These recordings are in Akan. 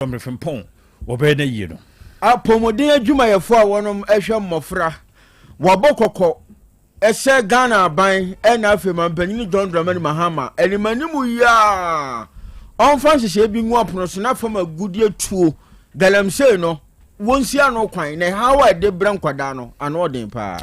Mmerefempɔn wɔbɛyɛ no yie no. Apɔmuden adwumayɛfoɔ a wɔnom hwɛ mmɔfra wɔabɔ kɔkɔ sɛ Ghana aban ɛna afei mampanyini John Dramani Mahama animanimu yi a ɔmfa nhyehyɛeɛ bi ngu apono so na fam agudeɛ tuo galamsey no wɔnsi ano kwan na ɛhaw a ɛde brɛ nkwadaa no ano ɔden paa.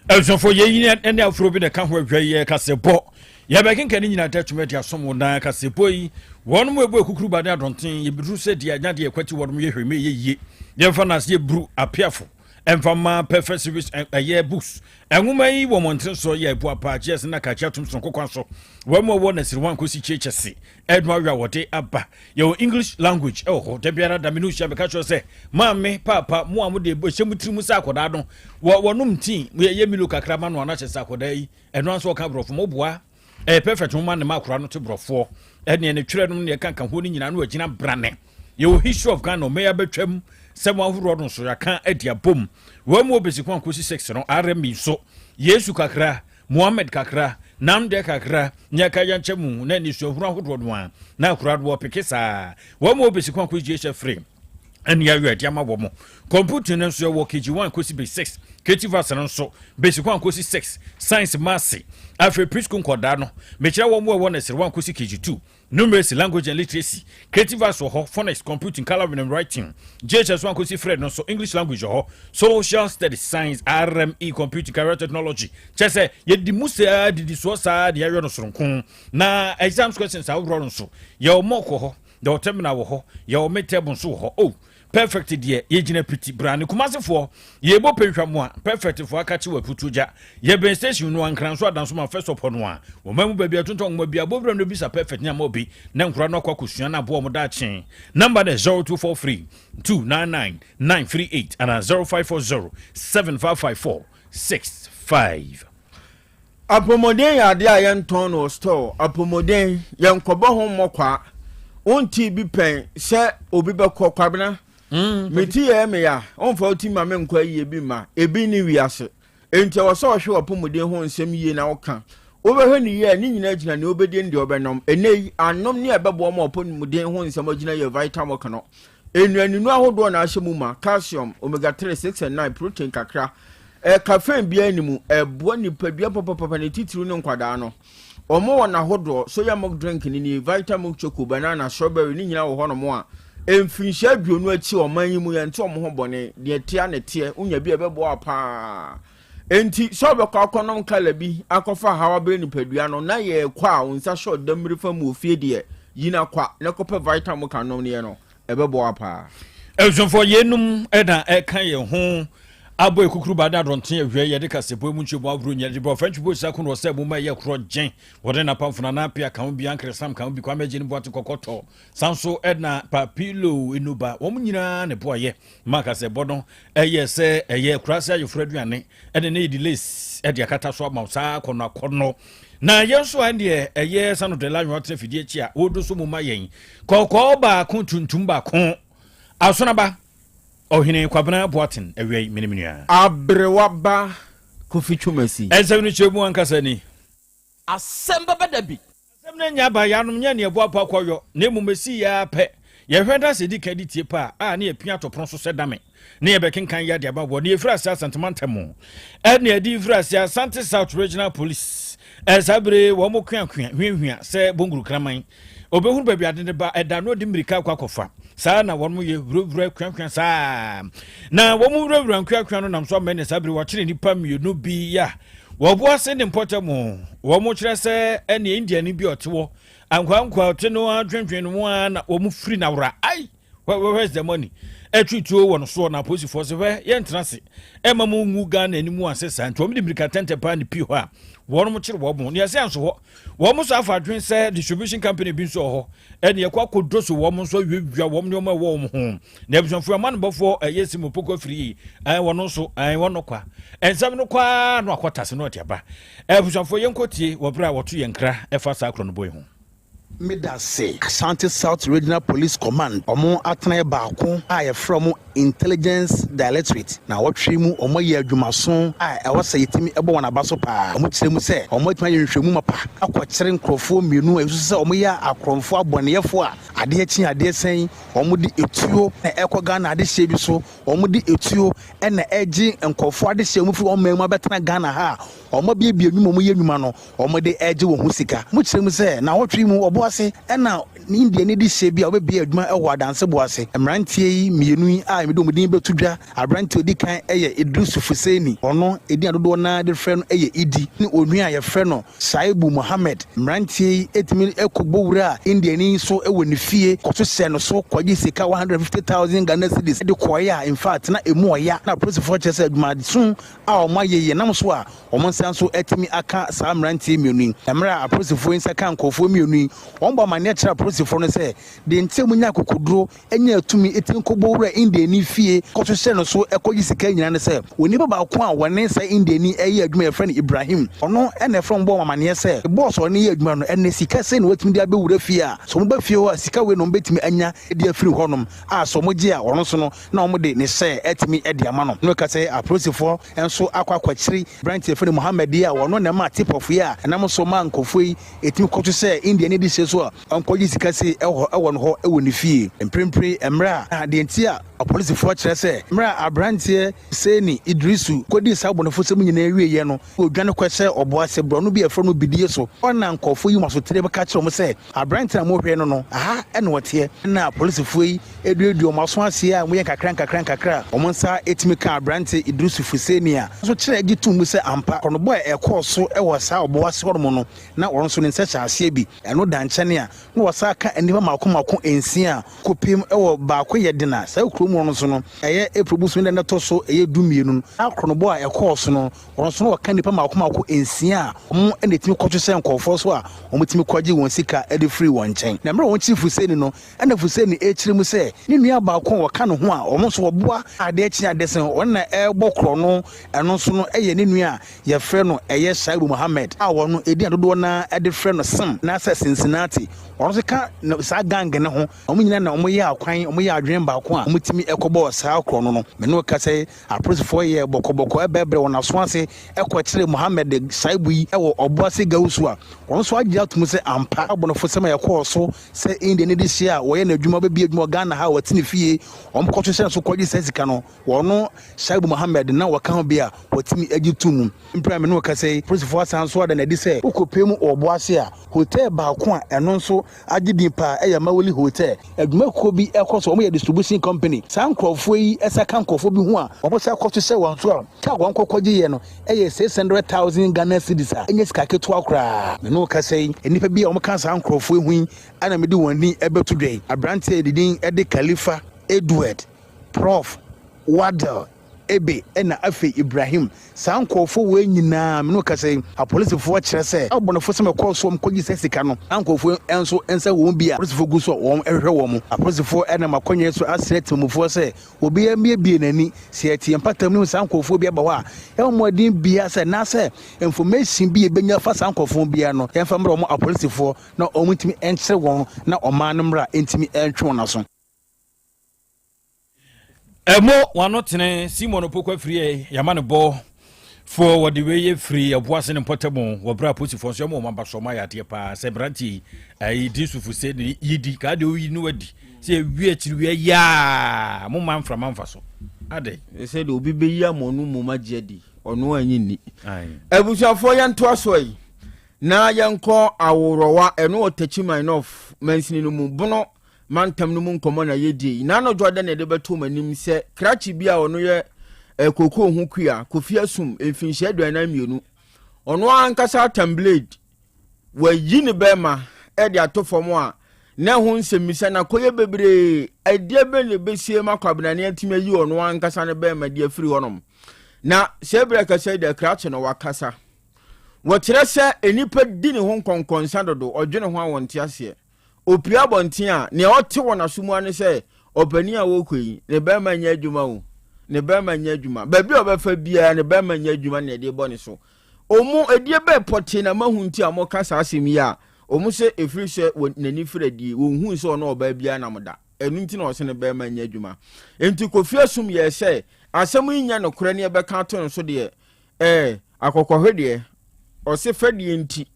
Abusuafoɔ yei ne aforo bi na ɛka ho adwa yi yɛ kasɛbɔ Yɛbɛkenkan ne nyinaa da tumi de asom wo daa kaseɛbɔ yi. Wɔnom ɛbu akukuruba ne adɔnten, yɛbɛduru sɛ deɛ anya deɛ ɛkwati wɔnom yɛ hwɛ meyɛ yie. Yɛmfa no ase yɛburu apeafo ɛmfa ma perfect service ɛyɛ books. Nwoma yi wɔ mmɔntene soɔ yɛ ɛbu apa GS na kakye atom sononko kwan so. Wɔn mu ɛwɔ Nasiri 1 kɔsi Kyerɛkyɛse ɛno awe a wɔde aba. Yɛwɔ English language ɛwɔ hɔ. Da biara da me ne wo hyia meka kyerɛ sɛ maame, paapa, mo a mode ɛhyɛ mo tiri mu sɛ akɔdaa no wɔ wɔnom tea yɛ Milo kakra ma no anakyɛ sɛ akɔdaa yi Ɛno ara nso ɔka borɔfo mo boa ɛyɛ perfect mo ma ne ma akora no te borɔfoɔ ɛneɛ ne twerɛ nom ne ɛka ka ho no nyinaa no agyina brane yɛwɔ history of Ghana ɔmɛ abɛtwam sɛ mo ahoroɔ no nso yɛaka adi abom wɔn mu obesi kwan kɔsi 6 no RME nso Yesu kakra Muhammad kakra Namdɛ kakra ne ɛka yɛnkyɛ mu na nisuahunu ahodoɔ no a na akora no wɔpeke saa wɔn mu obesi kwan kɔsi JHF 3 ɛne ayɔ ɛde ama wɔn. Computing no nso yɛwɔ KG1 kɔsi base 6, creative arts no nso basic 1 kɔsi 6, science, maths, afei preschool nkɔdaa no mekyerɛ wɔn ɛwɔ nursery 1 kɔsi KG2, numeracy, language and literacy, creative arts wɔ hɔ, phonics, computing, colouring and writing, JHS 1 kɔsi 3 no nso English language wɔ hɔ, social studies, science, RME, computing, career technology, kyɛ sɛ yɛdi mu saa didi soɔ saa de ayɔ no soronko na exams questions ahodoɔ no nso yɛwɔ mock wɔ hɔ. Yɛwɔ terminal wɔ hɔ, yɛwɔ mid table nso wɔ hɔ. Oh, perfect deɛ yɛgyina piti brane. Kumasefoɔ, yɛbɔ penhwa mu a, perfect foɔ akakye wɔ aputuo gya. Yɛbɛn station no a, Nkranso Adanso ma first stop hɔ no a. Wɔman mu baabi a tontɔn nwoma biara, bɔ wura no bisa perfect ne ama obi na nkora no akɔ akɔsua na aboa wɔn daakye. Number no yɛ 0243 299 938 anaa 0540 7554 65. Apɔmuden yɛ adeɛ a yɛntɔn no wɔ store. Apɔmuden, yɛnkɔbɔ ho mmɔ kwa. Wontee bi pɛn sɛ obi bɛkɔ Kwabena? Mm, me ti yɛ me ya. Womfa wo ti ma me nkɔ ayie bi mma. Ebi ne wiase. Enti ɛwɔ sɛ ɔhwɛ w'apɔmuden ho nsɛm yie na woka. Wobɛhwɛ no yie a, ne nyinaa gyina nea wobɛdie ne deɛ wobɛnom. Ɛnnɛ yi, anom ne a ɛbɛboa ma w'apɔmuden ho nsɛm agyina yɛ Vitamilk no. Nnuaninu ahodoɔ na ahyɛ mu ma, calcium, omega 3, 6 and 9, protein kakra. Eh, caffeine biara nni mu. Ɛboa nipadua papapapa ne titiriw ne nkwadaa no. Wɔn wɔ n'ahodoɔ, soya milk drink no nie, Vita milk choco, banana, strawberry ne nyinaa wɔ hɔnom a mfirinhyia 20 akyi ɔman yi mu yɛnte wɔn ho bɔne. Deɛ ɛteɛ na ɛteɛ, wonya bi a ɛbɛboa wo paa. Enti sɛ wobɛkɔ akɔnom kala bi akɔfa haw abrɛ nipadua no na yɛrekɔ a wo nsa hyɛ ɔdammiri fa mu wɔ fie deɛ, yi no akwa na kɔpɛ Vita milk anom no yɛ no, ɛbɛboa wo paa. Abusuafoɔ, yeinom na ɛka yɛn ho abɔ ekukuruba ne adɔnten awia yi yɛde kasɛbɔ mu nkyɛmu ahorow nyinaa de bɔ French boys ako no wɔ sɛ moma ɛyɛ korɔ gyen wɔde napamfo na anapia ka ho bi ankere sam ka ho bi kwame agye ne boate kɔkɔtɔ san so ɛna papilo enuba wɔn nyinaa ne boayɛ ma kasɛbɔ no ɛyɛ sɛ ɛyɛ kurase ayeforo aduane ɛne ne yɛde lace ɛde akata so ama saa akɔnɔ akɔnɔ na yɛn nso a ɛdeɛ ɛyɛ sano de la nwɔn atena fidie akyi a wɔdo so mu ma yɛn kɔkɔɔ baako tuntum baako asonaba Ɔhene Kwabena Boateng awia yi, me ne me nua. Aberewa ba Kofi Twumasi. Nsɛm no kyerɛ mu ankasa ni. Asɛm bɛba da bi. Asɛm no nyɛ abayeanom nyɛ nea ɛboaboa kɔyɔ, na mmom esii ara pɛ. Yɛhwɛ na sɛ edi kan de tie pɛ a, a na yɛapia ato pono so sɛ dame, na yɛbɛkenkan yɛ de aba wɔ nea efiri ase Asante mantam mu, ɛne ɛde firi ase Asante South Regional Police. Saa bere yi wɔn koakoa hwiahwia sɛ bonguru kraman. Obehunu baabi ade no ba, ɛda no ɔde mmirika akɔ akɔfa. Saa na wɔn yɛ wurawura kuakua saa. Na wɔn wurawura nkuakua no nam so ama ne saa bere wɔkyere nnipa mmienu bi a wɔbo ase ne mpɔtam. Wɔn kyerɛ sɛ ɛne Indiani bi ɔte hɔ ankoankoa ɔte no adwendwen no ara na wɔn firi n'awora. Ai! Where, where's the money? Ɛtwi tuo wɔ no soɔ na apolisifoɔ sɛ hwɛ yɛntena ase ɛma mo ngu Ghana anim ase saa nti wɔn de mmirika tɛntɛ paa ne pii hɔ a wɔn kyere wɔn mo ne ɛsɛ nso hɔ wɔn nso afa adwene sɛ distribution company bi nso wɔ hɔ ɛne ɛkɔ akɔdɔ so wɔn nso awiawia wɔn nneɛma ɛwɔ wɔn ho na abusuafoɔ amanebɔfoɔ ɛyɛ si mu poko afiri yi ɛn wɔn nso ɛn wɔn no kwa nsɛm no kwaa no akɔtase no ɔde aba abusuafoɔ yɛnkɔ tie wɔ berɛ a wɔto yɛn nkra ɛfa saa korɔ no bɔ yi ho. Medase. Ashanti South Regional Police Command wɔn atenaeɛ baako a yɛfrɛ wɔn Intelligence Directorate na wɔtwe mu wɔn ayɛ adwumaso a ɛwɔ sɛ yɛtumi bɔ wɔn aba so paa. Wɔn kyerɛ mu sɛ wɔn atumi ayɛ nhwehwɛmu mapa akɔkyere nkorɔfoɔ mmienu a yɛsusu sɛ wɔn yɛ akorɔmfoɔ abɔneyɛfoɔ a. Adeɛ kye adeɛ sɛn, wɔde etuo na ɛkɔ Ghana adehyeɛ bi so, wɔde etuo na ɛgye nkurɔfoɔ adehyeɛ a wɔfiri wɔn man mu abɛtena Ghana ha a wɔabuebue nnwuma a wɔyɛ nnwuma no, wɔde regye wɔn ho sika. Wɔkyerɛ mu sɛ, nnawɔtwe yi mu, Ɔboase na Indiani dehyeɛ bi a wɔbɛbue adwuma wɔ Adanse Boase. Mmeranteɛ yi mmienu yi a mede wɔn din bɛto dwa, aberanteɛ a ɔdi kan yɛ Idrisu Fuseni, ɔno edin a dodoɔ no ara de frɛ no yɛ Idi, ne onua a yɛfrɛ no Shaibu Mohammed, mmeranteɛ yi tumi kɔbɔ wuraa Indiani yi so wɔ ne fie kɔto hyɛɛ no so kɔgye sika 150,000 Ghana cedis de kɔeɛ a in fact na ɛmu ɔya na apolisifoɔ kyerɛ sɛ adwumaso a wɔayɛ yi ɛnam so a wɔn nsa nso atumi aka saa mmeranteɛ mmienu yi. Mmerɛ a apolisifoɔ yi nsa kaa nkurɔfoɔ mmienu yi, wɔbɔ amanneɛ kyerɛɛ apolisifoɔ no sɛ deɛ nti a wɔnya akokoduro nyaa tumi tumi kɔbɔ wuraa Indiani fie kɔto hyɛɛ no so kɔgye sika nyinaa ne sɛ, onipa baako a wɔne saa Indiani yi yɛ adwuma a yɛfrɛ no Ibrahim, ɔno na ɛfrɛ wɔn bɔɔ wɔn amaneɛ sɛ, bɔs a ɔne yɛ adwuma no, ɛnnɛ sika sei na watumi de abɛwura fie a, sɛ wɔba fie hɔ a sika wei na wɔbɛtumi anya de afiri hɔnom a sɛ wɔgye a ɔno nso no na wɔde ne hyɛ atumi de ama no. Na ɔka sɛ apolisifoɔ nso akɔ akɔkyere aberanteɛ yɛfrɛ no Mohammed yi a ɔno na ɛmaa tip-off yi a ɛnam so maa nkurɔfoɔ yi tumi kɔto hyɛɛ Indiani de hyɛ so a ɔnkɔgye sika sei wɔ wɔ no hɔ wɔ ne fie. Mprempren mmerɛ a deɛ nti a apolisifoɔ kyerɛ sɛ mmerɛ a aberanteɛ Seini Iddrisu kɔdii saa abɔnefosɛm nyinaa wieeɛ no ɔdwane kɔhyɛɛ ɔboase borɔno bi a yɛfrɛ no Bidie so. Hɔ na nkurɔfoɔ yi wɔn asotire bɛka kyerɛ wɔn sɛ aberanteɛ a mohwɛ no no aha na ɔteɛ. Ɛna apolisifoɔ yi duadua wɔn aso aseɛ a wɔyɛ nkakra nkakra nkakra a wɔn nsa tumi kaa aberanteɛ Iddrisu Fuseni a nso kyerɛ gye tom mu sɛ ampa korɔnobɔ a ɛkɔɔ so wɔ saa ɔboase hɔnom no na wɔn nso ne nsa hyɛ aseɛ bi. Ɛno da nkyɛn a, na wɔsan ka nnipa mmaako mmaako nsia a kɔpem wɔ baako yɛ den a saa kurom hɔ no nso no, ɛyɛ April bosome da no ɛtɔ so ɛyɛ dumienu no, saa korɔnobɔ a ɛkɔɔ so no, wɔn nso na wɔka nnipa mmaako mmaako nsia a wɔn na ɛtumi kɔto hyɛ nkurɔfoɔ so a wɔtumi kɔgye wɔn sika de firi wɔn nkyɛn. Na mmerɛ a wɔkyere Fuseni no, ɛna Fuseni rekyerɛ mu sɛ ne nua baako a wɔka ne ho a wɔn nso wɔboa adeɛ kye adeɛ sɛ wɔn na ɛrebɔ korɔno, ɛno nso no yɛ ne nua a Yɛfrɛ no ɛyɛ Shaibu Mohammed a wɔn edin a dodoɔ no ara de frɛ no Sim anaasɛ Cincinnati. Ɔno nso ka saa gang no ho. Wɔn nyinaa na wɔyɛ akwan, wɔyɛ adwene baako a wɔtumi kɔbɔɔ saa korɔno no. Me ne wo kasa yi, apolisifoɔ yɛɛ bɔkɔbɔkɔ brɛbrɛɛ wɔn aso ase kɔkyeree Mohammed Shaibu yi wɔ Ɔboase Gawusu a ɔno nso agye atom sɛ ampa abɔnefosɛm a ɛkɔɔ so sɛ Indiani de hyia a wɔyɛ n'adwuma, ɔbɛbue adwuma wɔ Ghana ha a wɔte ne fie, wɔkɔto hyɛ ne so kɔgye saa sika no. Wɔno Shaibu Mohammed na wɔka ho bi a wɔtumi gye to mu. Mprɛ a me ne wo kasa yi, polisifo asan nso ada no adi sɛ wokɔpue mu wɔ Ɔboase a, hotel baako a ɛno nso agye din paa yɛ Mawuli Hotel. Adwumakuo bi kɔ so, wɔyɛ distribution company. Saa nkorɔfoɔ yi sa ka nkorɔfoɔ bi ho a wɔn sa kɔ so hyɛ wɔn so a, ka a wɔn kɔ kɔgyeeɛ no yɛ 600,000 Ghana cedis a ɛnyɛ sika ketewa koraa. Me ne wo kasa yi, nnipa bi a wɔka saa nkorɔfoɔ yi ho yi na mede wɔn din bɛto dwa yi. Aberanteɛ a ne din de Khalifa Edward. Prof. Waddell, Ebe ɛna afei Ibrahim. Saa nkorɔfoɔ wei nyinaa, me ne wo kasa yi, apolisifoɔ kyerɛ sɛ abɔnefosɛm a ɛkɔɔ so a wɔkɔgye saa sika no, saa nkorɔfoɔ yi nso nsa wɔ mu bi a apolisifoɔ gu so a wɔhwehwɛ wɔn. Apolisifoɔ nam akwannya yi so asrɛ temamufoɔ sɛ obiara mmiebie n'ani, sɛ yɛte yɛn mpata mu ne hu saa nkorɔfoɔ bi aba hɔ a, yɛmmɔ mmɔden biara sɛ anaasɛ information bi a yɛbɛnya afa saa nkorɔfoɔ ho biara no, yɛmfa mmrɛ wɔn apolisifoɔ na wɔntumi nkyere wɔn na ɔman no mmara ntumi ntwe wɔn aso. Ɛmo wano tene Simon Opoku afiri yɛ yɛama no bɔ foɔ wɔde wei yɛ firi ɛboase ne mpɔtam wɔ berɛ a posifoɔ nso ɛmo wɔn aba so ɔma yɛ adeɛ paa sɛ mmeranteɛ yi ayi di sufo sɛ ne yidi kaa deɛ oyi no wadi sɛ ewie akyiri wie yaa mo ma mframa mfa so adɛ. Sɛ deɛ obi bɛyi ama ɔno mmom agye adi ɔno anyi nni. Abusuafoɔ yɛntoa so yi na yɛnkɔ aworɔwa ɛno wɔ Techiman North mansini no mu bono mantam no mu nkɔmmɔ na yɛdie yi. N'ano dwo dɛ na yɛde bɛto wɔn anim sɛ krakye bi a ɔno yɛ eh, kookoo ho kua, Kofi Asum, mfinhyia 42. Ɔno ankasa atam blade, wayi ne bɛrima de ato fam a na ɛho nsɛmmisa na kɔyɛ bebree. Ɛdeɛ bɛ na ɛbɛsie ma Kwabenane atumi ayi ɔno ankasa ne bɛrima de afiri hɔnom. Na sɛ berɛ kasa yi deɛ krakye no wakasa. Wɔkyerɛ sɛ nnipa di ne ho nkɔnkɔnsa dodo, ɔdwene ho a wɔnte aseɛ. Opue abɔnten a, nea ɔte wɔ n'aso mu ara ne sɛ, Ɔpanin a wɔrekɔ yi, ne barima nyɛ adwuma o, ne barima nyɛ adwuma. Baabi a ɔbɛfa biara, ne barima nyɛ adwuma na ɛde bɔ ne so. Wɔn ɛdeɛ bɛɛ pɔtee na mahu nti a wɔka saa asɛm yi a, wɔn sɛ ɛfiri sɛ n'ani firi adie, wɔnhuu sɛ ɔne ɔbaa biara nam da. Ɛno nti na ɔse ne barima nyɛ adwuma. Enti Kofi Asum yɛɛ sɛ asɛm yi nyɛ nokorɛ ne ɛbɛka ato no so deɛ, ɛɛ, akɔkɔhwedeɛ, ɔse fɛdeɛ nti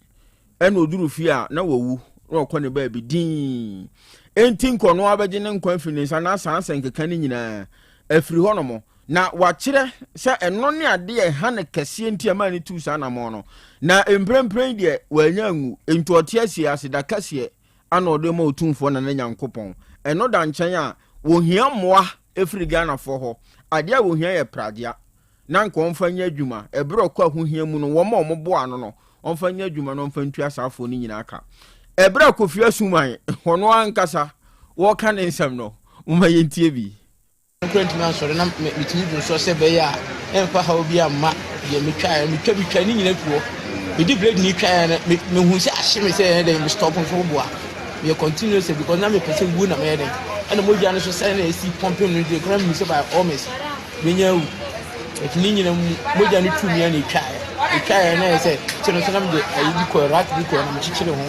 ɛna ɔduru fie a na wawu na ɔkɔ ne baabi dinn. Enti nka ɔno ara bɛgye ne nkwa afiri ne nsa na saa nsɛnkeka no nyinaa afiri hɔnom. Na wakyerɛ sɛ ɛno ne adeɛ a ɛha no kɛseɛ nti a ɛmaa no tuu saa anammɔn no. Na mprempren deɛ wannya anwu, enti ɔte ase aseda kɛseɛ ana ɔde ma Otumfoɔ Nana Nyankopɔn. Ɛno da nkyɛn a, wɔhia mmoa firi Ghanafoɔ hɔ. Adeɛ a wɔhia yɛ pragea. na anka ɔmfa nyɛ adwuma. Ɛberɛ a ɔkɔ ahohia mu no, wɔn a wɔboa ano no, ɔmfa nyɛ adwuma na ɔmfa ntua saa afoɔ no nyinaa ka. Ɛberɛ a Kofi Asuman, ɔno ankasa, wɔreka ne nsɛm no, momma yɛntie bi. Koraa ntumi ansɔre na metumi dwonsɔ sɛ ɛbɛyɛ a ɛmfa haw bi amma deɛ metwaeɛ no. Metwa metwa ne nyina fi hɔ. Mede blade no twaeɛ no, mehu sɛ ahye me sɛ ɛyɛ dɛn me stop nso woboa. Meyɛ continuous because na mepɛ sɛ wuo na mɛyɛ dɛn. Ɛna mogya no so sɛn na ɛsi pumping no deɛ koraa mehu sɛ by all means Menya awu. But ne nyina mu mogya no tu mia na etwaeɛ. Etwaeɛ na ɛyɛ sɛ kyɛ no so na mede ayi bi kɔɛ rat bi kɔɛ na mekyekyere ho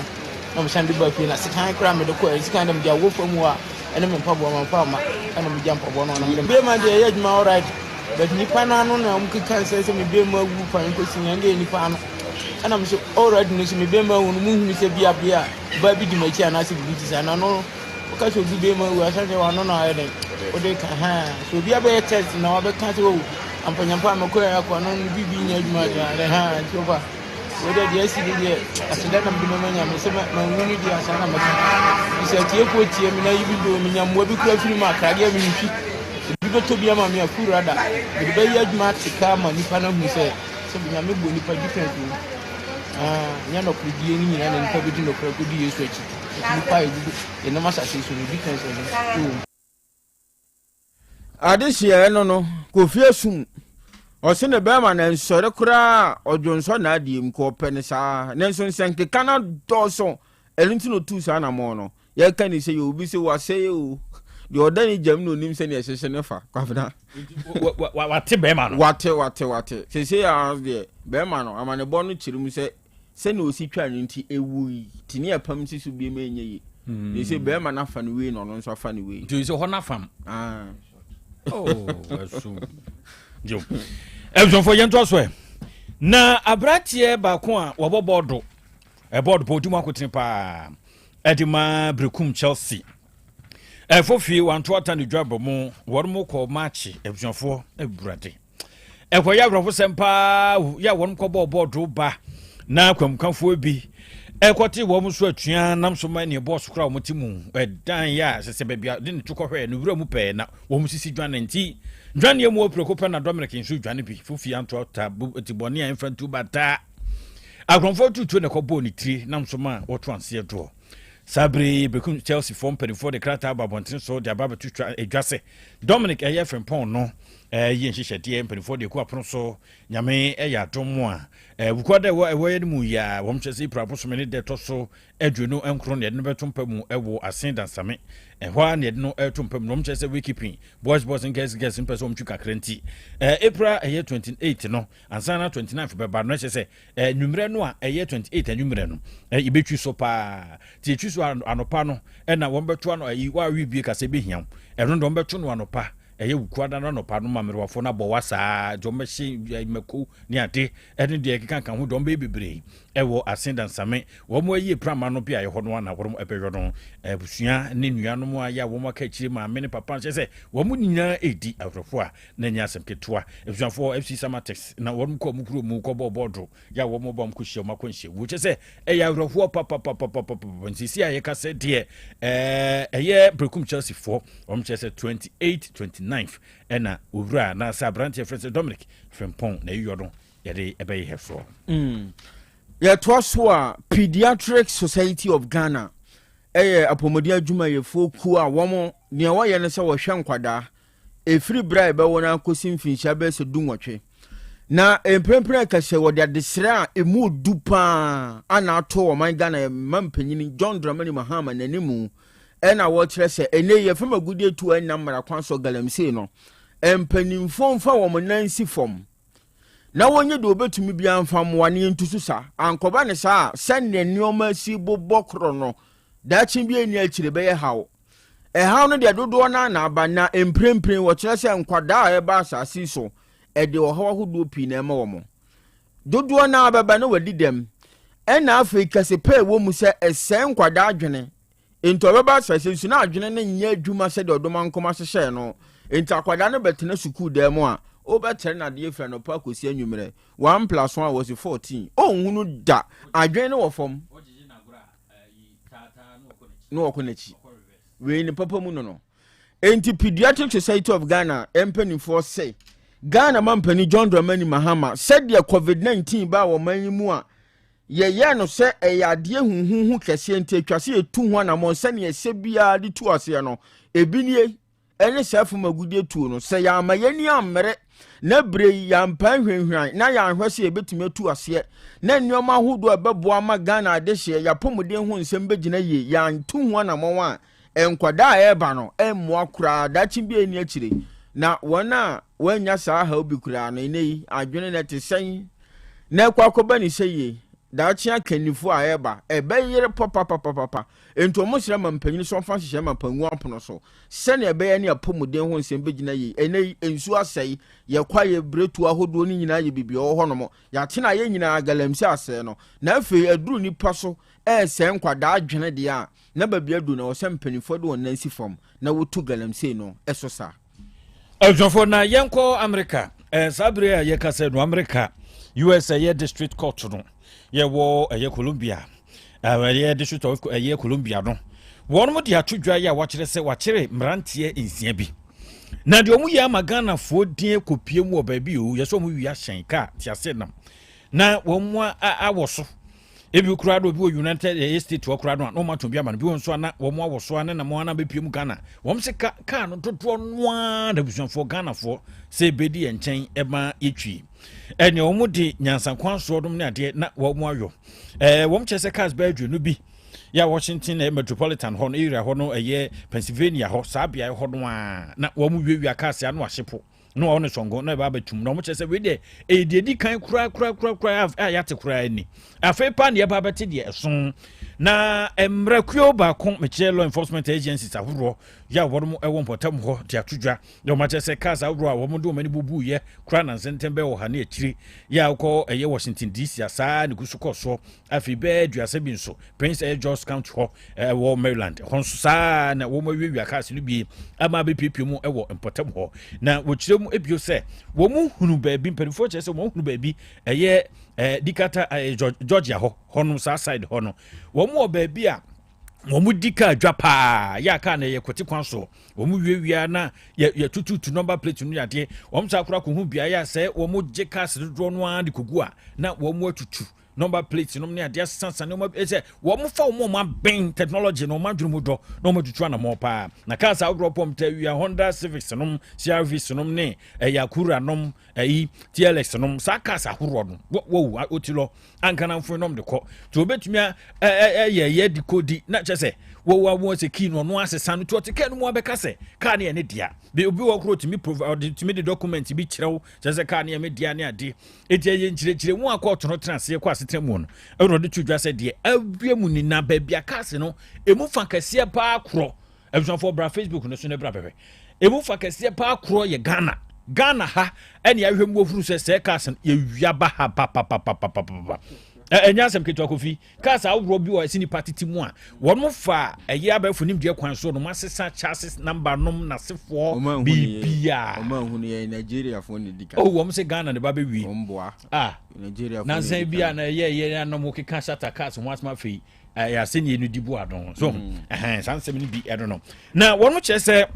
na mesan de ba fie na sekan koraa mede kɔɛ sekan dɛ mede awɔ fam hɔ a ɛne me mpaboa mamfa amma ɛna megya mpaboa no na mede bɛma deɛ ɛyɛ adwuma alright but nipa no ano na wɔn keka nsɛ sɛ me bɛma awu fa nkosi na ɛnde nipa ano ɛna me so alright no so me bɛma awu no mu hunu sɛ bi abea ba bi di m'akyi anaasɛ biribi ti saa na no Woka sɛ obi bɛma awu a, ɛsɛ sɛ w'ano na ayɛ dɛn? Wode ka ha. So obi abɛyɛ test na wabɛka sɛ o ampanyampa a mekɔɛ akɔ no no biribi nyɛ adwuma deɛ ha nti wofa. Wei deɛ deɛ asi ne deɛ aseda na mede mɛma Nyame sɛ manwu no deɛ asa na mɛka. Nti sɛ atiefoɔ tie me na even though menya mmoa bi kura firi mu a kradeɛ mentwi. Ebi bɛtɔ bi ama me a cool rada. Mede bɛyɛ adwuma ate ka ama nipa no ahu sɛ sɛ Nyame bɔ nipa different o. Ah, nyɛ nɔkoredie no nyinaa na nipa bɛdi nɔkorɛ kɔdi Yesu akyi. Nti nipa a yɛgugu yɛnam asase so no difference wɔ mu. Adehyeɛ no no Kofi asum ɔse ne bɛrima no nsɔre koraa ɔdwonsɔ n'adeɛ mu kɔ ɔpɛ no saa nanso nsɛnkeka no adɔɔso ɛno nti na ɔtuu saa anamɔn no yɛka ni sɛ yɛ obi sɛ wasɛe o deɛ ɔda ne gyam na onim sɛnea ɛhyehye ne fa Kwabena wate bɛrima no wate wate wate sese a deɛ bɛrima no amanebɔ no kyerɛ mu sɛ Sɛnea osi twaa no nti, ewui. Nti ne apam si so bio ma ɛnyɛ yie. Ne sɛ bɛrima no afa no wei na ɔno nso afa no wei. Nti sɛ hɔ no afam. Ah. Oh, ɛso. Yo. Abusuafoɔ yɛn to so ɛ. Na aberanteɛ baako a wɔbɔ bɔɔdo, ɛbɔɔdo pɔ odi mu akotene paa, ɛde ma Berekum Chelsea. Ɛfo fie wanto ata ne dwa bɔ mu, wɔn mo kɔ maakye abusuafoɔ awurade. Ɛkɔyɛ awerɛhosɛm paa yɛ a wɔn kɔbɔɔ bɔɔdo ba na kwamukafoɔ bi ɛkɔte wɔn so atua nam so ma neɛ bɔɔso koraa wɔn te mu ɛdan yɛ a sɛ sɛ baabi a de ne to kɔhwɛ no wura mu pɛɛ na wɔn sisi dwane nti dwaneɛ mu ɔprɛko pɛ na Dominic nso dwane bi fofi anto ta ti bɔne a ɛmfa ntu bataa akorɔmfoɔ tutuo na ɛkɔbɔɔ ne tiri nam so ma wɔto anseɛ doɔ Saa bere yi bekum Chelseafoɔ mpanimfoɔ de krataa aba abɔntene so de aba abɛto twa dwa sɛ Dominic ɛyɛ Frimpong no ɛyɛ nhyehyɛdeɛ mpanimfoɔ de agu apono so. Nyame ɛyɛ adom a wukua dɛ ɛwɔ ɛwɔ yɛ no mu yi a wɔn kyerɛ sɛ April bosome ne dɛ ɛtɔ so 29 na yɛde no bɛto mpa mu ɛwɔ Asen Dansame. Ɛhɔ ara na yɛde no ɛto mpa mu na wɔn kyerɛ sɛ wakeeping boys boys and girls girls mpɛ sɛ wɔn twi kakra nti April ɛyɛ 28 no ansa na 29 bɛba no ɛkyerɛ sɛ Anwummerɛ no a ɛyɛ 28 anwummerɛ no, yɛbɛtwi so paa. Nti yɛtwi so anɔpa no, ɛna wɔbɛto ano ayi wɔawe bie kasa ɛbɛhia wo. Ɛno deɛ wɔbɛto no anɔpa, ɛyɛ wukuada no anɔpa no ma mmerewafoɔ no abɔ wa saa, deɛ wɔbɛhye mako ne ade ɛne deɛ ɛkeka ka ho deɛ wɔbɛyɛ bebree ɛwɔ Asen Dansame. Wɔn ayi prama no beaeɛ hɔ no na wɔn ɛbɛyɔ no. Abusua ne nuanom a yɛ a wɔn aka akyire maame ne papa nhyɛ sɛ wɔn nyinaa ɛredi awerɛhoɔ a na ɛnyɛ asɛm ketewa. Abusuafoɔ FC Samatex na wɔn kɔ wɔn kuro mu kɔbɔɔ bɔɔdo yɛ a wɔn ba wɔn kɔhyia wɔn akwanhyia wuo kyɛ sɛ ɛyɛ awerɛhoɔ papapapapapa nsisi a yɛka sɛ deɛ ɛɛ ɛyɛ Berekum Chelsea foɔ wɔn kyerɛ sɛ 28 29 ɛna owura anaasɛ aberanteɛ frɛ sɛ Dominic Frimpong na ɛyɔ no yɛde ɛbɛyɛ hɛ soɔ. Mm. Yɛtoa so a Pediatric Society of Ghana ɛyɛ apɔmuden adwumayɛfoɔ kuo a wɔn nea wɔyɛ no sɛ wɔhwɛ nkwadaa ɛfiri berɛ a yɛbɛwo no ara kɔsi mfinhyia bɛyɛ sɛ dunwɔtwe. Na mprempren ɛka sɛ wɔde adesrɛ a ɛmu du paa ana ato ɔman Ghana mma mpanyini John Dramani Mahama n'animu ɛna wɔkyerɛ sɛ ɛnɛ yi yɛfam agudeɛ tu a ɛnam mmara kwan so galamsey no mpanimfoɔ mfa wɔn nan nsi fam na wɔnyɛ deɛ wɔbɛtumi biara mfa mmoa ne yɛntu so sa ankɔba ne saa a sɛdeɛ nneɛma si bobɔ korɔ no daakye bi ɛnni akyire bɛyɛ haw Ɛhaw no deɛ dodoɔ no ara na aba, na mprempren wɔkyerɛ sɛ nkwadaa a ɛba asase so, ɛde ɔhaw ahodoɔ pii na ɛma wɔn. Dodoɔ no ara bɛba na wɔadi dɛm. Ɛna afei kɛse pɛ ɛwɔ mu sɛ ɛsɛe nkwadaa adwene. Enti ɔbɛba asase so na adwene no nyɛ adwuma sɛdeɛ ɔdomankoma hyehyɛɛ no. Enti akwadaa no bɛtena sukuu dan mu a, wobɛkyerɛ no adeɛ firi anɔpa akɔsi anwummerɛ. One plus one wɔsi 14. Ɔnhunu da. Adwene no wɔ fam. Na ɔkɔ n'akyi. Wei ne papa mu no no. Enti Pediatric Society of Ghana mpanimfoɔ se Ghana mampanin John Dramani Mahama sɛdeɛ COVID-19 baa wɔ man yi mu a yɛyɛɛ no sɛ ɛyɛ adeɛ huhuhu kɛseɛ nti atwa sɛ yɛtu ho anammɔn sɛdeɛ ɛsɛ biara de tu aseɛ no ebi nie ɛne saa fam agudeɛ tuo no sɛ yɛama yɛni ammere na berɛ yi yɛampae nhwinhwan na yɛanhwɛ sɛ yɛbɛtumi atu aseɛ na nneɛma ahodoɔ a ɛbɛboa ama Ghana adehyeɛ yɛapɔmuden ho nsɛm bɛgyina yie yɛantu ho anammɔn a Nkwadaa a ɛreba no mmoa koraa daakye bi a ɛnni akyire. Na wɔn a wɔannya saa haw bi koraa no, ɛnnɛ yi, adwene no ɛte sɛn? Na ɛkɔ akɔba ne sɛ yie, daakye akannifoɔ a ɛreba, ɛbɛyere papapapapa. Enti wɔsrɛ ma mpanyin sɛ wɔmfa nhyehyɛe ma pangu apono so sɛnea ɛbɛyɛ ne apɔmuden ho nsɛm bɛgyina yie. Ɛnnɛ yi, nsuo asɛe, yɛ kwaeɛ, biretuo ahodoɔ no nyinaa yɛ biribi ɛwɔ hɔnom. Yɛatena yɛn nyinaa galamsey asɛe no, na afei aduru nnipa so ɛresɛe nkwadaa adwene deɛ a, Na baabi adu no, ɛwɔ sɛ mpanimfoɔ de wɔn nan si fam na wɔtu galamsey no so sa. Abusuafoɔ, na yɛnkɔ Amerika. Eh, saa bere a yɛka sɛ no Amerika, US ɛyɛ district court no, yɛwɔ ɛyɛ Columbia, ɛyɛ district of ɛyɛ Columbia no, wɔn de ato dwa yi a wɔakyerɛ sɛ wɔakyere mmeranteɛ nsia bi. Na deɛ wɔn yɛ ama Ghanafoɔ din kɔpie mu wɔ baabi o, yɛ sɛ wɔn wia hyɛn kaa tease nam na wɔn awɔ so. Ebi koraa na obi wɔ United ɛyɛ state hɔ koraa no a na wɔn atɔn bi ama no. Bi wɔ nso a na wɔn awɔ so a ne nam a na abɛpue mu Ghana. Wɔn se ka kaa no dodoɔ no ara na abusuafoɔ Ghanafoɔ sɛ ebedi yɛn nkyɛn ɛma yɛtwi. Ɛnea wɔn de nyansakwan soɔ nom ne adeɛ na wɔn ayɔ. Ɛɛ wɔn kyerɛ sɛ cars bɛyɛ aduonu bi yɛ Washington ɛyɛ metropolitan hɔ no area hɔ no ɛyɛ Pennsylvania hɔ saa beaeɛ hɔ no ara na wɔn wiawia cars ano ahyepo. na wɔn ne sɔngɔ na ɛba abɛtum na wɔn kyerɛ sɛ wei deɛ ɛyɛ deɛ edi kan koraa koraa koraa koraa a yɛate koraa ni afei paa na yɛba abɛte deɛ ɛso na mmerɛ baako mekyerɛ law enforcement agencies ahodoɔ yɛ a wɔn wɔ mpɔtam hɔ de ato dwa na wɔn akyerɛ sɛ cars ahodoɔ a wɔn de wɔn ani bubu yɛ koraa na nsɛntɛn bɛyɛ ɔha ne akyire yɛ a wokɔ ɛyɛ Washington DC a saa ne gu so kɔ soɔ afei bɛyɛ aduasa bi nso Prince ɛyɛ George County hɔ ɛwɔ Maryland hɔ nso saa na wɔn awiawia cars no bi ama abɛpiepie mu ɛwɔ mpɔtam hɔ na wɔkyerɛ mu ebio sɛ wɔn hunu baabi mpanimfoɔ kyerɛ sɛ wɔn hunu baabi ɛyɛ ɛɛ Decatur ɛɛ Georgia hɔ hɔnom saa side hɔ no wɔn wɔ baabi a wɔn di kaa dwa paa yɛ a kaa no yɛ kwati kwan so wɔn wiawia na yɛ yɛtututu number plate no yadeɛ wɔn saa koraa kò ho beaeɛ a sɛ wɔn gye cars dodoɔ no ara de kogu a na wɔn atutu number plate nom ne adeɛ asesa nneɛma bi sɛ wɔn fa wɔn a wɔabɛn technology na wɔn adwene mu dɔ na wɔn atutu anamɔ paa na cars ahodoɔ pɔm tɛ wia Honda Civics nom CRVs nom ne ɛyɛ Acura nom ɛyi TLX nom saa cars ahodoɔ no wɔwu oti lɔ ankanamfo nom de kɔ tí obetumi ɛyɛ ɛyɛ di kɔ di na kyɛ sɛ wɔwɔ awon sɛ kii no ɔno asesa no tí ɔte kaa no mu abɛka sɛ kaa no yɛ ne dea bi obi wɔ koro tumi provide tumi de document bi kyerɛw kyerɛ sɛ kaa no yɛ me dea ne adeɛ Enti ɛyɛ nkyerɛkyerɛmu a kɔɔto no tena aseɛ kɔ asetena mu no ɛna ɔde to dwa sɛ deɛ awie mu ni na baabi a cars no emu fa kɛseɛ paa korɔ abusuafoɔ bra Facebook no so na bra bɛhwɛ emu fa kɛseɛ paa korɔ yɛ Ghana Ghana ha ɛne ahwɛ mu wɔhunu sɛ sɛ cars no yɛwia ba ha papapapapapa ɛnyɛ asɛm ketewa kofi Cars ahoroɔ bi wɔ ɛsɛ nipa tete mu a wɔn fa ɛyɛ abɛɛfo nimdeɛ kwan so nom asesa chassis number nom n'asefoɔ biribiara. Wɔn ahunu yɛ Nigeriafoɔ na edi kan. Oh wɔn sɛ Ghana de ba bɛ wie. Wɔn boa. Ah Nigeriafoɔ na edi kan. Nansan bi a na ɛyɛ ɛyɛ anam keka shata cars ho asɛm afei ɛyɛ asɛnniɛ no di bu ano so ɛhɛn saa nsɛm no bi ɛno no na wɔn kyerɛ sɛ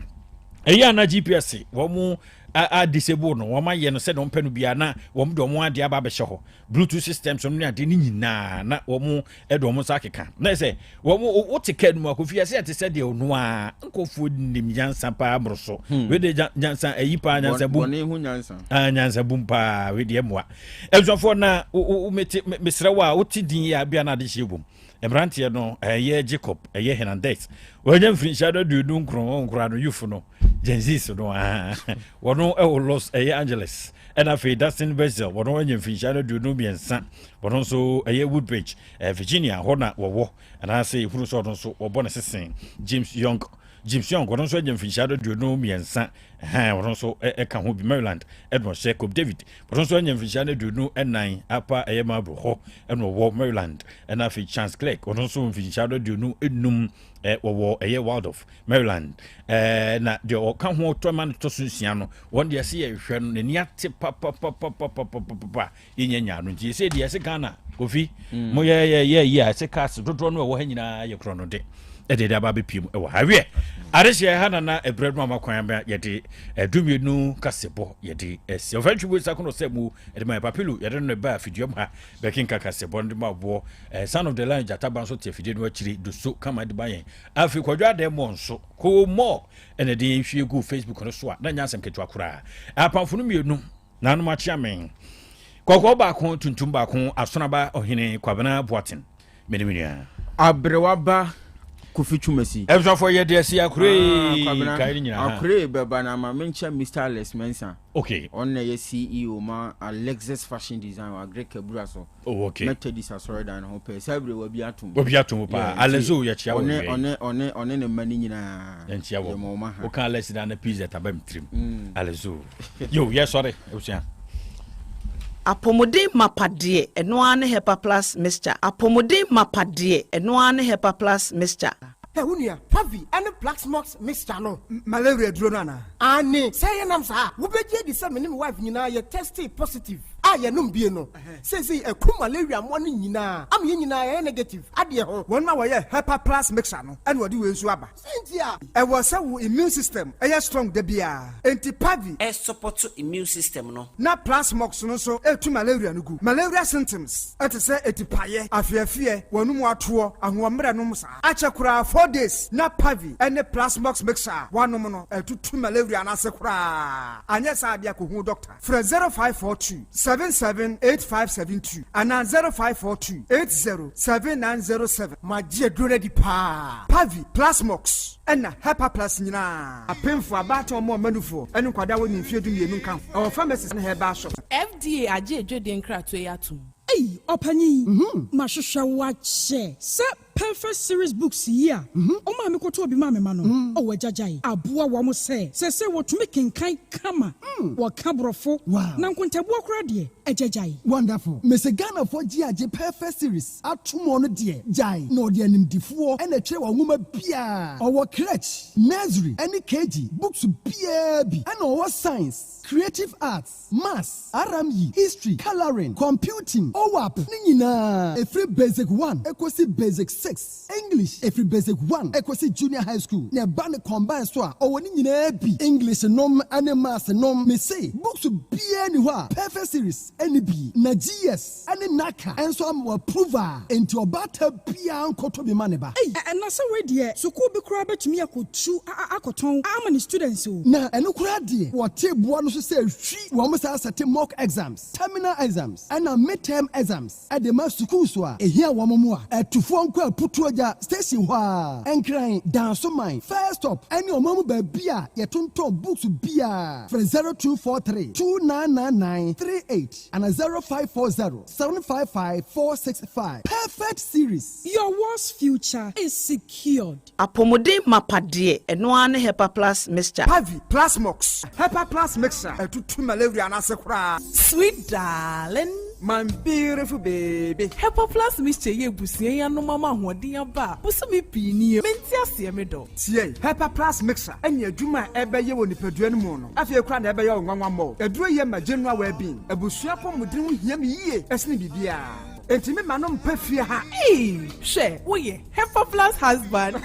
ɛyɛ ana GPS wɔn a disable no wɔn ayɛ no sɛ wɔn pɛ no biara na wɔn de wɔn adeɛ aba abɛhyɛ hɔ bluetooth systems no ne adeɛ no nyinaa na wɔn de wɔn nsa akeka na sɛ wɔn wote kaa no mu akɔfi ɛsɛ ɛte sɛ deɛ ɔno a nkurɔfoɔ nim nyansa paa mmoro so hmm. wei de nyansa ayi paa nyansa bum bɔne ho nyansa ah nyansa bum paa wei deɛ mmoa abusuafoɔ na mete mesrɛ wo a wote din yi a bia na ade hyɛ bom mmeranteɛ no ɛyɛ Jacob ɛyɛ Hernandez wɔanya mfirinhyia no 29 nkora no yufo no Gen Zs no ah wɔn ɛwɔ Los ɛyɛ Angeles Ɛna afei Dustin Wetzel, wɔn anya mfinhyia no 23, wɔn nso ɛyɛ Woodbridge, eh, Virginia hɔ na wɔwɔ, anaasɛ ehunu sɛ ɔno nso wɔbɔ ne sesen. James Young, James Young, ɔno nso anya mfinhyia 23, ɛhɛn, ɔno nso ɛka ho bi, Maryland ɛna ɔhyɛ. Cope David, ɔno nso anya mfinhyia no 24, apa ɛyɛ Marlboro hɔ ɛna ɔwɔ, Maryland. Ɛna afei Chance Clerk, ɔno nso mfinhyia no 25, wɔwɔ ɛyɛ Waldorf, Maryland. Na deɛ ɔka ho tɔ ma no tɔ so 6 no, wɔn deɛ ɛsɛ yɛhwɛ no n'ani ate papapapapapapa, yɛnya nya no. Nti yɛsɛ deɛ ɛsɛ Ghana, Kofi, mo yɛ yɛ yɛ yi a ɛsɛ cars dodoɔ no ɛwɔ ha nyinaa yɛ korɔ no de ɛde de aba abɛpie mu ɛwɔ ha. Wiɛ, adehyɛ ha nana ɛbrɛ no ama kwan bɛ yɛde 12 kasebɔ yɛde ɛsi ɔfɛ ntwi bu sakono sɛ mu ɛde ma papilu yɛde no ba afidua mu ha bɛkenka kasebɔ no de ma boɔ. Son of the Lion Gyataba nso te afidie no akyiri do so kama de ba yɛn. Afei Kwadwo Adɛ mmɔ nso koo mɔ ɛna de yɛn hwie gu Facebook no so a na nyɛ asɛm ketewa koraa. Apamfo no mmienu nanom akyea me, kɔkɔɔ baako, tuntum baako, Asonaba Ɔhene Kwabena Boaten, mene me nua. Aberewa ba Kofi Twumasi. Abusuafoɔ, yɛde asi akore. Ah, kae ne nyinaa. Akore bɛba na ma menkyɛ Mr Alex Mensah. Okay. Ɔno na ɛyɛ CEO ma Alexis Fashion Design wɔ Agric Abura so. Oh, okay. Methodist asɔredan no ho pɛɛ. Saa bere wabi atom. Wabi atom paa. Alezo, yɛkyia wɔ. Ɔne ɔne ɔne ɔne ne mma no nyinaa. Yɛnkyia wɔ. Yɛma ɔma ha. Woka Alex na pizza taba m tirim. Alezo. Yo, yɛsɔre abusua. Apɔmuden mapa deɛ, ɛno ara ne Hepa Plus Mixture. Apɔmuden mapa deɛ, ɛno ara ne Hepa Plus Mixture. Ɛ wo nua, Pavi ɛne Plasmox mixture no, malaria duro no anaa? Ane sɛ yɛnam saa, wobɛgye adi sɛ me ne me wife nyinaa yɛ tested positive a yɛnom bie no, seesei ɛku malaria mmoa no nyinaa ama yɛn nyinaa yɛyɛ negative adeɛ ho. Wɔn a wɔyɛ Hepa Plus Mixture no ɛna wɔde wei nso aba. Sɛ nti a ɛwɔ sɛ wo immune system ɛyɛ strong da biara, enti Pavi ɛsupport immune system no. Na Plasmox no nso ɛtu malaria no gu. Malaria symptoms ɛte sɛ etipaeɛ, afeafeɛ, wɔn mu atoɔ, ahoɔmmerɛ nom saa akyɛ koraa 4 days na Pavi ɛne Plasmox mixture a wanom no ɛtutu malaria no ase koraa. Anyɛ saa adeɛ, akɔhu doctor. Frɛ 0542 778572 anaa 0542 807907. Magye aduro no adi paa. Pavi, Plasmox ɛna Hepa Plus nyinaa, apemfo, abaatan, ɔmo ɔmanufoɔ ɛne nkwadaa wɔ ne mfeɛ 12 nka ho. Ɛwɔ pharmacies ne herbal shop. FDA agye edwodie nkratoɔ yi atom. Ei, ɔpanyin, mahwehwɛ wo akyɛ sɛ Perfect Series books yi a ɔmaa me kɔtɔ obi maa me ma no. Ɔwɔ agyagyae aboa wɔ mo sɛ wɔtumi kenkan kama, wɔka borɔfo na nkontabuo koraa deɛ, agyagyae. Wonderful. Mese Ghanafoɔ gye agye Perfect Series ato mu no deɛ, gyae na ɔde animdifoɔ ɛna ɛtwerɛ wɔn nwoma biara. Ɔwɔ crèche, nursery ɛne KG books biara bi, ɛna ɔwɔ science, creative arts, maths, RME, history, colouring, computing, OWAP ne nyinaa, ɛfiri basic 1 ɛkɔsi basic 6, English ɛfiri basic 1 ɛkɔsi junior high school, na ɛba ne combine so a, ɔwɔ ne nyinaa bi, English nom ne maths nom. Mese books biara ni hɔ a Perfect Series ɛne bi, na GS ɛne NaCCA ɛnso ama approve a, enti ɔbaata biara nkɔtɔ bi ma ne ba. Ei, ɛna sɛ wei deɛ, sukuu bi koraa bɛtumi akɔtu akɔtɔn ama ne students o. Na ɛno koraa deɛ, wɔte boa no so sɛ hwi wɔn saa sɛte mock exams, terminal exams ɛna midterm exams ɛde ma sukuu so a ehia wɔn mu a ɛtufoɔ nkɔ Aputuo Gya station hɔ a Nkran Dansoman first stop ɛne ɔman mu baabi a yɛtontɔn books biara. Frɛ 0243 299938 ana 0540 755465. Perfect Series. Your world's future is secured. Apɔmuden mapa deɛ, ɛno ara ne Hepa Plus Mixture. Pavi, Plasmox, Hepa Plus Mixture ɛtutu malaria no ase koraa. Sweet darling. My beautiful baby. Hepa Plus Mixture yɛ ebusua yi anom ama ahoɔden aba a bosome pii nie mente aseɛ me dɔ. Tie, Hepa Plus Mixture ɛne adwuma a ɛbɛyɛ wɔ nipadua no mu no, afei koraa na ɛbɛyɛ wo nwanwa mmɔ. Aduro yɛ ma general well-being. Abusua pɔmuden ho hia me yie ɛsene biribiara, enti me ma no mpɛ fie ha. Ee, hwɛ, woyɛ Hepa Plus husband.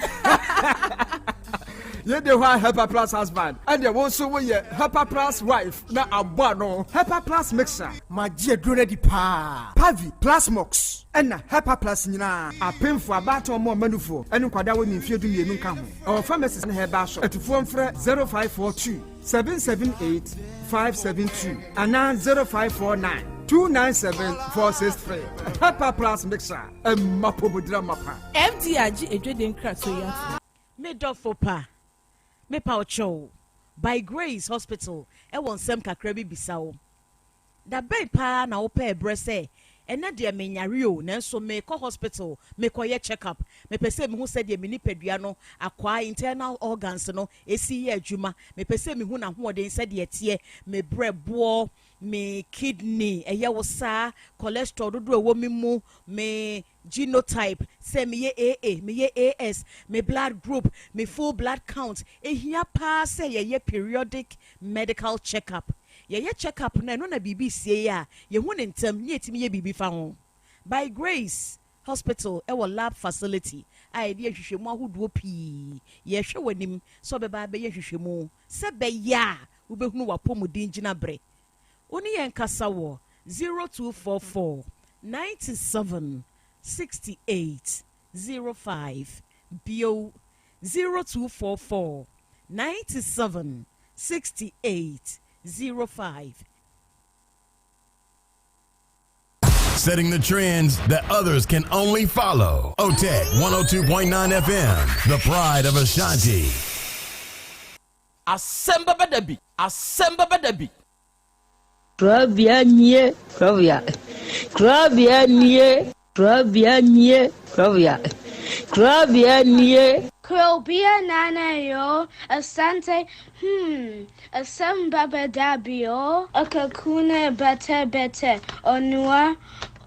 Yɛde hɔ a, Hepa Plus husband, ɛdeɛ wo nso woyɛ Hepa Plus wife na abɔ ano. Hepa Plus Mixture. Magye aduro no adi paa. Pavi, Plasmox ɛna Hepa Plus nyinaa, apemfo, abaatan, ɔmo ɔmanufoɔ ɛne nkwadaa wɔ ne mfeɛ 12 nka ho. Ɛwɔ pharmacies ne herbal shop. Atufoɔ mfrɛ 0542 778 572 anaa 0549 297 463. Hepa Plus Mixture, ɛmma pomodira mapa. FDA agye edwodie nkratoɔ yi atom. Me dɔfo pa, mepa wo kyɛw, By Grace Hospital ɛwɔ nsɛm kakra bi bisa wo. Da bɛn paa na wopɛ ɛberɛ sɛ Ɛnnɛ deɛ menyare o, nanso merekɔ hospital mekɔyɛ check up. Mepɛ sɛ mehu sɛdeɛ me nipadua no akwaa, internal organs, no si yɛ adwuma. Mepɛ sɛ mehu n'ahoɔden sɛdeɛ ɛteɛ, me berɛboɔ, me kidney, ɛyɛ wo saa, cholesterol dodoɔ a ɛwɔ me mu, me genotype, sɛ meyɛ AA, meyɛ AS, me blood group, me full blood count. Ɛhia paa sɛ yɛyɛ periodic medical check up. Yɛyɛ check up no a, ɛno na biribi sie a, yɛhu no ntɛm na yɛtumi yɛ biribi fa ho. By Grace Hospital wɔ lab facility a yɛde yɛ nhwehwɛmu ahodoɔ pii. Yɛrehwɛ w'anim sɛ wobɛba abɛyɛ nhwehwɛmu sɛ ɛbɛyɛ a wobɛhunu w'apɔmuden gyinaberɛ. Wo ne yɛn nkasa wɔ 0244 97 68 05, bio 0244 97 68 05. Setting the trends that others can only follow. OTEC 102.9 FM, the pride of Ashanti. Asɛm bɛba da bi, asɛm bɛba da bi. Korabea nie, korabea, korabea nie, korabea nie, korabea, korabea nie. Korobea nana yoo, Asante hmm, asɛm bɛba da bi oo. Akakune bɛtɛ bɛtɛ, onua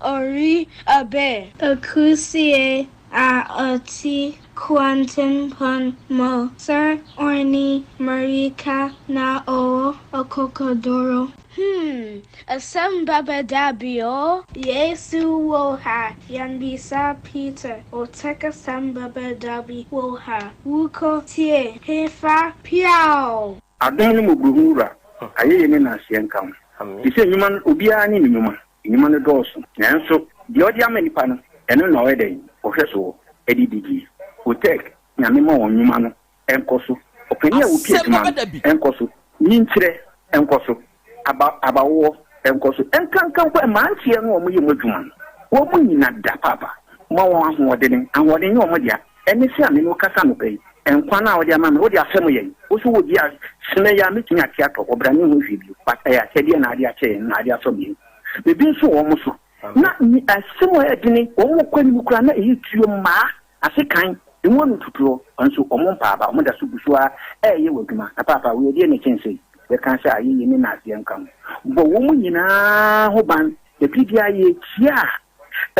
ori abe. Akusie a ɔte kwantempɔn mu. Sir Orni mmirika na ɔwɔ akokoduru. Hmm, asɛm bɛba da bi o. Yesu wɔ ha, yɛmmisa Peter, Otec asɛm bɛba da bi wɔ ha, Wokɔ tie hefa piaw! Adom ne mmɔborɔhunu Wura, ayɛyie ne nnaseɛ nka wo. Te sɛ nnwuma no, obiara ne ne nnwuma. Nnwuma no dɔɔso, nanso deɛ ɔde ama nnipa no, ɛno na ɔyɛ dɛn? Ɔhwɛ soɔ de di die. Otec, Nyame ma wɔn nnwuma no nkɔ so. Ɔpanin a ɔpie Asɛm adwuma bɛba da bi. no nkɔ so. Nyinkyerɛ nkɔ so. Aba, abawoɔ nkɔ so. Nkanka mpo mmeranteɛ no a wɔyɛ mu adwuma no, wɔn nyina da paapa. Ma wɔn ahoɔdene. Ahoɔden nyɛ wɔn dea. Ɛne sɛ a me ne wo kasa anɔpa yi, nkwa no a wode ama me, wode afɛm yɛn. Wo nso wɔ bi a, sene yi a mɛtumi ate atɔ, ɔbra ne ho hwee bio. But ɛyɛ akyɛdeɛ na ade akyɛ yɛn, na ade asɔ yɛn. Ebi nso wɔ wɔn so. Na asɛm a ɛyɛ dene, wɔn kɔ anim koraa na ɛyɛ tuo mmaa, asekan, emu ano tutuo, nso wɔn mpa aba, wɔn da so gu so ara ɛreyɛ wɔ adwuma. Na paapa, wei ɛdeɛn na ɛkyɛn sei? Yɛka sɛ ayɛyie ne nnaseɛ nka ho. Bɔ wɔn nyinaa ho ban, na biribiara yɛkyia a,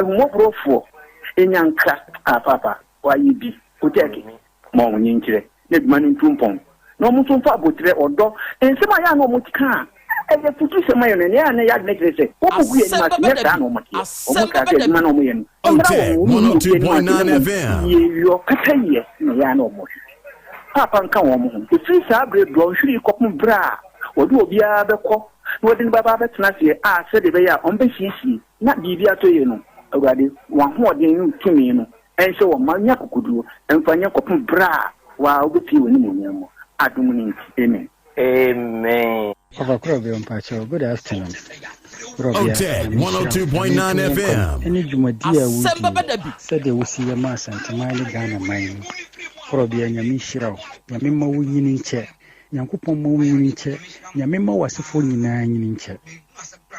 Ahummɔborɔfoɔ nya nkra a paapa wayɛ bi kotɛɛke ma wɔn nkyerɛ na adwuma no ntu mpɔn na wɔn nso mfa aboterɛ, ɔdɔ, nsɛm a ɛyɛ a na wɔn ka a ɛyɛ afutusɛm ma yɛn no ɛnna ɛyɛ a na yɛn adwene kyerɛ sɛ wɔn gu yɛn anim ase nyɛ saa na wɔn teɛ wɔn kaa sɛ adwuma no a wɔyɛ no mmra wɔn wɔn nni obi anim ase na mmom yieyɔ pɛpɛyɛ na ɛyɛ a na wɔn hwehwɛ paapa nka wɔn ho ɛfiri saa berɛ dɔnhwere kɔpem berɛ a wɔde obiara bɛkɔ na wɔde no bɛba abɛtena aseɛ a sɛdeɛ ɛbɛyɛ a wɔbɛsiesie Na biribi atɔ yie no, Awurade, w'ahoɔden ne wo tumi no nhyɛ wɔn ma nya akokoduo mfa nyɛ kɔpem berɛ a wo ara wobɛpue w'animuonyam mu, adom no nti, amen. Amen. Ɔfa Korɔbea mpakyɛw good afternoon Korɔbea OTEC Nyame nhyira wo Nyame 102.9 nto wo nkwa FM. mu ɛne dwumadie a Asɛm wodie bɛba da bi. sɛdeɛ wosi yɛ ma Asanteman ne Ghana man yi Korɔbea Nyame nhyira wo Nyame mma wo nyini nkyɛ Nyankopɔn mma wo nyini nkyɛ Nyame mma w'asefoɔ nyinaa nyini nkyɛ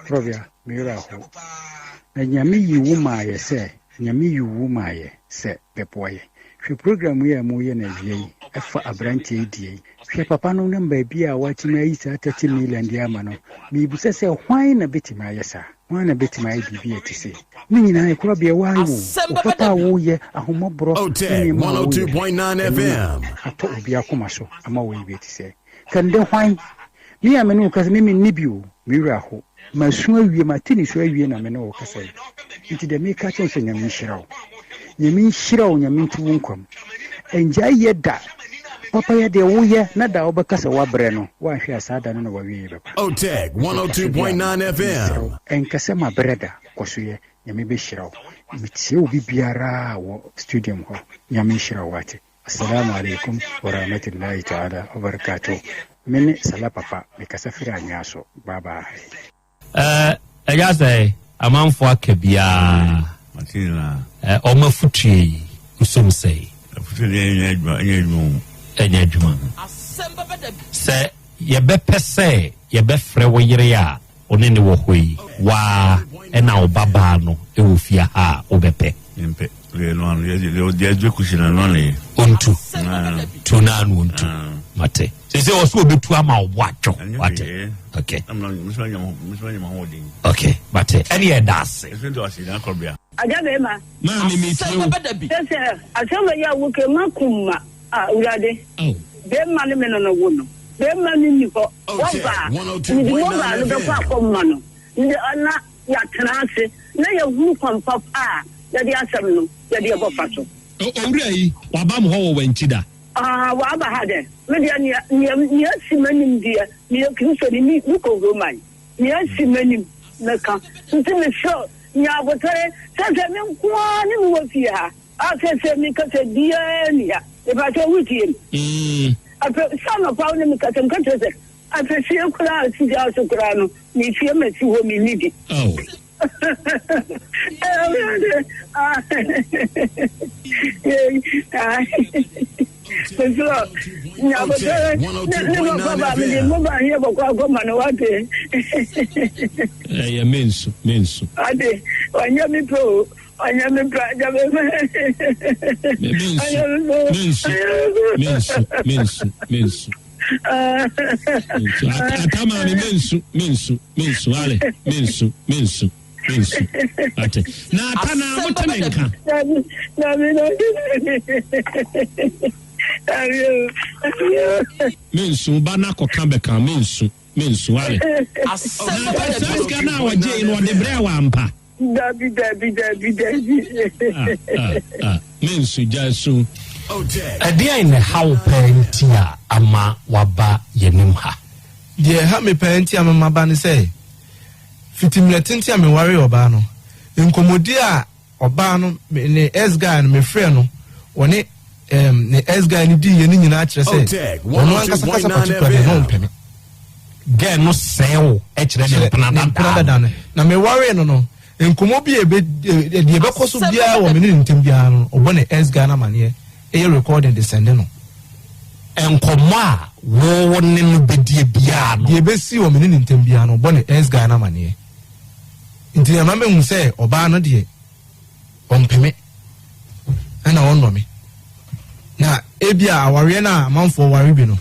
Korɔbea Me werɛ ahow. Na Nyame yi wo maayɛ sɛ, Nyame yi wo maayɛ sɛ bɛboa yɛ. Hwɛ program yi a moyɛ no awia yi ɛfa abranteɛ yi deɛ yi. Hwɛ papa no ne baabi a watumi ayi saa 30 million de ama no. Mebisa sɛ hwan na bɛtumi ayɛ saa? Hwan na bɛtumi ayɛ biribi a ɛte sei? Ne nyinaa yɛ korabea woayɛ o. Asɛm Wo bɛba papa da a bi. woyɛ, ahomɔborɔ ne OTEC nneɛma a woyɛ, 102.9 ɛno na FM. atɔ obi akoma so ama woayɛ bi a ɛte sɛɛ. Ka ndɛ hwan? Me a me ne wo kasa, me menni bi o, me werɛ ahow. Masu awie, mate nisuo awie na me ne wo kasa yi. Nti deɛ meka kyerɛ wo sɛ Nyame nhyira wo. Nyame nhyira wo, Nyame nto wo nkwa mu. Ɛngyae yɛ da. Papa yɛ deɛ woyɛ na da a wobɛka sɛ woabrɛ no, woanhwɛ a saa da no na w'awieɛ bɛba. OTEC Nti kɔ so di 102.9 ama. Mesrɛ wo, FM. ɛnka sɛ mabrɛ da, kɔ so yɛ. Nyame bɛhyira wo. Metie obi biara wɔ studium hɔ. Nyame nhyira wo wate. Assalamu alaikum warahmatullahi ta'ala wabarakatuh Me ne Salah Papa, me kasa firi anwea so. Bye bye. Ɛɛ ɛyɛ sɛ amanfoɔ aka biara ɛɛ wɔn afutuo yi nsom sɛe. Afutuo deɛ ɛnyɛ adwuma ɛnyɛ adwuma o. Ɛnyɛ adwuma. Sɛ yɛbɛpɛ sɛ yɛbɛfrɛ wo yere a. wo ne ne wɔ hɔ yi, waa ɛna wo babaa no wɔ fie ha a wobɛpɛ? Mempɛ. Deɛ ɛno ano, deɛ deɛ deɛ ɛgye kusi no ɛno ano yɛ. Ɔntu. Tu no ano ɔntu. Mate. Sɛ sɛ ɔsɛ ɔbɛtu ama wo bo atwo. Wate. Okay. Okay. Mate. Ɛne ɛda ase. Agya bɛrima. Maame mi tie o. Sɛ sɛ asɛm wei a woke ma kum ma a awurade. Bɛrima ne me no no wo no. Bɛrima no nni hɔ. Wɔba a mede mobile no bɛkɔ akɔma no. Na yɛatena ase na yɛahunu kwan papa a yɛde asɛm no yɛde ɛbɔfa so. Owura yi, waba mo hɔ wɔ wankyi da? Ah, waba ha dɛ. Me deɛ nea nea nea asi m'anim deɛ, meyɛ Kristoni, me mekɔ Roman. Nea asi m'anim mɛka. Nti mesrɛ wo, nya abotare sɛ sɛ me nko ara ne me wɔ fie ha a seesei meka sɛ biara nni ha. Mepakyɛw wotie me? Afei sɛ anɔpa wo ne me kasa, meka kyerɛ sɛ Afesie koraa a si gya so koraa no, mefie masi hɔ menni bi. Mesrɛ nyabotare ne papa ba mede mo ba heɛ bɔkɔ akɔma no wate. Ɛyɛ mensu mensu. Ate wanyɛ me pɛ o wanyɛ me pɛ agya me Mensu mensu mensu mensu mensu. Ata maame mensu mensu mensu ale mensu mensu mensu ate na ata na mote ne nka. Mensu ba na kɔka bɛka mensu mensu ale na ata saa sika no a ɔgye no ɔde brɛ wɔ ampa. Dabi dabi dabi dabi. Ah ah ah mensu gya su. Ɛdeɛn na ɛha wo paa nti a ama woaba yɛn anim ha? Deɛ ɛha me paa nti a ama maba ne sɛ, fiti mmerɛ tenten a mewaree ɔbaa no, nkɔmmɔdie a ɔbaa no, me ne ex guy no, mefrɛɛ no, ɔne um, ne ex guy no diiɛ no nyinaa kyerɛ sɛ ɔno ankasa kasa particular deɛ na ɔmpɛ me. Girl no sɛɛ wo kyerɛ ne mpena dada no. Na mewaree no no, nkɔmmɔ bi a ebe deɛ ɛbɛkɔ so biara wɔ me ne ne ntam biara no, ɔbɔ ne ex guy no amaneɛ, ɛyɛ recording de sɛnde no. Nkɔmmɔ a wo ne no bɛdie biara no. Deɛ ɛbɛsi wɔ me ne ne ntam biara no, ɔbɔ ne ex guy no amaneɛ. Nti ɛma mehu sɛ ɔbaa no deɛ ɔmpɛ me ɛna ɔnnɔ me. Na ebia awareɛ no a amanfoɔ ware bi no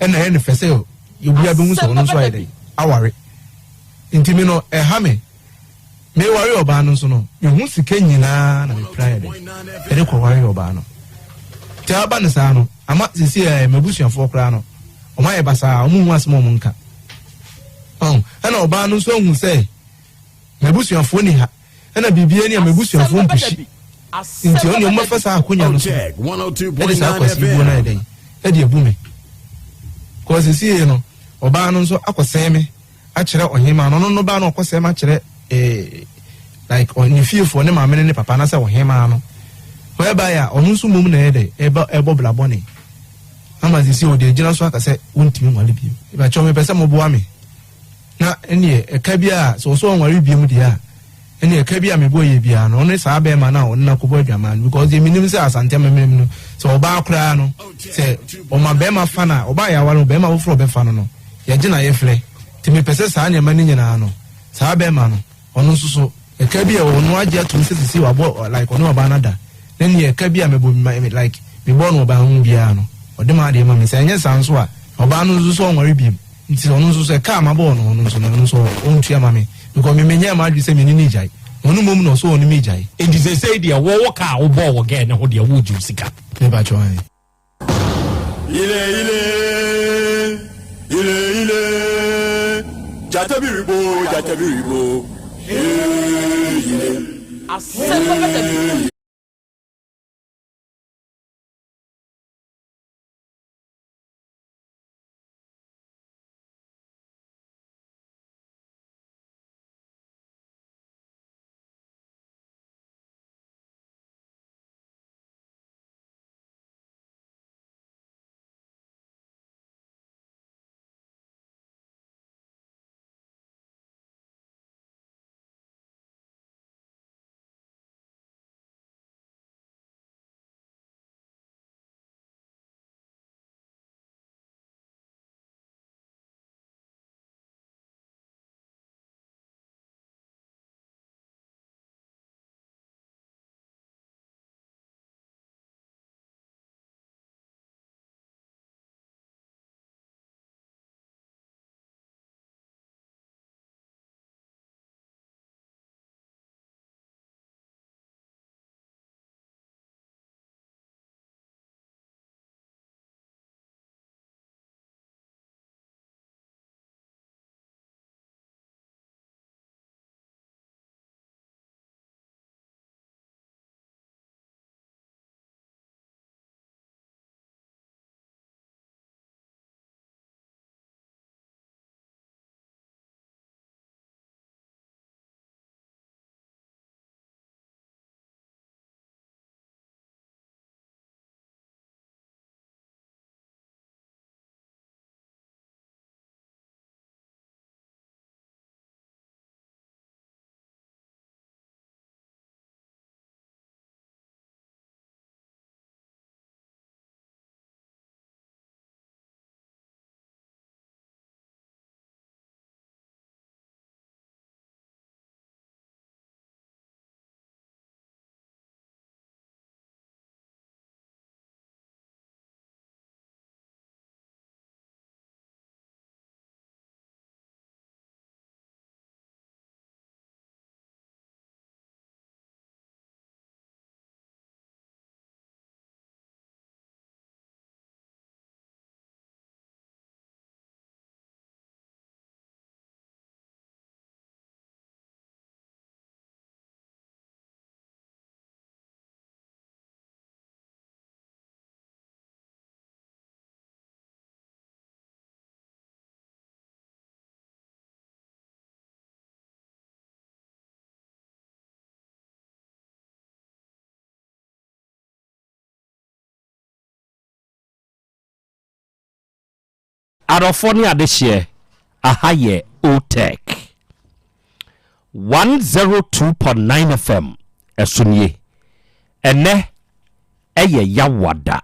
ɛna ɛyɛ no fɛ sɛ obiara bɛhu sɛ ɔno nso ayɛ dɛn aware. Nti me no ɛha me. Meware ɔbaa no nso no mehu sika nyinaa na mepira yɛ dɛn ɛde kɔware ɔbaa no. Nti aba no saa no ama sisi ɛ m'abusuafoɔ koraa no wɔn ayɛ basaa wɔn hu asɛm a wɔn nka. Ɛna ɔbaa no nso ahu sɛ m'abusuafoɔ ni ha. Ɛna biribiara ni a m'abusuafoɔ mpushi nti ɔne ɔmo bɛfa saa akonya no so ɛde saa akwasi buo no ayɛ dɛn ɛde abu me kɔɔ sisi no ɔbaa no nso akɔsɛn me akyerɛ ɔhemaa no ɔno no baa no ɔkɔsɛn me akyerɛ ee like ne fiefoɔ ne maame ne ne papa anasɛ ɔhemaa no whereby a ɔno nso mmom na ɛyɛ dɛ ɛbɔ ɛbɔ bla bɔne ama sisi ɔde agyina so aka sɛ wontumi nwale bio ìbàkyɛw mepɛ sɛ moboa me Na ɛneɛ ɛka bi a sɛ ɔsɛ ɔnware biom deɛ a ɛneɛ ɛka bi a mebɔ yɛ biara no ɔne saa bɛɛma no a ɔne no akɔbɔ adwaman no because deɛ menim sɛ Asante amammerɛ mu no sɛ ɔbaa koraa no sɛ ɔma bɛɛma fa no a ɔbaa yɛ aware no bɛɛma foforɔ ɔbɛfa no no yɛgye na yɛfrɛ nti mepɛ sɛ saa nneɛma no nyinaa no saa bɛɛma no ɔno nso so ɛka bi a ɔno agye atom sɛ sisi wabɔ like ɔne ɔbaa no ada na neɛ ɛka bi a mebɔ like mebɔ no ɔbaa ho biara no ɔde ma adeɛ ma me sɛ ɛnyɛ saa nso a ɔbaa no nso so ɔnware biom Nti ɔno nso sɛ kaa mabɔ ɔno no nso no ɔno nso ɔntua ma me because me menyɛɛ m'adwene sɛ me ne no gyae na ɔno mmom na ɔsɛ ɔne me gyae. Nti sesei deɛ wo wo kaa a wobɔɔ wɔ girl no ho deɛ woregye wo sika. Me pa kyɛw ae. Ile ile, ile ile, gyata bi rebo, gyata bi rebo, ee ile. Asɛm bɛba da bi. Adɔfoɔ ne adehyeɛ, aha yɛ OTEC 102.9 FM ɛso nie. Ɛnɛ ɛyɛ Yawada.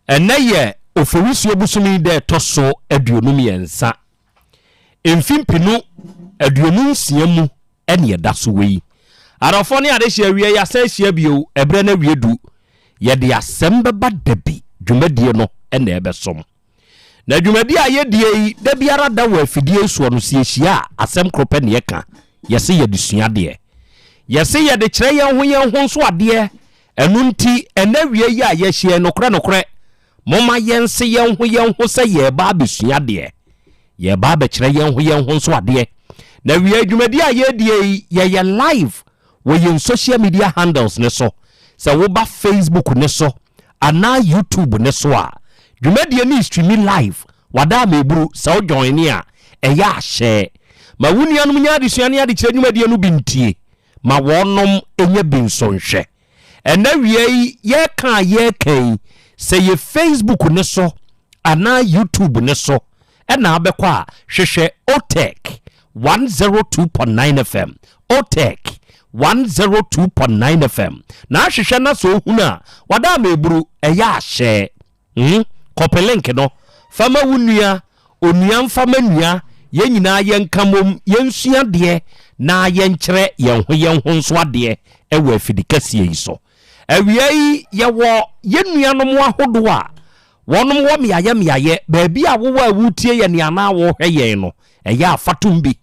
Ɛnɛ yɛ Oforisuo bosome da ɛtɔ so 23, mfe 2026 mu ɛne ɛda so wɔ yi. Adɔfoɔ ne adehyeɛ awie yɛasan ahyia bio, ɛberɛ no awie du. Yɛde asɛm bɛba da bi, dwumadie no na ɛbɛsom. Na dwumadie a yɛdie yi, da biara da wɔ afidie yi soɔ no, sɛ yɛhyia a, asɛm koro pɛ na yɛka. Yɛse yɛde sua adeɛ. Yɛse yɛde kyerɛ yɛn ho yɛn ho nso adeɛ. Ɛno nti, ɛnnɛ awia yi a yɛahyia yi, nokorɛ nokorɛ, momma yɛnse yɛn ho yɛn ho sɛ yɛreba abɛsua adeɛ. Yɛreba abɛkyerɛ yɛn ho yɛn ho nso adeɛ. Na awia yi dwumadie a yɛredie yi, yɛyɛ live wɔ yɛn social media handles no so. Sɛ woba Facebook no so anaa YouTube no so a, dwumadie no streami live. Wada ama eburu, sɛ wo joine a, ɛyɛ a hyɛ. Ma wo nuanom nya adesua ne adekyerɛ dwumadie no bi ntie. Ma wɔnom nya bi nso nhwɛ. Ɛnɛ awia yi yɛreka a yɛreka yi, sɛ yɛ Facebook no so anaa YouTube no so ɛna abɛkɔ a, hwehwɛ OTEC 102.9 FM, OTEC 102.9 FM. Na ahwehwɛ na sɛ ohunu a, wada ama eburu, ɛyɛ ahyɛ. Hmm, kɔpe link no fa ma wo nua, onua mfa ma nua, yɛn nyinaa yɛnka mmom, yɛnsua adeɛ na yɛnkyerɛ yɛn ho yɛn ho nso adeɛ wɔ afidi kɛseɛ yi so. Awia yi yɛwɔ yɛn nuanom ahodoɔ a wɔnom wɔ mmeaeɛ mmeaeɛ, baabi a wowɔ a woretie yɛn anaa worehwɛ yɛn no, ɛyɛ a fa tom bi.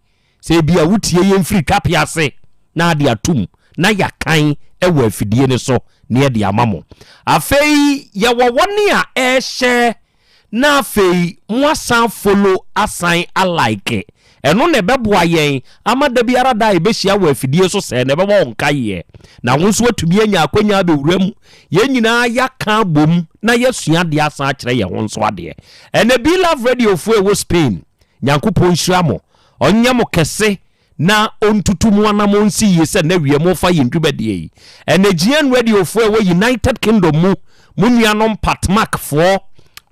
Sɛ ebia wotie yɛn firi twapea ase na ade atom na yɛakan wɔ afidie no so na yɛde ama mo. Afei yɛwɔ wɔn a ɛrehyɛ na afei moasan follow asan alike. Ɛno na ɛbɛboa yɛn ama da biara da a yɛbɛhyia wɔ afidie so sɛɛ na ɛbɛbɔ wo nkaeɛ na wo nso atumi anya akwanya abɛwura mu. Yɛn nyinaa yɛaka abom na yɛasua adeɛ asan akyerɛ yɛn ho nso adeɛ. Ɛnɛ Be-Love Radiofoɔ a ɛwɔ Spain, Nyankopɔn nhyira mo. Ɔnyɛ mo kɛse na ɔntutu mo anamɔn nsi yie sɛ nnɛ wia morefa yɛn dwumadie yi. Ɛnɛ GN Radio foɔ ɛwɔ United Kingdom mu, mo nuanom Patmak foɔ,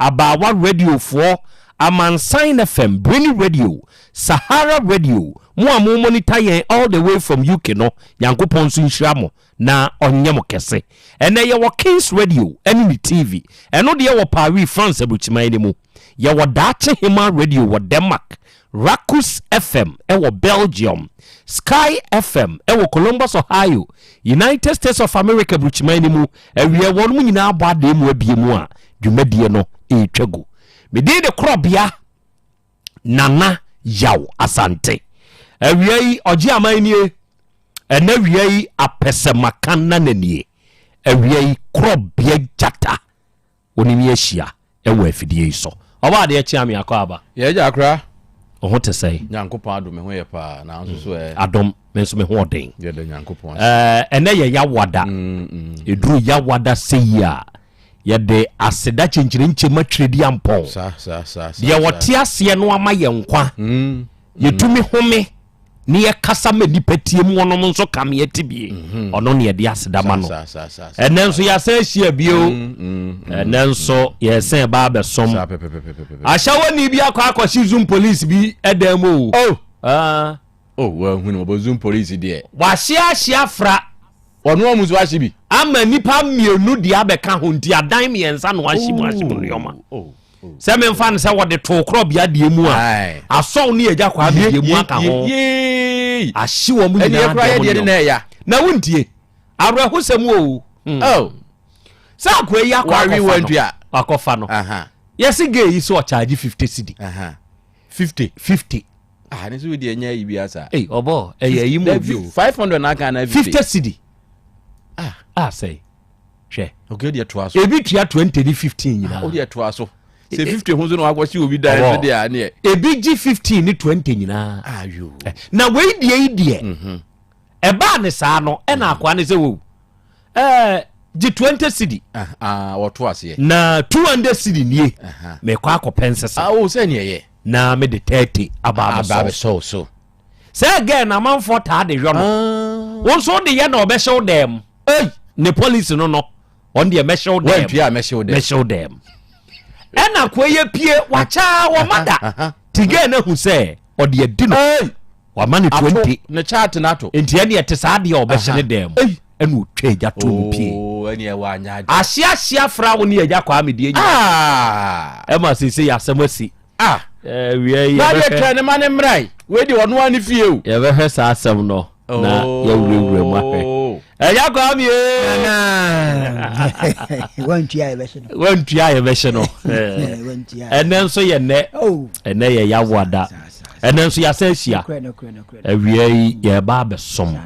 Abaawa Radio foɔ, Amansan FM, Brini Radio, Sahara Radio, mo a mo monitor yɛn all the way from UK no, Nyankopɔn nso nhyira mo na ɔnyɛ mo kɛse. Ɛnɛ yɛwɔ Kings Radio ɛne ne TV, ɛno deɛ wɔ Paris, France aburukyiman no mu. Yɛwɔ Daakye Hemaa Radio wɔ Denmark, Rakus FM wɔ Belgium, Sky FM wɔ Columbus, Ohio, United States of America burukyiman no mu. Awiɛ wɔnom nyinaa abɔ adeɛ mu abie mu a dwumadie no retwa gu. Me din de Korɔbea Nana Yaw Asante. Awia yi ɔgye aman nie. Ɛnɛ awia yi apɛsɛmaka nana nie. Awia yi Korɔbea Gyata. Wo ne me ahyia wɔ afidie yi so. Ɔbɔ adeɛ kyea me akɔ aba. Yɛ agya akora. Wo ho te sɛn? Nyankopɔn adom me ho yɛ paa na nso so ɛ. Adom me nso me ho ɔden. Yɛda Nyankopɔn ase. Ɛnɛ yɛ Yawada. Ɛduru Yawada sɛyi a yɛde aseda kyenkyerenkyem atwerɛdi ampɔn. Sa sa sa sa. Deɛ wɔte aseɛ no ama yɛn nkwa. Yɛtumi home ne yɛkasa ma nnipa tie mu ɔnom nso ka me ati bie mhm. ɔno ne yɛde aseda ma no ɛnɛ nso yɛasan ahyia bio mm, mm, mm, ɛnɛ nso yɛsɛn ba abɛsom ahyɛwɔni bi akɔ akɔhye zoom police bi ɛdan mu o oh. Ah. oh wahunu ɔbɔ zoom police deɛ wahye ahye afra ɔno ɔmu nso ahye bi ama nipa mmienu deɛ abɛka ho nti adan mmiɛnsa na wahye mu ahye mu nneɛma oh. sɛ memfa no sɛ wɔde too korɔbea deɛ mu a asɔw ne agya kwaa deɛ mu aka ho ahye wɔn nyinaa dɛm nneɛma na wontie awerɛhosɛm o hmm. oh. sɛ akoa yi akɔ akɔfa no akɔfa no yɛse gay yi sɛ ɔkyagye 50 cedi 50 50 ah ne so deɛ ɛnyɛ ayi bi asa ei ɔbɔ ɛyɛ ayi mu obi o 500 na aka na 50 cedi ah ah sɛe hwɛ okay deɛ toa so ebi tua 20 ne 15 nyinaa o deɛ toa so sɛ 50 ho so na wakɔhye obi dan so deɛ aneɛ ebi gye 15 ne 20 nyinaa ayo eh, na wei deɛ yi deɛ mhm. ɛbaa ne saa no ɛna mhm. akoa ne sɛ wow ɛɛ gye 20 cedi ah, ah, wɔto aseɛ na 200 cedi nie mekɔ akɔpɛ nsesa ah, oh, sɛ neɛ yɛ na mede 30 aba abɛsɔw so Sɛ girl na amanfoɔ taa de yɔ no. Ah. Wo nso wode yɛ na ɔbɛhyɛ wo dɛm. Ei, ne police no no. Ɔno deɛ mɛhyɛ wo dɛm. Wantua mɛhyɛ wo dɛm. Mɛhyɛ wo dɛm. Ɛna akoa yi apue wakyaa wɔma da. Ti gɛɛ no ahu sɛ ɔde adi no. Wama no 20. Ne chat no ato. Nti ɛne ɛte saa deɛ ɔbɛhyɛ ne dan mu. Ɛna ɔtwa agya to mu pie. Oh, ɛne ɛwɔ anya agya. Ahyeahye afra wo ne agya Kwame deɛ nyinaa. Ah. Ɛma seesei asɛm asi. Ah. Wia yi yɛbɛhwɛ. Na yɛtwɛn ne ma ne mmra yi. Wei deɛ ɔno ara ne fie o. Yɛbɛhwɛ saa asɛm no na oh. yɛwurawura mu ahwɛ. Ɛyɛ Kwame Wantua yɛbɛhye no. Wantua yɛbɛhye no. Ɛnɛ nso yɛ nnɛ. Oh. Ɛnɛ yɛ yawoada. Ɛnɛ nso yɛasɛ ahyia. Awia yi yɛba abɛsom.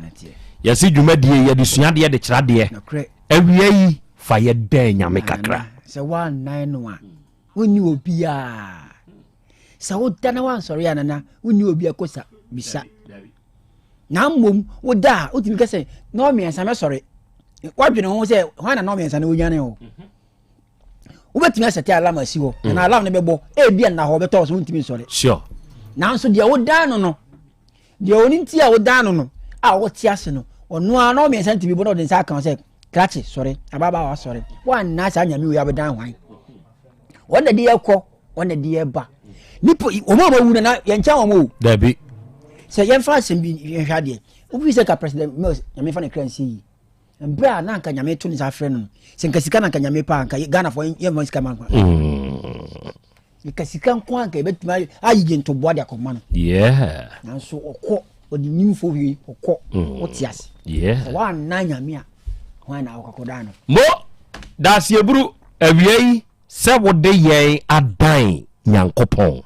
Yɛsi dwumadie yɛde sua adeɛ de kyerɛ adeɛ. Awia yi fa yɛ dɛn nyame kakra. Sɛ woannan no a wonni obiara. Sɛ woda na woansɔre a nana wonni obi akosa bisa. Na mmom woda a wotumi ka sɛ nɔɔ mmiɛnsa mɛsɔre. Woadwene ho sɛ hwan na nɔɔ mmiɛnsa no wonyane o. Wobɛtumi asɛte alarm asi hɔ. Na alarm no bɛbɔ ebi a nna hɔ bɛtɔ so wontumi nsɔre. Sure. Nanso deɛ wodan no no deɛ ɔno nti a wodan no no a wote ase no ɔno ara nɔɔ mmiɛnsa ntumi bɔ na ɔde nsa aka wo sɛ krakye sɔre ababaawa sɔre woanna saa nyame wei abɛdan hwan wɔn na de yɛ kɔ wɔn na de yɛ ba nipa wɔn a wɔawu no na yɛnkyɛn wɔn o. Dabi. Sɛ yɛmfa asɛm bi nhwɛ adeɛ wofi sɛ ka president Mills nyame fa ne kra nsie yi mbrɛ a na anka nyame to ne nsa afrɛ no no sɛ nka sika na anka nyame paa anka Ghanafoɔ yɛmfa sika ma nkwa nka sika nko anka yɛbɛtumi ayigye ntoboa de akɔma no yeah. Nanso ɔkɔ ɔde nimfo hwei ɔkɔ wote ase yeah. Sɛ woanna nyame a hwan na wokɔkɔdaa no mo daseɛburu awia yi sɛ wode yɛn adan Nyankopɔn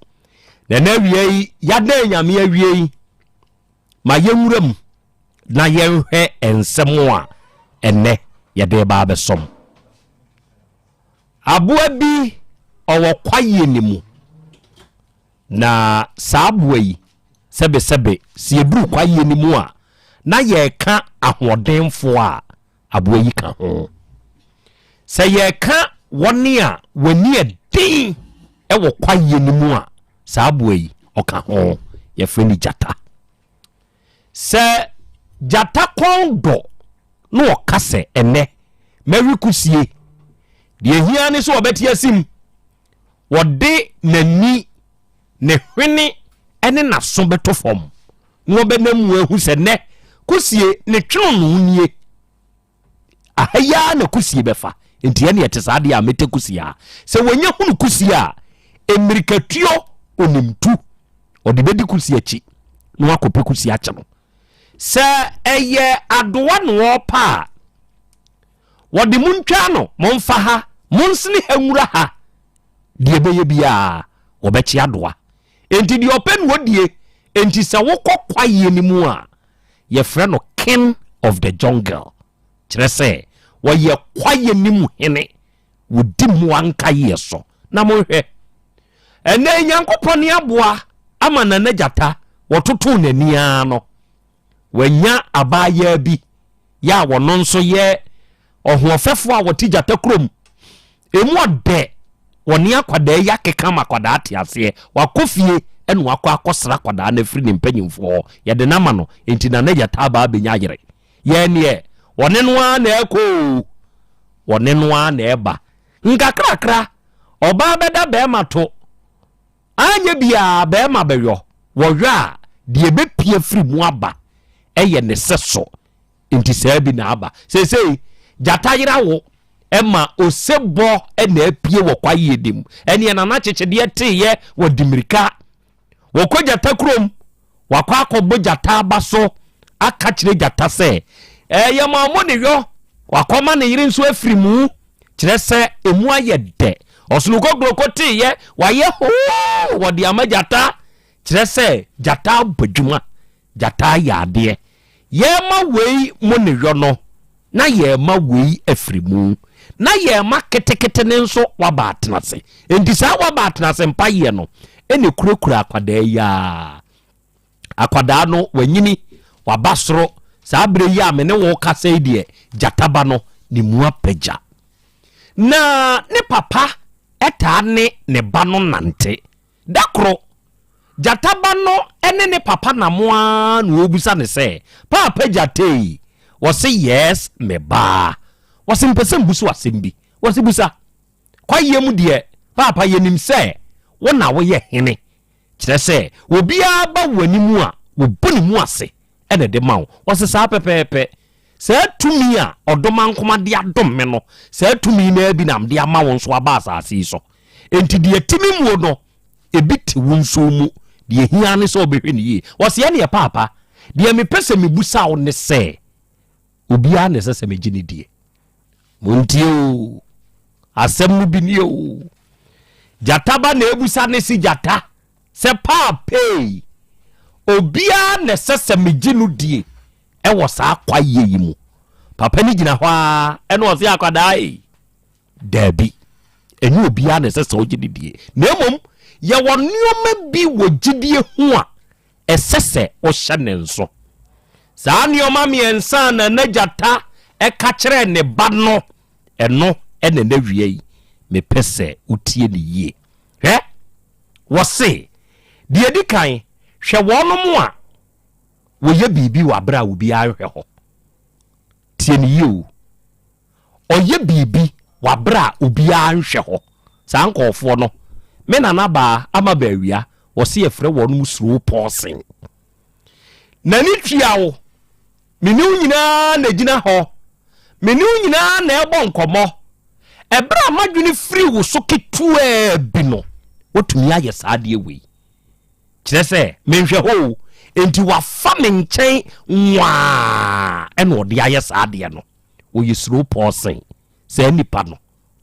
na ɛna awia yi yɛadan Nyame awie yi ma yɛnwura mu na yɛnhwɛ nsɛm a ɛnɛ yɛde ba abɛsɔm. Aboa bi ɔwɔ kwaeɛ no mu, na saa aboa yi sɛbesɛbe sɛ yɛduru kwaeɛ no mu a na yɛreka ahoɔdenfoɔ a aboa yi ka ho. Sɛ yɛreka wɔn a wɔani ɛden wɔ kwaeɛ no mu a saa aboa yi ɔka ho, yɛfrɛ no gyata. Sɛ gyata kɔn dɔ na ɔka sɛ ɛnɛ mɛwe kusie, deɛ ɛhia ne sɛ ɔbɛte asim, wɔde n'ani, ne hwene ne n'aso bɛto fam na wɔbɛnam mu ahu sɛ nɛ kusie ne twenonoo nie. Aha yi ara na kusie bɛfa, nti ɛne ɛte saa deɛ a mɛtɛ kusie a. Sɛ wɔnya hunu kusie a, mmirikatuo onim tu, ɔde bɛdi kusie akyi na wakɔpɛ kusie akye no. Sɛ ɛyɛ adowa na ɔrepa a, wɔde montwa no, momfa ha, monsene ha nwura ha, deɛ ɛbɛyɛ biara wɔbɛkye adowa. Enti deɛ ɔpɛ na ɔdie. Enti sɛ wokɔ kwaeɛ no mu a, yɛfrɛ no king of the jungle. Kyerɛ sɛ, wɔyɛ kwaeɛ no mu hene. Wɔdi mmoa nkaeɛ so. Na monhwɛ, ɛnnɛ yi Nyankopɔn ne aboa ama Nana Gyata wɔtotoo n'ani ara no, wanya abaayaa bi yɛ a wɔno nso yɛ ɔhoɔfɛfoɔ a wɔte gyata kurom. Emu ɔdɛ, wɔne akwadaa yi akeka ma akwadaa te aseɛ. Wakɔ fie ɛna wakɔ akɔsra akwadaa no afiri ne mpanyinfoɔ hɔ. Yɛde no ama no, enti Nana Gyata aba abɛnya yere. Yɛn deɛ, wɔne no ara na ɛkɔ o, wɔne no ara na ɛba. Nkakrakra, ɔbaa bɛda bɛrima to. Anyɛ biara bɛrima bɛyɔ, wɔyɔ a, deɛ ɛbɛpue afiri mu aba yɛ ne sɛso. Nti saa bi na aba. Seesei, gyata yera wo ma osebɔ na apue wɔ kwaeɛ no mu. Ɛneɛ Nana Kyekyedeɛ teeɛ, wɔde mmirika. Wɔkɔ gyata kurom, wakɔ akɔbɔ gyata aba so aka kyerɛ gyata sɛ, ɛyɛ ma ɔmo ne yɔ, wakɔma ne yere nso afiri mu, kyerɛ sɛ emu ayɛ dɛ. Ɔsono kokuroko teeɛ, wayɛ hoo, wɔde ama gyata, kyerɛ sɛ gyata abɔ adwuma, gyata ayɛ adeɛ. Yɛrema wei mo ne yɔ no, na yɛrema wei afiri mu, na yɛrema ketekete no nso waba atena ase. Enti saa waba atena ase mpaeɛ no na ɛkurakura akwadaa yi ara. Akwadaa no wanyini, waba soro. Saa berɛ yi a me ne wo kasa yi deɛ, gyata ba no, ne mu apagya. Na ne papa taa ne ne ba no nante. Da koro, gyata ba no ne ne papa nam ara na ɔrebisa no sɛ, Paapa gyata ei? Ɔse, Yes, me ba. Ɔse, Mpɛ sɛ mbusa wo asɛm bi. Ɔse, Busa. Kwaeɛ mu deɛ, Paapa, yɛnim sɛ wo na woyɛ hene, kyerɛ sɛ, obiara ba w'anim a, wɔbu ne mu ase na ɛde ma wo. Ɔse, Saa pɛpɛɛpɛ. Saa tumi a Ɔdomankoma de adom me no, saa tumi no ara bi na mede ama wo nso aba asase yi so. Enti deɛ ɛte me muo no, ebi te wo nso mu. Deɛ ɛhia ara ne sɛ wobɛhwɛ no yie. Ɔse, Ɛneɛ Paapa, deɛ mepɛ sɛ mebusa wo ne sɛ, obiara na ɛsɛ sɛ megye no die? Montie o, asɛm no bi nie o. Gyata ba na ebusa ne se gyata sɛ paapei, obiara na ɛsɛ sɛ megye no die ɛwɔ saa kwaeɛ yi mu. Papa no gyina hɔ ara ɛna ɔse akwadaa ei, daabi, ɛnyɛ obiara na ɛsɛ sɛ ɔgye no die, na mmom yɛwɔ nneɛma bi wɔ gyidie ho a ɛsɛ sɛ wohyɛ ne nso. Saa nneɛma mmiɛnsa a Nana Gyata ka kyerɛɛ ne ba no, ɛno na ɛnɛ awia yi mepɛ sɛ wotie no yie. Hwɛ, wɔse, deɛ ɛdi kan, hwɛ wɔnom a wɔyɛ biribi wɔ aberɛ a obiara nhwɛ hɔ. Tie no yie o. ɔyɛ biribi wɔ aberɛ a obiara nhwɛ hɔ. Saa nkorɔfoɔ no, me nana baa ama baawia, wɔse yɛfrɛ wɔnom slow poison. N'ani tua wo, me ne wo nyinaa na ɛgyina hɔ, me ne wo nyinaa na ɛbɔ nkɔmmɔ. Ɛberɛ a m'adwene firi wo so ketewa bi no, woatumi ayɛ saa adeɛ wei. Kyerɛ sɛ, menhwɛ hɔ o, enti wafa me nkyɛn nwaa ɛna ɔde ayɛ saa adeɛ no. Ɔyɛ slow poison saa nipa no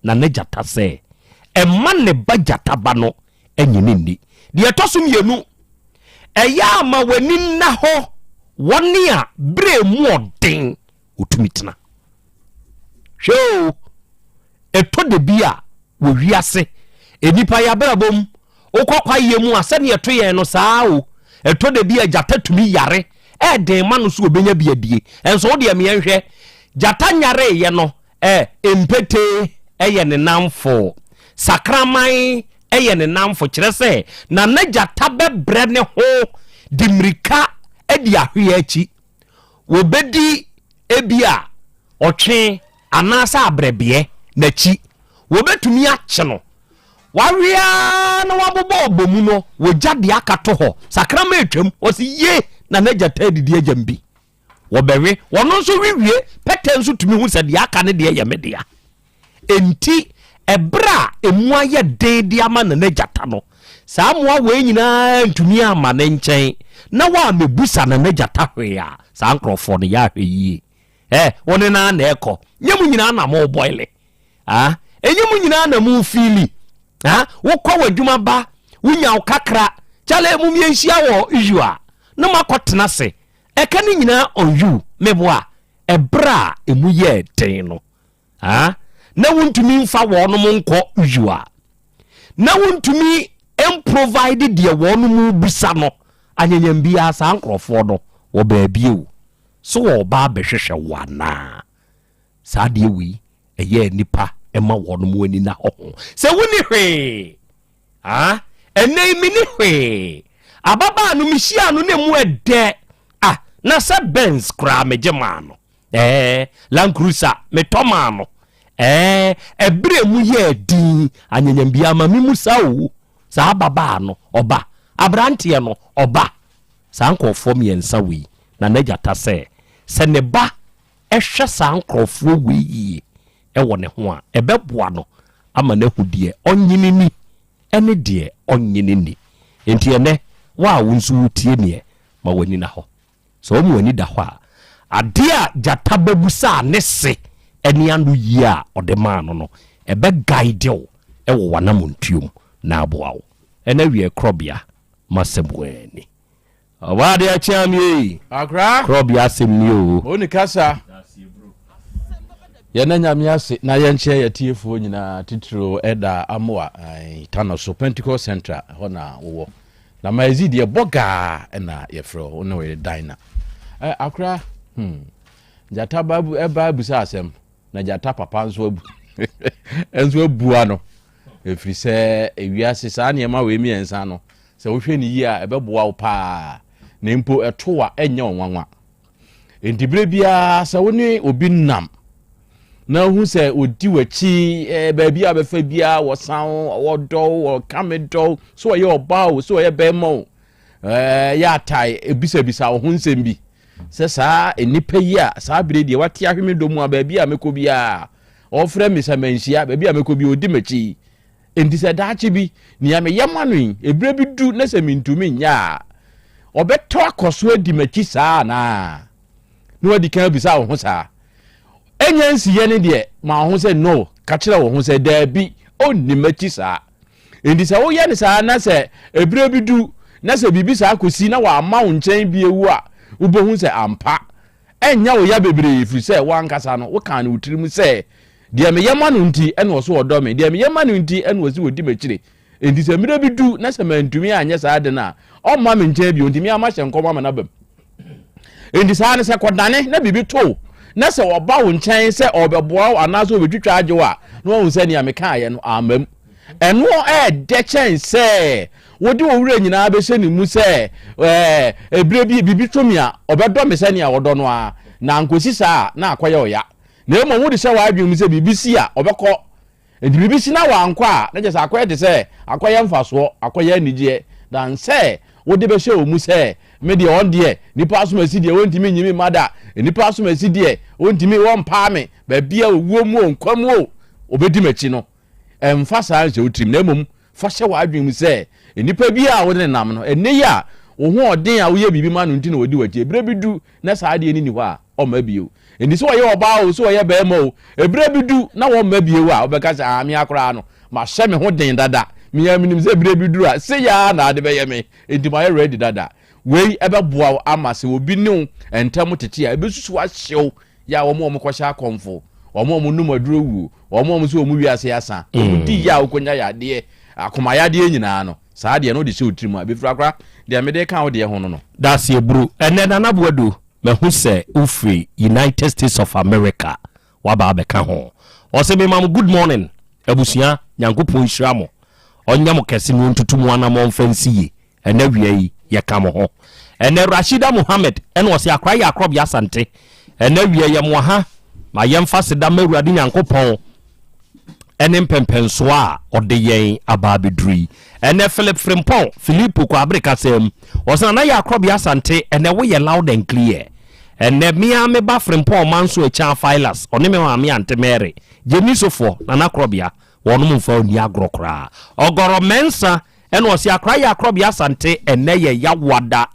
na ne gyata sɛ ɛmma ne ba gyata ba no nye no nni. Deɛ ɛtɔ so mmienu, ɛyɛ a ma w'ani nna hɔ wɔne a berɛ mu ɔden ɔtumi tena. Hwɛ o, ɛtɔ da bi a wɔ wiase, nnipa yɛ abrabɔ mu, wokɔ kwaeɛ mu a sɛdeɛ ɛto yɛn no saa o, ɛtɔ da bi a gyata tumi yare, ɛɛden ma no so ɔbɛnya bi adie. Ɛnso wo deɛ meɛ nhwɛ, gyata nyareeɛ no, ɛ, mpete ɛyɛ ne namfo, sakraman ɛyɛ ne namfo, kyerɛ sɛ nana gyata bɛbrɛ ne ho de mmirika adi ahweɛ akyi. Wɔbɛdi ebia ɔtwe anaasɛ abrɛbeɛ n'akyi. Wɔbɛtumi akye no. Wawe ara na wabobɔ ɔbɔ mu no, wɔgya deɛ aka to hɔ. Sakraman retwam, ɔse ye na n'agya taa didi agyam bi. Wɔbɛwe, ɔno nso we wie, pɛtɛ nso tumi hu sɛ deɛ aka no deɛ yɛ me dea. Enti, ɛberɛ a emu ayɛ den de ama Nana Gyata no, saa mmoa wei nyinaa antumi amma ne nkyɛn na wɔammɛbusa Nana Gyata hwee a, saa nkorɔfoɔ no, yɛ ahwɛ yie. Ɛ, wo ne no ara na ɛrekɔ. Nyɛ mo nyinaa na morebɔile. Ah, ɛnyɛ mo nyinaa na morefeeli. Ah, wokɔ w'adwuma ba, wonya wo kakra. Kyale, mom yɛnhyia wɔ issue a, na moakɔtena ase. Ɛka no nyinaa on you, meboa. Ɛberɛ a emu yɛɛ den no, Ah, na wontumi mfa wɔnom nkɔ you a, na wontumi mprovide deɛ wɔnom bisa no, anyanyam biara saa nkorɔfoɔ no wɔ baabi o, so wɔreba abɛhwehwɛ wo anaa? Saa adeɛ wei ɛyɛ nnipa ɛma wɔnom ani na hɔ ho sɛ wonni hwee. Ah, ɛnɛ yi menni hwee. Ababaa no mehyiaa no na emu ɛdɛ. Ah, na sɛ Benz koraa megye maa no. Ɛɛ, Land Cruiser metɔ maa no. Ɛɛ, ɛberɛ mu yɛɛ din, anyanyam biara ma me mu sa o. Saa ababaa no, ɔba. Aberanteɛ no, ɔba. Saa nkurɔfoɔ mmiɛnsa wei, na n'agya ta sɛ, sɛ ne ba hwɛ saa nkurɔfoɔ wei yie wɔ ne ho a, ɛbɛboa no ama no ahu deɛ ɔnnye no ni ne deɛ ɔnnye no nni. Enti ɛnnɛ, wo a wo nso wotie meɛ, ma w'ani nna hɔ. Sɛ wɔn ani da hɔ a, adeɛ a gyata bɛbusaa ne se ne ano yie a ɔde maa no no, ɛbɛ guide wo wɔ w'anamontuo mu na aboa wo. Ɛna wiɛ korɔbea m'asɛm ni. Ɔbaa adeɛ akye am yei. Akra. Korɔbea asɛm ni o. Oni kasa. Yɛn Nyame ase na yɛnkyɛ yɛ tiefoɔ nyinaa titiriw ɛda Amoa Tano so Pentecost Central hɔ na wowɔ. Na Maezi deɛ bɔgaa na yɛfrɛ wo ne ɔyere Dinah. Ɛ akora hmm gyata ba ɛba abusa asɛm na gyata papa nso abu nso abua no ɛfiri sɛ ewiase saa nneɛma wei mmiɛnsa no sɛ wohwɛ ne yie a ɛbɛboa wo paa na mpo ɛto a ɛnyɛ ɔnwanwa. Enti berɛ biara sɛ wo ne obi nam. na wohu sɛ ɔdi w'akyi eh, baabi a bɛfa biara wɔsan wo, wɔdɔ wo, wɔka me dɔ wo, sɛ ɔyɛ ɔbaa o, sɛ ɔyɛ bɛrima o, eh, yɛ atae ebisabisa wo ho nsɛm bi sɛ saa nnipa yi a saa bere deɛ wate ahwe me dɔ mu a baabi a mɛkɔ biara ɔfrɛ me sɛ manhyia baabi a mɛkɔ biara ɔdi m'akyi yi. Enti sɛ daakye bi nea meyɛ ma no yi, ɛberɛ bi du na sɛ mentumi nyɛ a, ɔbɛtɔ akɔ so adi m'akyi saa anaa? Na wadi kan abisa wo ho saa. Ɛnyɛ nsiyɛ no deɛ, ma wo ho sɛ no, ka kyerɛ wo ho sɛ daabi, ɔnni m'akyi saa. Enti sɛ woyɛ no saa na sɛ ɛberɛ bi du na sɛ biribi saa kɔsi na wamma wo nkyɛn bio a, wobɛhu sɛ ampa Ɛnyɛ wo ya bebree ɛfiri sɛ wo ankasa no wokaa no wo tirim sɛ, Deɛ meyɛ ma no nti na ɔse ɔdɔ me, deɛ meyɛ ma no nti na ɔse ɔdi m'akyire. Enti sɛ mmerɛ bi du na sɛ mantumi anyɛ saa ade no a, ɔmma me nkyɛn bio, nti me ara mahyɛ nkɔm ama no aba mu. Enti saa no sɛ kɔdane na biribi to wo na sɛ ɔba wo nkyɛn sɛ ɔrebɛboa wo anaasɛ ɔrebɛtwitwa agye wo a, na wahu sɛ nea mekaeɛ no amma mu. Ɛno ɛɛdɛ kyɛn sɛ wode wo werɛ nyinaa bɛhyɛ ne mu sɛ ɛɛ ɛberɛ bi biribi to me a ɔbɛdɔ me sɛnea ɔdɔ no ara, na ankɔsi saa a na akɔyɛ ɔya. Na mmom wode hyɛ w'adwene mu sɛ biribi si a ɔbɛkɔ. Enti biribi si na wankɔ a, na kyerɛ sɛ akɔyɛ te sɛ akɔyɛ mfasoɔ, akɔyɛ anigyeɛ, than sɛ wode bɛhyɛ wo mu sɛ me deɛ ɔn deɛ nnipa asomasi deɛ wɔntumi nyi me mma da, nnipa asomasi deɛ wɔntumi wɔmpaa me, baabi a owuo mu o nkwa mu o ɔbɛdi m'akyi no. Mfa saa nhyɛ wo tirim, na mmom fa hyɛ w'adwene mu sɛ nnipa bi a wo ne no nam no, ɛnnɛ yi a wo ho ɔden a woyɛ biribi ma no nti na ɔdi w'akyi. Ɛberɛ bi du na saa adeɛ no nni hɔ a, ɔmma bio. Enti sɛ ɔyɛ ɔbaa o, sɛ ɔyɛ barima o, ɛberɛ bi du na wɔmma bio a, wobɛka sɛ, Ah, me ara koraa no, mahyɛ me ho den dada. Me ara menim sɛ berɛ bi duru a, sei ara na ade bɛyɛ me, enti mayɛ ready dada. Wei bɛboa wo ama sɛ obi ne wo ntam tete a, ɛbɛsusu ahye wo Yɛ a wɔn a wɔkɔhyɛ akɔmfo, wɔn a wɔnom aduro wuo, wɔn a wɔsɛ wɔn wiase asa, wɔn di yɛ a wɔkɔnya yadeɛ, akoma yadeɛ nyinaa no, saa deɛ no wode hyɛ wo tirim a, ɛbɛfiri akora deɛ mede reka wo deɛ ho no no. Dase Aburu, ɛnnɛ Nana Boadu, mahu sɛ wofiri United States of America waba abɛka ho. Ɔse mema mo good morning abusua, Nyankopɔn nhyira mo, ɔnyɛ mo kɛse na ɔntutu mo anamɔn mfa nsi yie. Ɛnɛ awia yi yɛka mo ho. Ɛnɛ Rashida Mohammed ɛna ɔse akora yɛ akorɔbea Asante. Ɛnɛ awia yɛ mo ha ma yɛmfa aseda ma Awurade Nyankopɔn ɛne mpɛmpɛnsoɔ a ɔde yɛn aba abɛduru yi. Ɛnɛ Philip Frimpong, Philipo Kwabere kasa mu, ɔse Nana yɛ akorɔbea Asante ɛnɛ woyɛ loud and clear. Ɛnɛ me ara me ba Frimpong Manso Akyan Philas ɔne me maame Ante Mary Gyenisofoɔ Nana Akorɔbea wɔnom mfa ɔnni agorɔ koraa. Ɔgɔrɔ Mensah Ɛna ɔse akora yɛ akorɔbea asante ɛnɛ yɛ yawoada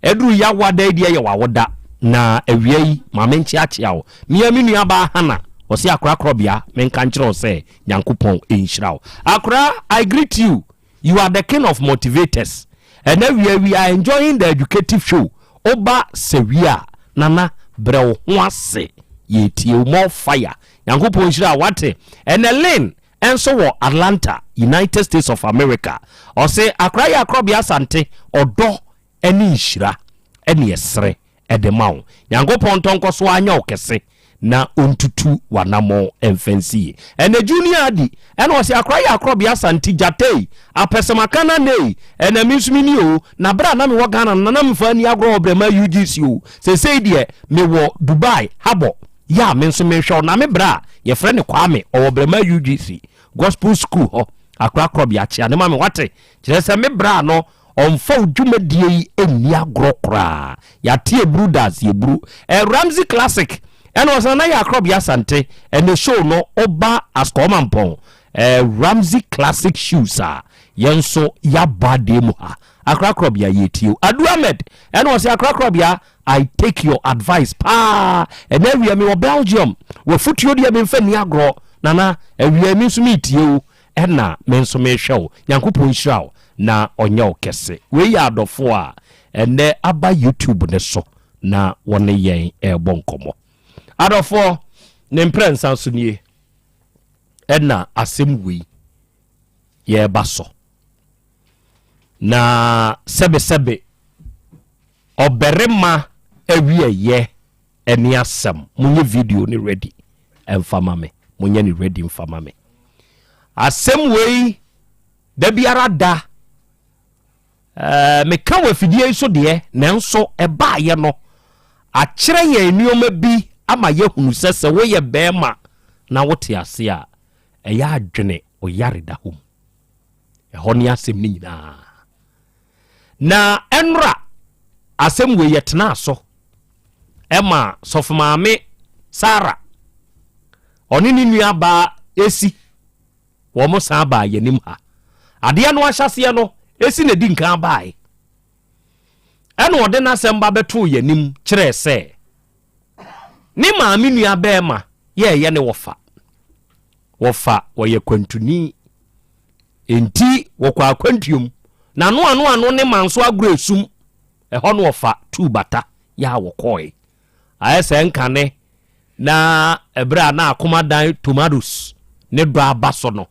ɛduru yawoada yi deɛ yɛ wawoda na awia yi ma me nkyeakyea wo mea me nua baa Hana ɔse akora korɔbea menka nkyerɛ wo sɛ Nyankopɔn nhyira wo akora I greet you you are the king of motivators ɛnɛ awia we are enjoying the educative show woba sɛwi a nana brɛ wo ho ase yɛtie wo more fire Nyankopɔn nhyira wo wate ɛnɛ Lynn nso wɔ Atlanta, United States of America. Ɔse, Akora yɛ akorɔbea Asante, ɔdɔ ne nhyira ne ɛserɛ de ma wo. Nyankopɔn ntɔ nkɔ so ara nyɛ wo kɛse na ɔntutu w'anamɔn mfa nsi yie. Ɛnɛ Junior Adi ɛna ɔse, Akora yɛ akorɔbea Asante, Gyatei, apɛsɛmaka na nei, ɛnɛ me nso meni o, na berɛ a na mewɔ Ghana no na na memfa nni agorɔ wɔ Brɛma UGC o, seesei deɛ mewɔ Dubai, Habɔ. Yɛ a me nso menhwɛ wo na me bra a yɛfrɛ no Kwame ɔwɔ Brɛma UGC Gospel School hɔ akora korɔbea kyea ne ma me wate kyerɛ sɛ me bra no ɔmfa wo dwumadie yi nni agorɔ koraa yɛate aburu das yɛburu eh, Ramsey Classic ɛna ɔsana na yɛ akorɔbea Asante ɛnɛ show no ɔba Askɔɔmampɔn eh, Ramsey Classic Shoes a yɛn nso yɛabɔ adeɛ mu ha akora korɔbea yɛtie o Adu Ahmed ɛna ɔsɛ akora korɔbea I take your advice paa ɛnɛ awia me wɔ Belgium wafutuo deɛ memfa nni agorɔ nana awia me nso metie wo ɛna me nso mehwɛ wo Nyankopɔn nhyira wo na ɔnyɛ wo kɛse wei yɛ adɔfoɔ a ɛnɛ aba YouTube ne so na wɔne yɛn ɛrebɔ nkɔmmɔ adɔfoɔ ne mprɛnsa so nie ɛna asɛm wei yɛreba so na sɛbesɛbe Ɔbarima awieɛ ɛne asɛm. Monyɛ video no ready ɛmfa ma me. Monyɛ no ready mfa ma me. Asɛm wei da biara da ɛɛ meka wɔ afidie yi so deɛ nanso ɛbaayɛ no akyerɛ yɛn nneɛma bi ama yɛhunu sɛ sɛ woyɛ bɛrima. na wote ase a, ɛyɛ adwene ɔyareda hɔ mu. Ɛhɔ ne asɛm no nyinaa. Na ɛnora asɛm wei yɛtenaa so ɛma sɔfo maame Sara ɔne ne nua baa esi wɔn san baa yɛn anim ha. Adeɛ no ahyɛseɛ no esi na edi nkan baae. Ɛna ɔde n'asɛm ba bɛtoo yɛn anim kyerɛɛ sɛ ne maame nua bɛrima yɛɛyɛ ne wɔfa. Wɔfa wɔyɛ kwantuni. Enti wɔkɔ akwantuo mu. Na ano ano ano ne manso agorɔ esum. Ɛhɔ no wɔfa tuu bata yɛ a wɔkɔɔe. Ayɛ sɛ nkane na ɛberɛ a na akoma dan tomatoes ne dɔ aba so no.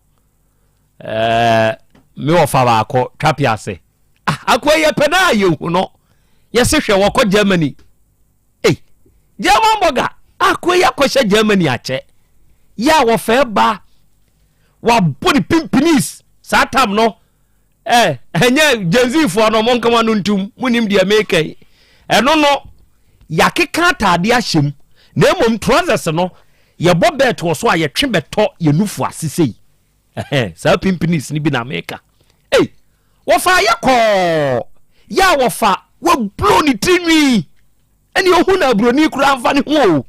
Ɛɛ me wɔfa baako twape ase. Ah, akoa yɛ pɛ na yɛhu no. Yɛse hwɛ wɔkɔ Germany. Ei, German bɔga akoa yi akɔhyɛ Germany akyɛ. Yɛ a wɔfɛɛ ba wabɔ ne pimpinis saa tam no eh, ɛnyɛ Gen Z foɔ no monkama no ntum monim deɛ meka yi ɛno no yɛakeka ataadeɛ ahyɛ mu na mmom trousers no yɛbɔ bɛt wɔ so a yɛtwe bɛtɔ yɛn nufu ase sei saa pimpinis no bi na meka ei wɔfa yɛ kɔɔ yɛ a wɔfa wɔblo ne tirinwi ɛne ɔhu na aburoni koraa mfa ne ho o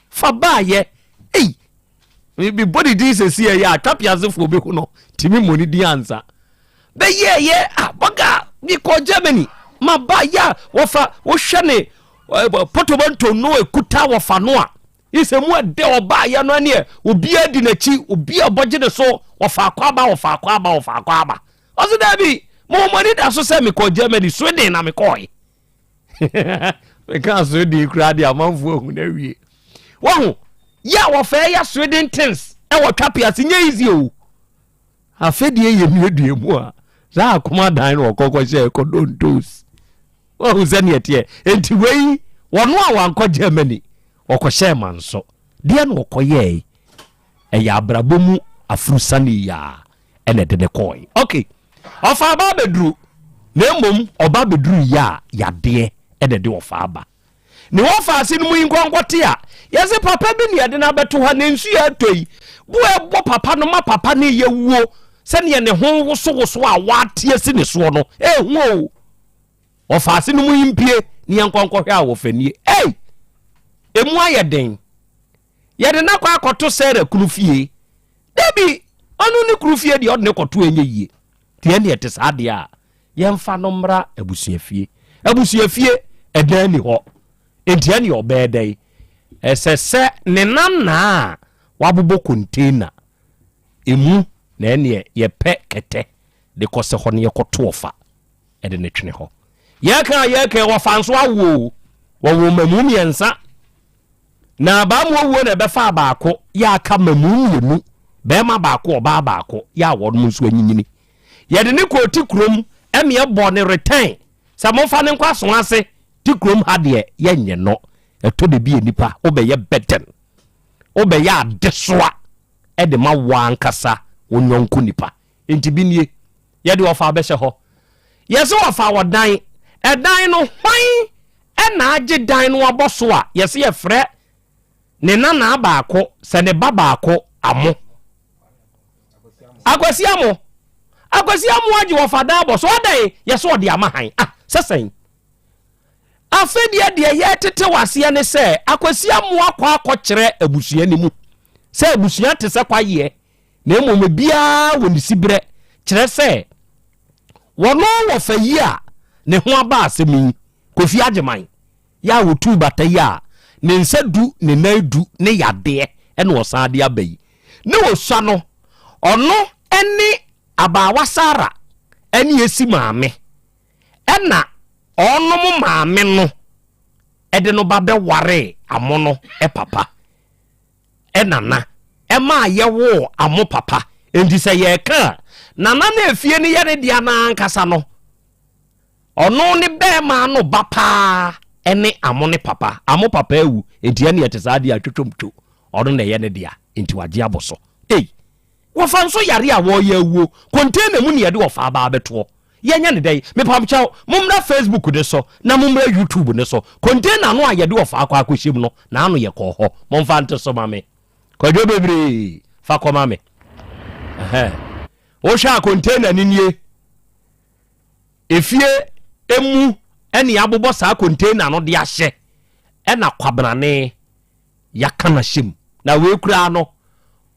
fa baayɛ ei mebɔ ne din sɛsi ɛyɛ a twapeasefoɔ bɛhu no tumi mmɔ ne din ansa bɛyɛɛyɛ a bɔga mekɔ Germany ma ba yɛ a wɔfa wohwɛ ne potomanto no ɛkuta wɔfa no a isɛ mu ɛdɛ ɔbaayɛ no ɛneɛ obiaa di n'akyi obiaa bɔgye ne so wɔfa akɔ aba wɔfa akɔ aba wɔfa akɔ aba ɔse daabi mowɔ mo ani da so sɛ mekɔ Germany Sweden na mekɔɔe meka Sweden koraa de amanfoɔ ahu no awie wahu yɛ a wɔfɛɛ yɛ Sweden things ɛwɔ twape ase nyɛ easy o afɛdeɛ yɛ nnuadua mu a saa akoma dan no ɔkɔkɔ hyɛ ɛkɔdɔ ntos wahu sɛneɛ teɛ enti wei wɔno a wankɔ Germany ɔkɔhyɛɛ manso deɛ na ɔkɔyɛe ɛyɛ abrabɔ mu afurusane yi a ɛna ɛde ne kɔɔe ok ɔfa aba abɛduru na mmom ɔba abɛduru yɛ a yadeɛ ɛna ɛde ɔfa aba ne wɔfa ase no mu yi nkɔnkɔte a yɛse papa bi ne yɛde no abɛto ha ne nsu yɛ atɔ yi bo ɛbɔ papa no ma papa no yɛ wuo sɛdeɛ ne ho wosowoso a wate asi ne soɔ no ɛhu o ɔfa ase no mu yi mpie ne yɛn nkɔnkɔhwɛ a wɔfa nie ei emu ayɛ den yɛde no akɔ akɔto Sarah kunu fie dabi ɔno ne kunu fie deɛ ɔde ne kɔto ɛnyɛ yie deɛ ne ɛte saa deɛ a yɛmfa no mmra abusuafie abusuafie ɛdan ni hɔ nti ɛne ɔbɛɛ dɛn ɛsɛ sɛ ne nanaa a wabobɔ container emu na ɛneɛ yɛpɛ kɛtɛ de kɔ sɛ hɔ ne yɛkɔto ɔfa ɛde ne twene hɔ yɛka yɛka wɔfa nso awo wɔwɔ mamu mmiɛnsa Na abaamuwa wuo na ɛbɛfaa baako yɛ aka mamu mmienu, barima baako ɔbaa baako yɛ a wɔnom nso anyinyini. Yɛde ne kɔɔ ti kurom ɛmeɛ bɔɔ ne retɛn sɛ momfa ne nkɔ aso ase ti kurom ha deɛ yɛnyɛ no. Ɛtɔ da bi a nipa wobɛyɛ burden, wobɛyɛ adesoa de ma wo ankasa wo nyɔnko nipa. Enti bi nie, yɛde ɔfa bɛhyɛ hɔ. Yɛse ɔfa wɔ dan, ɛdan no hwan ɛna agye dan no abɔ so a yɛse yɛfrɛ ne nanaa baako sɛ ne ba baako Amo. Akwasi Amo. Akwasi Amo agye ɔfa dan abɔ so adɛn yɛse ɔde ama han. Ah, sɛ sɛn? Afei deɛ deɛ yɛtete waseɛ ne sɛ Akwasi Amo akɔ akɔkyerɛ abusua no mu sɛ abusua te sɛ kwayeɛ na mmom ebiara wɔ ne siberɛ, kyerɛ sɛ, wɔno wɔ fa yi a ne ho aba asɛm yi, Kofi Agyeman, yɛ a wɔtuu bata yi a ne nsa du ne nan du ne yadeɛ na ɔsan de aba yi, ne ɔsua no, ɔno ne abaawa Sarah ne Esi maame, ɛna ɔnom maame no de no ba bɛwaree Amono papa. Nana ɛmaa yɛwoo Amo papa. Enti sɛ yɛreka a, Nana no efie no yɛ ne dea no ara ankasa no, ɔno ne bɛɛma no ba paa ne Amo ne papa. Amo papa awu, enti ɛne ɛte saa deɛ a twotwomtwo, ɔno na ɛyɛ ne dea, enti wagye abɔ so. Ei! Wɔfa nso yare a wɔreyɛ awuo, container mu na yɛde wɔfa aba abɛtoɔ. Yɛnyɛ no dɛn? Mepamkyɛw, mommra Facebook no so na mommra YouTube no so. Container no a yɛde ɔfaa kɔ akɔhyɛ mu no, n'ano yɛ kɔɔ hɔ. Momfa nto so ma me. Kwadwo bebree fa kɔma me. Wohwɛ a container no nie. Efie emu ɛne abobɔ saa container no de ahyɛ ɛna kwabenane yɛaka no ahyɛ mu. Na wei koraa no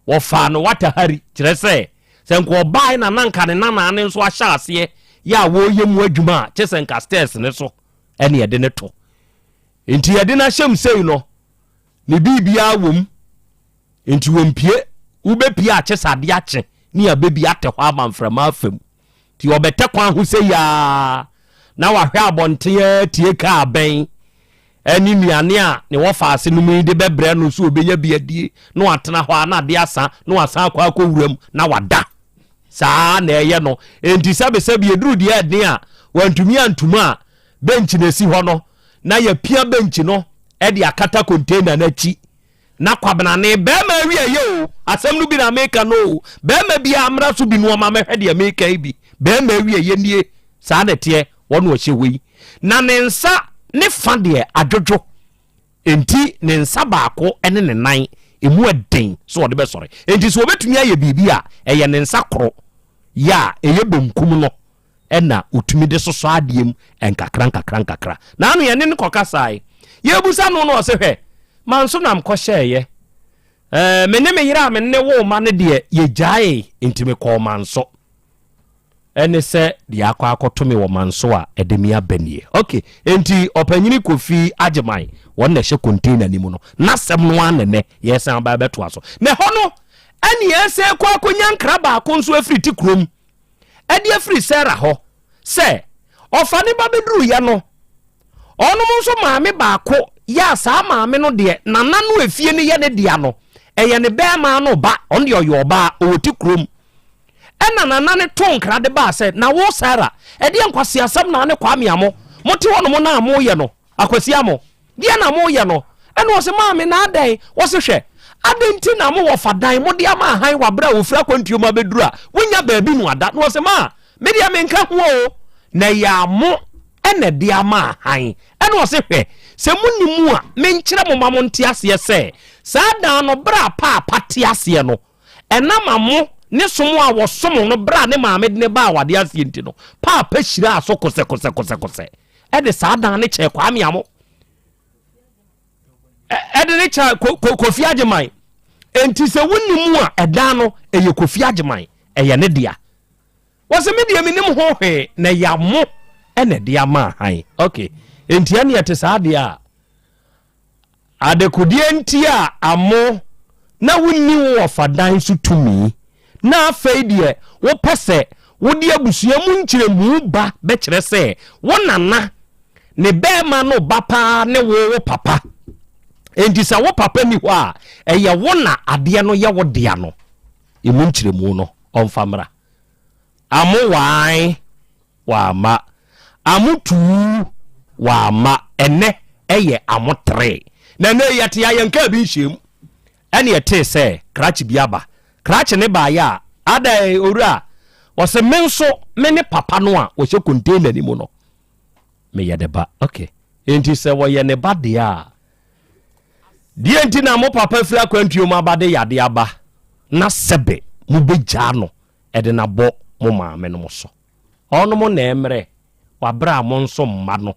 wɔfaa no watahari kyerɛ sɛ sɛ nka ɔbae na na nka ne nanaa ne nso ahyɛ aseɛ yɛ a wɔreyɛ mu adwuma a kyɛ sɛ nka stairs ne so ɛne ɛde ne to. Nti yɛde no ahyɛ mu sei no ne biribiara wɔ mu nti wɔmpie wobɛpie a kyɛ sɛ adeɛ akye ne abɛbi atɛ hɔ ama mframa afa mu nti ɔbɛtɛ kwan ho sɛ yaa na wahwɛ abɔnten atie kaa bɛn ɛne nnuane a ne wɔfa ase no mu yi de bɛbrɛ no so ɔbɛnya bi adie na watena hɔ a na adeɛ asa na wasan akɔ akɔ wuram na wada saa na ɛyɛ no enti sɛbesɛbe ɛduru deɛ ɛden a wantumi antum a bɛnkyi na ɛsi hɔ no na yɛapia bɛnkyi no de akata container no akyi na kwabenane bɛrima awie yɛ o asɛm no bi na meka no o bɛrima bi amra so bi no ɔma mɛhwɛ deɛ meka yi bi bɛrima awie yɛ nie saa na ɛteɛ wɔn ɔhyɛ hɔ yi na ne nsa ne fa deɛ adwodwo enti ne nsa baako ne ne nan emu ɛden so ɔde bɛsɔre enti sɛ ɔbɛtumi ayɛ biribi a ɛyɛ ne nsa koro yɛ a ɛyɛ benkum no na ɔtumi de sosɔ adeɛ mu nkakra nkakra nkakra. Na ano yɛne no kɔkasae. Yɛbusa no na ɔse hwɛ, manso na mekɔhyɛeɛ. Ɛɛ, me ne me yere a me ne woo ma no deɛ yɛgyaee nti mekɔɔ manso. Ɛne sɛ deɛ akɔ akɔto me wɔ manso a ɛde me aba nie. Ok, enti ɔpanyini Kofi Agyeman, wɔn na ɛhyɛ container no mu no, n'asɛm no ara na ɛnɛ yɛresan aba abɛtoa so. Na ɛhɔ no ɛne yɛresan kɔ akɔnya nkra baako nso afiri ti kurom. de afiri Sara hɔ sɛ ɔfa ne ba bɛduruiɛ no, ɔnom nso maame baako yɛ a saa maame no deɛ nana no efie no yɛ ne dea no, ɛyɛ ne bɛrima no ba, ɔno deɛ ɔyɛ ɔbaa, ɔwɔ ti kurom. Ɛna nana no too nkra de baa sɛ, na wo Sara, ɛdeɛ nkwaseasɛm na ne Kwame Amo, mote hɔ nom na moyɛ no? Akwasi Amo, deɛ na moyɛ no? Ɛna ɔse, maame na adɛn? Ɔse, hwɛ, adɛn nti na mo wɔfa dan mode ama ahan wɔ aberɛ a wɔfiri akwantuo mu abɛduru a wonya baabi no ada? Na ɔse, maa, me deɛ menka ho o, na ɛyɛ amo ɛna ɛde ama ahan. Ɛna ɔse, hwɛ, sɛ monni mu a, menkyerɛ mo ma monte aseɛ sɛ, saa dan no berɛ a paapa te aseɛ no, ɛnam amo ne som a wɔsom no berɛ a ne maame de ne baa awadeɛ aseɛ nti no, paapa hyiraa so kosɛkosɛkosɛkosɛ. ɛde saa dan no kyɛɛ Kwame Amo ɛde ne kyɛ Kofi Agyeman enti sɛ wonni mu a ɛdan no ɛyɛ Kofi Agyeman ɛyɛ ne dea wɔsɛ me deɛ menim ho hwee na ɛyɛ amo ɛna ɛde ama ahan ok enti ɛne ɛte saa deɛ a Adekodeɛ nti a amo na wonni wo wɔfa dan so tumi, na afei deɛ wopɛ sɛ wode abusua mu nkyerɛmu ba bɛkyerɛ sɛ wo nana ne bɛɛma no ba paa ne wo wo papa. Enti sɛ wo papa nni hɔ a, ɛyɛ wo na adeɛ no yɛ wo dea no, emu nkyerɛmu no ɔmfa mmra. Amo wae. Wamma. Amo tuu wamma. Ɛnnɛ ɛyɛ amo tree. Na ɛnnɛ yi yɛte a yɛn kaa bi nhyɛm. Ɛne yɛtee sɛ krakye bi aba. Krakye ne baeɛ a, adɛn owura? Ɔse me nso me ne papa no a ɔhyɛ container no mu no, meyɛ ne ba. Ok. Enti sɛ wɔyɛ ne ba deɛ a, deɛ nti na mo papa firi akwantuo mu aba de yadeɛ aba na sɛbe mobɛgyaa no de no abɔ mo maamenom so. Ɔnom na ɛmmerɛ wɔ aberɛ a mo nso mma no,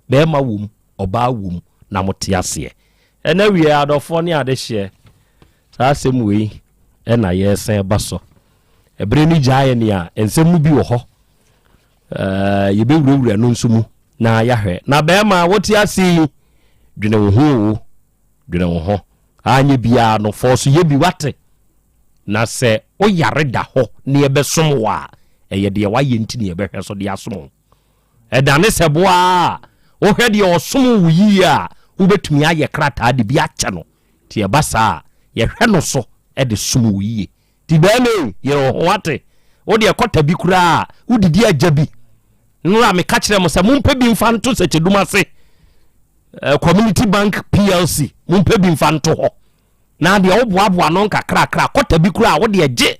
barima wom, ɔbaa wom, na mo te aseɛ. Ɛna wie adɔfoɔ ne adehyeɛ, saa asɛm wei na yɛresan ba so. Ɛberɛ no gyaa yɛn a, nsɛm no bi wɔ hɔ, yɛbɛwurawura no nso mu na yɛahwɛ. Na barima wote ase yi, dwene wo ho o, dwene wo ho. Anyɛ biara no, fɔɔso yɛ bi wate. Na sɛ wo yare da hɔ na yɛbɛsom wo a, ɛyɛ deɛ woayɛ nti na yɛbɛhwɛ so de asom wo. Ɛdane sɛ boa a, wohwɛ deɛ ɔsom wo yie a, wobɛtumi ayɛ krataa de bi akyɛ no. Nti ɛba saa a, yɛhwɛ no so de som wo yie. Nti bɛrima ei, yere wo ho wate. Wo deɛ kɔta bi koraa a, wodidi agya bi. Nnora meka kyerɛɛ mo sɛ mompɛ bi mfa nto Sɛkyɛdum ase eh, Community Bank PLC, mompɛ bi mfa nto hɔ. Na deɛ woboaboa no nkakrakra kɔta bi koraa wo deɛ gye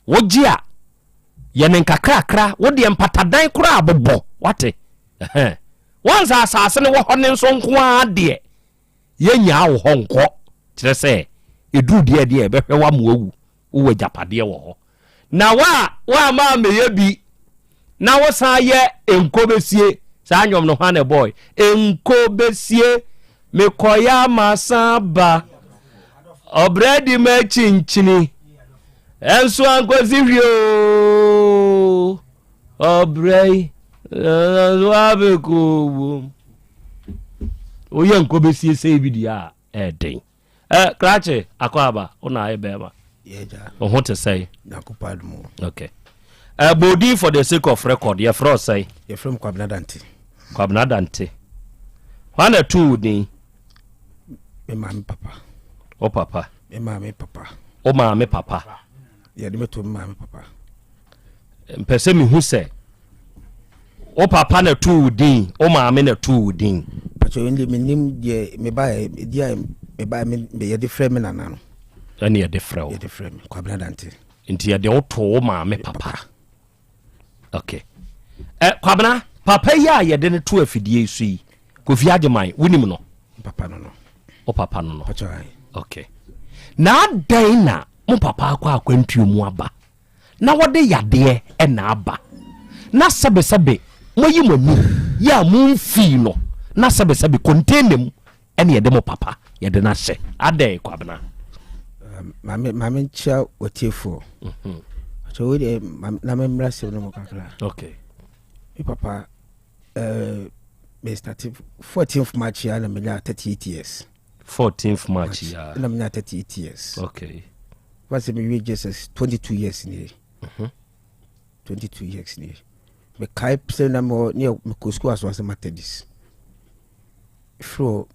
wogye a yɛ ne nkakrakra wo deɛ mpatadan koraa bobɔ wate wɔn sɛ asase no wɔ hɔ ne nso nko ara deɛ yɛnyaa wo hɔ nkɔ kyerɛ sɛ Ɛduru deɛ deɛ ɛbɛhwɛ wo ama wawu. Wowɔ agyapadeɛ wɔ hɔ. Na wo a woamma ammɛyɛ bi na wosan yɛ nkobesie, saa nnwom no hwan na ɛbɔe? Nkobesie, mekɔyɛ ama san ba, ɔbrɛ di m'akyinkyini, ɛnso ankosi hwee oo, ɔbrɛ yi, ɛnso abɛkɔ wom. Woyɛ nkobesie sɛ bi deɛ a, ɛɛden. Eh, krakye akɔ aba wo na ayɛ bɛrima wo ho te sɛe okay eh, bɔdin for the sake of record yɛfrɛ wo sɛe yɛfrɛ m kwabena dante kwabena dante hwan na ɛtoo wo din me maame papa wo papa me maame papa wo maame papa yɛde me to me maame papa mpɛ sɛ mehu sɛ wo papa na too wo din wo maame na too wo din pàtó ɛnde menim deɛ mebaeɛ di a mebaeɛ me yɛde frɛ me nana no ɛne yɛde frɛ wo yɛde frɛ me Kwabena Dante nti yɛde wo too wo maame papa ok ɛ Kwabena papa yi a yɛde no to afidie yi so yi Kofi Agyeman wonim no papa no no wo papa no no ok na adɛn na mo papa akɔ akwantuo mu aba na wɔde yadeɛ na aba, na sɛbesɛbe moayi mo ani yɛ a momfii no, na sɛbesɛbe container mu ɛne yɛde mo papa yɛde no ahyɛ. Adɛn Kwabena? Maame maame nkyia watiefoɔ. Mhm. So wei deɛ na memmra sɛm no mu kakra. Okay. Me papa uh, me started 14th March ya na menya 38 years. 14th March ya. Na menya 38 years. Okay. Fa sɛ mewie Jesus 22 years nie. Mm 22 years nie. Mekae sɛ na mewɔ ne mekɔ sukuu aso ase Methodist. Firi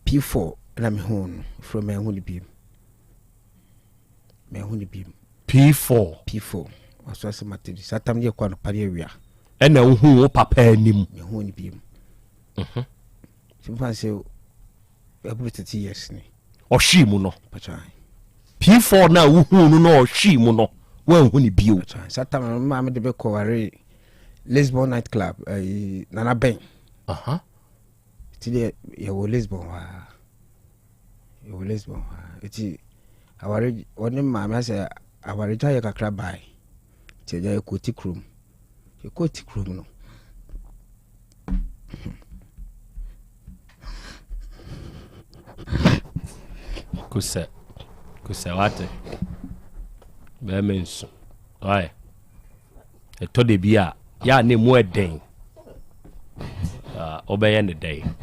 P4 na mehu no. Firi manhu no biem. Manhu no biem. P4. P4 aso ase Methodist. Saa tam deɛ kɔ anɔpa ne awia. Ɛna wohu wo papa anim. Mehu no biem. Mhm. Simfa sɛ ɛboro 30 years ni. Ɔhwee mu no. P4 no a wohuu no na ɔhwee mu no, woanhu no bio. Saa tam no maame de bɛkɔ ware Lisbon night club ɛyi Nana Ben. Ti deɛ yɛwɔ Lisbon hɔ a yɛwɔ Lisbon hɔ a eti aware ɔne maame asɛ awaregya yɛ kakra bae ti agya yɛkɔ ti kurom yɛkɔ ti kurom no. Kosɛ, kosɛ wate. Bɛrima nsu. Why? Ɛtɔ da bi a, yɛ a na emu ɛdɛn. Wobɛyɛ ne dɛn.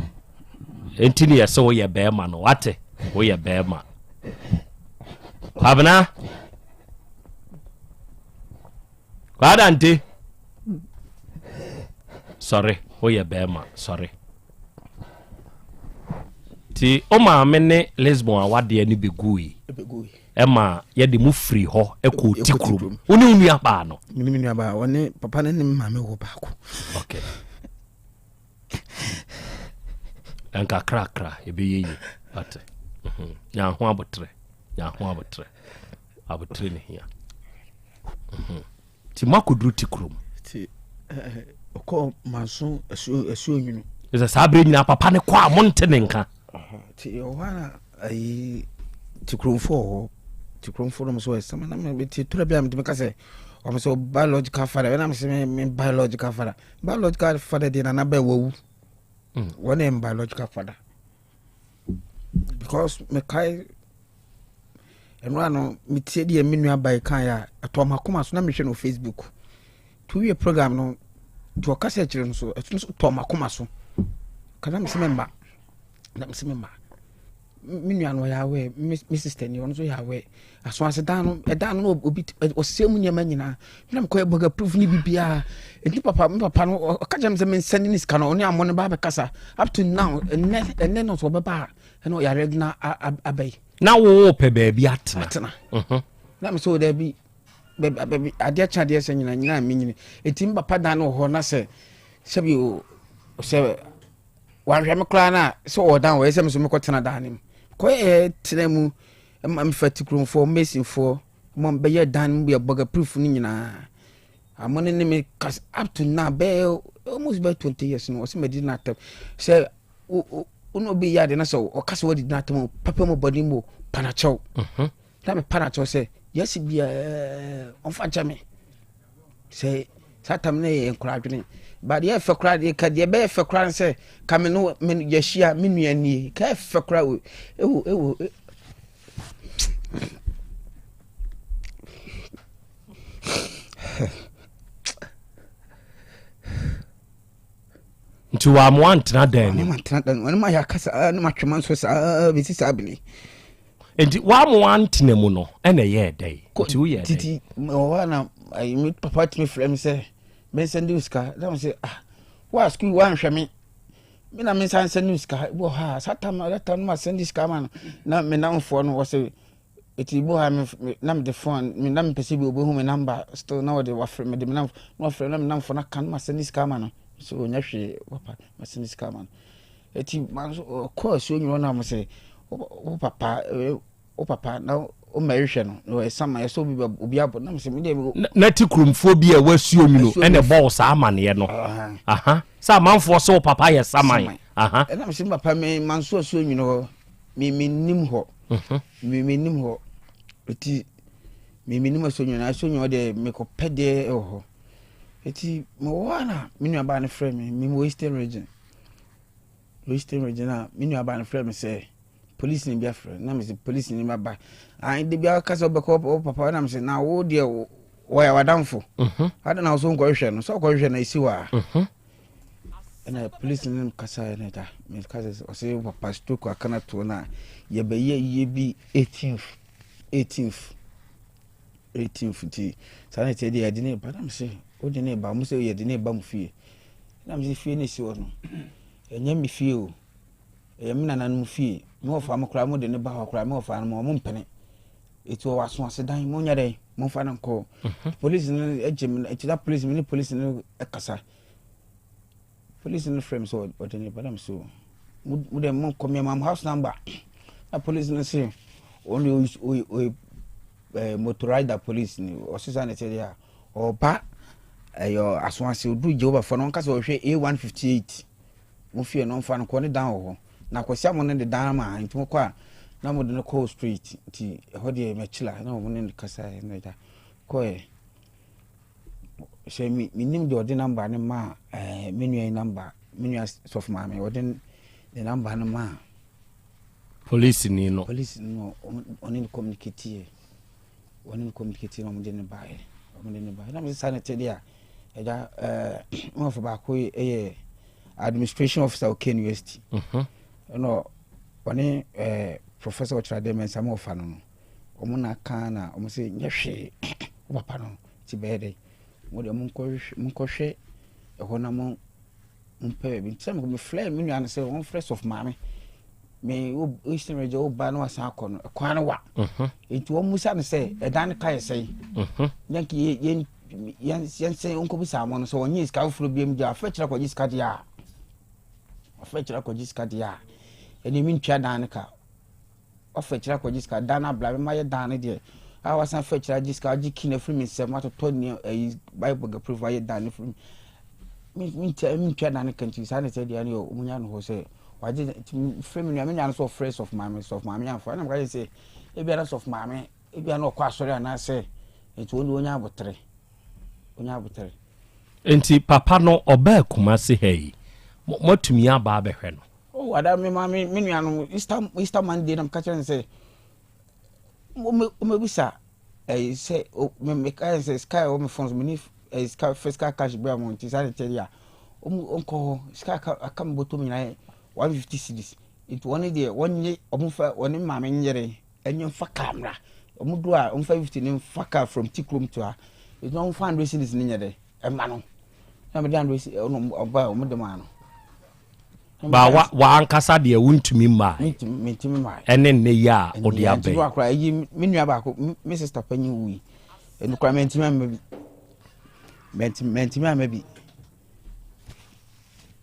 Enti ne yɛ sɛ woyɛ bɛrima no, wate? Woyɛ bɛrima. Kwabena. Kwadante. Sɔre, woyɛ bɛrima, sɔre. Nti wo maame ne Lisbon awadeɛ no bɛgui ɛma yɛde mu firi hɔ ɛkɔɔ ti kurom. Wo ne wo nua baa no? Me ne me nua baa, ɔne papa no ne me maame wɔ baako. Okay. Nkakrakra ɛbɛyɛ yie. Ate. Mhm. Nya ho abotrɛ. Nya ho abotrɛ. Abotrɛ ne hia. Mhm. Nti moakɔduru ti kurom. Nti ɔkɔ manso asuo asuo nwunu. Sɛ saa berɛ nyinaa papa ne kɔ a monte ne nka. Nti ɛwɔ hɔ a ayi ti kuromfoɔ wɔ hɔ ti kuromfoɔ nom so ɛsɛm na me ti tura bi a metumi ka sɛ wɔn sɛ biological father ɛna me sɛ me biological father biological father deɛ nana bɛɛ wawu mm. wɔn yɛ biological father because mekae Ɛno ano metie deɛ me nua ba yi kaeɛ a ɛtɔ m'akoma so na mehwɛ no Facebook nti wowie program no deɛ ɔkasa akyire no so ɛto so tɔ m'akoma so kana mese memma na mese memma me nua no ɔyɛ awɛ me sister ni ɔno nso yɛ awɛ aso ase dan no ɛdan no obi ɔsɛ mu nneɛma nyinaa na mekɔyɛ burger proof ne biribiara nti papa me papa no ɔka kyerɛ me sɛ mensɛne ne sika no ɔne ammɔ no ba bɛkasa up to now ɛnɛ ɛnɛ no so ɔbɛba a ɛna ɔyare na aba yi. Na wo pɛ baabi atena. Atena. Mhm. Na mi sɛ o daabi baabi adeɛ kye adeɛ sɛ nyina nyina mi nyini eti mi papa dan no wɔ hɔ na sɛ sɛbi o sɛ wahwɛ mi koraa na sɛ ɔwɔ dan wɔ yɛ sɛ mi so mi kɔ tena dan no mu kɔ yɛ tena mu ɛma mi fa tikuromfoɔ masonfoɔ mo bɛyɛ dan no mu yɛ bɔga proof no nyinaa amo ne ne mi kas up to now bɛyɛ almost bɛyɛ 20 years no ɔsɛ mɛ di na atɛm sɛ o o. Wo ne obi yɛ ade na sɛ ɔka sɛ wadidi n'atam o, papa mu bɔne mu o, pa no kyɛw. Mhm. Na mepa no kyɛw sɛ yɛasi biara ɔmfa nkyɛ me. Sɛ saa tam no yɛ nkora adwene. Ba deɛ ɛfɛ koraa deɛ ka deɛ ɛbɛyɛ fɛ koraa ne sɛ ka me no me yɛhyia me nua nie ka ɛfɛ koraa o ewo ewo. E. Nti wɔamoa ntena dan nim. Wɔn dan wɔn ma yɛ akasa ah, ne ma twema nso saa bɛsi saa bere. Nti wɔamoa ntena mu no ɛna ɛyɛ ɛdɛ yi. Nti woyɛ ɛdɛ. Titi wɔ hɔ na ayi mi papa tumi frɛ mi sɛ mi nsɛn de sika na mi sɛ ah wa sukuu wa nhwɛ mi mi na mi nsa nsɛn de sika wɔ ha saa tam na tam ma sɛn de sika ma no na mi namfoɔ no wɔ sɛ. Eti bi wɔ hɔ a me na mede phone me na mepɛ sɛ bi obehu me number still na wɔde wafrɛ mede me nam na wafrɛ na me namfo no aka no ma send sika ama no so ɔnyɛ hwee papa ma send sika ama no eti ma nso ɔkɔ asuo nwunu na mo sɛ wo papa wo papa na wo mɛhwehwɛ no na ɔyɛ sama yɛ sɛ obi obi abɔ na mo sɛ me deɛ na ti kuromfoɔ bi a ɛwɔ asuo nwunu ɛna ɛbɔ wo saa amaneɛ no aha sɛ amanfoɔ sɛ wo papa yɛ saman aha ɛna mo sɛ me papa me manso asuo nwunu hɔ me mennim hɔ mhm. me mennim hɔ eti me mennim asonwa na asonwa deɛ mekɔpɛ deɛ wɔ hɔ eti mewɔ hɔ na me nuabaa no frɛ me me wɔ eastern region eastern region a me nuabaa no frɛ me sɛ polisi ni bi afrɛ na me sɛ polisi ni ba ah de bi aka sɛ ɔbɛkɔ wo papa na me sɛ na wo deɛ wɔyɛ wadamfo mhm. ada na wo so nkɔhwehwɛ no sɛ ɔkɔhwehwɛ no esi hɔ a mhm. Ɛna polisi no kasaeɛ no da meka sɛ ɔsɛ wo papa stroke aka no toɔ no a yɛbɛyɛ yie bi 18th 18th 18th nti saa na ɛteɛ deɛ yɛde ne ba na mese wode ne ba mo sɛ yɛde ne ba mo fie na mese fie no ɛsi hɔ no ɛnyɛ me fie o ɛyɛ me nananom fie me wɔfa mo koraa mode ne ba hɔ koraa me wɔfa no mo ɔmo mpene ɛti wɔ aso ase dan monyɛ dɛn momfa no nkɔ mhm. polisi no gye me ɛti na polisi me ne polisi no kasa Police no frɛ me sɛ ɔde ne ba na me so mo dɛ mo nkɔ me ma mo house number na police no se ɔno de oyi oyi ɛɛ motorizer police ni ɔse saa na ɛkyɛ deɛ a ɔba ɛyɛ aso ase oduru Jehovah fo no ɔnka sɛ ɔhwɛ A158 mo fie no ɔmfa no kɔ ne dan wɔ hɔ na akwasi amo no de dan ma nti mo kɔ a na mo de no kɔ straight nti ɛhɔ deɛ mɛkyila na wɔn ne no kasa na ɛda kɔɛ. Sɛ me menim deɛ ɔde number no maa ɛɛ eh, me nua yi number me nua sɔfo maame ɔde ne number no maa. Polisi ni no. Polisi no ɔne no communicate yɛ ɔne no communicate na ɔmo de ne baeɛ ɔmo de ne baeɛ na mo sisa ne te deɛ a ɛda ɛɛ wɔn baako yɛ administration officer wɔ Kane University mhm. ɛna ɔne ɛɛ professor ɔkyerɛdɛ mɛnsa mo ɔfa no no. Wɔn na aka na wɔn se nyɛ hwee wo papa no ti bɛyɛ dɛ mo deɛ monkɔhwɛ monkɔhwɛ ɛhɔ na mo mompɛ baabi nti sɛ mefrɛ me nua no sɛ wɔmfrɛ sɔfo maame me wo eastern region wo ba na wasan akɔ no ɛkwan no wa mhm. nti wɔn musa no sɛ ɛdan no ka yɛ sɛn mhm. yɛn yɛn yɛn yɛn sɛn nkɔbisa wɔn no sɛ wɔnyɛ sika foforɔ bi mu deɛ afɛ kyerɛ kɔgye sika deɛ a afɛ kyerɛ kɔgye sika deɛ a ɛnna mi ntua dan no ka. Wafa akyiri akɔgye sika dan no abla mema yɛ dan no deɛ a wasan fa akyiri agye sika agye key no afiri me nsam atotɔ nea ayi bible gaprofo ayɛ dan no firi me mentua mentua dan no ka nti saa na ɛsɛ deɛ no yɛ ɔmo nya no hɔ sɛ wagye nti frɛ me nua me nua no sɛ ɔfrɛ sɔfo maame sɔfo maame amfa ɛna meka kyerɛ sɛ ebia na sɔfo maame ebia na ɔkɔ asɔre anaasɛ nti wɔn de wɔnya abotere wɔnya abotere. Nti papa no ɔbaa Kumasi ha yi moatumi aba abɛhwɛ no? Oh, ada me ma me me nua no Easter Easter Monday na meka kyerɛ no sɛ wɔmɛbisa ɛyi sɛ me me ka sɛ sika ɛwɔ me phone so me ni ɛyi sika fiscal cash bi a mo nti saa ne kyɛ deɛ a wɔn nkɔ hɔ sika aka aka me bɔtɔ mu nyinaa yɛ 150 cedis nti wɔn deɛ wɔn nye wɔn fa wɔn maame nyere ɛnyɛ nfa kaa mmra wɔn do a wɔn fa 50 ne nfa kaa from ti kurom to ha nti wɔn fa 100 cedis ne nyɛ dɛ ɛma no na me de 100 cedis ɛna ɔba wɔn de maa no. Ba wa w'ankasa deɛ wontumi mmaa. Mentumi mmaa. Ɛne nnɛ yi a wode abɛn. Ɛnti akora ayi me nua baako me sista panyin wui. Ɛno kora mentumi amma bi. Mentumi amma bi.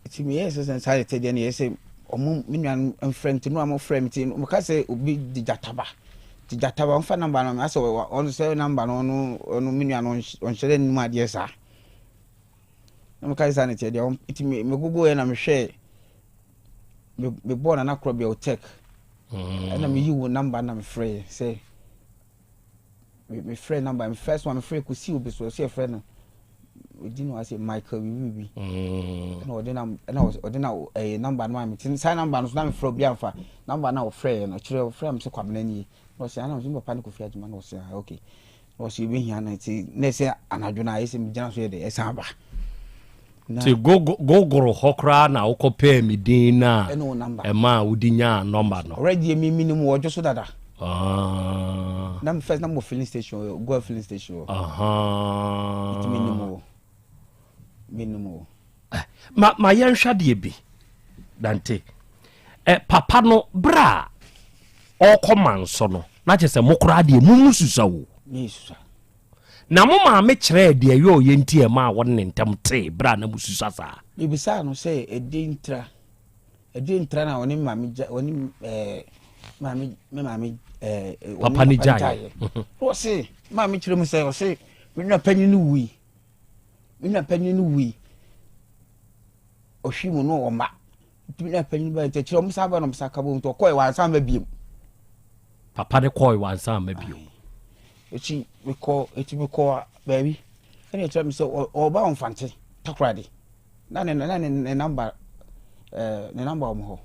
Nti meyɛ sɛ sɛ saa yɛte deɛ no yɛ sɛ ɔmo me nua no mfrɛ nti no a mo frɛ me nti mo ka sɛ obi de gyataba de gyataba ɔmfa namba no asɛ ɔno sɛ namba no ɔno ɔno me nua no ɔnhyɛ dɛ nim adeɛ saa. Na meka sɛ saa na ɛteɛ deɛ, nti me google yɛ na mehwɛɛ mebɔɔ Nana Korɔbea Otek. Ɛna meyi wo number na mefrɛɛ sɛ mefrɛ number me first one mefrɛ kɔsi obi so ɔsɛ yɛfrɛ no ɔdi no ase Michael biribi ɛna ɔde na ɛna ɔde na ɛyɛ number no ma me ti saa number no so na mefrɛ obi amfa number na ɔfrɛ no ɔkyerɛ ɔfrɛ me sɛ Kwabena nie na ɔsɛ ana ɔsɛ papa ne Kofi Adwuma na ɔsɛ ah okay na ɔsɛ ebɛhia no nti na ɛsɛ anadwo no a ɛsɛ megyina so yɛ dɛ ɛsan aba Nti gogoro hɔ koraa na wokɔpɛɛ me din no a ɛmaa wode nyaa nɔmba no? Already deɛ me menim wɔ ɔdwo so dada. Ah. Na first na mo filling station wɔ Goa filling station wɔ. Nti menim wɔ. Menim wɔ. Eh, ma ma yɛnhwɛ adeɛ bi Dante. Eh, papa no berɛ a ɔrekɔ manso no na kyerɛ sɛ mo koraa deɛ mo mu susa o. Ne susa. Na mo maame kyerɛɛ deɛ ɛyɔeɛ nti a ɛmaa wɔne ne ntam tee berɛ a na mosusua saa. Mebisaa no sɛ ɛdeɛn ntira, ɛdeɛn ntira na ɔne maame gya, ɔne ɛɛ maame, me maame ɛɛ ɔne papa no gyaeɛ. Na ɔse, maame kyerɛ mu sɛ ɔse me nua panyin no wui, me nua panyin no wui, ɔhwi mu no ɔma. Nti me nua panyin ba nti akyerɛ ɔmo san ba na ɔmo san ka bom nti ɔkɔɛ wansan ba biom. Papa no kɔɛ wansan ma biom. Eti mekɔ eti mekɔ baabi ɛna ɛkyerɛ me sɛ ɔba ɔmfante takoradi na ne na ne ne namba ɛɛ ne namba wɔn hɔ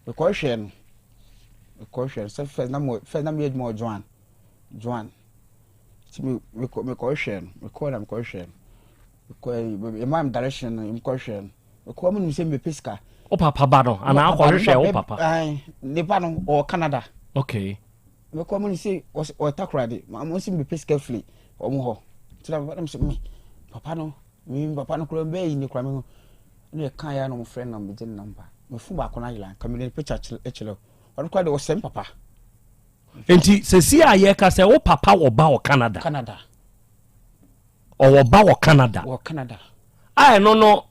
mekɔ hwɛ no mekɔ hwɛ no sɛ fɛ na mo fɛ na mo yɛ adwuma wɔ Joan Joan ti me mekɔ mekɔ hwɛ no mekɔ na mekɔ hwɛ no mekɔ ɛmaa mi direction no mekɔ hwɛ no. Mekɔɔ mu nim sɛ mebɛpɛ sika. Wo papa ba no anaa akɔhwehwɛ wo papa? Ne ba no ɔwɔ Canada. Okay. Mekɔɔ mu nim sɛ ɔwɔ Takoradi. Maa mo sɛ mebɛpɛ sika firi wɔn hɔ. Nti na papa no sɛ me papa no me papa no koraa mbɛyɛ yi ne koraa me ho. Ɛna ɛka yɛ na wɔn frɛ no na megye ne namba. Me fon baako no ayera nka mede ne picture kyerɛ ɔno koraa deɛ ɔsɛ me papa. Nti sɛsi a yɛka sɛ wo papa wɔ ba wɔ Canada. Canada. Ɔwɔ ba wɔ Canada. Wɔ Canada. A ɛno no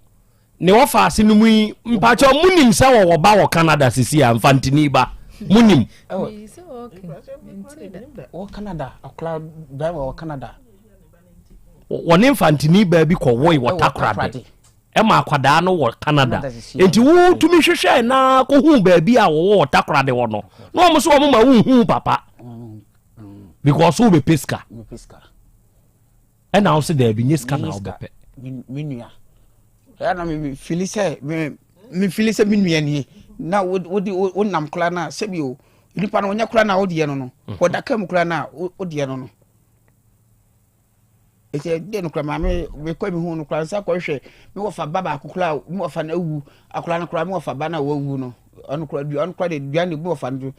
ne wɔfa ase no mu yi mpakyɛ mo nim sɛ wɔwɔ ba wɔ Canada sisi a mfantini ba mo nim. Wɔ Canada akora driver wɔ Canada. Wɔne mfantini baa bi kɔwoe wɔ Takoradi ɛma akwadaa no wɔ Canada nti wotumi hwehwɛ na kɔhu baabi a wɔwɔ wɔ Takoradi hɔ no na wɔn nso wɔn ma wonhu papa because wobɛpɛ sika. Ɛna wo sɛ daabi nye sika na wobɛpɛ. Me nua. Ɛyɛ na me fili sɛ me me fili sɛ me nua nie na wode wonam koraa na sɛbi o nipa no ɔnyɛ koraa na wodeɛ no no mhm. wɔda ka mu koraa na wodeɛ no no ɛsɛ deɛ no koraa maame mekɔ mi hu no koraa nsa kɔhwɛ me wɔfa ba baako koraa me wɔfa no awu akora no koraa me wɔfa ba no a wawu no ɔno koraa dua ɔno koraa de dua ne bu wɔfa no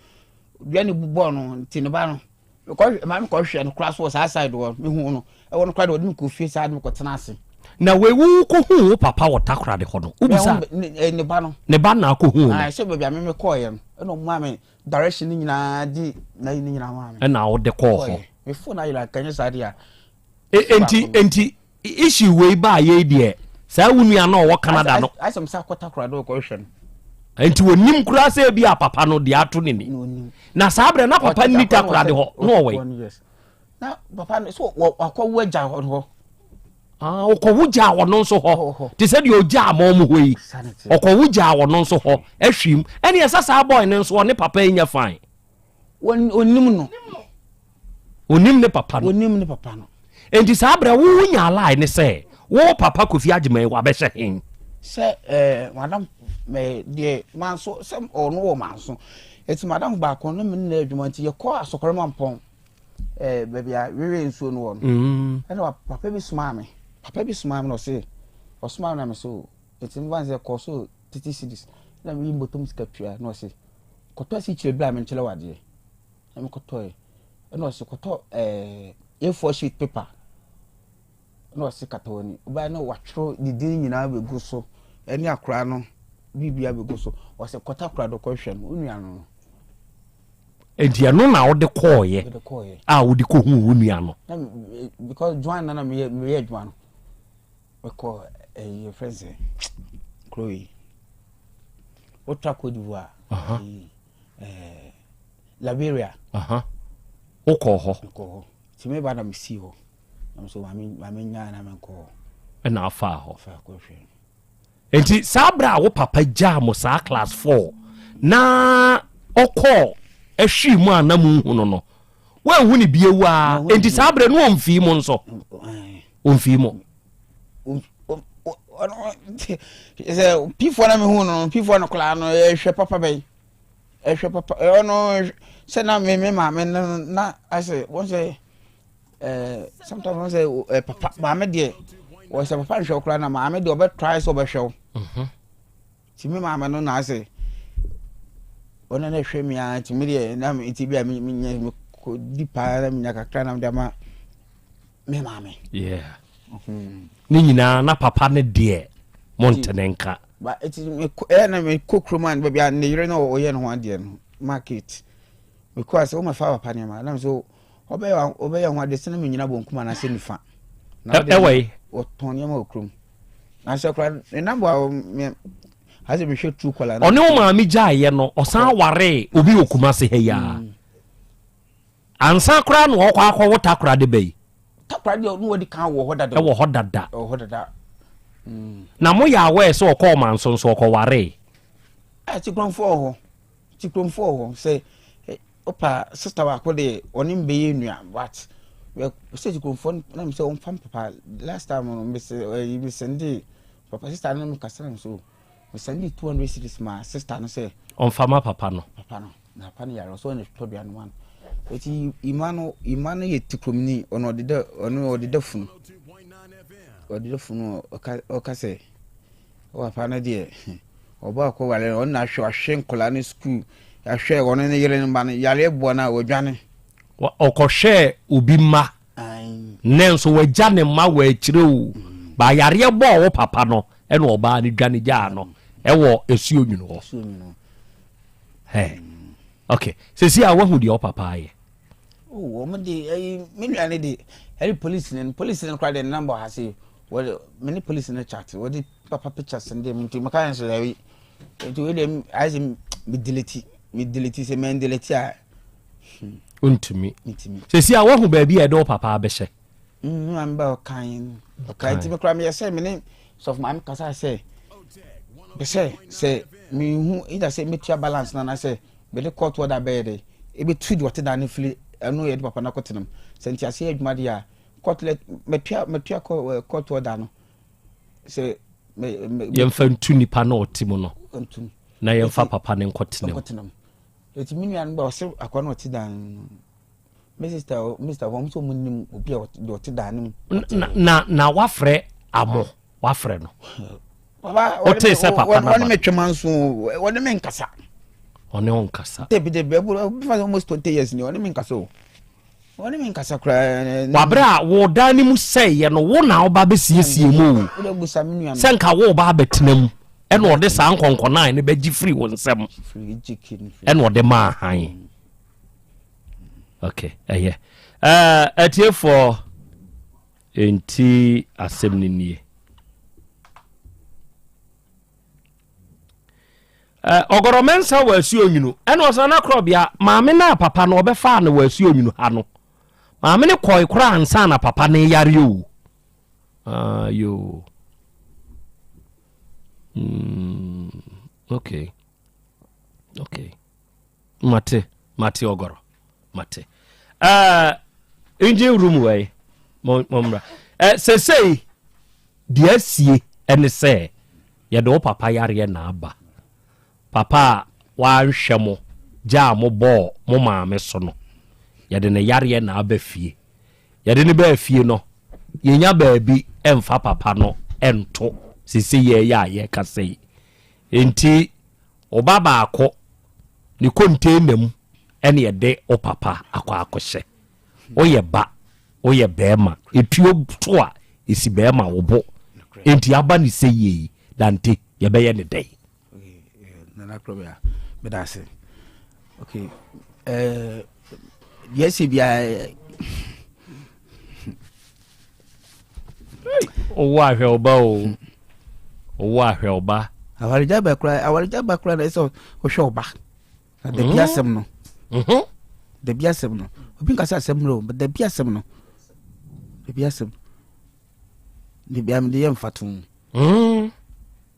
dua ne bu bɔɔ no nti ne ba no Mekɔ maame kɔ hwɛ no koraa so wɔ saa side hɔ mehu no ɛwɔ no koraa de ɔde me kɔ fie saa de me kɔ tena ase. Na wei wo kɔ hu wo papa wɔ Takoradi hɔ no wobisa. Ne ne ba no. Ne ba na akɔ hu no. Ayi sɛ baabi a me me kɔɔ yɛ no ɛna ɔmo maa me direction ne nyinaa di na yi ne nyinaa maa me. Ɛna ɔde kɔɔ hɔ. Me phone ayera nka nyɛ saa de a. Enti enti issue wei baa yei deɛ saa wo nua no ɔwɔ Canada no. Ayɛ sɛ msa akɔta koraa dɛ ɔkɔhwɛ no. Nti wɔnim koraa sɛ ebi a papa no deɛ ato ne ni. Na saa berɛ na papa nni takoradi hɔ na ɔwɔ yi. Na papa no so wakɔwo agya hɔ hɔ. Ah, ɔkɔwo gyaa ɔno nso hɔ te sɛ deɛ ɔgyaa ma ɔmo hɔ yi ɔkɔwo gyaa ɔno nso hɔ ahwim ɛne ɛsɛ saa bɔɔl no nso ɔne papa yi nyɛ fine. Onim no. Onim ne papa no. Onim ne papa no. Enti saa berɛ wo wo nya lie ne sɛ wo papa Kofi Agyeman wabɛhyɛ hen? Sɛ ɛɛ eh, madam mɛ eh, deɛ manso sɛ ɔno wɔ manso eti madam baako ne me nna adwuma nti yɛkɔ asɔkɔrɔ mampɔn ɛɛ eh, baabi a wewe nsuo no wɔ no mm. ɛna papa bi somaa me papa bi somaa me na ɔse ɔsomaa me na me so eti me ba sɛ kɔ so titi cedis na me yi mbɔtɔm sika tua na ɔse kɔtɔ asikyire bla me nkyerɛ wadeɛ na me kɔtɔɛ ɛna ɔse kɔtɔ ɛɛ A4 sheet paper ɛna ɔse kata w'ani ɔbaa no watwerɛ ne din nyinaa bɛgu so ɛne akora no biribia bɛgu so ɔse kɔtɔ akora do kɔhwɛ no wo nua no no. Nti ɛno na wode kɔɔyɛ a wode kɔhuu wo nua no? Na because Joan na na meyɛ meyɛ adwuma no mekɔ ɛyi yɛfrɛ sɛ kuro yi wotra Cote d'Ivoire ɛyi ɛɛ Liberia. Wokɔɔ hɔ? Mekɔɔ hɔ. Nti meba na mesii hɔ. Na mesɛ maame maame nyaa na menkɔ hɔ. Ɛna afaa hɔ. Faa kɔhwɛ. Nti saa berɛ a wo papa gyaa mo saa class 4 na ɔkɔɔ ɛhwii mu a na mo nhu no no, woanhu ne bio a, nti saa berɛ no ɔmfii mo nso? Ɔmfii mo. Sɛ pifoɔ na mehu no, pifoɔ no koraa no ɛhwɛ papa bɛyi. Ɛhwɛ papa, ɔno sɛ na me me maame no na asɛ wɔn sɛ Eh, sometimes wɔn sɛ eh, papa maame deɛ wɔ sɛ papa nhwɛ wo koraa na maame deɛ ɔbɛ try sɛ ɔbɛhwɛ wo mhm. ti mi maame no na asɛ ɔno na ɛhwɛ mi ara ti mi deɛ na mi ti bi a mi mi nya mi kɔ di paa na mi nya kakra na mi de ama mi maame. Yeah. Mhm. Ne nyinaa na papa ne deɛ mo ntene nka. Ba eti mi kɔ ɛyɛ na mi kɔ kurom a baabi a ne yere na ɔyɛ ne ho adeɛ no market mi kɔ ase wɔn ma fa papa nneɛma na mi so. Ɔbɛyɛ ɔbɛyɛ ho ade sɛ menyina bonkum anaasɛ nifa. Na ɔde ɛwɔ yi. Wɔtɔn nneɛma wɔ kurom. Na sɛ kora ne namba a me asɛ mehwɛ true caller. Ɔne wo maame gyaeɛ no ɔsan waree obi wɔ Kumase ha yi ara. Mm. Ansa koraa na ɔkɔ akɔwo takora de ba yi. Takora deɛ ɔno wɔde kan wɔ hɔ dada. Ɛwɔ hɔ dada. Ɛwɔ hɔ dada. Mm. Na mo yɛ aware sɛ ɔkɔ ɔmanso nso ɔkɔwaree. Ɛ ti kurɔnfoɔ wɔ hɔ. Ti kurɔnfoɔ wɔ hɔ sɛ Opa sister baako deɛ ɔne me bɛyɛ nua but sɛ sukuufoɔ no na mesɛ ɔmfa me papa last time no mesɛ ɛyi mesɛnde papa sister no mekasa no so mesɛnde 200 cedis ma sister no sɛ ɔmfa ma papa no papa no na papa no yare ɔsɛ ɔne tɔ dua no ma no eti ima no ima no yɛ tikromni ɔno ɔdeda ɔno ɔdeda funu ɔdeda funu ɔka ɔka sɛ Wo papa no deɛ ɔba ɔkɔ ware no ɔno na ahwɛ ahwɛ nkwadaa no sukuu ahwɛ ɔno ne yere no mma no yareɛ boɔ no a wadwane. Ɔkɔhwɛɛ obi mma ne nso wagya ne mma wɔ akyire o mm. ba yareɛ bɔɔ wo papa no ɛna ɔbaa no dwane gyaa no ɛwɔ esuo nwunu hɔ. Hey. Okay. Sisi a wahu deɛ ɔpapa ayɛ. Oh, wɔn de ɛyi me nua ne de ɛyi polisi ne polisi ne kora de ne namba ha se wɔde me ne polisi ne chat wɔde papa pictures ne de me nti meka yɛn so dɛbi nti wei deɛ ayɛ sɛ me delete me delete sɛ mɛn delete a. Hmm. Ntumi. Sisi a wahu baabi a ɛde wo papa abɛhyɛ. Mm, me maame ba ɔkan ɔkan nti me kora meyɛ sɛ me ne sɔfo maame kasa sɛ pɛ sɛ sɛ mehu either sɛ metua balance no anaasɛ mede court order bɛyɛ dɛ ɛbɛtu deɛ ɔte dan no firi ɛno yɛde papa no akɔtena mu sɛ nteaseɛ yɛ adwuma deɛ a court let matua matua eh, court order no sɛ yɛmfa ntu nipa na ɔte mu no na yɛmfa papa no nkɔtena mu ɛti me nua no ba ɔsɛ akwa no ɔte dan no me sister mr wɔn nso wɔn nim obi a ɔte dan no mu na na wafrɛ amo wafrɛ no wote sɛ papa no wɔne me twema nso wɔne me nkasa ɔne wo nkasa dabi dabi ɛbu fa almost 20 years ni ɔne me nkasa o ɔne me nkasa koraa wabrɛ a wo dan no mu sɛeɛ no wo na woba bɛsiesie mu o sɛ nka wo ba abɛtena mu ɛna ɔde saa nkɔnkɔnan no bɛgye firi wo nsɛm ɛna ɔde maa han ok ɛyɛ atiefoɔ Enti asɛm no nie. Ɔgɔrɔ Mensah wɔ asuo nwunu ɛna ɔsena na korɔbea maame no a papa no ɔbɛfaa no wɔ asuo nwunu ha no maame no kɔe koraa ansa na papa no yare o ah, yo mm, okay okay Mate, mate ɔgɔrɔ, mate. Uh, engine room wɔ yi, mo mmra. Uh, sesei, deɛ asie ɛne sɛ, yɛde wo papa yareɛ na aba. Papa a wanhwɛ mo, gyaa mo bɔɔ mo maame so no, yɛde ne yareɛ na aba fie. Yɛde no baa fie no, yɛnya baabi ɛmfa papa no ɛnto sesei yɛyɛ a yɛkasa yi. Enti, Wo ba baako, ne container mu ɛna yɛde wo papa akɔ akɔhyɛ. Woyɛ ba, woyɛ bɛrima, etuo to a, esi bɛrima wo bo. Enti aba ne sɛ yie yi, Dante, yɛbɛyɛ ne dɛn? Nana Krobea, meda ase. Okay. Eh, deɛ ɛsɛ biara Owó ahwɛ ɔba o. Owó ahwɛ ɔba. Awaregya ba kura awaregya ba kura na ɛsɛ ɔhwɛ ɔba. Na dabi mm. asɛm no. Mhm. Dabi asɛm no. Obi nkasa asɛm no dabi asɛm no. Dabi asɛm. Dabi am de yɛ mfato. Mm.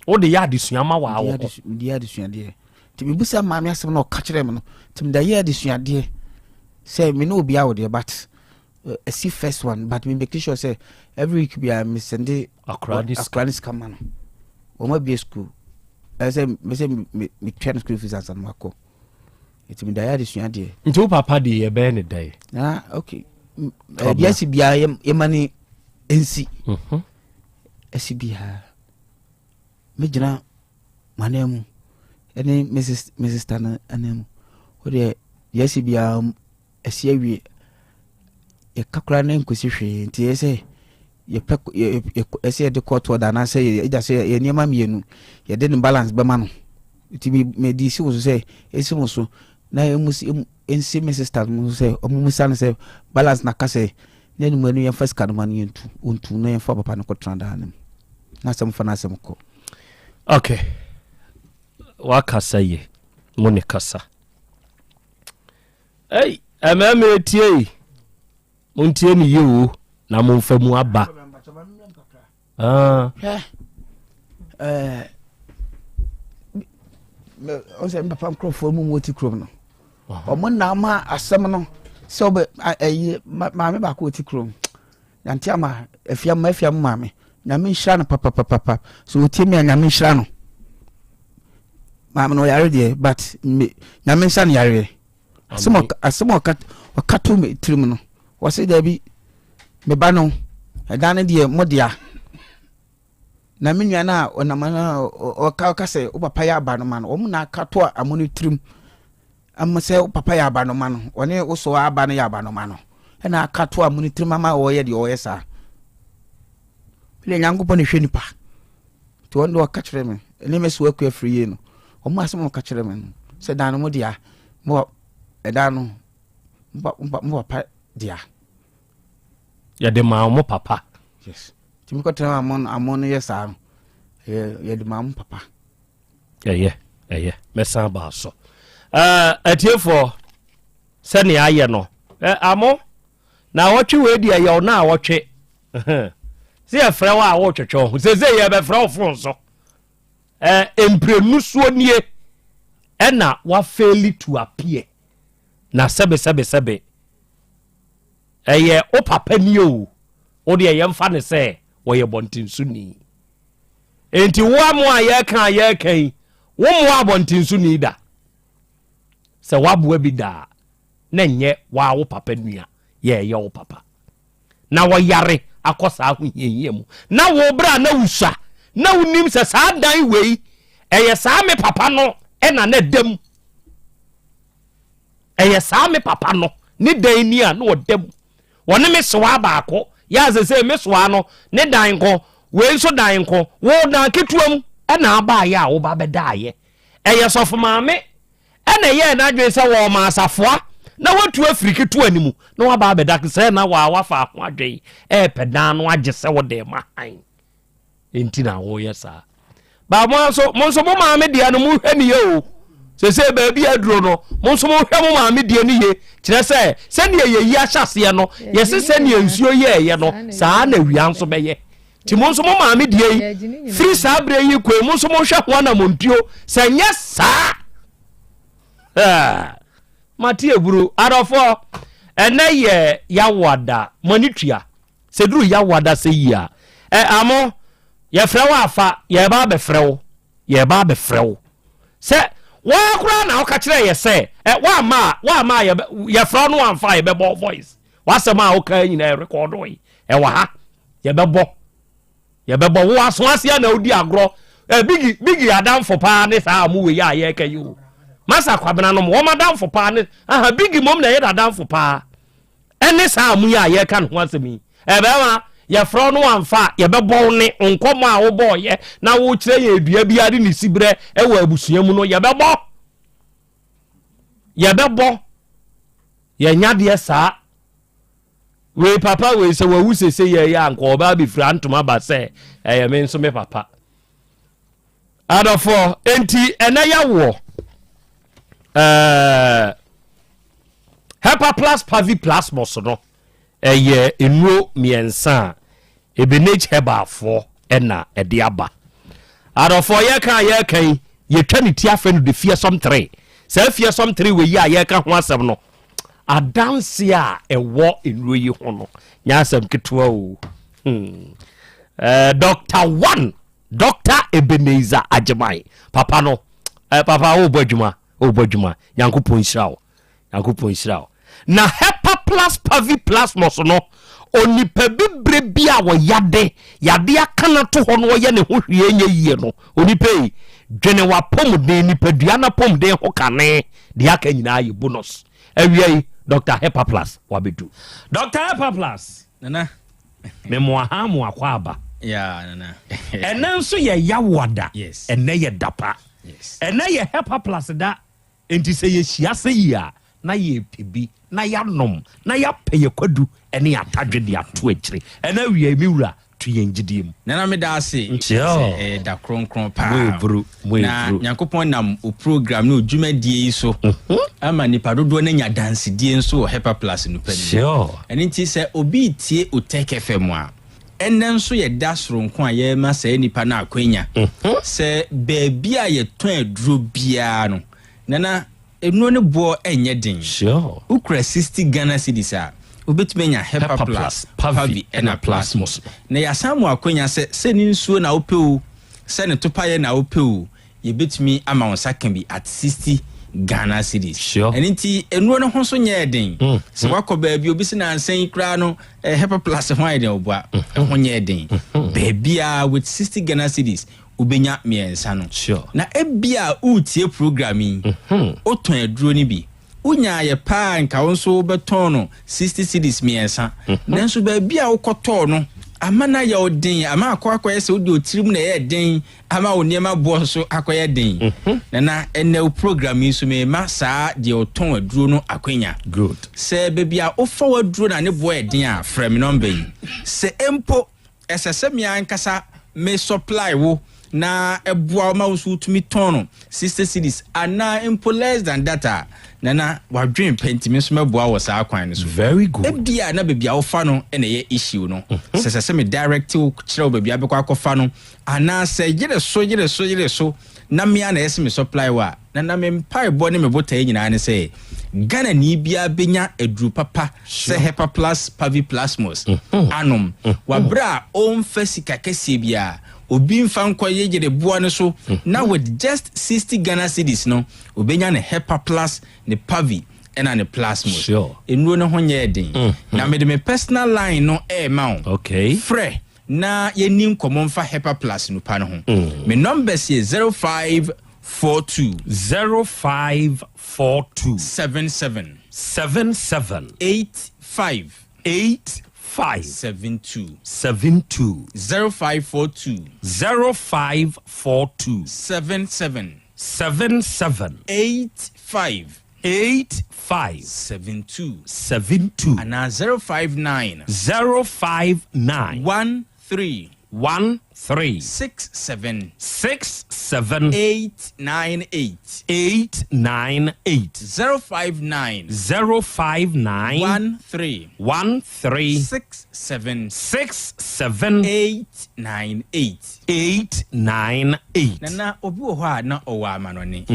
Wode yɛ adesua ma waa wɔ hɔ. Mede yɛ adesuadeɛ. Nti mebusa maame asɛm na ɔka kyerɛ me no. Nti mede yɛ adesuadeɛ sɛ me ne obi awo deɛ but ɛsi first one but me make sure sɛ every week biara me sɛnde akora ne sika ma no. Wɔn abie school. Ɛsɛ mesɛ metua no school fees ansa na makɔ. Nti mede ayɛ adesua deɛ. Nti wo papa deɛ yɛbɛyɛ ne dɛn? Ah, okay. Deɛ asi biara yɛma ne nsi. Mhm. Asi biara. Mɛgyina m'anan mu ɛne me sister no anan mu. Wo deɛ deɛ asi biara asi awie. Yɛka koraa na nkosi hwee nti ɛyɛ sɛ yɛpɛ ɛsɛ yɛde court order anaasɛ yɛgya sɛ yɛ nneɛma mmienu yɛde ne balance bɛma no nti mede si wo so sɛ ɛsi mo so na ɛmu ɛnsi me sister no so sɛ ɔmo musa no sɛ balance na ka sɛ na ɛnum ɛnu yɛmfa sika no ma no yɛntu ɔntu na yɛmfa papa no kɔtena daa no mu na asɛm fa no asɛm kɔ. Okay, wakasa ye mo ne kasa. Ei, mmarima etie yi, montie ne yie o na momfa mu aba. Ah. Hwɛ, ɔsɛ mpapa nkurɔfoɔ mu mu ti kurom no ɔmo na ama asɛm no sɛ ɔbɛ ɛyi maame baako wɔ ti kurom nante ama afia mu afia mu maame nyame nhyira no papapapa so otie mi a nyame nhyira no maame no ɔyare deɛ but me nyame nsa no yareɛ asɛm ɔka asɛm ɔka ɔka to me tirim no wɔsi daabi me ba no ɛdan no deɛ mo dea na me nua no a ɔnam no ɔka ɔka sɛ wo papa yɛ aba no ma no wɔn na aka to amo no tirim ama sɛ wo papa yɛ aba no ma no ɔne wo so aba no yɛ aba no ma no ɛna aka to amo no tirim ama ɔyɛ deɛ ɔyɛ saa ɛna nyankopɔn na ɛhwɛ nipa Nti wɔn de wɔka kyerɛ me ɛne me so akua firi yie no wɔn asɛm wɔka kyerɛ me no sɛ dan no mo dea mo ɛdan no mo papa dea. Yɛde maa mo papa. Yes. Nti mekɔ tena amo no amo no yɛ saa no yɛde maa mo papa. Ɛyɛ ɛyɛ mɛsan baa so. Ɛɛ atiefoɔ sɛnea ayɛ no ɛ amo. Naawɔtwe wei deɛ yɛ wo naawɔtwe sɛ yɛfrɛ wo a wotwetwe wo ho sese yɛbɛfrɛ wo fon so mprenu soɔ nie ɛna wafeeli to appear na sɛbe sɛbe sɛbe ɛyɛ wo papa nie o wo deɛ yɛmfa ne sɛ wɔyɛ bɔntensoni enti wo amo a yɛka a yɛka yi wo mmoa abɔntensoni da sɛ woaboa bi daa na ɛnyɛ waa wo papa nua yɛ ɛyɛ wo papa na wɔyare akɔ saa ahohiahia mu na wo berɛ a na wosua na wonim sɛ saa dan wei ɛyɛ saa me papa no ɛna na ɛda mu ɛyɛ saa me papa no ne dan ni a na ɔda mu wɔne me sewaa baako yɛ asɛ sɛ me sewaa no ne dan nko wei nso dan nko wo dan ketewa mu ɛna abaayɛ a woba bɛdaayɛ ɛyɛ sɔfo maame Ɛnna ɛyɛɛ n'adwene sɛ wɔrema asafoa na watu afiri ketewa no mu na waba abɛda sɛ na waa wafa ho adwene ɛrepɛ dan no agye sɛ wode ma han nti na woyɛ saa. Ba mo nso mo nso mo maame deɛ no mohwɛ ne yɛ o sese baabi aduro no mo nso mohwɛ mo maame deɛ no ye kyerɛ sɛ sɛdeɛ yɛyi ahyɛ aseɛ no yɛse sɛdeɛ nsuo yɛɛyɛ no saa na awia nso bɛyɛ nti mo nso mo maame deɛ yi firi saa berɛ yi kɔe mo nso monhwɛ ho anamontuo sɛ nyɛ saa mate aburu adɔfoɔ ɛnɛ yɛ yawoada mo ani tua sɛ duru yawoada sɛ yi a ɛ amo yɛfrɛ wo afa yɛba abɛfrɛ wo yɛba abɛfrɛ wo sɛ wɔn koraa na woka kyerɛ yɛ sɛ ɛ woamma a woamma a yɛfrɛ wo no wamfa a yɛbɛbɔ voice w'asɛm a woka nyinaa ɛrekɔdo yi ɛwɔ ha yɛbɛbɔ yɛbɛbɔ wo aso ase a na wodi agorɔ ɛ bigi bigi adamfo paa ne saa ɔmo wei a yɛreka yi o masa kwabena nom wɔn adamfo paa ne aha bigi mom na ɛyɛ n'adamfo paa ɛne saa ɔmo yi a yɛreka ne ho asɛm yi ɛbɛrima yɛfrɛ no amfa yɛbɛbɔ wo ne nkɔmɔ a wobɔɔyɛ na wokyerɛ yɛn dua biara ne ne siberɛ ɛwɔ abusua mu no yɛbɛbɔ yɛbɛbɔ yɛnya deɛ saa Wei papa wei sɛ wawu sese yɛ yɛ anka ɔbɛ abɛfira ntoma ba sɛ ɛyɛ me nso me papa. Adɔfoɔ, enti ɛnɛ yɛwoɔ ɛɛ Hepa plus Pavi Plasmos no ɛyɛ nnuro mmiɛnsa a Ebenage Herbalfoɔ ɛna ɛde aba. Adɔfoɔ yɛka a yɛka yi, yɛtwa ne ti afrɛ no the fearsome three. Saa fearsome three wei yi a yɛka ho asɛm no, adanse a ɛwɔ nnuro yi ho no, nyɛ asɛm ketewa o. Hmm. Uh, Dr. One, Dr. Ebenezer Agyeman, papa no, uh, papa wobɔ adwuma, wobɔ adwuma, Nyankopɔn nhyira wo. Nyankopɔn nhyira wo. Na Hepa Plus Pavi Plasmos no, onipa bibire bi a wɔyade, yade aka no to hɔ no ɔyɛ ne ho hwee nyɛ yie no, onipa yi, dwene w'apɔmuden, nipadua no apɔmuden ho kane, deɛ aka nyinaa yɛ bonus. Awia yi, Dr. Hepa Plus wabɛdu. Dr. Hepa Plus. Nana. Memoa ha mo akɔ aba. Yeah, nana. Ɛnɛ nso yɛ yawoada. Yes. Ɛnɛ yɛ dapa. Yes. Ɛnɛ yɛ Hepa Plus da. Enti sɛ yɛhyia sɛ yie a, na yɛrepɛ bi na yɛanom, na yɛapɛ yɛn kwadu ne yɛn atadwe de ato akyire. Ɛnnɛ awia yi, me wura, to yɛn gyidie mu. Nana meda ase sɛ ɛyɛ da kronkron paa na Nyankopɔn nam wo program ne wo dwumadie yi so ama nipa dodoɔ no anya dansedie nso wɔ Hepa Plus no pa no mu. Ɛno nti sɛ obi retie Otec FM a, Ɛnnɛ nso yɛ da soronko a yɛrema saa nnipa no akwanya sɛ baabi a yɛtɔn aduro biara no, Nana, nnuro no boɔ nyɛ den. Wokura 60 Ghana cedis a, wobɛtumi anya Hepa Plus, Pavi ɛna Plasmos. Na yɛasan ma wo akwanya sɛ, sɛ ne nsuo na wopɛ o, sɛ ne topaeɛ na wopɛ o, yɛbɛtumi ama wo nsa ka bi at 60 Ghana cedis. Ɛno nti nnuro no ho nso nyɛɛ den. Mm. Sɛ wakɔ baabi obi sɛ nansa yi koraa no eh, Hepa Plus ho ayɛ den ɔboa. Mm. Ɛho nyɛɛ den. Mm-hmm. Baabiara with 60 Ghana cedis wobɛnya mmiɛnsa no. Sure. Na ebia woretie program yi, mm-hmm. wotɔn aduro no bi. Wonyaeɛ paa nka wo nso wobɛtɔn no 60 cedis mmiɛnsa. Nanso baabi a wokɔtɔɔ no ama no ayɛ wo den ama akɔ akɔyɛ sɛ wode otirim na ɛyɛ den ama wo nneɛma boɔ nso akɔyɛ den. Nana, ɛnɛ wo program yi nso mema saa deɛ ɔtɔn aduro no akwanya. Good. Sɛ baabi a wofa w'aduro na ne boɔ yɛ den a, frɛ me nɔmba yi. Sɛ mpo ɛsɛ sɛ me ankasa me supply wo na ɛboa wo ma wo nso wotumi tɔn no 60 cedis anaa mpo less than that a, Nana, wadwen pɛ nti me nso mɛboa wɔ saa kwan no so. Very good. Ebia na baabi a wofa no na ɛyɛ issue no. Sɛ ɛsɛ sɛ me direct wo kyerɛ wo baabi a wobɛkɔ akɔfa no Anaa sɛ yere so yere so yere so na me ara na ɛyɛ sɛ me supply wo a, na na me mpaebɔ ne me botaeɛ nyinaa ne sɛ Ghanani biara bɛnya aduru papa sɛ Hepaplus Paviplasmus anom wɔ berɛ a ɔmfa sika kɛseɛ biara, obi mfa nkɔ yeyere boɔ no so na with just 60 Ghana cedis no ɔbɛnya ne Hepaplus, ne Pavi ɛna ne Plasmus. Nnuro no ho nyɛɛ den. Na mede me personal line no rema wo. Frɛ na yɛnni nkɔmmɔ mfa Hepa Plus nupa no ho. Me numbers yɛ 0542. 0542. 77. 77. 85. 85. 72. 72. 0542. 0542. 77. 77. 85. 85. 72. 72. Anaa 059. 059. 13. 13. 67. 67. 898. 898. 059. 059. 13. 13. 67. 67. 898. 898. Nana, obi wɔ hɔ a na ɔwɔ amanɔne.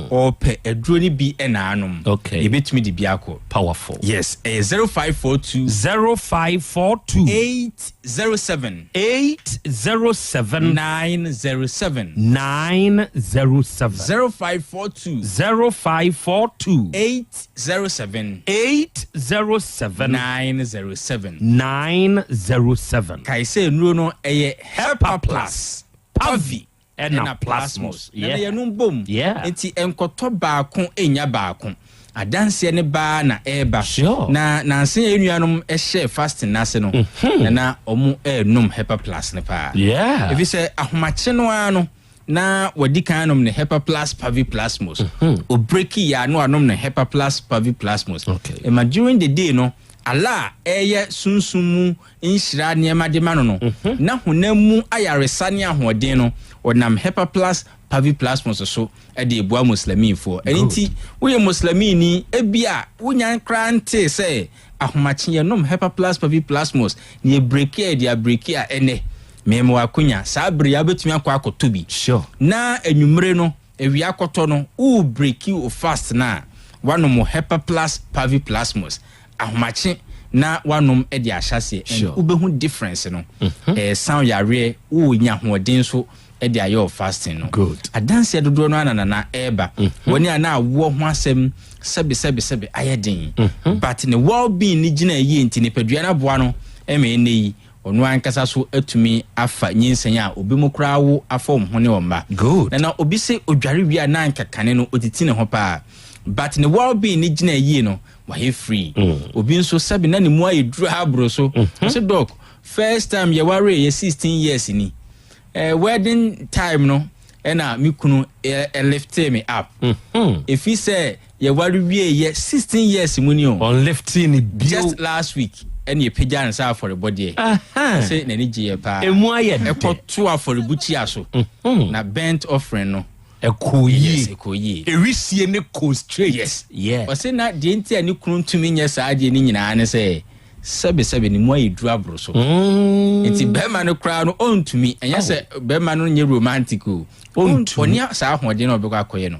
Ɔpɛ aduro no bi na anom. Okay. Yɛbɛtumi de bi akɔ. Powerful. Yes, ɛyɛ 0542. 0542. 807. 807. 907. 907. 0542. 0542. 807. 807. 907. 907. Kae sɛ nnuro no ɛyɛ Hepa Plus, Pavi, ɛna ɛna Plasmos. Plasmos. Na Yeah. yɛnom bom. Yeah. Nti nkɔtɔ baako nnya baako. Adanseɛ ne baa na ɛreba. Sure. Na nansa yɛn nuanom hyɛɛ fasting n'ase no, na na wɔn ɛrenom Hepa Plus no paa. Yeah. Efi sɛ ahomakye no ara no, na wadi kan anom ne Hepa Plus Pavi Plasmos. Obreki yɛ ano anom ne Hepa Plus Pavi Plasmos. Okay. Ɛma during the day no, Allah a ɛyɛ sunsum mu nhyira nneɛma de ma no no, na honam mu ayaresa ne ahoɔden no, ɔnam Hepa Plus Pavi Plasmos so de eboa Muslimifoɔ. Ɛno nti, woyɛ Muslimini, ebia wonya koraa ntee sɛ ahomakye yɛnom Hepa Plus Pavi Plasmos na yɛbreki a yɛde abreki a ɛnɛ. Mema wo akonya, saa bere yi wobɛtumi akɔ akɔtɔ bi. Na anwummere no, awia akɔtɔ no, wo breaki wo fast no a, woanom wo Hepaplus Paviplasmus ahomakye na woanom de ahyɛ aseɛ and wobɛhu difference no. Ɛresan wo yareɛ, wonya ahoɔden nso de ayɛ wo fasting no. Adanseɛ dodoɔ no ara na Nana ɛreba. Wɔn a na awoɔ ho asɛm sɛbe sɛbe sɛbe ayɛ den. But ne well being no gyina yie nti nipadua no aboa no ma ɛnnɛ yi ɔno ankasa so atumi afa nyinsɛn a obi mo koraa awo afa wɔn ho ne wɔn mma. Na na obi se odware wie a na anka kane no otiti ne ho paa. But ne well being no gyina yie no wayɛ free. Obi nso sɛbe na ne mu ayɛ duru aboro so. Ɔse doc, first time yɛwaree yɛ 16 years ni. Eh, wedding time no ɛna me kunu liftee me up. Efi sɛ yɛware wie yɛ 16 years mu ni o. Ɔnliftee ne bio. Just last week ɛna yɛpagya ne sɛ afɔrebɔdeɛ. Ɔse n'ani gyeeɛ paa. Emu ayɛ dɛ. Ɛkɔto afɔrebukyia so. Na burnt offering no. Ɛkɔɔ yie. Yes, ɛkɔɔ yie. Ewisie ne kɔɔ straight. Yes. Yeah. Ɔse na deɛ nti a ne kunu ntumi nyɛ saa adeɛ no nyinaa ne sɛ sɛbesɛbe ne mu ayɛ duru aboro so. Nti bɛrima no koraa no ɔntumi. Ɛnyɛ sɛ bɛrima no nyɛ romantic o. Ɔntumi. Ɔnni saa ahoɔden no a ɔbɛkɔ akɔyɛ no.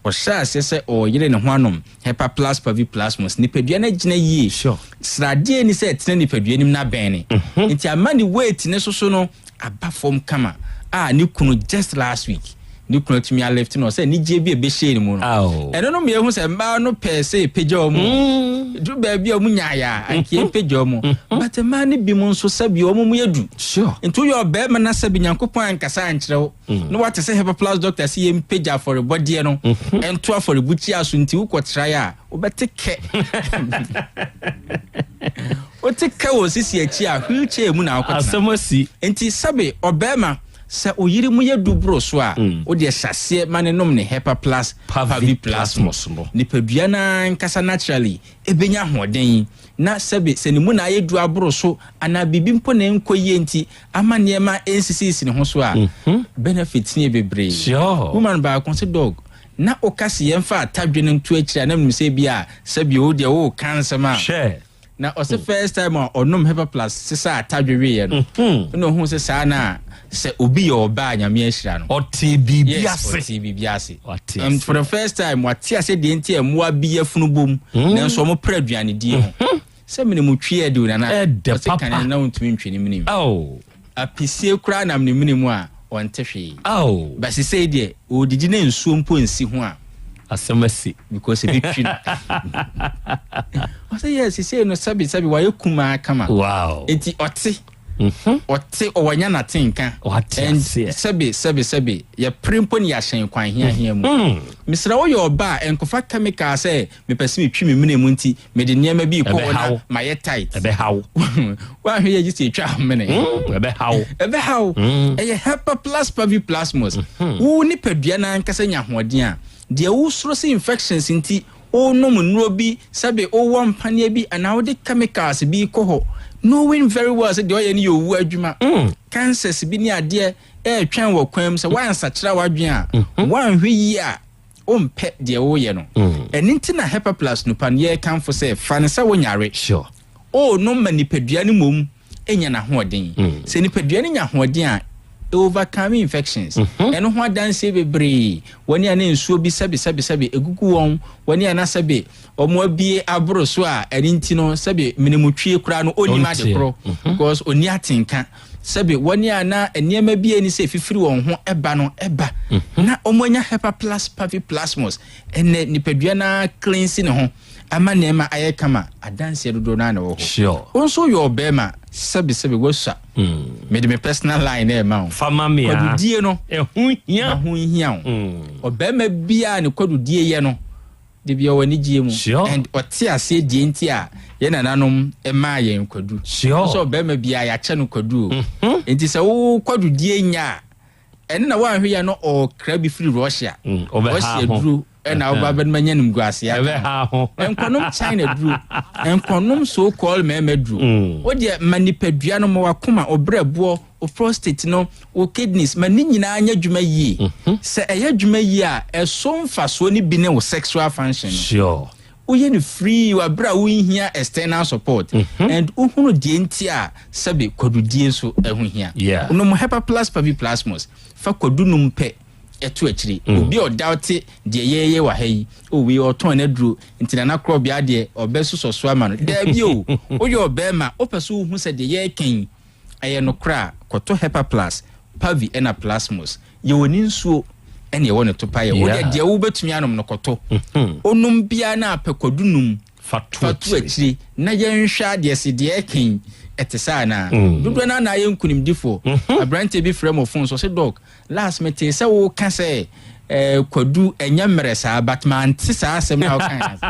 Ɔhyɛɛ aseɛ sɛ ɔreyere ne ho anom Hepaplus paviplasmus. Nipadua no agyina yie. Sure. Sradeɛ nni sɛ ɛtena nipadua no mu na abɛn ne. Nti ama ne weight no soso no aba fam kama a ne kunu just last week ne kunu atumi alift no sɛ anigyeɛ bi a ɛbɛhyɛɛ ne mu no. Ɛno no ma yɛhu sɛ mmaa no pɛɛ sɛ yɛpagya wɔn. Mm. Duru baabi a wɔn nyaeɛ a anka yɛmpagya wɔn. Mm-hmm. But mmaa no bi mu nso sɛbi wɔn mu yɛ du. Sure. Nti woyɛ ɔbarima na sɛbi Nyankopɔn ankasa ankyerɛ wo. Mm. Na wate sɛ Hepaplus doctor sɛ yɛmpagya afɔrebɔdeɛ no mm-hmm. ɛnto afɔrebukyia so nti wokɔtrae a wobɛte kɛ. Wote kɛ wɔ sisi akyi a wheel chair mu na wokɔtena. Asɛm asi. Nti sɛbe ɔbarima sɛ wo yere mu yɛ du boro so a, wo deɛ hyɛ aseɛ ma no nom ne Hepa Plus Paviplasmus no. Nipadua no ara ankasa naturally ɛbɛnya ahoɔden. Na sɛbe sɛ ne mu na ayɛ du aboro so anaa biribi mpo na ɛnkɔ yie nti ama nneɛma ɛnsisisisi ne ho so a, benefits no yɛ bebree. Woman baako se dog, na woka se yɛmfa atadwe no nto akyiri a na menim sɛ ebia sɛbe wo deɛ woreka nsɛm a. Hwɛ. Na ɔse first time a ɔnom Hepa Plus sesaa atadwe weeɛ no, ɛna ohuu sɛ saa na sɛ obi yɛ ɔbaa a Nyame ahyira no. Ɔtee biribi Yes, ase. ɔtee biribi ase. Wate And ase. for the first time, wate ase deɛ nti a mmoa bi yafunu bom, nanso wɔn pere aduanedie ho. Sɛ mene mu twi ɛde o nana. Ɛdɛ Ɔse papa. kane no na wontumi ntwe ne mene mu. Oh. Apisie koraa nam ne mene mu a, ɔnte hwee. Oh. But sesei deɛ, ɔredidi na nsuo mpo nsi ho a. Asɛm asi. Because ebi twi no. Ɔsɛ yɛ sesei no sɛbi sɛbi wayɛ kumaa kama. Wow. Enti ɔte. Ɔte ɔwanya nate nka. Wate And aseɛ. sɛbi sɛbi sɛbi yɛpere mpo ne yɛahyɛn kwan hiahia mu. Mesrɛ woyɛ ɔba a ɛnkɔfa chemical sɛ mepɛ sɛ metwi me mene mu nti mede nneɛma bi rekɔ hɔ na mayɛ tight. Ɛbɛha wo. Woanhwɛ yɛ gye sɛ ɛtwa wo mene. Ɛbɛha wo. Ɛbɛha wo. Ɛyɛ Hepaplus paviplasmus. Wo nipadua no ankasa nya ahoɔden a, deɛ wosuro sɛ infections nti wonom nnuro bi, sɛbe wowɔ mpaneɛ bi anaa wode chemicals bi rekɔ hɔ, knowing very well sɛ deɛ ɔyɛ no yɛ owu adwuma. Cancers bi ne adeɛ ɛretwɛn wɔ kwan mu sɛ woansakyera w'adwene a, woanhwɛ yie a, wompɛ deɛ woreyɛ no. Ɛno nti na Hepaplus nupa no yɛrekamfo sɛ fa no sɛ wonyare. Sure. O nom ma nipadua no mmom nya n'ahoɔden. Sɛ nipadua no nya ahoɔden a, e overcome infections. Ɛno ho adanseɛ bebree. Wɔn a na nsuo bi sɛbe sɛbe sɛbe egugu wɔn, wɔn a na sɛbe wɔn abie aboro so a ɛno nti no sɛbe menemutwie koraa no ɔnnim ade korɔ because ɔnni atenka. Sɛbe wɔn a na nneɛma bi a ɛni sɛ ɛfifiri wɔn ho ba no ba, na wɔanya Hepaplus paviplasmus. Ɛnnɛ, nipadua no ara cleanse ne ho ama nneɛma ayɛ kama. Adanseɛ dodoɔ no ara na ɛwɔ hɔ. Sure. Wo nso woyɛ ɔbarima, sɛbe sɛbe woasua. Mede me personal line na ɛrema wo. Fa ma me a. Kwadudie no, Ɛho hia. ma ho nhia wo. Ɔbarima biara a ne kwadudie yɛ no, Da bi ɔwɔ anigyeɛ mu. Sure. And ɔte aseɛ deɛ nti a yɛn nananom maa yɛn kwadu. Sure. Sɛ ɔbarima biara yɛakyɛ no kwadu o. Nti sɛ wo kwadu die nya a, ɛno na woanhwɛ yɛ no ɔkra bi firi Russia. Ɔbɛha Russia ho. duro ɛna woba bɛnom anya nimguaseɛ aka. Ɛbɛha ho. Nkɔnom China duro. Nkɔnom so called mmarima duro. Wo deɛ ma nipadua no ma wakoma, ɔbrɛboɔ, wo prostate no, wo kidneys, ma ne nyinaa nyɛ adwuma yie. Sɛ ɛyɛ adwuma yie a, ɛso mfasoɔ no bi ne wo sexual function no. Sure. Woyɛ no free wɔ abere a wonhia external support Mhm. and wohunu deɛ nti a sɛbe kwadudie nso ɛho hia. Yeah. Nom Hepa Plus Paviplasmus fa kwadu nom pɛ ɛto akyire. Obi a ɔdaute deɛ yɛyɛ wɔ ha yi, oh wei ɔtɔn n'aduro nti Nana Korɔbea deɛ ɔbɛsosɔ so ama no. Daabi o, woyɛ ɔbarima wopɛ sɛ wohu sɛ deɛ yɛreka yi ɛyɛ nokorɛ a, kɔtɔ Hepa Plus, Pavi ɛna Plasmus. Yɛwɔ ne nsuo ɛna yɛwɔ ne topa yɛ. Wodeɛ deɛ wobɛtumi anom no kɔtɔ. Onom biara na apɛ kwadu num fa to akyire na yɛnhwɛ adeɛ se deɛ ɛka yi ɛte saa anaa. Dodoɔ no ara na ayɛ nkunimdifoɔ. Aberanteɛ bi frɛ me wɔ phone so ɔse Doc, last metee sɛ woka sɛ eh, kwadu ɛnyɛ mmerɛ saa but mante saa asɛm no a wokae no ase.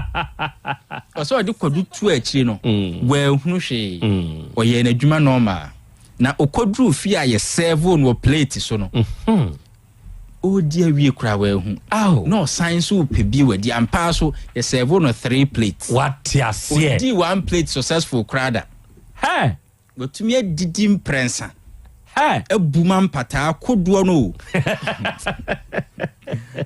Ɔsɛ ɔde kwadu to akyire no, wanhunu hwee. Ɔyɛɛ n'adwuma normal. Na ɔkɔduruu fie a yɛsɛɛvoo no wɔ plate so no, ɔredi awie koraa wanhu. Na ɔsan nso repɛ bio adi. Ampa ara so, yɛsɛɛvoo no three plates. Wate aseɛ. Ɔdii one plate successful koraa da. Hɛ! Watumi adidi mprɛnsa. Hɛ! Abu ma mpataa kodoɔ no o.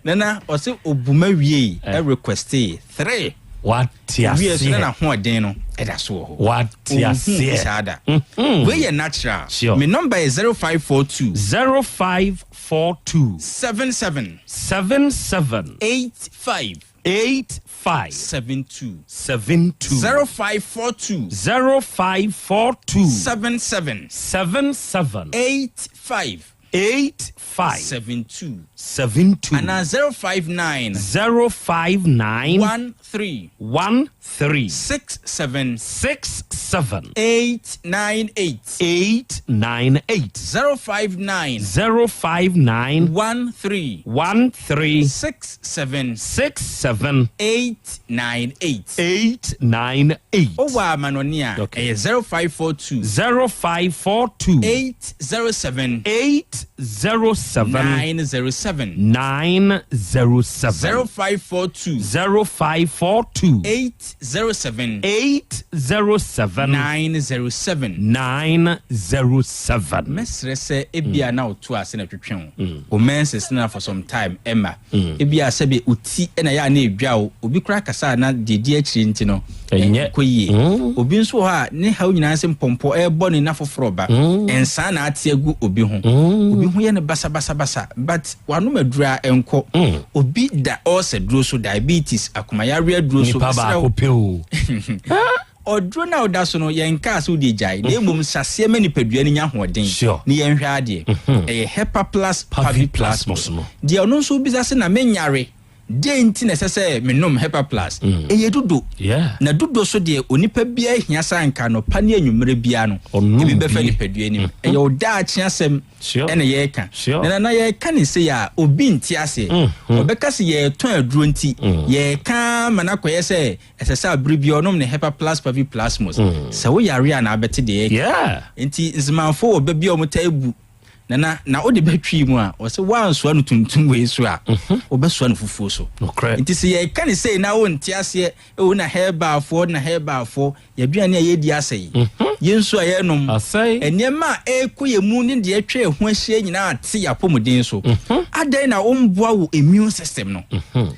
Nana, ɔse ɔbu ma wiei, requestee three. Wate Owie so na aseɛ. n'ahoɔden no ɛda so wɔ hɔ. Wate Ɔnhuu bi aseɛ. saa da. Mhm. Wei yɛ natural. Sure. Me number yɛ 0542. 0542. 77. 77. 85. 85. 72. 72. 0542. 0542. 77. 77. 85. 85. 72. 72. Anaa 059. 059. 13. 13. 67. 67. 898. 898. 059. 059. 13. 13. 67. 67. 898. 898. Wowɔ amanɔne a, ɛyɛ 0542. 0542. 807. 807. 907. 907. 0542. 0542. 807. 807. 907. 907. Mɛsrɛ sɛ ebia na woto ase na ɛtwetwe wo. Wo menses no na for some time ɛma. Ebia sɛbe wo ti na ɛyɛ a na edwa wo. Obi koraa kasa a na deɛ edi akyire nti no Ɛnyɛ. ɛnkɔ yie. Obi nso wɔ hɔ a ne haw nyinaa ne sɛ mpɔmpɔ ɛrebɔ ne na foforɔ ba. Nsaa na ate agu obi ho. Obi ho yɛ no basabasabasa but wanom aduro a ɛnkɔ. Obi da ulcer duro so, diabetes, akomayareɛ aduro so. Nipa Mesrɛ wo. baako pɛ o. Ɔduro no a woda so no, yɛnkaa sɛ wode gyae, na mmom hyɛ aseɛ ma nipadua no nya ahoɔden na yɛnhwɛ adeɛ. Ɛyɛ Hepa Plus Pavi Plasmos no. Deɛ ɔno nso wobisa sɛ na menyare, deɛn nti na ɛsɛ sɛ menom Hepa Plus? Ɛyɛ dudo. Na dudo so deɛ onipa biara hia sɛ anka anɔpa ne anwummerɛ biara no, ebi bɛfa nipadua no mu. Ɛyɛ wo daakye asɛm ɛna yɛreka. Na nana yɛreka ne sei a, obi nte aseɛ. Ɔbɛka sɛ yɛretɔn aduro nti, yɛreka ma no akɔyɛ sɛ Ɛsɛ sɛ bere biara ɔnom ne Hepa Plus Pavi Plasmos. Sɛ wo yare a na abɛte deɛ yɛka. Nti Nzemanfoɔ wɔ bɛ bi a wɔtaa bu Nana na wode bɛ twi mu a, ɔsɛ woansoa no tuntum wei so a, wobɛsoa no fufuo so. Nti sɛ yɛka no sei na wonte aseɛ, oh na herbalfoɔ na herbalfoɔ, Y'aduane a yɛredi asɛe. Yɛn nsu a yɛrenom. Asɛe. Nneɛma a ɛrekɔ yɛn mu ne deɛ atwa yɛn ho ahyia nyinaa te yɛn apɔmuden so. Adɛn na womboa wo immune system no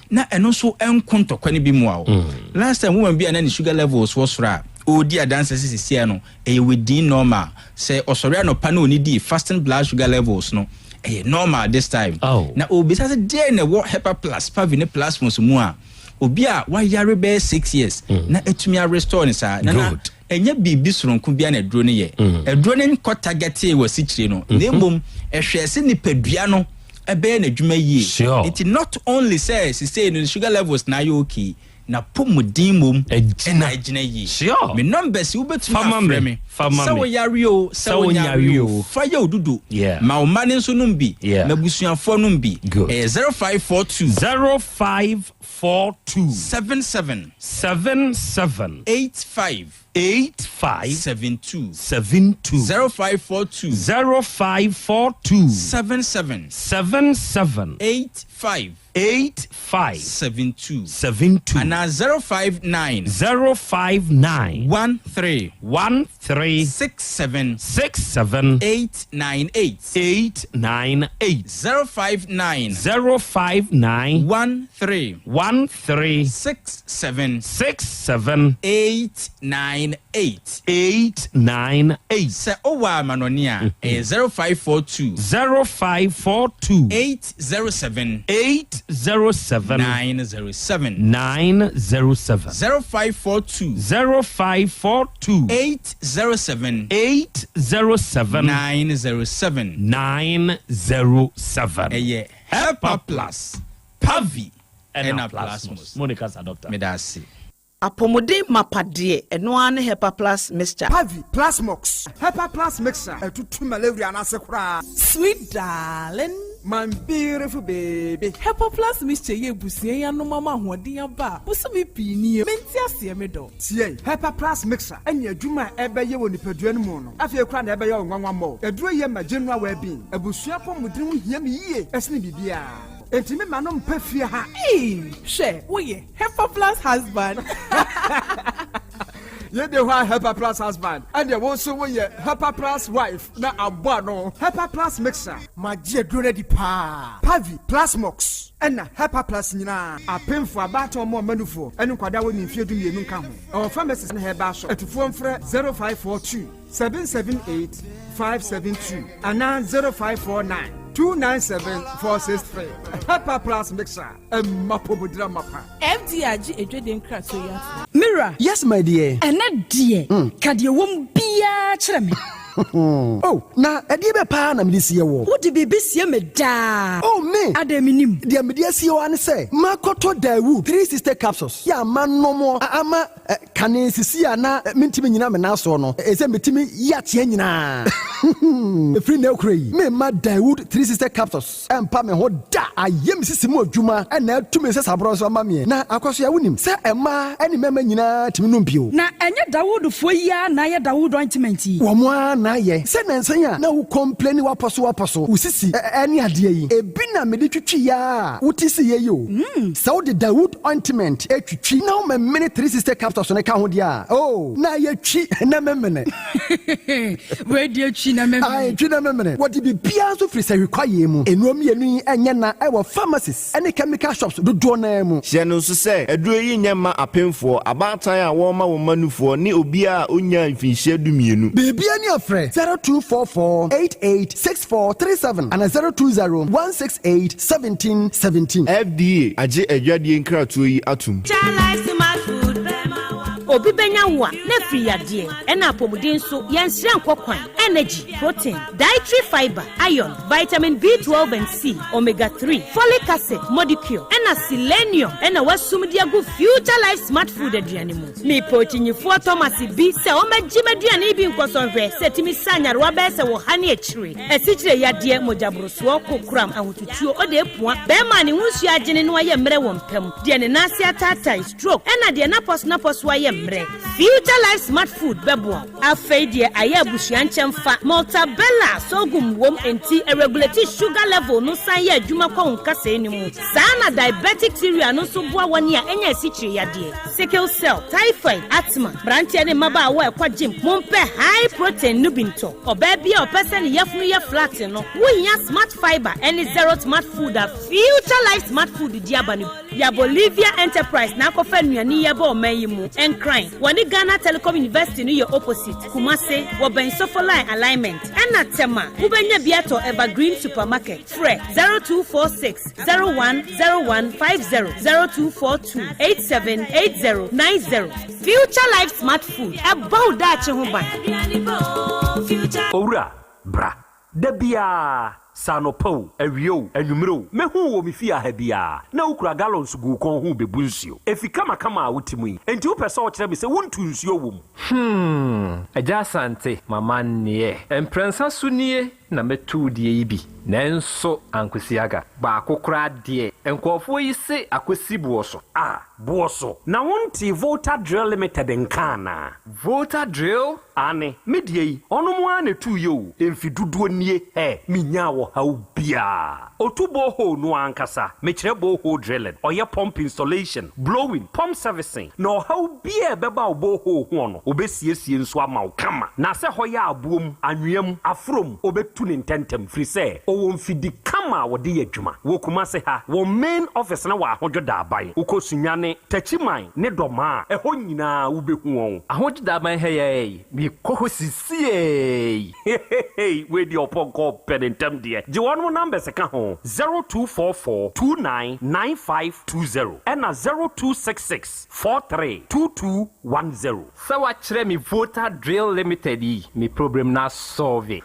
na ɛno nso nko ntɔkwa no bi mmoa wo? Last time woman bi a na ne sugar levels wɔ soro a ɔredi adanse sɛ seesei no ɛyɛ within normal. Sɛ ɔsɔre anɔpa na ɔnidii fasting blood sugar levels no ɛyɛ normal this time. Na ɔrebisa sɛ deɛn na ɛwɔ Hepa Plus, Pavi ne Plasmos mu a Obi a wayare bɛyɛ 6 years na atumi a restore no saa. Nana, ɛnyɛ biribi soronko biara na aduro no yɛ. Aduro no nkɔ targetee wɔ asikyire no, na mmom ɛhwɛɛ sɛ nipadua no ɛbɛyɛ n'adwuma yie. Nti not only sɛ sisei no sugar levels na ayɛ okay, n'apɔmuden mmom ɛna agyina yie. Me numbers yi wobɛtumi afrɛ me sɛ woyare o, sɛ wonyare o, fa yɛ wo dudo. Ma wo mma no nso nom bi, ma abusuafoɔ nom bi. Ɛyɛ 0542. 0542. 77. 77. 85. 85 72 72 0542 0542 77 77 85 85 72 72 anaa 059 059 13 13 67 67 898 898 059 059 13 13 67 67 898 898 Sɛ wowɔ amanɔne a, ɛyɛ 0542 0542 807 807 907 907 0542 0542 807 807 907 907. Ɛyɛ Hepa Plus, Pavi ɛna Plasmos. Mo ne kasa doctor. Meda ase. Apɔmuden mapa deɛ, ɛno ara ne Hepa Plus Mixture. Pavi, Plasmox, Hepa Plus Mixture, ɛtutu malaria no ase koraa. Sweet darling. My beautiful baby. Hepa Plus Mixture yi abusua yi anom ama ahoɔden aba a bosome pii nie. Mente aseɛ me dɔ. Tie, Hepa Plus Mixture ne adwuma a ɛbɛyɛ wɔ nipadua no mu no, afei koraa na ɛbɛyɛ wo nwanwa mmɔ. Aduro yi ma general well-being. Abusua apɔmuden ho hia me yie sene biribiara. Enti me ma no mpa fie ha. Eii hwɛ woyɛ Hepa Plus husband. Yei de hɔ a Hepa Plus husband, ɛnneɛ wo nso woyɛ Hepa Plus wife na abɔ ano. Hepa Plus mixer. Magye aduro no adi paa. Pavi, Plasmox, ɛna Hepa Plus nyinaa. Apemfoɔ, abaatan ɔmo ɔma nufoɔ, ɛne nkwadaa a wɔnni mfeɛ dumienu nka ho. Ɛwɔ pharmacies ne herbal shop. Atufoɔ mfrɛ 0542 778 572 anaa 0549 297 463. Hepa Plus mixer, ɛma pomodira mapa. FDA agye adwadie nkratoɔ yi atom. Me wura. Yes my dear. Ɛnɛ deɛ, ka deɛ ɛwɔ mu biara kyerɛ me. Oh, na ɛdeɛ bɛ paa na mede sie woɔ? Wode biribi sie me daa. Oh, me! Adɛn mennim? Deɛ mede asie wo ara ne sɛ, makɔtɔ Daewoo 360 capsules yɛ a manom a ama kane sisi a na mentumi nnyina me nan soɔ no, ɛsɛ metumi yi ateɛ nyinaa. Ɛfiri nnɛ rekora yi, meremma Daewoo 360 capsules ɛmpa me ho da. Ayɛ me sisi mu adwuma na atu me nsasaborɔ nso ama meɛ. Na Akwasoa, wonim sɛ mmaa ne mmarima nyinaa tumi nom bio? Na ɛnyɛ Dawoodfoɔ yi ara na ayɛ Dawood ointment yi? Wɔn ara na ayɛ. Sɛ nnansa yi a na wo complaini w'apɔ so w'apɔ so, wo sisi ne adeɛ yi, ebi na mede twitwi ara a wote siiɛ yi o. Sɛ wode Dawood ointment twitwi na womemene 360 capsules no ka ho deɛ a, oh, na ayɛ twi na memene. Wei deɛ twi na memene. Ae, twi na memene. Wɔde biribiara nso firi sahwi kwaeɛ mu. Nnuro mmienu yi nyɛ na wɔ pharmacies ne chemical shops dodoɔ no ara mu. Hyɛ no nso sɛ, aduro yi nyɛ mma apemfoɔ, abaatan a wɔrema wɔn mma nufoɔ, ne obiara a ɔnnyaa mfinhyia dumienu. Biribiara ni a frɛ 0244 88 6437 anaa 020 168 1717. FDA agye adwadie nkratoɔ yi atom. Obi bɛnya wo a, na afiri yadeɛ, ɛna apɔmuden nso, yɛnsrɛ nkɔ kwan, energy, protein, dietary fibre, iron, vitamin B12 and C, omega 3, folic acid, modicure, ɛna selenium ɛna wasum de agu Future Life Smart Food aduane mu. Mepɛ okyinyifoɔ Thomas bi sɛ ɔmmɛgye m'aduane yi bi nkɔsɔ nhwɛ sɛ ɛtumi sa nyarewa bɛyɛ sɛ wɔ ha ne akyire, asikyire yadeɛ, mogyaborosoɔ, kokoram, ahotutuo, ɔde apua, bɛrima a ne ho nsuo agyene na wayɛ mmerɛ wɔ mpa mu, deɛ ne nan ase ataatae, stroke, ɛna deɛ n'apɔsonapɔso ayɛ mmerɛ. Future Life Smart Food bɛboa wo. Afei deɛ ayɛ abusua nkyɛmfa, Maltabella sorghum wom enti ɛregulate sugar level no san yɛ adwuma kɔ wo nkasɛɛ no mu. Saa ara na diabetic cereal no nso boa wɔn a anya asikyire yadeɛ, sickle cell, typhoid, asthma. Mmeranteɛ ne mmabaawa a ɛkɔ gym, mompɛ high protein no bi ntɔ. Ɔbaa bi a ɔpɛ sɛ ne yafunu yɛ flat no, wohia Smart Fibre ne Zero Smart Food a Future Life Smart Food de aba no bi. Ya Bolivia Enterprise na akɔfa nnuane yi aba ɔman yi mu. Nkran, wɔne Ghana Telecom University no yɛ opposite. Kumase, wɔbɛn Sofoline Alignment. Ɛna Tema, wobɛnya bi atɔ Evergreen Supermarket. Frɛ 0246 01 01 50, 0242 87 80 90. Future Life Smart Food, ɛbɔ wo daakye ho ban. Owura, bra. Da biara. Sɛ anɔpa o, awia o, anwummere o, mɛhu wo wɔ me fie ha biara, na wokura gallons gu wo kɔn ho rebebu nsuo. Efi kamakama a wote mu yi, enti wopɛ sɛ wokyerɛ me sɛ wontu nsuo wɔ mu? Hmm, Agya Asante, m'amanneɛ. Mprɛnsa so nie na mɛtu wo deɛ yi bi, nanso ankosi aga. Baako koraa deɛ, nkurɔfoɔ yi se akɔsi boɔ so. Ah, boɔ so? Na wontee Volta Drill Limited nka anaa? Volta Drill? Aane, me deɛ yi, ɔnom ara na ɛtuiɛ o, mfe dodoɔ nie, hɛ, menyaa ɔhaw biara. Ɔtu borehole no ankasa, mekyerɛ borehole drilling, ɔyɛ pump installation, blowing, pump servicing, na ɔhaw biara a ɛbɛba wo borehole hoɔ no, ɔbɛsiesie nso ama wo kama. Na sɛ hɔ yɛ aboɔ mu, anwea mu, aforɔ mu, ɔbɛtu no ntɛntɛm, firi sɛ ɔwɔ mfidi kama a wɔde yɛ adwuma. Wɔ Kumase ha, wɔn main office no wɔ Ahodwo Daaban. Wokɔ Sunyani, Takyiman ne Dɔmaa a, ɛhɔ nyinaa wobɛhu wɔn. Ahodwo Daaban ha yi ara yi, mekɔ hɔ sisiei. Hehehe wei deɛ ɔpɔnkɔ pɛ ne ntɛm deɛ. Gye wɔnom numbers ka ho, 0244 29 9520 ɛna 0266 43 2210. Sɛ wakyerɛ me Volta Drill Limited yi, me problem no asɔlve.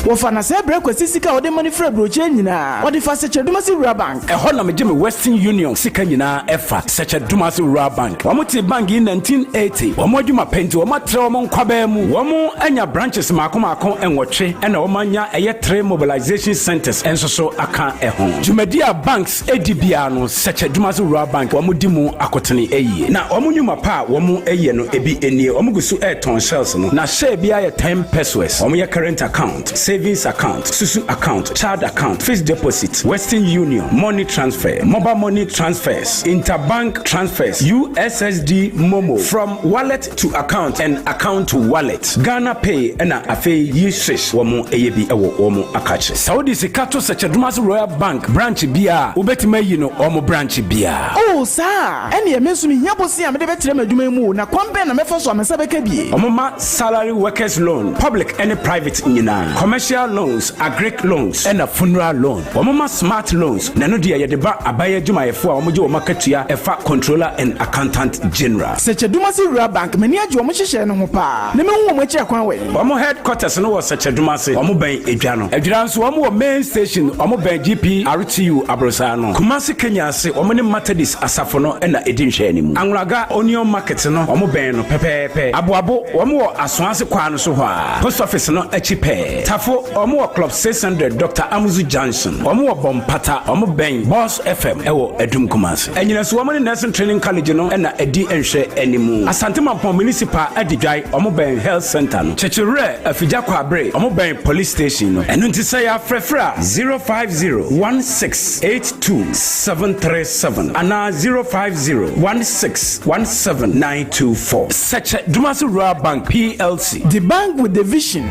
Wɔfa na sɛɛ brɛ Kwasi sika a ɔde ma no firi aburokyire nyinaa. Ɔde fa Sɛkyɛ-Dumasi Rural Bank. Ɛhɔ na megye me Western Union sika nyinaa ɛfa, Sɛkyɛ-Dumasi Rural Bank. Wɔn tee bank yi 1980. Wɔn adwuma pɛ nti wɔn atrɛ wɔn nkwabaa mu. Wɔn anya branches mmaako mmaako nwɔtwe ɛna wɔn anya ɛyɛ three mobilization centers nso so aka ɛho. Dwumadi a banks di biara no, Sɛkyɛ-Dumasi Rural Bank wɔn di mu akotene yie. Na wɔn nnwuma pa a wɔn yɛ no ebi nie, wɔn gu so retɔn shells no, na share biara yɛ ten pesewas. Wɔn yɛ current account, savings account, susu account, child account, fixed deposit, Western Union, money transfer, mobile money transfers, interbank transfers, USSD MoMo, from wallet to account and account to wallet, Ghana Pay ɛna afei Yiswish wɔn yɛ bi wɔ wɔn akakye. Sɛ wode sika to Sɛkyɛ-Dumasi Royal Bank branch biara a, wobɛtumi ayi no wɔn branch biara. Oh, saa a? Ɛnneɛ me nso mehia bosea a mede bɛtrɛ m'adwuma yi mu o, na kwan bɛn na mɛfa so a me nsa bɛka bi? Wɔma salary workers loan, public ne private nyinaa, commercial loans, agric loans, ɛna funeral loan. Wɔma smart loans, na ɛno deɛ yɛde ba aban adwumayɛfoɔ a wɔgye wɔn akatua ɛfa Controller and Accountant General. Sɛkyɛ-Dumasi Rural Bank, m'ani agye wɔn nhyehyɛe no ho paa, na mehu wɔn akyiri akwan wɔ he? Wɔn headquarters no wɔ Sɛkyɛ-Dumase, wɔn bɛn Edwa no. Adwira nso wɔn wɔ main station, wɔn bɛn GPRTU aborosaa no. Kumasi Kenya ase, wɔn ne Methodist asafo no na ɛdi nhwɛanimu. Anwulaga Onion Market no, wɔn bɛn no pɛpɛɛpɛ. Aboabo, wɔn wɔ Asoase kwaa no so hɔ ara, Post Office no akyi pɛɛ. Tafo, wɔn wɔ Club 600 Doctor Amuzu Junction. Wɔn wɔ Bompata, wɔn bɛn Boss FM wɔ Adum Kumasi. Anyinaso, wɔn ne Nursing Training College no na ɛdi nhwɛanimu. Asante Mampong Municipal Adidwae, wɔn bɛn Health Centre no. Kyekyewerɛ, Afigya Kwabre, wɔn bɛn Police Station no. Ɛno nti sɛ yɛafrɛfrɛ a, 050 1682 737 anaa 050 1617 924. Sɛkyɛ Dumasi Rural Bank PLC. The bank with the vision.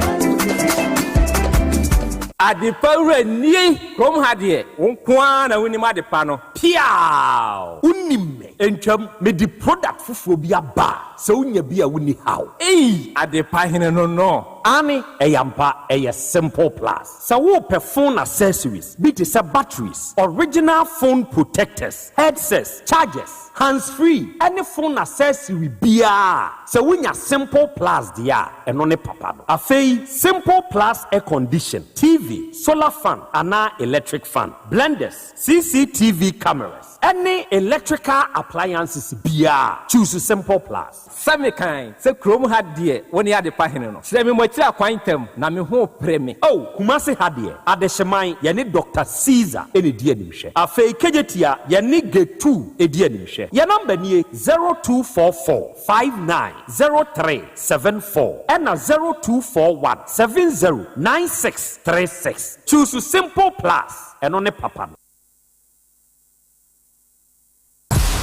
Adepa wura nie! Kurom ha deɛ, wo nko ara na wonim adepa no. Piaaw! Wonim me. Entwam, mede product foforɔ bi aba a, sɛ wonya bi a wonni haw. Ei! Adepa hene no no. Aane, ɛyɛ ampa, ɛyɛ Simple Plus. Sɛ worepɛ phone accessories bi te sɛ batteries, original phone protectors, headsets, chargers, hands free ɛne phone accessory biara a, sɛ wonya Simple Plus deɛ a, ɛno ne papa no. Afei, Simple Plus air condition, TV, solar fan anaa electric fan, blenders, CCTV cameras, ɛne electrical appliances biara a, choose Simple Plus. Sɛ mekan sɛ kurom ha deɛ wo ne adepa hene no. Kyerɛ me mo akyiri akwan ntɛm na me ho repere me. Oh, Kumasi ha deɛ, Adehyeman, yɛne Doctor Caesar na ɛdi animhwɛ. Afei Kejetia, yɛne Getu di animhwɛ. Yɛn number nie, 0244 59 03 74 ɛna 0241 70 96 36. Choose Simple Plus, ɛno ne papa no.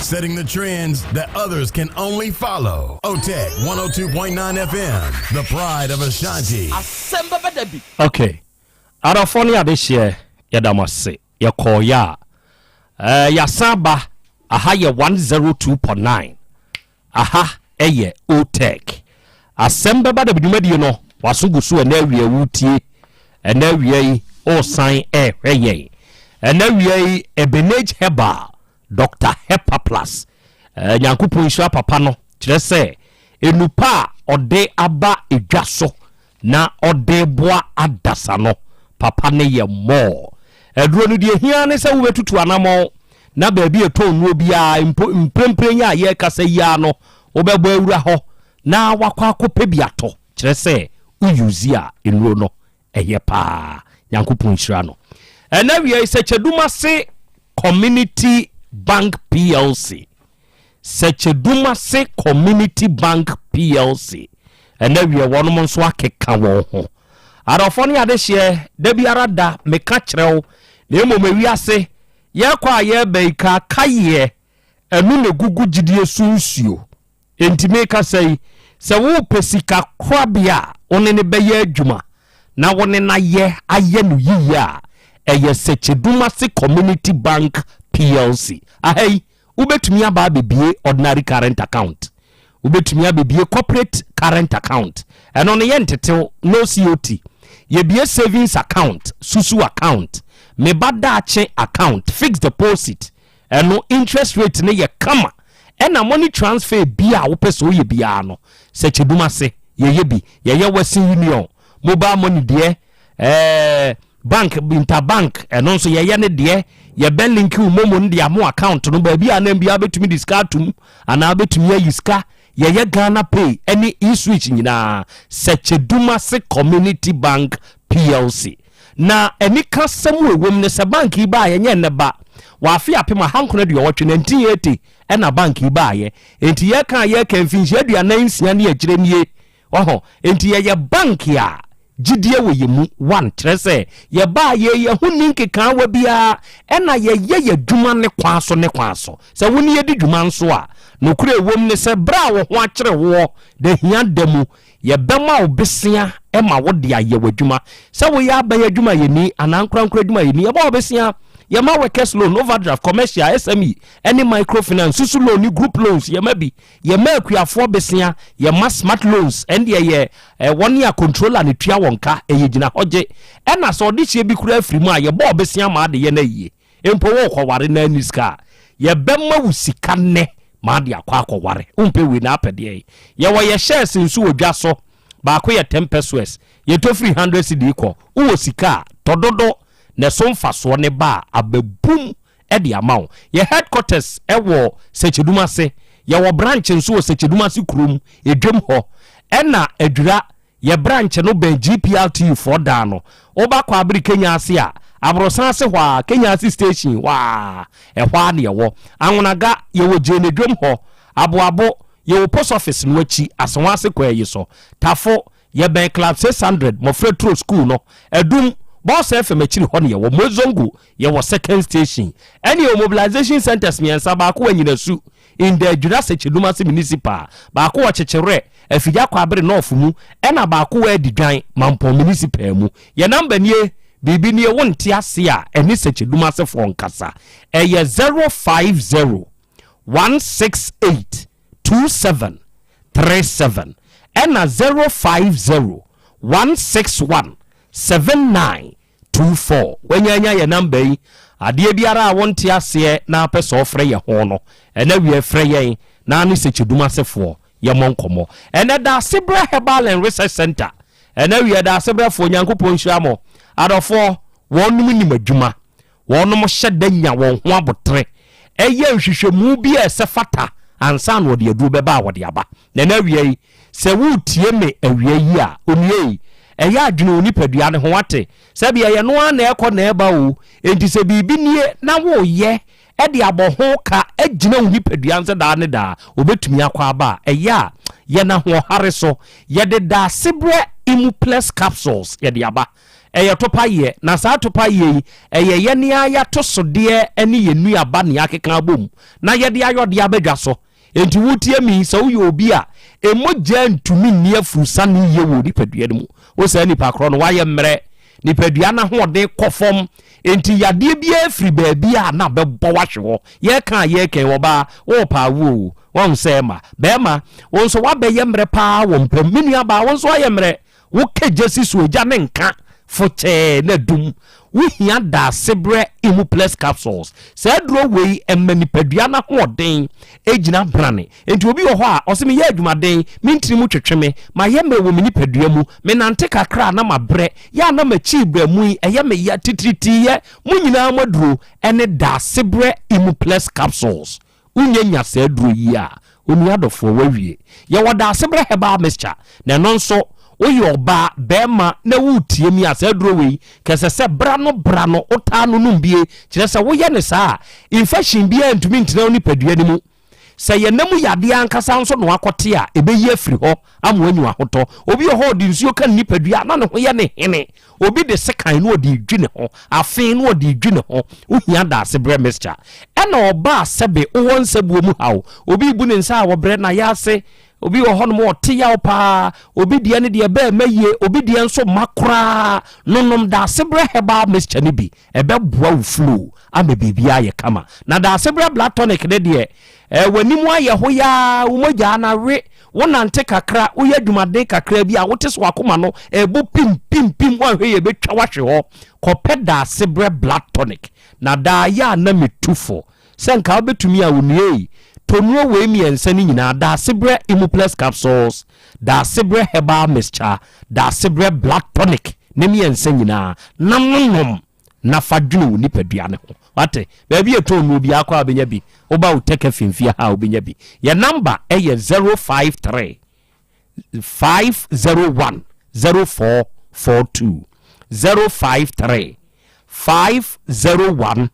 Setting the trends that others can only follow. OTEC 102.9 FM, the pride of Ashanti. Asɛm bɛba da bi. Ok adɔfoɔ ne adehyeɛ yɛda mo ase yɛkɔɔeɛ a eh, yɛasan aba aha yɛ 102.9 Aha yɛ Otec. Asɛm bɛba da bi dwumadie no waso gu so ɛnɛ awia wotie. Ɛnɛ awia yi wosan ɛrehwɛ yɛn. Ɛnɛ awia yi Ebenage Herbal Dr. Hepaplus. Eh, Nyankopɔn nhyira papa no kyerɛ sɛ enupa a ɔde aba edwa so. na ɔde boa adasa no, papa no yɛ more. Aduro no deɛ ɛhia ne sɛ wobɛtutu anamɔn na baabi a ɛtɔn nnuro biara mpo mprempren yi a yɛrekasa yi ara no wobɛbɔ awura hɔ na wakɔ akɔpɛ bi atɔ kyerɛ sɛ wo use a nnuro no ɛyɛ paa. Nyankopɔn nhyira no. Ɛna wiei Sɛkyɛdumase Community Bank PLC Sɛkyɛdumase Community Bank PLC ɛna wiɛ wɔnom nso akeka wɔn ho. Adɔfoɔ ne adehyeɛ, da biara da meka kyerɛ wo, na mmom ewiase yɛkɔ a yɛreba yi kaakayeɛ ɛno na ɛgugu gyidie so nsuo. Enti merekasa yi, sɛ worepɛ sika korabea a wo ne no bɛyɛ adwuma na wo ne no ayɛ ayɛ no yiye a, ɛyɛ Sekyedumase Community Bank PLC. Aha yi, wobɛtumi aba abɛbue ordinary current account. Wobɛtumi abɛbue corporate current account. Ɛno no yɛntetew, no COT. Yɛbue savings account, susu account, me ba daakye account, fixed deposit, Ɛno interest rate no yɛ kama ɛna money transfer biaa a wopɛ sɛ woyɛ biaa no sɛ kyedum ase yɛyɛ bi yɛyɛ western union mobile money deɛ ɛɛ bank interbank ɛno nso yɛyɛ ne deɛ yɛbɛ link wo momo no de amo account no baabi a nam biaa bɛtumi de sika atum anaa bɛtumi ayi sika yɛyɛ Ghana pay ɛne e-switch nyinaa sɛ kyedum ase community bank plc Na anikasɛm a ɛwom ne sɛ bank yi baeɛ nyɛ nnɛ ba. Wɔ afe 1980, 1980, ɛna bank yi baeɛ. Enti yɛka a yɛreka mfinhyia 46 ne akyire nie. Waho? Enti yɛyɛ bank a gyidie wɔ yɛn mu, one, kyerɛ sɛ yɛbaeɛ yi yɛn ho nni nkekaawa biara, ɛna yɛyɛ yɛn adwuma ne kwan so ne kwan so. Sɛ wo ne yɛdi dwuma nso a, nokorɛ a ɛwom ne sɛ berɛ a wo ho akyere woɔ, da hia da mu, Yɛbɛma wo besea ma wode ayɛ w'adwuma. Sɛ woyɛ aban adwumayɛni anaa ankorankoro adwumayɛni, yɛbɔ wo besea. Yɛma workers loan, overdraft, commercial, SME, ne microfinance, susu loan ne group loans, yɛma bi. Yɛma akuafoɔ besea, yɛma smart loans, ɛndeɛ yɛ wɔn a controller no tua wɔn ka, ɛyɛ gyina hɔ gye. Ɛna sɛ ɔdehyeɛ bi koraa firi mu a, yɛbɔ wo besea ma ade yɛ no ayie. Mpo worekɔware na anni sika a, yɛbɛma wo sika nnɛ ma ade akɔ akɔware. Wompɛ wei na apɛ deɛn? Yɛwɔ yɛ shares nso wɔ dwa so. Baako yɛ ten pesewas. Yɛtɔ firi hundred cedi kɔ. Wowɔ sika a, tɔ dodo na ɛso mfasoɔ no ba a, abɛbum de ama wo. Yɛ headquarters wɔ Sɛkyɛdum ase. Yɛwɔ branch nso wɔ Sɛkyɛdum ase kurom, Edwam hɔ. Ɛna Adwira Yɛ branch no bɛn GPRTU foɔ dan no. Woba Kwaabere Kenya ase a, aborosan ase hɔ ara, Kenya ase station hɔ ara, ɛhɔ ara na yɛwɔ. Anwonaga, yɛwɔ Gyeene dwom hɔ. Aboabo, yɛwɔ post office no akyi, Asewa ase kwan yi so. Tafo, yɛbɛn Club 600, Mmɔfra Turo School no. Adum, Bɔɔsa FM akyiri hɔ na yɛwɔ. Moezongo, yɛwɔ second station. Ɛne yɛwɔ mobilization centres mmiɛnsa, baako wɔ Anyinasu, in the Adwira Sekyedumase Municipal, baako wɔ Kyekyewerɛ, Afigya Kwaabere North mu, ɛna baako wɔ Adidwan, Mampong Municipal mu. Yɛn number nie, biribi nie wonte ase a, ɛne Sekyedumasefoɔ nkasa. Ɛyɛ 050 168 2737 ɛna 050 161 79 24 Wanya anya yɛ number yi Adeɛ biara a wonte aseɛ na apɛ sɛ ɔfrɛ yɛ ho no ɛnɛ wiɛ frɛ yɛn na ne Sekyedum asefoɔ yɛmmɔ nkɔmmɔ Ɛnɛ Daasebrɛ Herbal and Research Center Ɛnɛ wiɛ Daasebrɛfoɔ Nyankopɔn nhyira mo Adɔfoɔ wɔnom nim adwuma Wɔnom hyɛ da nya wɔn ho aboterɛ yɛ nhwehwɛmu bi a ɛsɛ fata ansa na wɔde aduro bɛba a wɔde aba. Na ɛnɛ awia yi, sɛ woretie me awia yi a, onua yi, ɛyɛ a dwene wo nipadua no ho, wate? Sɛdeɛ ɛyɛ no ara na ɛrekɔ na ɛreba o. Enti sɛ biribi nie na woreyɛ de abɔ ho ka agyina wo nipadua no sɛ daa ne daa ɔbɛtumi akɔ aba a, ɛyɛ a yɛn ahoɔhare so. Yɛde Daasebrɛ Immuplex Capsules yɛde aba. Ɛyɛ topayeɛ, na saa topayeɛ yi, ɛyɛ yɛn ara y'atosodeɛ ne yɛn nnuaba na yɛakeka abom na yɛde ayɔ de aba dwa so. Enti wotie me yi, sɛ woyɛ obi a mogya ntumi nni afurusane yie wɔ wo nipadua no mu, wo saa nipa korɔ no, woayɛ mmerɛ, nipadua no ahoɔden kɔ fam, enti yadeɛ biara firi baabi a na bɛbɔ wo ahwe hɔ. Yɛreka a yɛreka yi, ɔbaa, worepɛ awoɔ o, woahu sɛ ɛma. Barima, wo nso woabɛyɛ mmerɛ paa wɔ mpa mu. Me nuabaa, wo nso woayɛ mmerɛ. Wo ka gya si so egya ne nka. Fokyɛɛ na dum. Wohia Daasebrɛ Immuplex Capsules. Saa aduro wei ɛma nipadua no ahoɔden gyina brane. Enti obi wɔ hɔ a, ɔse meyɛ adwumaden, me ntini mu twetwe me, mayɛ mmerɛ wɔ me nipadua mu, menante kakra a na mabrɛ, yɛ a na m'akyi brɛ mu yi ɛyɛ me ya titiritiiyɛ. Mo nyinaa mo aduro ɛne Daasebrɛ Immuplex Capsules. Wonnya nya saa aduro yi a, onua dɔfoɔ, woawie. Yɛwɔ Daasebrɛ Herbal Mixture, na ɛno nso, woyɛ ɔbaa, barima, na woretie mi a, saa aduro wei, kɛsɛ sɛ bra no bra no, wotaa no nom bie. Kyerɛ sɛ woyɛ no saa a, infection biara ntumi ntena wo nipadua no mu. Sɛ yɛn nna mu yadeɛ ankasa nso na wakɔte a, ɛbɛyi afiri hɔ ama wanya ahotɔ. Obi wɔ hɔ a, ɔde nsuo ka ne nipadua a, na ne ho yɛ no hene. Obi de sekan na ɔde redwi ne ho, afe na ɔde redwi ne ho. Wohia daasebrɛ mixture. Ɛna ɔba a sɛbe wowɔ nsabuo mu haw. Obi rebu ne nsa a wɔbrɛ no ayaase. Obi wɔ hɔnom a ɔte yaw paa. Obi deɛ ne deɛ bɛɛ mma yie, obi deɛ nso mma koraa. Nonom daasebrɛ herbal mixture no bi. Ɛbɛboa wo flow ama biribiara ayɛ kama. Na daasebrɛ blood tonic no deɛ, eh, w'anim ayɛ hoyaa, wo mogya no awe, wonante kakra, woyɛ adwumaden kakra bi a, wote sɛ w'akoma no ɛrebɔ pim pim pim, woanhwɛ yie ɛbɛtwa w'ahwe hɔ. Kɔpɛ daasebrɛ blood tonic. Na daa yɛ a na metu fo sɛ nka wobɛtumi a onua ei, tɔ nnuro wei mmiɛnsa no nyinaa, daasebrɛ Immuplex capsules, daasebrɛ herbal mixture, daasebrɛ blood tonic ne mmiɛnsa nyinaa na nonom na fa dwene wo nipadua no ho. Wate? Baabi a ɛtɔn nnuro biara kɔ a wobɛnya bi. Woba wo Tɛkɛ Fimfia ha a wobɛnya bi. Yɛn namba yɛ 053 501 0442. 053 501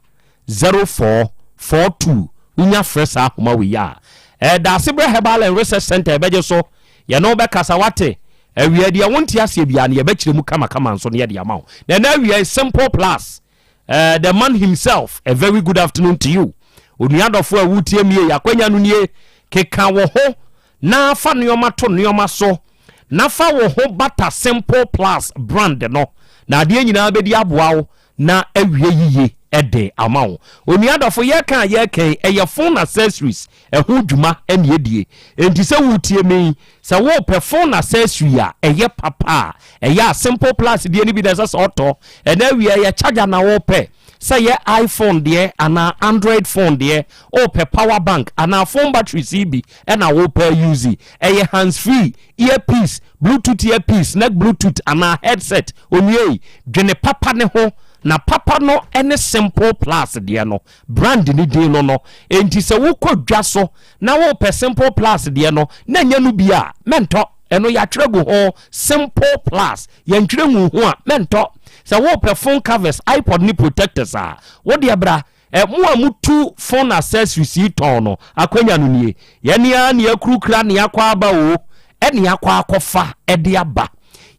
0442. Wonya frɛ saa ahoma wei a, eh, Daasebrɛ Herbal and Research Center ɛbɛgye so. Yɛne wo bɛkasa, wate? Awia deɛ wonte aseɛ biara no yɛbɛkyerɛ mu kamakama nso na yɛde ama wo. Na ɛnɛ awia yi Simple Plus, eh, the man himself, a very good afternoon to you. Onua dɔfo a wotie mie, akwanya no nie, keka wo ho na fa nneɛma to nneɛma so na fa wo ho bata Simple Plus brand no na adeɛ nyinaa bɛdi aboa wo na awie yiye de ama wo. Onua dɔfo, yɛreka a yɛreka yi, ɛyɛ phone accessories ɛho dwuma na yɛdie. Enti sɛ woretie me yi, sɛ worepɛ phone accessory a ɛyɛ papa a, ɛyɛ a Simple Plus deɛ no bi na ɛsɛ sɛ ɔtɔ. Ɛnɛ awia ɛyɛ charger na worepɛ, sɛ ɛyɛ iPhone deɛ anaa Android phone deɛ, worepɛ power bank anaa phone batteries yi bi na worepɛ a use, ɛyɛ hands free, earpiece, bluetooth earpiece, neck bluetooth anaa headset, onua yi, dwene papa no ho, na papa no ne Simple Plus deɛ no, brand no din no no. Enti sɛ wokɔ dwa so na worepɛ Simple Plus deɛ no na ɛnyɛ no bi a, mɛntɔ. Ɛno yɛatwerɛ agu ho, Simple Plus. Yɛntwerɛ nguu ho a, mɛntɔ. Sɛ worepɛ phone covers, iPod ne protectors a, wo deɛ bra. Ɛ, mo a motu phone accessories yi tɔn no, akwanya no nie. Yɛne ara ne akurukura ne akɔ aba o, ɛne akɔ akɔfa de aba.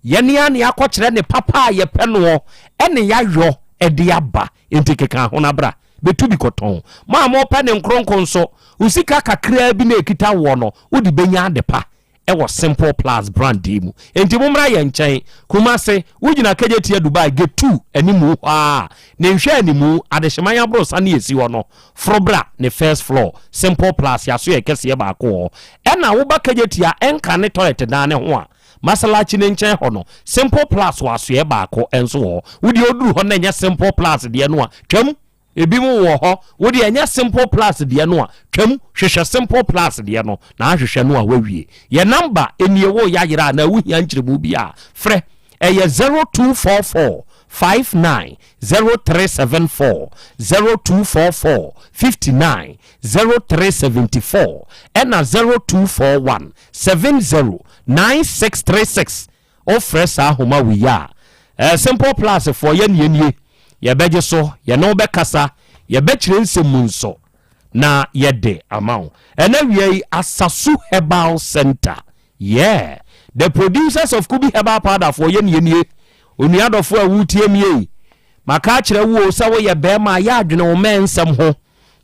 Yɛne ara ne akɔkyerɛ ne papa a yɛpɛ noɔ, ɛne yɛayɔ de aba. Enti keka ho na bra, bɛtu bi kɔtɔn. Mo a mopɛ ne nkronko nso, wo sika kakraa bi na ɛkita woɔ no, wode bɛnya adepa. wɔ Simple Plus brand yi mu. Enti mommra yɛn nkyɛn. Kumase, wogyina Kejetia Dubai Gate 2 animu hɔ ara. Ne nhwɛanimu, Adehyeman aborosan ne esi hɔ no, foro bra ne first floor, Simple Plus yɛaso yɛn kɛseɛ baako wɔ hɔ. Ɛna woba Kejetia Ɛnka ne toilet dan no ho a, Masalachi no nkyɛn hɔ no, Simple Plus wɔ asoɛɛ baako nso wɔ hɔ. Wo deɛ woduru hɔ na ɛnyɛ Simple Plus deɛ no a, twam. Ebinom wɔ hɔ, wo deɛ ɛnyɛ simple plus deɛ no a, twam hwehwɛ simple plus deɛ no, na ahwehwɛ no a woawie. Yɛn number nie, woreyɛ ayera anaa wohia nkyerɛmu bi a, frɛ. Ɛyɛ 0244 59 0374, 0244 59 0374, ɛna 0241 70 9636. Wofrɛ saa nhoma wei a, eh, Simple Plus foɔ yɛ neɛ nie, yɛbɛgye so, yɛne wo bɛkasa, yɛbɛkyerɛ nsɛm mu nso na yɛde ama wo. Ɛnɛ awia yi, Asasu Herbal Center, yeah, the producers of Kubi Herbal Powder foɔ yɛ neɛ nie. Onua dɔfoɔ a woretie me ei, maka akyerɛ wo o sɛ woyɛ bɛrima a, yɛ adwene wo mmɛn nsɛm ho.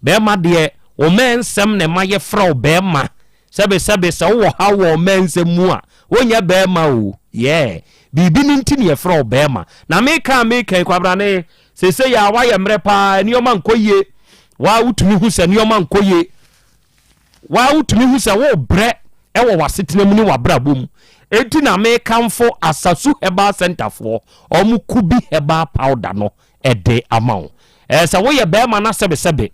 Bɛrima deɛ, wo mmɛn nsɛm na ɛma yɛfrɛ wo bɛrima. Sɛbe sɛbe sɛ wowɔ haw wɔ ɔman nsɛm mu a, wonyɛ bɛɛma o, yeah. Biribi no nti na yɛfrɛ wo bɛɛma. Na meka a meka yi, Kwabrane, seesei a woayɛ mmerɛ paa, nneɛma nkɔ yie. Waa wotumi hu sɛ nneɛma nkɔ yie. Waa wotumi hu sɛ worebrɛ wɔ w'asetena mu ne w'abrabɔ mu. Enti na mekamfo Asasu Herbal Centre foɔ wɔn Kubi Herbal Powder no de ama wo. Ɛɛ sɛ woyɛ bɛrima na sɛbesɛbe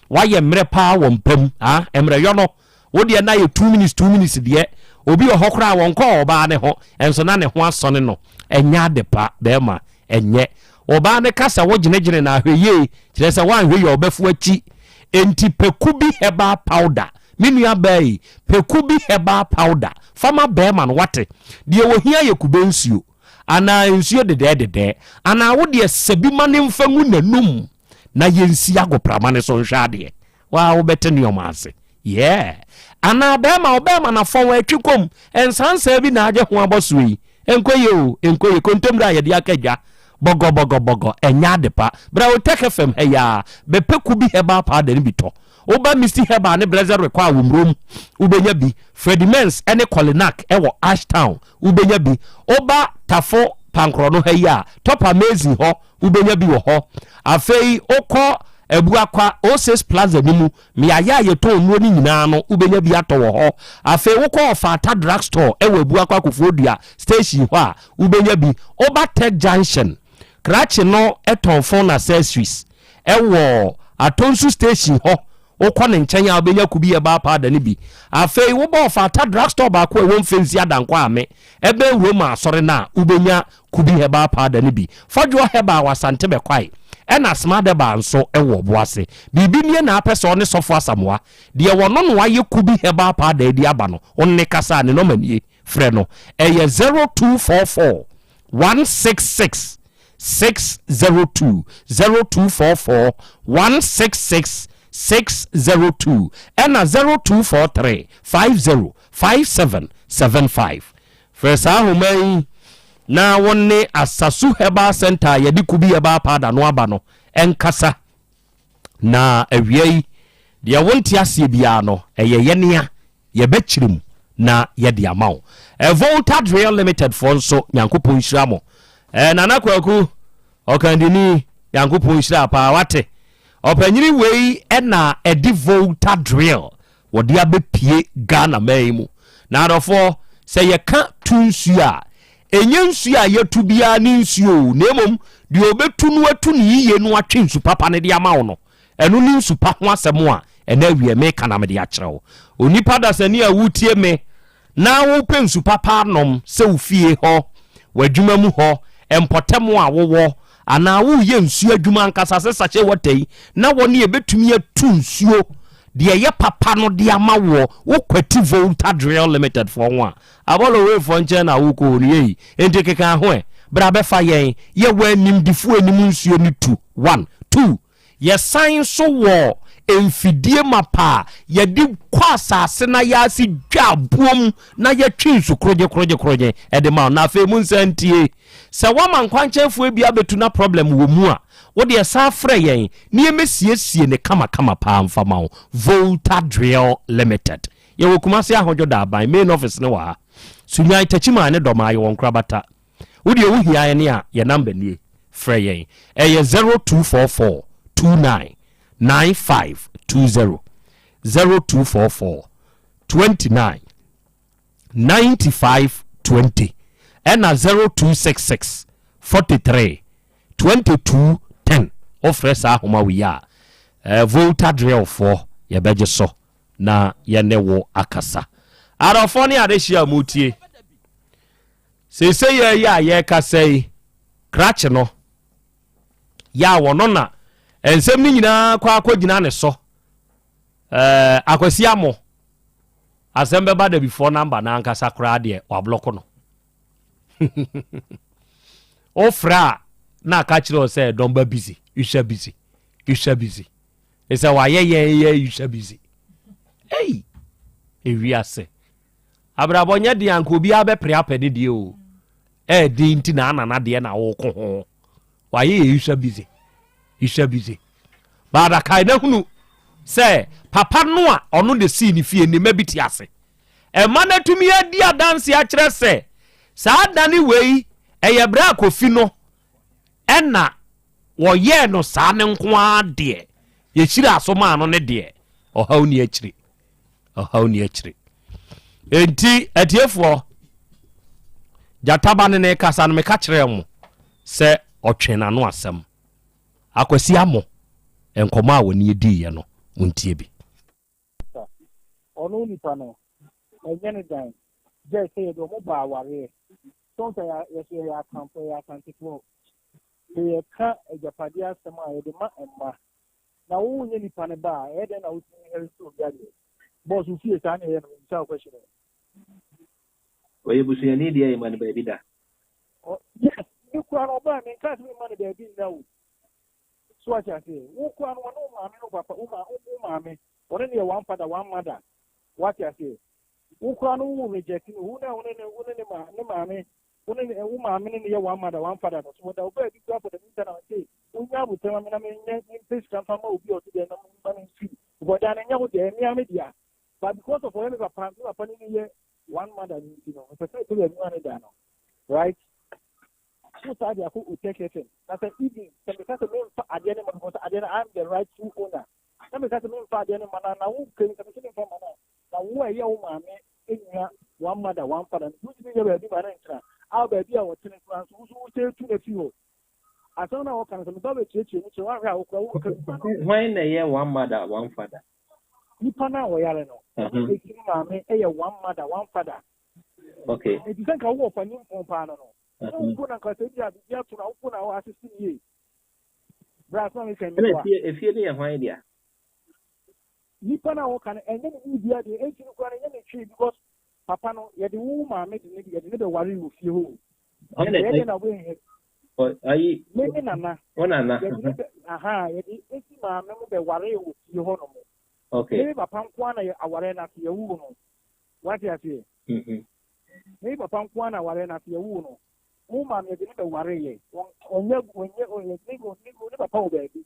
woayɛ mmerɛ paa wɔ mpa mu, ah, mmerɛyɔ no, wo deɛ na yɛ 2 minutes 2 minutes deɛ, obi wɔ hɔ koraa wɔnkɔɔ ɔbaa ne ho, nso na ne ho asɔne no. Ɛnyɛ ade pa, bɛrima, ɛnyɛ. Ɔbaa no ka sɛ wogyinagyina no ahwɛ yie, kyerɛ sɛ woanhwɛ yie a ɔbɛfo akyi. Enti pɛ Kubi Herbal Powder, me nua baa yi, pɛ Kubi Herbal Powder fa ma bɛrima no, wate? Deɛ ɔhia yɛ kube nsuo, anaa nsuo dedɛɛdedɛɛ, anaa wo deɛ sɛ bi ma no mfa ngu n'anum na yɛnsi agoprama no so nhwɛ adeɛ. Waa wobɛte nneɛma ase. Yeah. Anaa bɛrima, ɔbɛrima na fɔn atwi kɔm, nsansaa bi na agye ho abɔsoɔ yi. Ɛnkɔ yie o, ɛnkɔ yie. Kontommire a yɛde aka dwa, bɔgɔ bɔgɔ bɔgɔ, ɛnyɛ ade pa. Bra Otec FM ha yi ara, bɛpɛ Kubi Herbal Powder no bi tɔ. Woba Misty Herbal ne Blessed Rekɔ a wɔ Murom, wobɛnya bi. Freddie Mens ne Kolinak wɔ Ashtown, wobɛnya bi. Woba Tafo Pankorɔno ha yi a, Top Amazing hɔ, wobɛnya bi wɔ hɔ. Afei wokɔ Abuakwa, Oasis Plaza no mu, mmeaeɛ a yɛtɔn nnuro no nyinaa no, wobɛnya bi atɔ wɔ hɔ. Afei wokɔ Ɔfata Drug Store wɔ Abuakwa Kofoɔdua Station hɔ a, wobɛnya bi. Woba Tech Junction, krakye no tɔn phone accessories wɔ Atonsu Station hɔ, Wokɔ ne nkyɛn a, wobɛnya Kubi Herbal Powder no bi. Afei wobɔ Ɔfata Drug Store baako a ɛwɔ Mfensi Adankwa Ame, ɛbɛn Roma Asɔre no a, wobɛnya Kubi Herbal Powder no bi. Fɔdwoɔ Herbal wɔ Asante Bɛkwae, ɛna Smart Herbal nso wɔ Ɔboase. Biribi nie na apɛ sɛ ɔne Sɔfo Asamoah, deɛ wɔno na wayɛ Kubi Herbal Powder yi de aba no, wo ne kasa a, ne nɔma nie. Frɛ no, ɛyɛ 0244 166 602, 0244 166 602, ɛna 0243 50 57 75. Frɛ saa ahoma yi na wo ne Asasu Herbal Center a yɛde Kubi Herbal Powder no aba no nkasa. Na awia yi, deɛ wonte aseɛ biara no, ɛyɛ yɛnea Yɛbɛkyerɛ mu na yɛde ama wo. Volta Drill Limited foɔ nso Nyankopɔn nhyira mo. Eh, Nana Kwaku, ɔkandini, Nyankopɔn nhyira paa, wate. Ɔpanyini wei na ɛde Volta Drill wɔde abɛpie Ghana man yi mu. Na adɔfoɔ, sɛ yɛka tu nsuo a, ɛnyɛ nsuo a yɛtu biara ne nsuo o, na mmom deɛ ɔbɛtu no atu no yiye no atwe nsu papa no de ama wo no. Ɛno ne nsu pa ho asɛm a ɛnɛ awiɛ meka na mede akyerɛ wo. Onipa dasani a woretie me na wopɛ nsu papa anom sɛ wo fie hɔ, w'adwuma mu hɔ, mpɔtam a wowɔ, anaa woreyɛ nsuo adwuma ankasa sɛ sachet water yi na wɔne ɛbɛtumi atu nsuo deɛ ɛyɛ papa no de ama woɔ, wokwati Volta Drill Limited foɔ ho a, Abɔlɔwefoɔ nkyɛn na wokɔ hɔ no yei. Enti keka ho ɛ, bra bɛfa yɛn, yɛwɔ animdefoɔ anim nsuo no tu, one, two, Yɛsan nso wɔ mfidie mapa a yɛde kɔ asase no ayaase dwa aboɔ mu na yɛtwe nsu korogye-korogye-korogye de ma wo. Na afei monsan ntie, sɛ woama nkwankyɛnfoɔ bi abɛtu na problem wɔ mu a, wo deɛ san frɛ yɛn na yɛmmɛsiesie no kamakama paa mfa ma wo. Volta Drill Limited. Yɛwɔ Kumasi Ahodwo Daaban, main office no wɔ ha. Sunyani, Techiman ne Dɔmaa yɛwɔ Nkorabata. Wo deɛ wo hia yɛn a, yɛn number nie, frɛ yɛn. Ɛyɛ 0244 29 95 20, 0244 29 95 20, ɛna 0266 43 22 10. Wofrɛ saa ahoma wei a, eh, Volta Drillfoɔ yɛbɛgye so na yɛne wo akasa. Adɔfoɔ ne adehyeɛ a motie. Seesei ara yi a yɛrekasa yi, krakye no, yɛ a wɔno na nsɛm no nyinaa kɔ akɔgyina ne so. Ɛɛ, Akwasi Amo, asɛm bɛba dabifoɔ namba no ankasa koraa deɛ wablɔko no. Wofrɛ a na aka kyerɛ wo sɛ dɔmba busy, usa busy, usa busy. Ɛsɛ wayɛ yɛn yɛ usa busy. Ei, ewiase. Abrabɔ nyɛ den anka obiara bɛpere apɛ ne deɛ o. Ɛyɛ den nti na anana deɛ na woko ho. Wayɛ yɛ usa busy. Usa busy. Baada kae na hunu sɛ papa no a ɔno na esii ne fie ne mma bi te ase. Ɛma no atumi adi adanse akyerɛ sɛ saa dane wei ɛyɛ berɛ a Kofi no ɛna wɔyɛɛ no saa no nko ara deɛ yɛhyiraa so maa no ne deɛ ɔhaw ni akyire. Ɔhaw ni akyire. Enti atiefoɔ. Gyata ba ne ne kasa no meka kyerɛɛ mo sɛ ɔtwe n'ano asɛm. Akwasi Amo nkɔmmɔ a wɔne yɛdiiɛ no montie bi. Sa ɔno nipa no ɛnyɛ ne dan gyɛɛ sɛ yɛde ɔmo ba awareɛ so sɛ yɛso yɛyɛ akanfoɔ yɛyɛ asantefoɔ sɛ yɛka agyapadeɛ asɛm a yɛde ma mma na wo nyɛ nipa no ba a ɛyɛ dɛn na wotumi inherit obi adeɛ boss wo fie saa na ɛyɛ no mebisa wo question o. Ɔyɛ busuani deɛ yɛma no baabi da. Ɔ yes me kura no ɔbaa me nkaa sɛ me ma no baabi nna o so wate aseɛ wo kura no ɔne wo maame ne wo papa wo ma wo maame ɔne ne yɛ one father one mother wate aseɛ wo kura no wo reject no wo na wo ne ne wo ne ne ma ne maame wo ne ne wo maame ne ne yɛ one mother one father no so wɔda wo baabi kura for the meantime na say wonya abotire ma me na menyɛ mempɛ sika mfa ma obi a ɔte dɛn na ma no mfiri because dan no nyɛ wo deɛ ɛmea me dea but because of ɔyɛ me papa me papa ne ne yɛ one mother no nti no mepɛ sɛ mepɛ baabi ma ne da no right wo saa de akɔ otec fm na sɛ even sɛ meka sɛ memfa adeɛ no ma because adeɛ no I'm the rightful owner na meka sɛ memfa adeɛ no ma no na wo kɛm sɛ mese memfa ma no na wo a ɛyɛ wo maame nua one mother one father no wotumi nyɛ baabi ma no ntena a baabi a wɔtene koraa nso wo so wo sɛ tu no afi hɔ asɛm no a wɔka no sɛ meba bɛkyerɛkyerɛ mu kyerɛ woahwɛ a wokora wonka bi ma no Hwan na ɛyɛ one mother one father? Nipa no a ɔyare no, ɔno esi ne maame yɛ one mother one father. Okay. Eti sɛ nka wowɔ ɔfa nimpɔn paa no no, na wo mpo na nka sɛ ebi a biribi ato no a, wo mpo na wo asese no yie. Bra asɛm a meka yi Ɛna meboa. efie efie no yɛ hwan dea? Nipa no a wɔka no ɛnyɛ ne biribiara deɛ, enti no koraa no ɛnyɛ ne hwee because papa no yɛde wo maame de ne yɛde ne bɛwaree wɔ fie hɔ o. Hwan na Ɛyɛ dɛn na wobɛhwehwɛ Ɔ ayi Me me nana. Wo nana. Yɛde ne bɛ aha yɛde esi maame mo bɛwaree wɔ fie hɔ nom. Okay. Me me papa nko ara na yɛ awareɛ no ase yɛwoo no. Wate aseɛ? Mm-hmm. Me me papa nko ara na awareɛ no ase yɛwoo no. Wo maame yɛde ne bɛwaree yɛ. Ɔnyɛ ɔnyɛ ɔnyɛ ne ne ne papa wɔ baabi.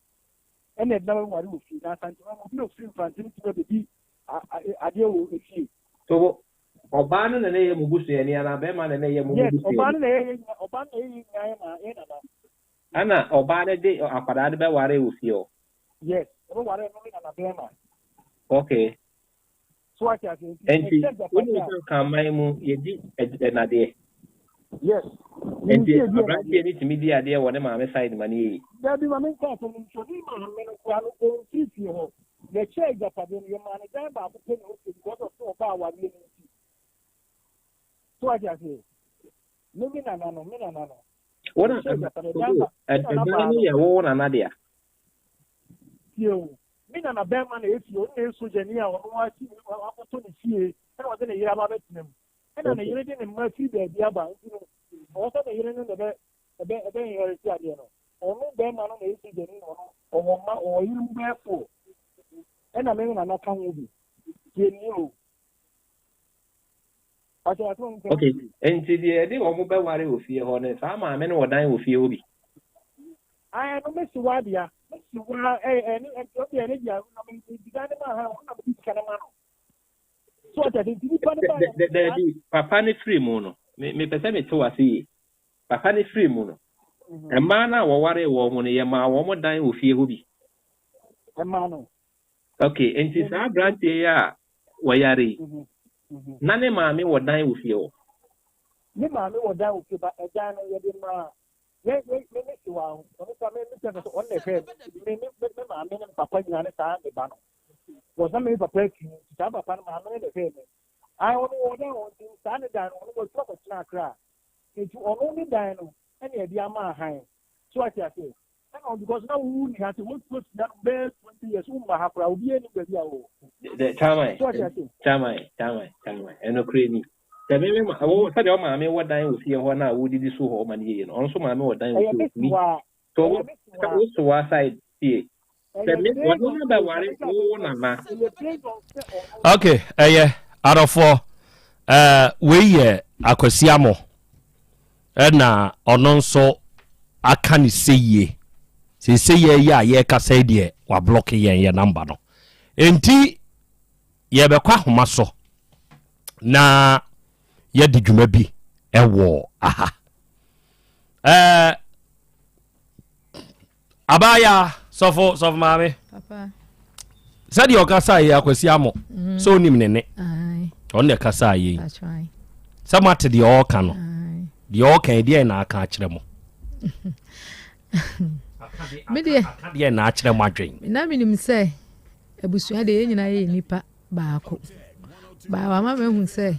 Ɛna yɛde no abɛware wɔ fie. Na Asantema mu obi a ofiri Mfantse tumi abɛdi adeɛ wɔ efie. So ɔbaa no na na ɛyɛ mo busuani anaa bɛrima na na ɛyɛ mo mo Yes, busuani? ɔbaa no na ɛyɛ yɛn nyinaa, ɔbaa no na ɛyɛ yɛn nyinaa yɛn maa yɛn nana. Ɛna ɔbaa no de akwadaa no bɛwaree wɔ fie hɔ? Yes, ɔbɛwaree no ne nana bɛrima. Okay. So wate aseɛ nti Nti ɛkyɛ agyapadeɛ wonim a. sɛ Nkraman mu yɛdi ɛnadeɛ? Yes, menim Nti sɛ yɛdi aberanteɛ ɛnadeɛ. no tumi di adeɛ wɔ ne maame side ma no yɛ yie? Dabi ma menka asɛm no nkyerɛ ne maame no koraa no ɔmfiri fie hɔ. Yɛkyɛɛ agyapadeɛ no yɛmaa no dan baako pɛ na ɔfie because of sɛ ɔbaa awareɛ no nti. So wate aseɛ? Me me nana no, me nana no. Wo na Yɛkyɛɛ agyapadeɛ dan ba me ɛdan nana baa no no. yɛ wo nana dea? Tie o, me nana bɛrima na ɛfie, ɔno na ɛyɛ sogyani a ɔno asi wakɔtɔ ne fie ɛna ɔde ne yere aba abɛtena mu. Ɛna ne yere de ne mma firi baabi aba nti no ɔwɔ sɛ ne yere no na ɛbɛ ɛbɛ ɛbɛ inherit adeɛ no. Ɔno bɛrima no na ɛyɛ sogyani na ɔno ɔwɔ mma ɔwɔ yere mu bɛyɛ four ɛna me nana ka ho bi. Tie nie o. Ɔkyɛ ato ntɛm. Okay, nti deɛ yɛde wɔn bɛware wɔ fie hɔ no, saa maame no wɔ dan wɔ fie hɔ bi? Ae, no mesi wa dea, mesi wa ɛɛ ɛne ɛnti ɔde ɛne dea na me me di dan ne ma ha ɔno na me di sika ne ma no. So ɔkyɛ nti nipa ne ba yɛ. Daabi, papa ne firi mu no, me mepɛ sɛ mete wase yie. Papa ne firi mu no, mmaa no a wɔwaree wɔn no, yɛmaa wɔn dan wɔ fie hɔ bi. Ɛmaa no. Okay, nti saa aberanteɛ yi a wɔyare yi, na ne maame wɔ dan wɔ fie hɔ? Ne maame wɔ dan wɔ fie ba ɛdan no yɛde maa yɛ yɛ me me sewa ho ɔno kora me me kyerɛ sɛ ɔno na ɛhwɛ me me me me maame ne me papa nyinaa ne saa me ba no wɔsan me papa akyi nti saa papa no maame no na ɛhwɛ me ayi ɔno wɔ dan wɔ nti saa ne dan no ɔno wɔatu akɔtena akra nti ɔno ne dan no ɛna ɛde ama ahan so ate aseɛ Ɛna ɔno because na wo ni ha sɛ wotu afi ha no bɛyɛ 20 years wo mma ha koraa obi anim baabi a wowɔ. Chairman, So ate ase. chairman, chairman, chairman, ɛnokorɛ ni. Sɛ me me ma wo sɛdeɛ wo maame wɔ dan wɔ fie hɔ na wodidi so hɔ ma no yie no, ɔno nso maame wɔ dan wɔ Ɛyɛ fie me hɔ. Ni. sewa. So Ɛyɛ wo me sɛ sewa. wo soa side tie. Sɛ Ɛyɛ me based wɔne on no sɛ bɛware ɛyɛ wo wo nana. ɛyɛ based on sɛ ɔno. Ok, ɛyɛ adɔfoɔ ɛɛ wei yɛ Akwasi Amo. Ɛna ɔno nso aka ne seyie. Seesei yi a yɛrekasa yi deɛ wablɔke yɛn yɛ namba no. Enti yɛbɛkɔ ahoma so na yɛde dwuma bi ɛwɔ aha. Ɛɛ Abaayaa, sɔfo, sɔfo maame. Papa. Sɛdeɛ ɔkasa yɛ akwasi amɔ. Mm. Sɛ onim ne ne. Ɔno na ɛkasa yɛ yi. Sɛ moate deɛ ɔreka no. Deɛ ɔɔka yi deɛn na aka akyerɛ mo? Me deɛ. Aka deɛn na akyerɛ mo adwen? Na menim sɛ abusua deɛ yɛn nyinaa yɛ nnipa baako. Baa wama mahu sɛ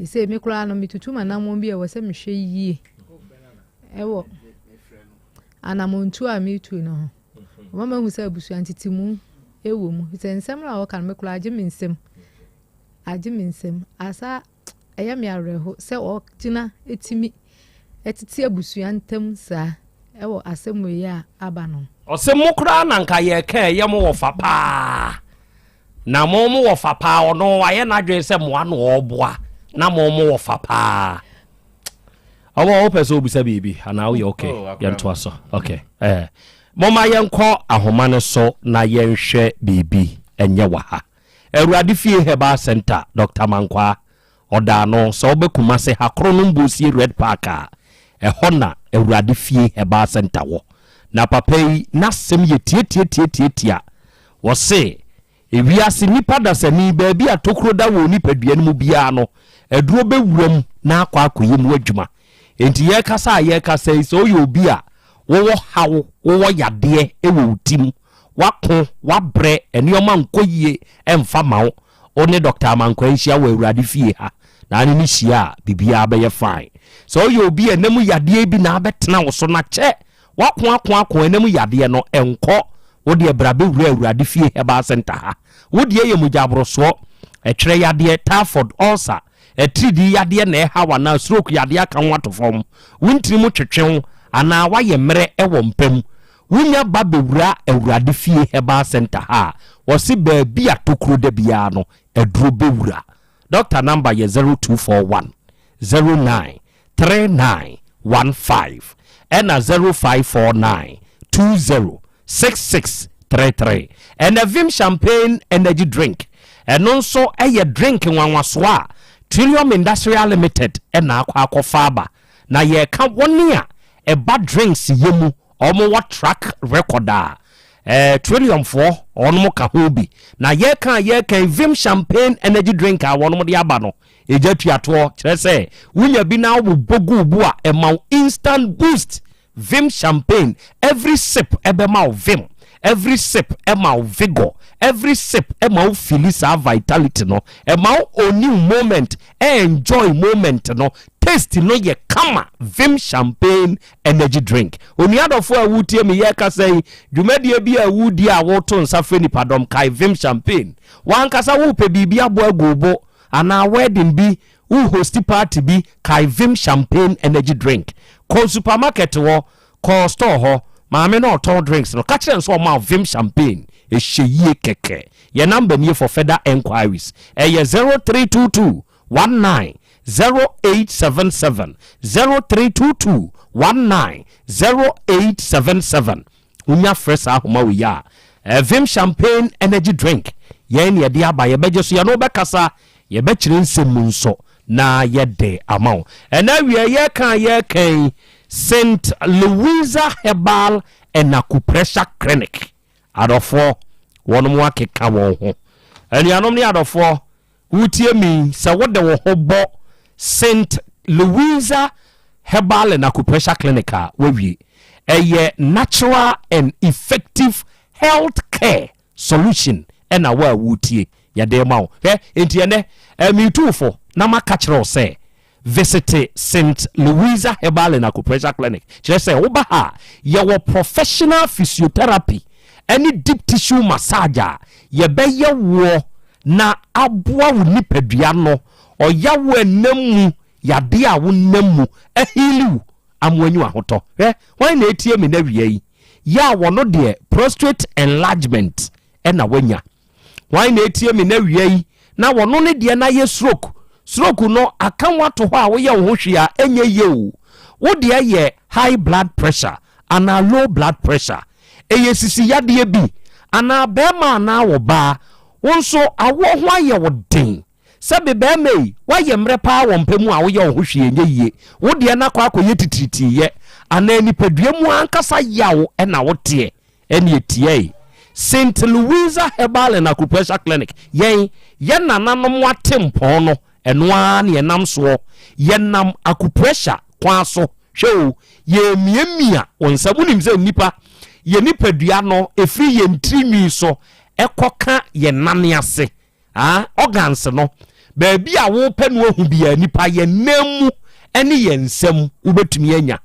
ɛsɛ me koraa no metutu m'anammɔn bi a ɛwɔ sɛ mehwɛ yie ɛwɔ anammɔntuo a metu no ho. Wama mahu sɛ abusua ntetemu ɛwɔ mu. Sɛ nsɛm a wɔka no me koraa agye me nsam. Agye me nsam. Asa ɛyɛ me awerɛho sɛ ɔgyina tumi tete abusua ntam saa wɔ asɛm wei a aba no. Ɔse mo koraa na nka yɛka ɛyɛ mo wɔfa paa na mo mo wɔfa paa ɔno wayɛ n'adwene sɛ moa na ɔboa na mo mo wɔfa paa. Ɔwɔ wopɛ sɛ obisa biribi anaa woyɛ okay oh, yɛntoa so okay eh. Momma yɛnkɔ ahoma no so na yɛnhwɛ biribi ɛnyɛ wɔ ha. Awurade Fie Herbal Centre, Dɔkta Mankwaa, ɔda ano, sɛ wobɛ Kumase ha Kronom Bosie Red Park a, ɛhɔ na Awurade Fie Herbal Centre wɔ. Na papa yi n'asɛm yɛ tiatiatiatiatia. Ɔse, ewiase nnipa dasani, baabi a tokuro da wɔ onipadua no mu biara no, aduro bɛwura mu na akɔ akɔyɛ mu adwuma. Enti yɛrekasa a yɛrekasa yi, sɛ woyɛ obi a wowɔ haw, wowɔ yadeɛ wɔ wo ti mu, W'ako, w'abrɛ, nneɛma nkɔ yie ɛmfa ma wo, wo ne Doctor Amankwaa nhyia wɔ Awurade fie ha, na ne no hyia a, biribiara bɛyɛ fine. Sɛ woyɛ obi a ɛna mu yadeɛ bi na abɛtena wo so na kyɛ, w'ako ako ako ɛna mu yadeɛ no ɛnkɔ, wo deɛ bra bɛwura Awurade fie Herbal Center ha. Wo deɛ yɛ mogya aborosoɔ, ɛtwerɛ yadeɛ, typhoid, ulcer, atiridii yadeɛ na ɛha wo anaa stroke yadeɛ aka wo ato fam, wo ntini mu twetwe wo anaa woayɛ mmerɛ wɔ mpa mu, Wonya ba bɛwura Awurade fie herbal center ha a, wɔse baabi a tokuro da biara no, aduro bɛwura. Doctor number yɛ 0241 09 39 15 ɛna 0549 20 66 33. Ɛna Vim Champagne Energy Drink, ɛno nso yɛ drink nwanwasoɔ a Trillium Industrial Limited na akɔ akɔfa aba. Na yɛreka wɔn a ɛba drinks yɛ mu wɔn wɔ track record a eh, Trillium foɔ wɔn ka ho bi. Na yɛreka a yɛreka yi Vim Champagne energy drink a wɔn de aba no egya tuatoɔ kyerɛ sɛ wonya bi na wobɔ gu bo a ɛma wo instant boost. Vim Champagne every sip ɛbɛma wo vim, every sip ɛma wo vigour, every sip ɛma wo feeli saa vitality no, ɛma wo oni wo moment, ɛ enjoy moment no, taste no yɛ kama. Vim Champagne energy drink. Onua dɔfo a wotie me yɛkasa yi, dwumadie bi a wodi a woto nsa frɛ nipadɔm, kae Vim Champagne. Wankasa wopɛ biribi abɔ agu wo bo anaa wedding bi, wo hosti party bi, kae Vim Champagne energy drink. Kɔ supermarket hɔ, kɔ store hɔ, maame no a ɔtɔn drinks no, ka kyerɛ no sɛ ɔma wo Vim Champagne. Ɛhyɛ yie kɛkɛ. Yɛn number nie for further enquiries. Ɛyɛ 0322 19 0877, 0322 19 0877. Wonya frɛ saa ahoma wei a, eh, Vim Champagne Energy Drink, yɛn ne yɛde aba, yɛbɛgye so, yɛne wo bɛkasa, yɛbɛkyerɛ nsɛm mu nso na yɛde ama wo. Ɛna awia yɛka a yɛka yi, St. Louisa Herbal and Acupressure Clinic, adɔfoɔ, wɔnom akeka wɔn ho. Anuanom ne adɔfoɔ, Woretie me yi, sɛ wode wo ho bɔ Saint Louisa Herbal and Acupressure Clinic a, woawie. Ɛyɛ natural and effective health care solution ɛna wo a woretie yɛde rema wo. Hwɛ, enti ɛnɛ, meretu wo fo na maka kyerɛ wo sɛ, Visite Saint Louisa Herbal and Acupressure Clinic, kyerɛ sɛ woba ha a, yɛwɔ professional physiotherapy ne deep tissue massage a yɛbɛyɛ woɔ na aboa wo nipadua no ɔyaw a ɛnam mu, yadeɛ a wonam mu aheali wo ama woanya ahotɔ. Hwɛ, hwan na ɛretie me nnɛ awia yi? Yɛ a wɔno deɛ prostrate enlargement na wanya. Hwan na etie me nnɛ awia yi na wɔno ne deɛ no ayɛ stroke? Stroke no aka wo ato hɔ a woyɛ wo ho hwee a ɛnyɛ yie o. Wo deɛ yɛ high blood pressure anaa low blood pressure? Ɛyɛ sisi yadeɛ bi anaa barima anaa ɔbaa? Wo nso awoɔ ho ayɛ wo den sɛbe barima yi woayɛ mmerɛ paa wɔ mpa mu a woyɛ wo ho hwee ɛnyɛ yie. Wo deɛ no akɔ akɔyɛ titiritiiyɛ anaa nipadua mu ankasa yaw na woteɛ? Ɛneɛ tiae. Saint Louisa Herbal and Acupressure Clinic, yɛn, yɛn nananom atempɔn no, ɛno ara na yɛnam soɔ. Yɛnam acupressure. kwan so. Hwɛ o, yɛremiamia wo nsam. Wonim sɛ nnipa, yɛn nipadua no, ɛfiri yɛn tirinwi so ɛkɔka yɛn nan ase. Ah, organs no, baabi a wopɛ no ahu biara, nipa, yɛn nan mu ne yɛn nsam, wobɛtumi anya.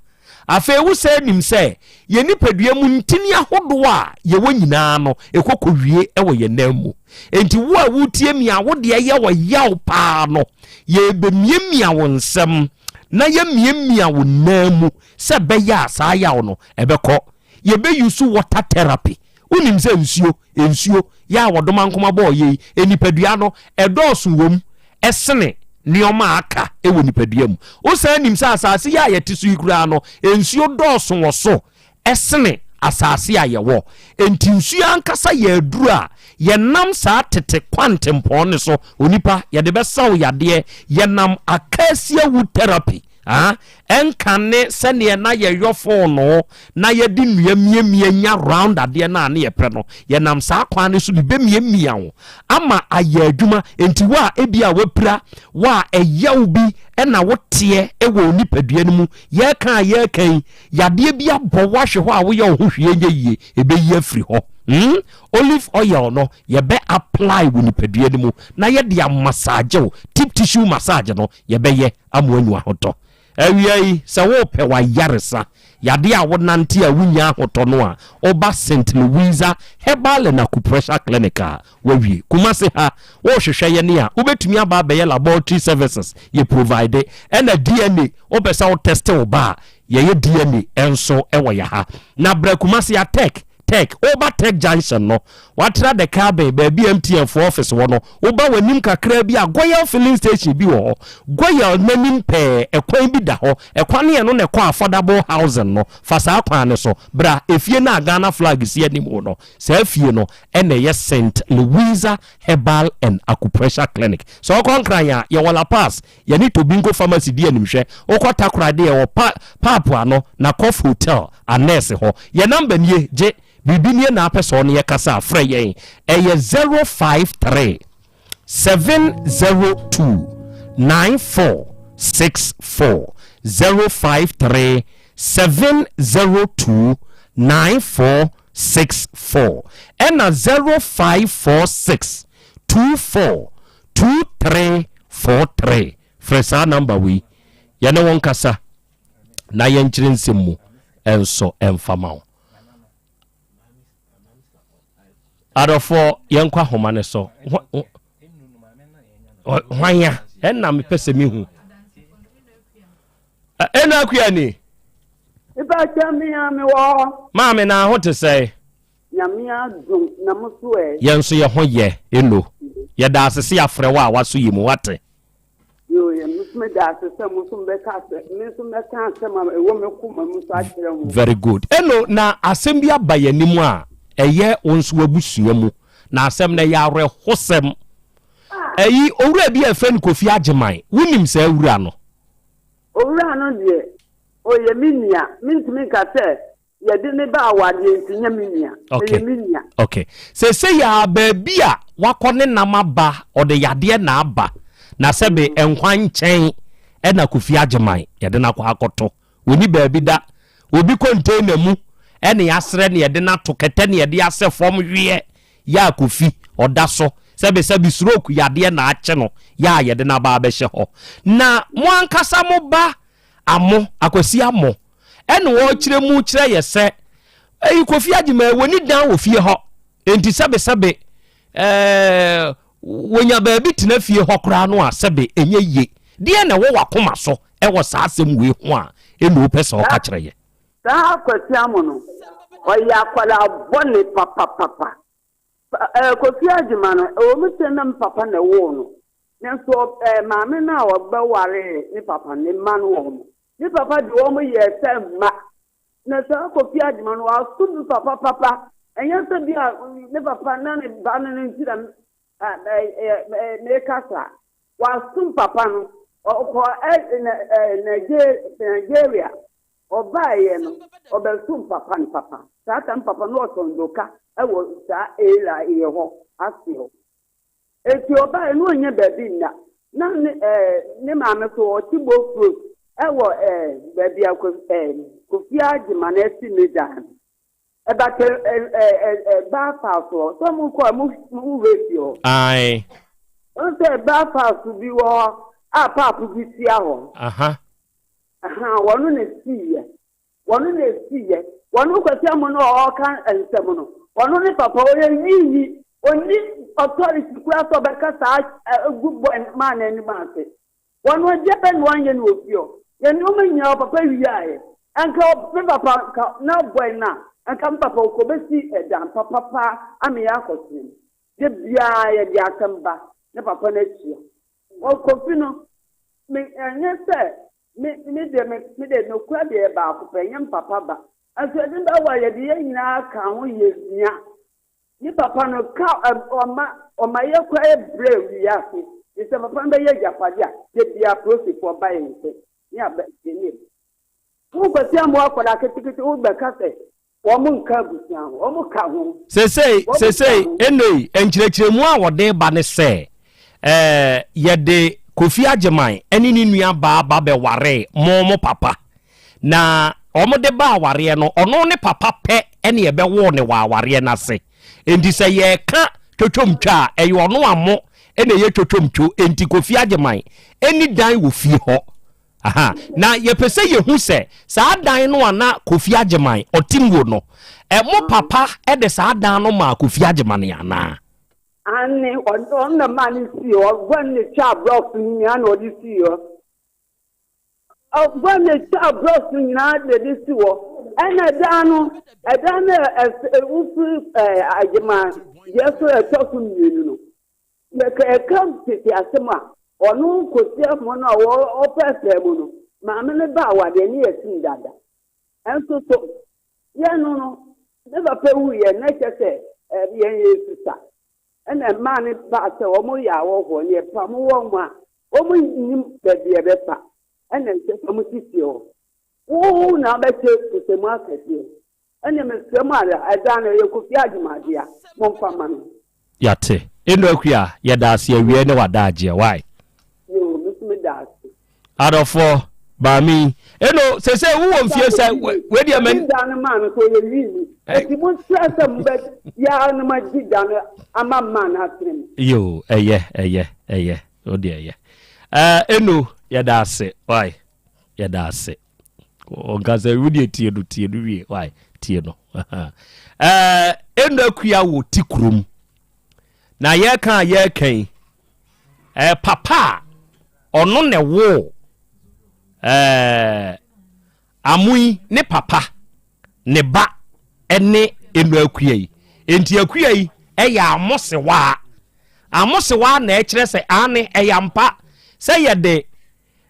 Afei wo sɛ nim sɛ yɛn nipadua mu ntini ahodoɔ a yɛwɔ nyinaa no, ɛkɔ kɔwie wɔ yɛn nan mu. Enti wo a woretie me a wo deɛ yɛ ɔyaw paa no, yɛrebɛmiamia wo nsam na yɛamiamia wo nan mu sɛ ɛbɛyɛ a saa yaw no ɛbɛkɔ. Yɛbɛ use water therapy. Wonim sɛ nsuo, nsuo, yɛ a wɔdomankoma bɔɔ yei, nipadua no, ɛdɔɔso wɔ mu sene nneɛma a aka wɔ nipadua mu. Wosan nim sɛ asase yi a yɛte so yi koraa no, nsuo dɔɔso wɔ so sene asase a yɛwɔ. Enti nsuo ankasa yɛ aduro a yɛnam saa tete kwantempɔn no so, onipa, yɛde bɛsa wo yadeɛ. Yɛnam acacia wood therapy Ah, ɛnka ne sɛdeɛ na yɛyɔ fononoo na yɛde nnua miamia nya round adeɛ no a ne yɛpɛ no. Yɛnam saa kwan no so de bɛmiamia wo ama ayɛ adwuma. Enti wo a ebia wapira, wo a ɛyaw bi na woteɛ wɔ wo nipadua no mu, yɛreka a yɛreka yi, yadeɛ bi abɔ wo ahwe hɔ a woyɛ wo ho hwee nyɛ yie, ɛbɛyi afiri hɔ. Hmm? Olive oil no, yɛbɛ apply wo nipadua no mu na yɛde amassage wo, deep tissue massage no, yɛbɛyɛ ama woanya ahotɔ. Awia yi, sɛ worepɛ w'ayaresa, yadeɛ a wonante a wonnya ahotɔ no a, woba St. Louisa Herbal and Acupressure Clinic a, woawie. Kumasi ha, worehwehwɛ yɛn a, wobɛtumi aba abɛyɛ laboratory services, yɛ provide, ɛna DNA, wopɛ sɛ wo teste wo ba a, yɛyɛ DNA nso wɔ yɛ ha. Na bra Kumasi ha, Tech, Tech, woba Tech Junction no, woatra The Cabin, baabi a MTN foɔ office wɔ no, woba w'anim kakraa bi a, Goyal filling station bi wɔ hɔ. Goyal n'anim pɛɛ, ɛkwan bi da hɔ. Ɛkwan no ɛno na ɛkɔ Affordable Housing no. Fa saa kwan no so bra. Efie no a Ghana flag si anim no, saa fie no na ɛyɛ Saint Louisa Herbal and Acupressure Clinic. Sɛ wokɔ Nkran a, yɛwɔ La Paz, Yɛne Tobinco Pharmacy di animhwɛ. Wokɔ Takoradi a, yɛwɔ Pa Paap ano, Nakoff Hotel, Anɛɛse hɔ. Yɛn namba nie, gye biribi nie na apɛ sɛ ɔne yɛ kasa a, frɛ yɛn. Ɛyɛ 053 702 9464. 053 702 9464. Ɛna 0546 24 2343 Frɛ saa number wei, yɛne wo nkasa na yɛnkyerɛ nsɛm mu nso mfa ma wo. Adɔfoɔ, yɛnkɔ ahoma no so. Hwan a? Ɛnna mepɛ sɛ mehu. Ɛnna akua ni. Nipa kyɛ me a mewɔ hɔ. Maame na ho te sɛn? Nyame adom, na mo so ɛ? Yɛn nso yɛ ho yɛ, Eno. Yɛda ase se yɛafrɛ wo a woaso yi mu, woate? Yoo, yɛ, me nso meda ase sɛ mo nso mobɛka asɛ, me nso mɛka asɛm a ɛwɔ me koma mu nso akyerɛ mo. Very good. Eno, na asɛm bi aba yɛn anim a ɛyɛ wo nso w'abusua mu, na asɛm no ɛyɛ awerɛhosɛm. Ɛyi, owura bi a yɛfrɛ no Kofi Agyeman, wonim saa wura no? Owura no deɛ, ɔyɛ me nua, mentumi nka sɛ Yɛde ne ba awadeɛ nti nyɛ me nua. Okay. Ɛyɛ me nua. Okay. Seesei a baabi a wakɔ ne nam aba, ɔde yadeɛ na aba. Na sɛbe mm. nkwa nkyɛn ɛna Kofi Agyeman yɛde no akɔ akɔto. Wɔni baabi da. Obi container mu ɛne asrɛ ne yɛde no ato kɛtɛ ne yɛde asɛ fam hweɛ yɛ a Kofi ɔda so sɛbe sɛbe stroke yadeɛ na akye no yɛ a yɛde no aba abɛhyɛ hɔ. Na mo ankasa mo ba Amo, Akwasi Amo, ɛna ɔrekyerɛ mu kyerɛ yɛ sɛ ɛyi Kofi Agyemang wɔni dan wɔ fie hɔ enti sɛbesɛbe ɛɛ wɔnya baabi tena fie hɔ koraa no a sɛbe ɛnyɛ yie. Deɛ na ɛwɔ w'akoma so ɛwɔ saa asɛm wei ho a ɛna wopɛ sɛ ɔka kyerɛ yɛ? Saa Akwasi Amo no, ɔyɛ akwadaa bɔne papapapa. Kofi Agyemang no, ɛwɔ mu sɛ na me papa na ɛwoo no, Nanso maame no a ɔbɛwaree ne papa no, ne mma no wɔ hɔ. Ne papa de wɔn yɛɛ sɛ mma. Na saa Kofi Agyemang no, wasom ne papa papa. Ɛnyɛ sɛ bi a ne papa na ne ba no no nti na meka saa. Wasom papa no. Ɔkɔɔ Nigeria. Ɔbaeɛ no, ɔbɛsom papa no papa. Saa tam papa no ɔtɔn doka wɔ saa area yɛ hɔ ase hɔ. Enti ɔbaeɛ no ɔnnya baabi nna. Na ne ɛɛ ne maame nso ɔte Bofrot. Ɛwɔ ɛɛ baabi a ɛɛ Kofi Agyeman asi ne dan no. Ɛbata ɛ ɛ ɛ ɛ baa soɔ. Sɛ mo kɔ a mo mo wura fie hɔ. Ae. Wɔn sɛ baa faako bi wɔ hɔ a paako bi tua hɔ. Aha. Aha wɔn na siiɛ. Wɔn na esiiɛ. Wɔn Kwasi Amono a ɔreka nsɛm no, ɔno ne papa ɔyɛ wiiyi. Ɔnni authority koraa sɛ ɔbɛka saa gu bɔ maa n'anim ase. Wɔn deɛ bɛn na wɔnyɛ no wɔ fie hɔ? Yɛn nneɛma nyinaa papa wiaeɛ. Nka me papa nka na boy no a, nka me papa ɔkɔbɛsi ɛdan papa paa ama yɛn akɔtena mu. Da biara yɛde asɛm ba ne papa no akyia. Kofi no, me ɛnyɛ sɛ me me deɛ me me deɛ nokorɛ deɛ yɛ baako pɛ, ɛnyɛ me papa ba. Nso yɛde ba wɔ a yɛde yɛn nyinaa ka ho yɛ hia. Ne papa no ka ɔma ɔma yɛ kɔ yɛ brɛ wiase te sɛ papa no bɛyɛ agyapade a da biara polisifoɔ ba yɛn nkyɛn ne abɛ ne wo kwasi amoa akwadaa ketekete wo bɛka sɛ wɔn nka abusua ho wɔn ka ho. Sesei Wɔn ka sesei ho. ennei nkyerɛkyerɛmu a wɔde ba ne sɛ ɛɛ yɛde Kofi Agyeman ne ne nua baa ba bɛwaree mo mo papa Na wɔde ba awareɛ no, ɔno ne papa pɛ ne ɛbɛwoo no wɔ awareɛ no ase. Enti sɛ yɛreka twotwomtwa a, ɛyɛ ɔno Amo na ɛyɛ twotwomtwo. Enti Kofi Agyeman nni dan wɔ fie hɔ. Aha. Na yɛpɛ sɛ yɛhu sɛ saa dan no a na Kofi Agyeman ɔte muo no, mo papa de saa dan no maa Kofi Agyeman anaa? Aane, ɔno na maa no sii hɔ. Gwan na ɛtwaa blocks no nyinaa na ɔde sii hɔ. Ɔbɔ ne twa blocks nyinaa de de si hɔ. Ɛna ɛdan no, ɛdan no a wofiri Agyema deɛ so ɛtɔ so mmienu no, yɛka ɛka tete asɛm a, ɔno Kwesi Amoah no a ɔpɛɛpɛɛ mu no, maame no ba awadeɛ ne yɛsim dada. Ɛnso so, yɛn no no, ne papa wuiɛ na kyɛ sɛ yɛn yɛsusa. Ɛna mmaa no baa sɛ wɔyɛ ahɔhoɔ na yɛpamo wɔn a, wɔnnim baabi a yɛbɛfa. Ɛna ɛsɛ sɛ wɔsisi hɔ. Wo na wobɛhyɛ kusamu akɛseɛ. Ɛnna mesrɛ mo ara, ɛdan no, ɛyɛ Kofi Agyeman dea, momfa mma no. Yɛate. Eno Akua, yɛda ase awiei ne w'adaagyeɛ, wai? Yoo, me nso meda ase. Adɔfoɔ, maame yi. Eno, seesei wowɔ mfie sɛ, wei deɛ mɛ. Da no maa no sɛ ɔyɛ wii ni. Eti mo nsrɛ sɛ mo bɛ yaa no ma di da no ama maa no atene mu. Yoo, ɛyɛ, ɛyɛ, ɛyɛ, o deɛ ɛyɛ. Ɛɛ, Eno, yɛda ase, wai, yɛda ase. Ɔnka sɛ, wo deɛ tie no, tie no wie, wai, tie no. Ɛɛ, Eno Akua wɔ ti kurom. Na yɛka a yɛreka yi, ɛɛ papa a ɔno na ɛwoo ɛɛ Amoyi ne papa ne ba ne Eno Akua yi. Enti Akua yi ɛyɛ Amosewaa. Amosewaa na ɛkyerɛ sɛ aane ɛyɛ ampa sɛ yɛde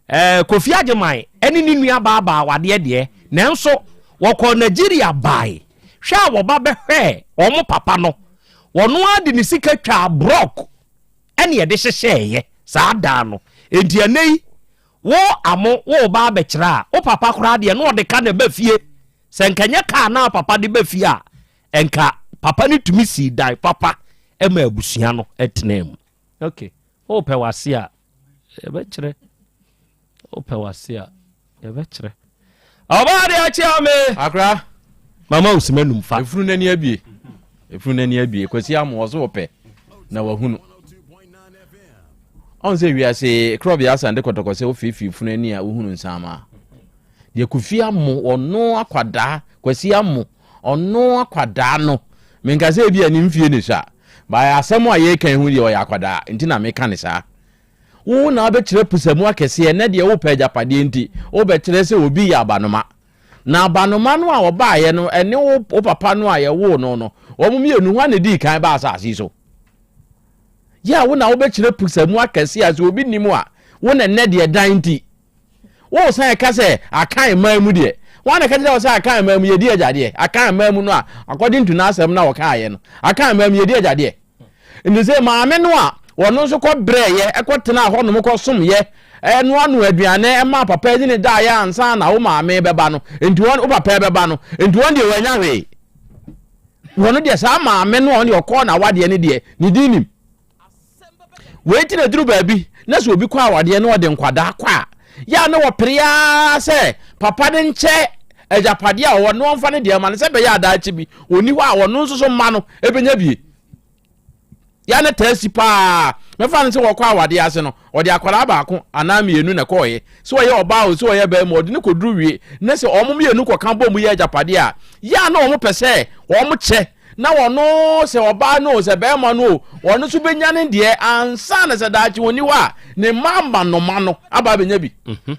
ɛɛ Kofi Agyeman ne ne nua baa baa awadeɛ deɛ nanso wɔkɔɔ Nigeria bae hwɛ a wɔba bɛhwɛɛ wɔn papa no wɔn ara de ne sika twaa brɔk ɛne ɛde hyehyɛeɛ saa dan no. Enti ɛnnɛ yi, wo Amo woreba abɛkyerɛ a, wo papa koraa deɛ na ɔde ka na ɛba fie. Sɛ nka ɛnyɛ kaa na papa de ba fie a, nka papa no tumi sii dan papa ma abusua no tenaa mu. Ok, wopɛ w'ase a, yɛbɛkyerɛ. Wopɛ w'ase a, yɛbɛkyerɛ. Ɔbaa de akyea me. Akra. Mama osima num fa. Efunu n'ani abie. Efunu n'ani abie. Kwasi amu ɔso ɔpɛ na wahunu. Ɔn sɛ wiase krɔbea asan de kɔtɔkɔ sɛ wofeefee funu ani a wohunu nsaama. Deɛ Kofi Amo ɔno akwadaa Kwasi Amo ɔno akwadaa no menka sɛ ebi a ne mfie ne sua bae asɛm a yɛreka yi ho deɛ ɔyɛ akwadaa nti na meka ne saa. Wo na wobɛkyerɛ pusamu akɛseɛ, ɛnnɛ deɛ wopɛ agyapadeɛ nti, wobɛkyerɛ sɛ obi yɛ abanoma. Na abanoma no a ɔbaeɛ no, ɛne wo, wo papa no a yɛwoo no no, wɔn mmienu, hwan na ɛdii kan baa asase yi so? Yɛ a wo na wobɛkyerɛ pusamu akɛseɛ a sɛ obi nnim a, wo na ɛnnɛ deɛ dan nti. Wosan ɛka sɛ Akan man mu deɛ, hwan na ɛka kyerɛ wo sɛ Akan man mu yɛdi agyadeɛ? Akan man mu no a, according to n'asɛm na ɔkaeɛ no, Akan man mu yɛdi agyadeɛ. Nti sɛ maame no a ɔno nso kɔ brɛɛyɛ, ɛkɔ tenaa hɔnom kɔ somyɛ, ɛnoanoa aduane ɛmaa papa yi ne daeɛ ansa na wo maame bɛba no, nti wɔn, wo papa bɛba no, nti wɔn deɛ wɔanya hwee. Wɔn deɛ saa maame no a ɔno deɛ ɔkɔɔ n'awadeɛ no deɛ, ne din nim. Wei ti na duru baabi na sɛ obi kɔ awadeɛ na ɔde nkwadaa kɔ a, Yɛ a na wɔpere ara sɛ papa no nkyɛ agyapadeɛ a ɔwɔ no na ɔmfa ne deɛ ma no sɛ ɛbɛyɛ a daakye bi ɔnni hɔ a ɔno nso so mma no bɛnya bie. Yɛ a na taa si paa. Mɛfa no sɛ wɔkɔ awadeɛ ase no, ɔde akwadaa baako anaa mmienu na ɛkɔɔeɛ. Sɛ ɔyɛ ɔbaa o, sɛ ɔyɛ barima o, ɔde no kɔduru wie na sɛ wɔn mmienu kɔka bɔ mu yɛ agyapadeɛ a, yɛ a na wɔpɛ sɛ wɔkyɛ na ɔno sɛ ɔbaa no o sɛ bɛrima no o ɔno nso bɛnya ne deɛ ansa na sɛ daakye ɔni hɔ a ne mma ama noma no aba abɛnya bi mhm.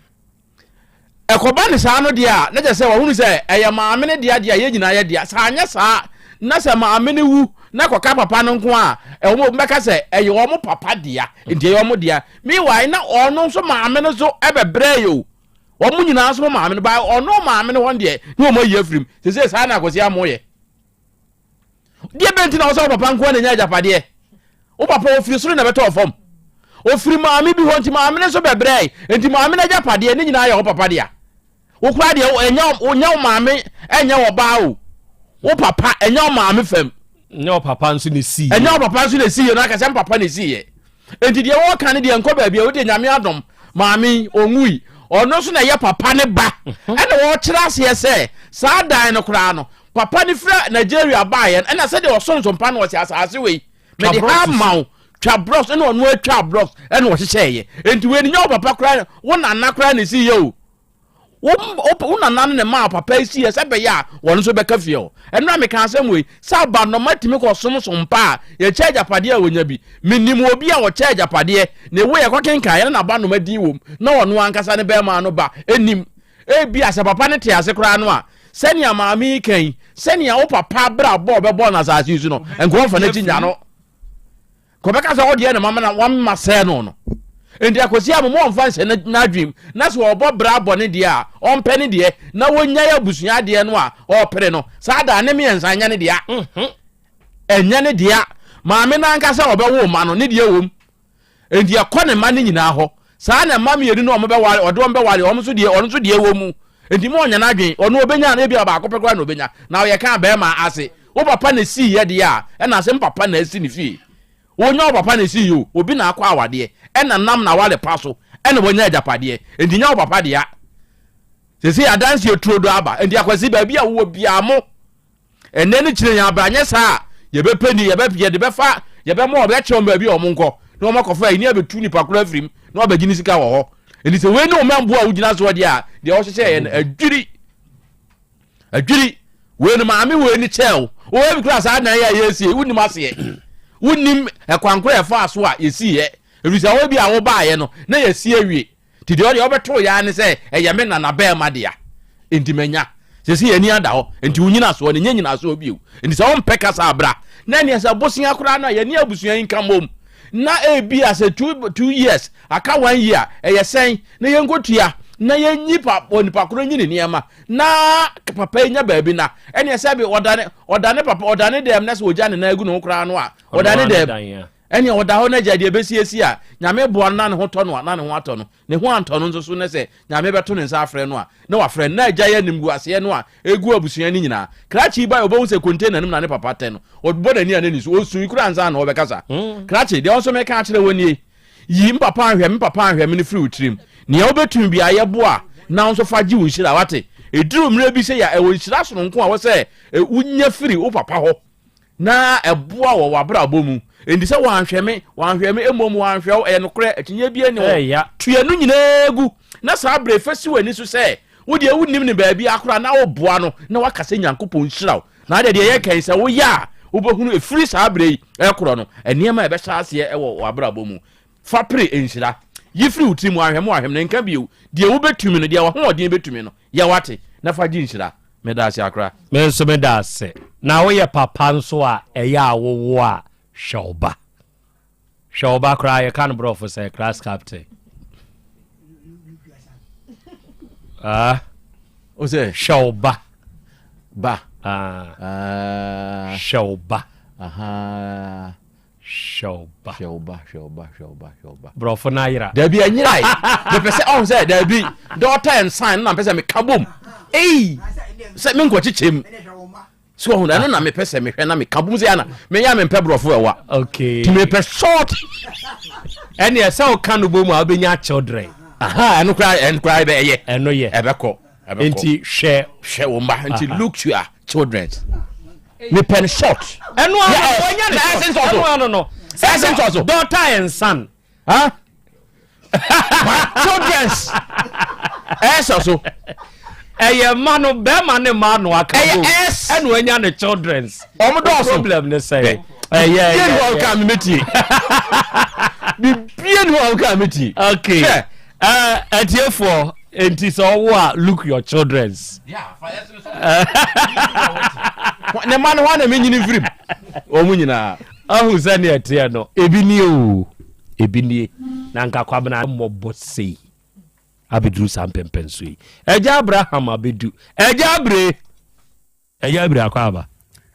ɛkɔba ne saa no deɛ a na kyɛ sɛ wɔhunu sɛ ɛyɛ maame no deɛ deɛ a yɛn nyinaa yɛ deɛ sɛ anyɛ saa na sɛ maame no wu na kɔka papa no nko a ɛwɔ mu bɛka sɛ ɛyɛ wɔn papa dea nti ɛyɛ wɔn dea meanwhile na ɔno nso maame no nso ɛbɛbrɛ yɛ o wɔn nyinaa nso maame no ba ɔno maame no hɔ deɛ ne wɔn ayi afirim sese saa na akwasi amo yɛ deɛ bɛn ti na wɔsɛ wo papa nko na nya agyapadeɛ wo papa ofiri soro na ɛbɛtɔ fam ofiri maame bi hɔ nti maame no nso bɛbrɛ nti maame no agyapadeɛ ne nyinaa yɛ wo papa dea wo koraa deɛ ɛnyɛ wo maame ɛnyɛ wɔ baa o wo papa ɛnyɛ wo maame fam Nyɛ wo papa nso na esii yɛ. Ɛnyɛ wo papa nso na esii yɛ no aka sɛ papa na esii yɛ. Enti deɛ wɔka no deɛ nkɔ baabi a wode nyame adom maame yi ɔnwui ɔno nso na ɛyɛ papa ne ba mhm. ɛna wɔkyerɛ aseɛ sɛ saa dan no koraa no papa no fira Nigeria baeɛ no ɛna sɛdeɛ ɔsonsompa no ɔsɛ asase wei mede ha ma wo twa blocks ɛna ɔno atwa blocks ɛna ɔhyehyɛeɛ enti wei no nyɛ wo papa koraa wo nana koraa na esii yɛ o Wo wo nana no na ɛmaa papa yi siiɛ sɛ ɛbɛyɛ a wɔn nso bɛka fie hɔ. Ɛno a meka asɛm wei sɛ abanɔma tumi kɔsom so mpa a yɛkyɛ agyapadeɛ a wɔnya bi. Menim obi a ɔkyɛ agyapadeɛ na ɛwɔ yɛkɔ kenkan yɛne n'abanoma din wom na ɔno ankasa ne bɛrima no ba nnim. Ebia sɛ papa no te ase koraa no a sɛnea maame yi ka yi sɛnea wo papa abrabɔ a ɔbɛbɔ no asase yi so no nka ɔmfa n'akyi nya no. Kɔbɛka sɛ ɔdeɛ na mama na wama sɛɛ no no. Nti akwasi a mo ɔmfa nhyɛ n'adwenem na sɛ ɔbɔ bra bɔ ne deɛ a ɔmpɛ ne deɛ na wɔnyae abusua adeɛ no a ɔpere no saa da ne mmiɛnsa nyɛ ne dea. Mhm. Ɛnyɛ ne dea. Maame no ankasa ɔbɛwo ma no ne deɛ wom. Nti ɛkɔ ne mma no nyinaa hɔ. Saa na mma mmienu no ɔmo bɛware ɔde wɔn bɛware ɔmo nso deɛ ɔno nso deɛ wɔ mu. Nti mo ɔnyɛ n'adwen ɔno ɔbɛnya no ebia baako pɛ koraa na ɔbɛnya na ɔyɛ ka bɛrima ase. Wo papa na esii yɛ deɛ a, ɛna ase mpapa na asi ne fie. Wo nyɛ wo papa na esii yɛ o, obi na akɔ awadeɛ, ɛna nam n'aware pa so ɛna wanya agyapadeɛ, enti nyɛ wo papa dea. Sesei adanseɛ turodo aba, enti Akwasi baabi a wowɔ biaa mo ɛnɛ ne kyerɛ yɛn abra, nyɛ saa a yɛbɛpɛ ni, yɛbɛ, yɛde bɛfa, yɛbɛma wɔbɛkyerɛ wɔn baabi a wɔn nkɔ, na wɔn akɔfa ayi ne abɛtu nipa koro afirim, na wɔabɛgye ne sika wɔ hɔ. Enti sɛ wei ne wo mɛmboa a wogyina soɔ deɛ a, deɛ wɔhyehyɛ yɛ no adwiri. Adwiri, wei no maame wei ni kyɛɛ wo. Wowɔ bi koraa saa dan yi a yɛresie yi, wonnim aseɛ. Wonnim ɛkwan koro a ɛfaa so a yɛsiiɛ. Ɛfiri sɛ hɔ bi a wobaeɛ no, na yɛasi awie. Nti deɛ ɔdeɛ wobɛtoo yɛ ara ne sɛ ɛyɛ me nana bɛrima dea. Nti manya. Sɛsɛ yɛn ani ada hɔ. Nti wo nyinasoɔ no, ɛnyɛ nyinasoɔ bio. Nti sɛ wompɛ kasa a, bra. Na ɛneɛ sɛ bosea koraa no a, yɛne abusua yi nka mmom. Na ebia sɛ two years, aka one year, ɛyɛ sɛn? Na yɛnkɔtua na yɛnyi pa onipa koro nyi ne nneɛma na papa yi nya baabi na ɛneɛ sɛ bi ɔdane ɔdane papa ɔdane dɛm na sɛ ɔgya ne nan agu ne ho koraa no a ɔdane dɛm ɛneɛ ɔda hɔ na gya deɛ ɛbɛsiesie a nyame boa no na ne ho tɔ no a na ne ho atɔ no ne ho antɔ no nso so ne sɛ nyame bɛto ne nsa afrɛ no a na wafrɛ no na agya yɛ animguaseɛ no a ɛgu abusua no nyinaa krakye ba ɔbɛhu sɛ container no mu na ne papa tɛ no ɔbɔ n'ani a n'ani so ɔsui koraa ansa na ɔbɛkasa hmm. krakye deɛ ɔnso meka akyerɛ wɔ nie Yi me papa anhwɛ me papa anhwɛ me no firi wo tirim. Nea wobɛtumi biara yɛ boa na wo nso fa gye wo nhyira wate. Ɛduru mmerɛ bi sɛ yɛ ɛwɔ nhyira sononko a wɔ sɛ wonya firi wo papa hɔ na ɛboa wɔ w'abrabɔ mu. Enti sɛ wanhwɛ me, wanhwɛ me, mmom wanhwɛ wo, ɛyɛ nokorɛ, akyinnyeɛ biara nni ho. Tua no nyinaa gu na saa berɛ fa si w'ani so sɛ wo deɛ wonnim no baabiara koraa na woboa no na waka sɛ Nyankopɔn nhyira wo. Na adeɛ deɛ yɛka yi sɛ woyɛ a wobɛhunu ɛfiri saa berɛ yi ɛkorɔ no nneɛma a ɛbɛhyɛ aseɛ ɛwɔ w'abrabɔ mu. Fa pere nhyira. Yi firi wo tiri mu ahwɛ mo ahwɛ no nka bio. Deɛ wobɛtumi no, deɛ w'ahoɔden bɛtumi no, yɛ wate na fa gye nhyira. Meda ase akora. Me nso meda ase. Na woyɛ papa nso a ɛyɛ a wowo a hwɛ wo ba. Hwɛ wo ba koraa yɛka no borɔfo sɛ class captain. Ah. O sɛ. Hwɛ wo ba. Ba. Ah. Ah. Hwɛ wo ba. Aha. Hwɛ wo ba. Hwɛ wo ba, hwɛ wo ba, hwɛ wo ba, hwɛ wo ba. Borɔfo no ayera. Dabi anyerae. Mepɛ sɛ ɔho sɛ dabi daughter and son na mepɛ sɛ meka bom. Ei sɛ menkɔkyekyɛ mu. So ɔho ɛno na mepɛ sɛ mehwɛ na meka bom sɛ ana meyɛ a mempɛ borɔfo ɛwa. Okay. Ti mepɛ short. Ɛne ɛsɛ woka no bom a wobɛnya children. Aha, ɛno koraa ɛno koraa ɛbɛ ɛyɛ. Ɛno yɛ. Ɛbɛkɔ. Ɛbɛkɔ. Nti hwɛ. Hwɛ wo mma. Nti look to your children. Mepɛ no short. Ɛno ano no wɔnyɛ no short. Ɛno ano no. Ɛsɛ nsɔ so. Daughter and son. Huh? Children's. Ɛsɛ so. Ɛyɛ mma no bɛrima ne mma no aka Ɛyɛ bom. S. Ɛna wanya ne children's. Wɔn dɔɔso. Problem ne sɛ. Ɛyɛ Bibie ni hɔ a woka me metie. Bibie ni hɔ a woka me tie. Okay. Hwɛ. Ɛɛ atiefoɔ nti sɛ ɔwo a look your children's. Ne mma no hɔ na menyini mfirim. Wɔn nyinaa. Ahu sɛdeɛ ɛteɛ no ebi nie o ebi nie na nka Kwabena mmɔbɔ sei abɛduru saa mpɛmpɛnso yi. Agya Abraham abɛdu. Agya Abire. Agya Abire akɔ aba.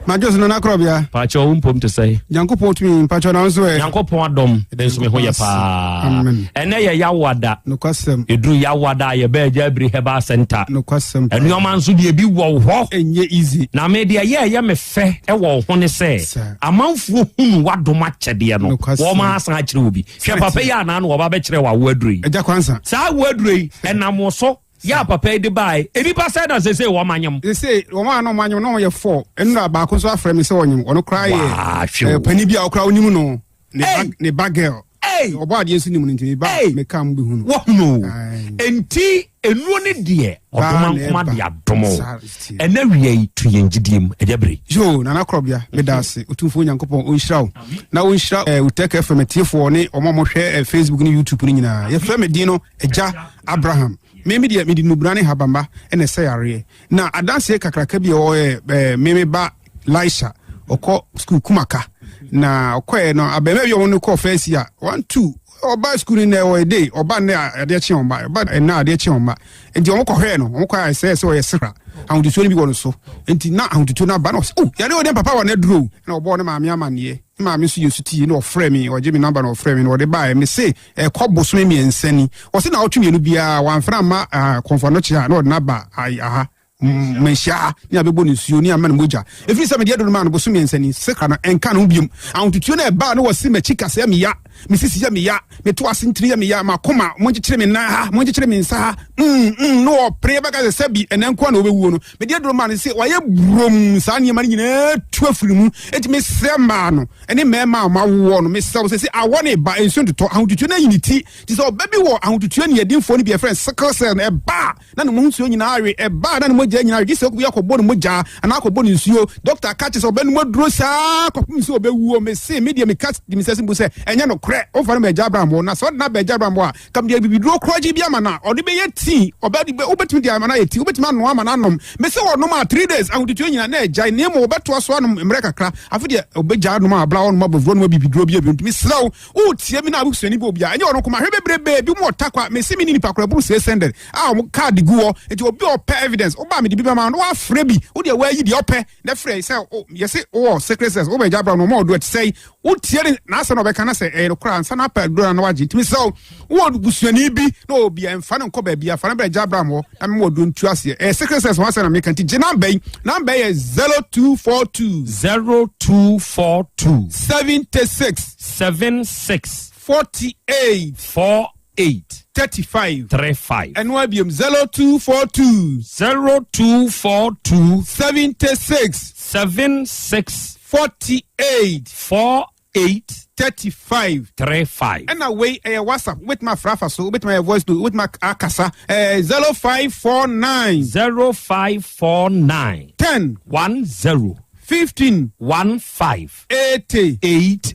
Madwo so Nana Korɔbea. Pakyɛ wo mpom te sɛn? Nyankopɔn tumi mpakyɛ na wo nso ɛ? Nyankopɔn adom me nso me ho yɛ paa. Amen. Ɛnɛ yɛ Yawada. Nokwasɛm. Ɛduru Yawada a yɛbɛ Agya Abiri Herbal Center. Nokwasɛm paa. Nneɛma nso deɛ bi wɔ hɔ. Ɛnyɛ easy. Na me deɛ ɛyɛ ɛyɛ me fɛ ɛwɔ wo ho ne sɛ amanfoɔ hunu w'adom akyɛdeɛ no Nokwasɛm. wɔn asan akyerɛ wo bi. Hwɛ papa yi anaa na wɔba bɛkyerɛ wɔ awo aduro yi. Agya Kwansa. Saa awo aduro yi ɛnam wo so yɛ a papa yi de bae. Nnipa sɛn na seesei wɔn anyem? Seesei wɔn a na wɔn anyem na wɔn yɛ four. Nnura baako nso afrɛ me sɛ ɔnyem. Ɔno koraa yɛ Waa, hwɛ o. eh, panin bi a ɔkoraa onim no. Ne ba ne ba girl. Hey! Ɔbɔ adeɛ nso nim no nti me ba me ka mo bɛhu no. Wɔhunu o. Enti nnuro ne deɛ Baa ɔdom na ankoma ɛba. de adom o. Saa tie. Ɛnɛ wia yi to yɛn gyidie mu ɛgya bere. Yoo, Nana Korɔbea, meda ase. Otumfoɔ Nyankopɔn ɔnhyira wo. Na ɔnhyira eh, Utech FM atiefoɔ ne wɔn a wɔhwɛ eh, Facebook ne YouTube no nyinaa. Yɛfrɛ me din no Agya Abraham. Me me deɛ mede nnubena ne habamba na ɛsɛ yareɛ. Na adanseɛ kakraka bi a ɛwɔ hɔ yɛ eh, me me ba Laisha ɔkɔ sukuu Kumaka. Na ɔkɔɛ no abɛɛma bi a wɔn no kɔɔ first year one two ɔba sukuu no nnɛ ɔyɛ day ɔba nnɛ a adeɛ kye ɔmba ɔba nnɛ a adeɛ kye ɔmba nti wɔn kɔhwɛɛ no wɔn kɔ ayɛ sɛ sɛ ɔyɛ sra ahotutuo no bi wɔ no so nti na ahotutuo no aba na ɔsɛ oh yare ɔdeɛ papa wɔ n'aduro na ɔbɔɔ ne maame amaneɛ ne maame nso yɛ sutie na ɔfrɛ me ɔgye me namba na ɔfrɛ me na ɔde baeɛ me se ɛkɔ bosome mmiɛnsa ni ɔse na ɔtwe mmienu biara wamfra amma kɔnfɔnɔkye a na ɔde n'aba aha manhyia ha ne abɛbɔ no nsuo ne ama no mogya ɛfiri sɛ mede aduro no maa no bosome mmiɛnsa ni sekra no ɛnka ne ho biom ahotutuo no ɛbaa no wɔse m'akyi kasɛɛ meya me sisi yɛ meya meto ase ntiri yɛ meya makoma monkyekyere me nan ha monkyekyere me nsa ha mm, mm, na ɔpere bɛka sɛ sɛbi ɛnɛ nkoa na wɔbɛwuo no mede aduro maa no sɛ wayɛ burom saa nneɛma no nyinaa tu afiri mu enti mesrɛ mmaa no ne mmarima a wɔawoɔ no mesrɛ wo sɛ sɛ awɔ ne ba nsuo ntotɔ ahotutuo no ayi ne ti nti sɛ ɔba bi wɔ ahotutuo ne yɛdenfoɔ no bi ɛfrɛ sickle cell no ɛba a na ne mu nsuo nyinaa awe ɛba a na ne mogya nyinaa awe gye sɛ obi akɔbɔ ne mogya anaa akɔbɔ ne nsuo dɔkta ka kyerɛ sɛ ɔbɛnom aduro saa kɔpem sɛ ɔbɛwuo mese me deɛ meka de me sɛ mbu sɛ ɛnyɛ nokorɛ womfa no ma agya Abraham hɔ na sɛ ɔde no aba agya Abraham hɔ a ka mede abibiduro korɔgye bi ama no a ɔde bɛyɛ tii ɔbɛde wobɛtumi de ama no ayɛ tii wobɛtumi anoa ama no anom mese ɔnom a 3 days ahotutuo nyinaa na agyae na mmom wɔbɛtoa so anom mmerɛ kakra afe deɛ ɔbɛgya anom a abla ɔnom abɔvuro nom abibiduro bi abi ntumi serɛ wo Wotie me na abusuani bi obi a ɛnyɛ ɔno nko mahwɛ bebrebe bi mu ɔtakwa mese me ne nipa koro ɛboro 600 a wɔn card gu hɔ nti obi a ɔpɛ evidence woba mede bi bɛma no wafrɛ bi wo deɛ wayi deɛ ɔpɛ na frɛ sɛ yɛse wowɔ secret sex wobɛgya abra no ɔma ɔdo ɛte sɛ wotie ne n'asɛm na ɔbɛka na sɛ ɛyɛ nokorɛ ansa na apɛ aduro na wagye ntumi sɛ wowɔ busuani bi na obi a ɛmfa no nkɔ baabi afa no brɛ gya abra hɔ na mema ɔdo ntu aseɛ ɛyɛ secret sex ho asɛm na meka nti gye namba yi namba yɛ 0242 0242 76 76 48 48 35 35 ɛno abiom 0242 0242 76 76 48 48 35 35 ɛna wei ɛyɛ whatsapp wobɛtumi afra afa so wobɛtumi ayɛ voice note wobɛtumi akasa ɛɛ 0549 0549 10 10 15 15 80 80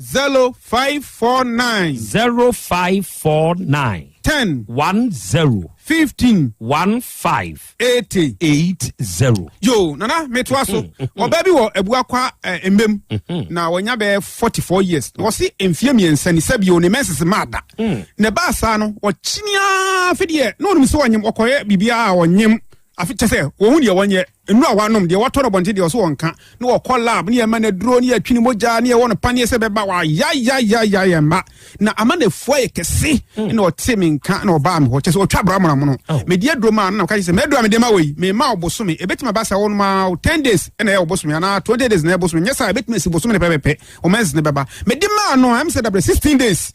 0549 0549 10 10 15 15 80 80. Yo, nana metoa so. Ɔbaa bi wɔ Abuakwa eh, mbem na wanya bɛyɛ 44 years. Na wɔse mfeɛ mmiɛnsa ni sɛbi o ne menses maa da. Na ɛbaa saa no wɔkyini ara afe deɛ na ɔnim sɛ ɔnyem ɔkɔyɛ biribiara a ɔnyem afe kyɛ sɛ wɔhu deɛ wɔnyɛ nnuro a wanom deɛ wɔtɔ no bɔnten deɛ ɔso wɔnka na wɔkɔ lab ne yɛma no aduro ne yɛtwe ne mogya ne yɛwɔ no paneɛ sɛ bɛba wayayayaya yɛn mma na ama n'afua yɛ kɛse hmm. na ɔte me nka na ɔbaa me hɔ kyɛ sɛ ɔtwa bra mona mono oh. mede aduro maa no na ɔka kyerɛ sɛ m'aduro a mede ma wɔ yi mema ɔbosome ɛbɛtumi aba sɛ wɔnom a 10 days ɛna ɛyɛ ɔbosome anaa 20 days na ɛyɛ bosome nyɛ saa ɛbɛtumi asi bosome ne pɛpɛpɛ ɔmɛnse ne bɛba mede maa no ɛm sɛ dabrɛ 16 days.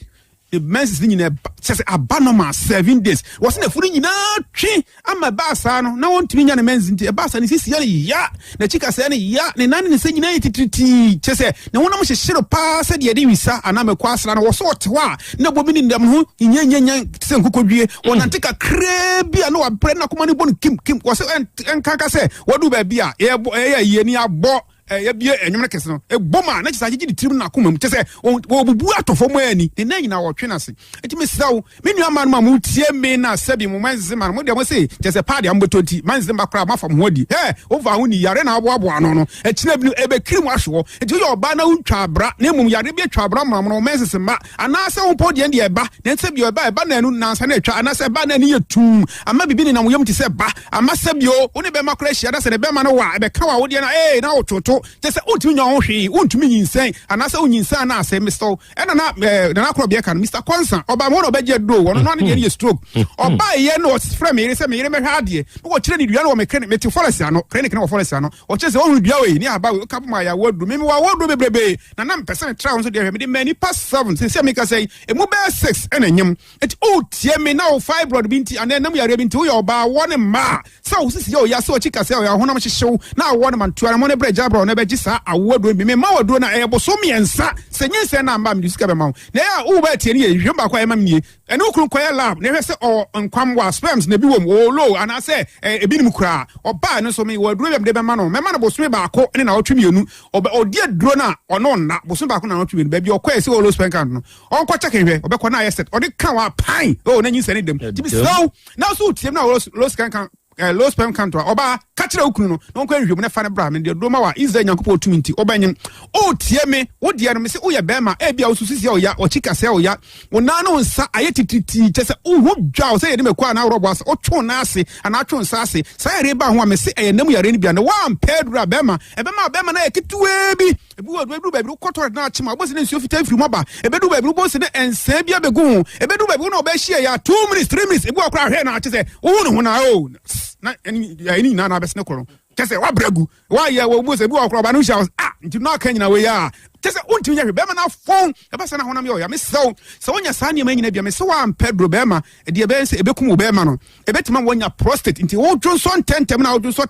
Ne menses no nyinaa ba, kyerɛ sɛ aba normal 7 days. Wɔsɛ n'afuru nyinaa twe ama ɛbaa saa no na wɔntumi nya ne menses, nti ɛbaa saa ne sisi yɛ no ya, n'akyi kasɛɛ no ya, ne nan ne ne nsa nyinaa yɛ titiritii, kyerɛ sɛ ne honam hyehyere paa sɛdeɛ yɛde wisa anaa mako asra no. Wɔ so ɔte hɔ a na bɔ bi ne nam ho nyanyanya te sɛ nkokɔdwie. Wɔnante kakraa bi a na wabrɛ, na akoma no bɔ no kim kim. Wɔ sɛ ɛnkanka sɛ wɔdu baabi a yɛbɔ ɛyɛ ayie ne abɔ yɛbie ɛnwom no kɛse no ɛbɔ mu a, na kyerɛ sɛ agyegye ne tirim no n'akoma mu, kyerɛ sɛ wɔbubu atɔ fam ani ne nan nyinaa wɔtwe no ase. Nti mesrɛ wo, me nua ma no ma motie me na sɛbi mo manse ma no mo deɛ mo se kyerɛ sɛ paade a mobɛtɔ nti manse ma koraa moafa mo ho adi ɛ womfa ho ni yare na aboaboa ano no akyina bi no ɛbɛkiri mu ahwe hɔ. Nti woyɛ ɔbaa na wontwa abra na mmom yare bi atwa abra mmram no menses mma, anaasɛ wo mpo deɛ deɛ ɛba na nsɛ bio ɛba ɛba naanu nansa na atwa, anaasɛ ɛba na ani yɛ tumm ama biribi nenam wo yam te sɛ ba ama sɛ bio wo ne bɛrima koraa ahyia na sɛ ne bɛrima no wa ɛbɛka wo awodeɛ no ee na wototo kyɛ sɛ wontumi nya wo ho hwee, wontumi nyinsɛn anaasɛ wonyinsɛn ana asɛ Mr. ɛna na nana korɔ bea ka no Mr. Kwansa ɔbaa mo na ɔbɛgye aduro wɔn no, ne deɛ no yɛ stroke. Ɔbaa yɛ no ɔfrɛ me yere sɛ me yere mɛhwɛ adeɛ na wɔkyerɛ ne dua no wɔ me clinic, mete forest ano, clinic no wɔ forest ano. Ɔkyerɛ sɛ ɔhunu dua wei ne ahaba wei ɔka bɔ ma ayɛ awoɔ aduro. Meme wɔ awoɔ aduro bebrebe na na mpɛ sɛ metra wo nso deɛ hwɛ mede maa nipa seven sɛ sɛ meka sɛ emu bɛyɛ six ɛna nyem. Nti wotie me na wo fibroid bi nti anaa ɛnam yareɛ bi nti woyɛ ɔbaa wɔ ne mmaa sɛ wo sisi yɛ ɔya sɛ ɔkyi kasɛ ɔyɛ ɔhonam hyehyew na awɔ no mantua no mo ne berɛ gya brɛ ɔno ɛbɛgye saa awoɔ aduro bi. Mema wo aduro no a ɛyɛ boso 3 sɛ nyinsɛn na amba a mede sika bɛma wo na ɛyɛ a wo bɛɛ tie ne yɛ nhwehwɛmu baako a ɛma me nie. Ɛne wo kunu kɔyɛ lab na ɛhwɛ sɛ ɔwɔ nkwammoa, sperms, na ebi wɔ mu, ɔwɔ low anaasɛ ebi nim koraa. Ɔbaa no nso mewɔ aduro bi a mede bɛma no, mɛma no bosome 1 ne naawɔtwe 2. Ɔbɛ ɔdi aduro no a ɔno nna bosome 1 naawɔtwe 2 baabi ɔkɔɛ sɛ ɔwɔ low sperm count no ɔnkɔ check nhwɛ, ɔbɛkɔ na ayɛ set ɔde ka wa pan oh na nyinsɛn ne dɛm. Nti mesrɛ wo na so wotie mu na ɔwɔ low sperm count low sperm count a ɔbaa ka kyerɛ wo kunu no na ɔnkɔ nhwɛ mu na fa no bra. Mede aduro ma wa Israel Nyankopɔn tumi nti wobɛnyem. Wotie me, wo deɛ no mese woyɛ bɛrima ebi a wosusu sɛ ɔya ɔkyi kasɛ ɔya wo nan ne wo nsa ayɛ titiritii kyɛ sɛ woho dwa wo sɛ yɛde mako anaa worɔbɔ ase wotwe wo nan ase anaa atwe wo nsa ase saa yareɛ ba ho a mese ɛyɛ nam yareɛ no bia na woampɛ aduro a bɛrima ɛbɛma bɛrima no ayɛ ketewaa bi. Ebi wɔ ebedu baabi wokɔ toilet na akyem a wobɛsi ne nsuo fitaa firi mu aba. Ebedu baabi wobɛsi ne nsɛn bi abɛgu ho. Ebedu baabi wo na ɔbɛhyia yɛ a 2 minutes, 3 minutes, ebi wɔ koraa hwɛ na akyɛ sɛ wohu ne ho na o na ɛne nyinaa na abɛsene korɔ no kyɛ sɛ wabrɛ gu wayɛ wɔ bu sɛ ebi wɔ koraa ɔba no hyia ah nti no aka nyina wei a kyɛ sɛ wontumi nyɛ hwɛ bɛrima no afɔn ɛbɛsɛ na honam yɛ ɔya. Mesrɛ wo sɛ wonya saa nneɛma nyina bia mesɛ woampɛ duro bɛrima ɛdeɛ ɛbɛyɛ sɛ ɛbɛkum wo bɛrima no, ɛbɛtumi ama woanya prostate. Nti wodwonsɔ ntɛntɛm na wodwonsɔ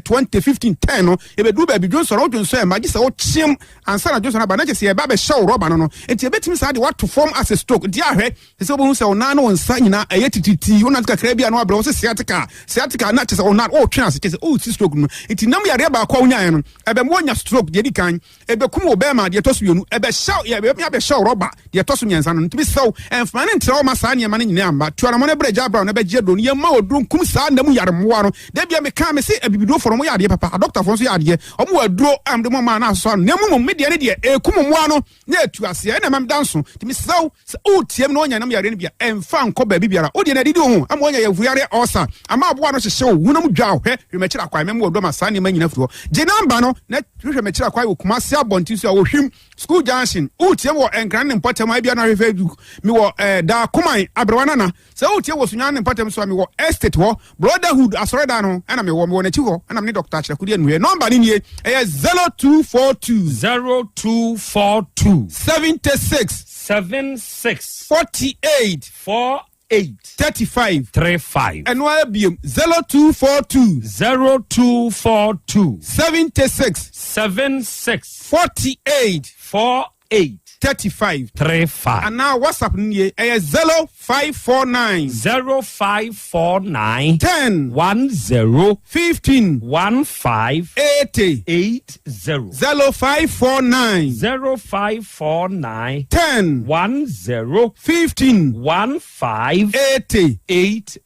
20 15 10 no ɛbɛduru baabi dwonsɔ no wodwonsɔ ɛma gye sɛ wokyeem ansa na dwonsɔ no aba na kyɛ sɛ yɛba bɛhyɛ wo rɔba no. Nti ɛbɛtumi saa de woato fam asɛ stroke. Nti ahwɛ sɛ sɛ wobɛhu sɛ wo nan ne wo nsa nyinaa ɛyɛ titiritii, wonante kakra bi a na wabrɛ wo sɛ sciatica sciatica na kyɛ sɛ wo nan wotwe ase kyɛ sɛ wosi stroke no. Nti nam yareɛ baako a wonyaeɛ no ɛbɛma woanya stroke deɛ di kan, ɛbɛkum wo bɛrima deɛ ɛtɔ so mmienu, ɛbɛhyɛ yɛbɛmi abɛhyɛ wo rɔba deɛ ɛtɔ so mmiɛnsa no. Ntumi sɛw ɛmfama ne ntrɛ wo ma saa nneɛma no nyinaa mba tuanamɔ no berɛ gya brown na bɛgye aduro no yɛma aduro nkum saa nna mu yare mmoa no. Da bia meka me se abibidurofoɔ no wɔyɛ adeɛ papa, adɔktafoɔ nso yɛ adeɛ, ɔmo wɔ aduro a mde mo maa no asosɔ ano na mmom me deɛ ne deɛ ɛkum mmoa no na ɛtu aseɛ ɛna ɛma meda nso. Nti mesrɛ wo sɛ wotie m na wonya nam yareɛ no bia ɛmfa nkɔ baabi biara. Wodeɛ no adidi wo ho ama woanya yɛmfuyare ɔsa ama aboa no hyehye wo honam dwa wo hwɛ hwɛ m'akyiri akwan mɛma wɔdɔ ma saa nneɛma nyina firi hɔ. Gye namba no na hwehwɛ m'akyiri akwan wɔ Kumase abɔnten so a wɔhwim school junction. Wotie wɔ Nkran ne mpɔtam a ebia na ahwɛ Facebook mewɔ Daakoman Aberewa Nana. Sɛ wotie wɔ Sunyani ne mpɔtam so a mewɔ estate hɔ Brotherhood asɔredan no ɛna mewɔ n'akyi hɔ ɛna mene Dr. Akyerɛkodi Anuhɛ. Nɔmba no nie, ɛyɛ 0242 0242 76 76 48 48 35 35. Ɛno ara biem, 0242 0242 76 76 48 48 35 35. Anaa WhatsApp no nie, ɛyɛ 0549 0549 10 10 15 15 80 80. 0549 0549 10 10 15 15 80 80.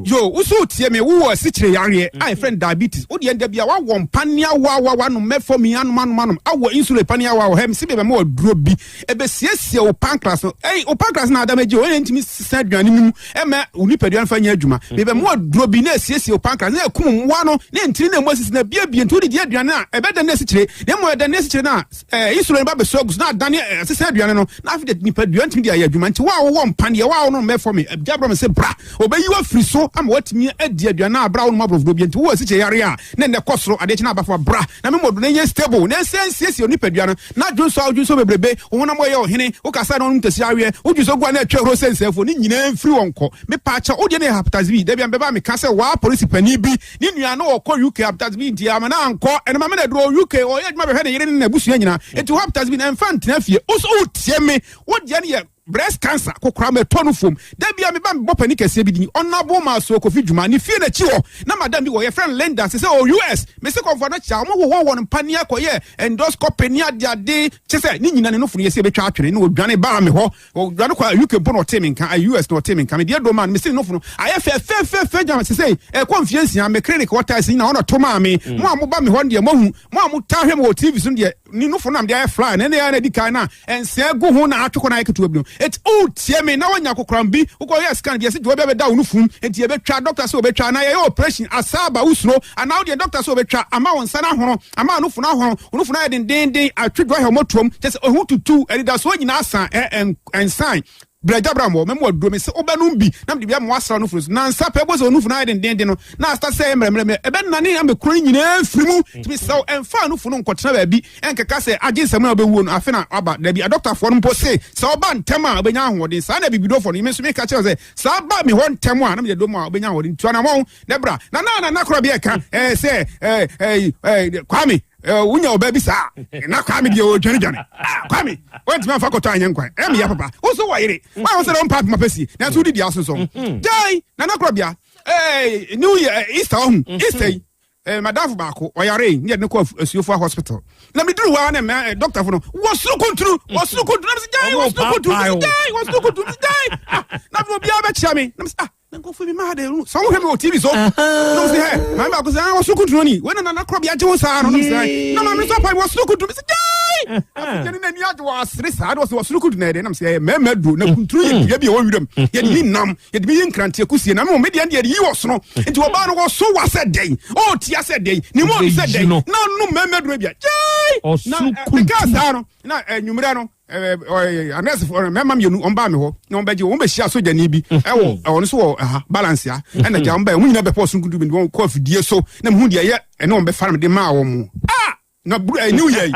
Yo woso tie me wowɔ asikyire yareɛ a yɛfrɛ no diabetes, wodeɛ nda bia woawɔ mpane awoawa wanom metformin anom anom anom awɔ insulin pane awoa wɔ hɛ mese bɛbɛma waduro bi ɛbɛsiesie wo pancreas no. Ɛy wo pancreas na adam agye ɔyɛ ntumi sesa aduane no mu ɛma wo nipadua no fa nyɛ adwuma. Bɛbɛma waduro bi na ɛsiesie wo pancreas na ɛkum mmoa no na ntini na ɛmu asisi na biebie nti wodidi aduane a ɛbɛda ne asikyire na mmom ɛda ne asikyire no a insulin ba bɛsɔ agu so na adane ɛsesa aduane no na afei de nipadua ntumi de ayɛ adwuma. Nti wo a wowɔ mpaneɛ wo a wonom metformin agya brɛ me sɛ bra ɔbɛyi wo afiri so ama watumi adi aduane a abra wonom aborɔfodoɔ bi. Nti wowɔ asikyire yare a ne nnɛ kɔ soro adeɛ kyena abafa bra na memɔdo no nyɛ stable na ɛsɛ nsiesie onipadua no na dwonsɔ a wodwonsɔ bebrebe. bebrebe, wo honam ɔyɛ ɔhene, wo kasa na wonom tasi aweɛ, wo dwensɔ gu a na ɛtwa ahuro sɛ nsɛefoɔ, ne nyinaa mfiri wɔn nkɔ. Mepaakyɛw, wo deɛ no yɛ hepatitis B. Da bi a mebɛba a meka sɛ waa polisi panin bi ne nua no ɔkɔ UK hepatitis B nti ama no ankɔ, ɛno maame na aduro ɔwɔ UK, ɔyɛ adwuma bɛhwɛ ne yere ne n'abusua nyinaa, nti wo hepatitis B no ɛmfa ntena fie. Wo nso wotie me, wo deɛ no yɛ Breast cancer, kokoram ɛtɔ no fam. Da bi a meba mebɔ panin kɛseɛ bi din, Honourable Masoe Kofi Dwuma, ne fie no akyi hɔ na madam bi wɔ, yɛfrɛ no Linda, sesɛ ɔwɔ US. Mese kɔmfoɔ no kyɛ a, wɔn wowɔ wɔn mpaneɛ kɔyɛ endoscopy ne adeade, kyɛ sɛ ne nyina ne nofo no yɛsɛ yɛbɛtwa atwene, na ɔdwane baa me hɔ, ɔdwane kɔ UK mpo na ɔtee me nka, US na ɔtee me nka, mede aduro maa no, mese ne nofo no ayɛ fɛfɛɛfɛfɛ gyama, sesei ɛkɔ mfeɛ nsia, me clinic hɔ tiles nyina ɔna to maa me, mo a moba me hɔ no deɛ moahu, mo a motaa hwɛ me wɔ TV so no deɛ, Ne nufo nam de ayɛ fly na ɛna ɛyɛ na edi kan na nsɛɛ gu ho na atwe kɔ na ayɛ ketewa bi no. Eti wotie me na woanya kokoram bi, wokɔ yɛ scan bi yɛse dwoa bi abɛda wo nufu mu enti yɛbɛtwa, doctor sɛ wɔbɛtwa anaa yɛyɛ operation asa aba wosuro anaa wodeɛ doctor sɛ wɔbɛtwa ama wo nsa no ahono ama wo nufu no ahono, wo nufu no ayɛ dendeenden atwe dwoa hɛ ɔmɔtoam kyɛ sɛ ɛho tutu anidasoɔ nyinaa sa ɛ ɛnsan Brɛ gya bra mɔ, mɛma waduro me se wobɛnom bi na mede bi ama woasra wo nufunu so. Nansa pɛ wobɛhu sɛ wo nufunu ayɛ dendeenden no na astate sɛ ɛyɛ mmerɛmmerɛmmerɛ. Ɛbɛnane ama kuro no nyinaa afiri mu. Nti mesrɛ wo, mfa nufu no nkɔtena baabi nkeka sɛ agye nsam na wobɛwuo no afe na waba. Dabi, adɔktafoɔ no mpo se sɛ woba ntɛm a wobɛnya ahoɔden. Saa na abibidurofoɔ no, me nso meka kyerɛ wo sɛ saa ba me hɔ ntɛm a na mede aduro ma wo a wobɛnya ahoɔden. Tu anammɔn na bra. Na na Nana Korɔbea ɛka ɛɛ sɛ ɛɛ ɛɛ Kwame. Wonya ɔbaa bi saa na Kwame deɛ ɔdwane dwane. Ah, Kwame wontumi amfa kɔtɔ anyɛ nkwan ɛyɛ meya papa wo so wɔyere woaho sɛ dɛ wompa apema pɛ sie nanso wodi deɛ asonsɔn mm-hmm. gyae Nana Korɔbea eh, New Year eh, Easter ɔhu mm-hmm. Easter yi eh, madamfo baako ɔyare ne yɛde no kɔ asuofoɔ hospital na meduru hɔ a na mɛ eh, dɔktafo no wɔ soro kuntunu wɔ soro kuntunu na mesɛ gyae wɔ soro kuntunu mesɛ gyae wɔ soro kuntunu mesɛ gyae ah, na afei obiara bɛkyia me na mesɛ ah Na nkurɔfoɔ bi maa de sɛ wɔhwɛ me wɔ tv so na wɔn sɛ hɛ maame baako sɛ ah wɔsoro kuntunu ni wɔn na nana korɔ bi agye ho saa no na sɛ na maame nso apa wɔsoro kuntunu sɛ gyae afei ne n'ani agye wɔ asere saa na wɔsɛ wɔsoro kuntunu na yɛde nam sɛ ɛyɛ mmarima duro na kuntunu yɛ dua bi a ɛwɔ wiram yɛde yi nam yɛde bi yi nkranteɛ kusie na mo me deɛ yɛde yi wɔ sono nti ɔbaa no wɔso wa sɛ dɛn ɔɔtia sɛ dɛn ne mu ɔdu sɛ dɛn na ɔnom mmarima duro bi a gyae na ɛka saa no na anwummerɛ no anɛsefo mmarima mmienu wɔn baa mi hɔ na wɔn bɛgye wɔn bɛhyia sogyani bi mhm. ɛwɔ ɛwɔ no so wɔ ɛha balance ya mhm. ɛna gya wɔn bɛyɛ wɔn nyinaa bɛpɔ ɔsunkudu bi wɔn kɔ afidie so na mu hu deɛ ɛyɛ ɛne wɔn bɛfa no de maa wɔn mu ah na buru ɛ new year yi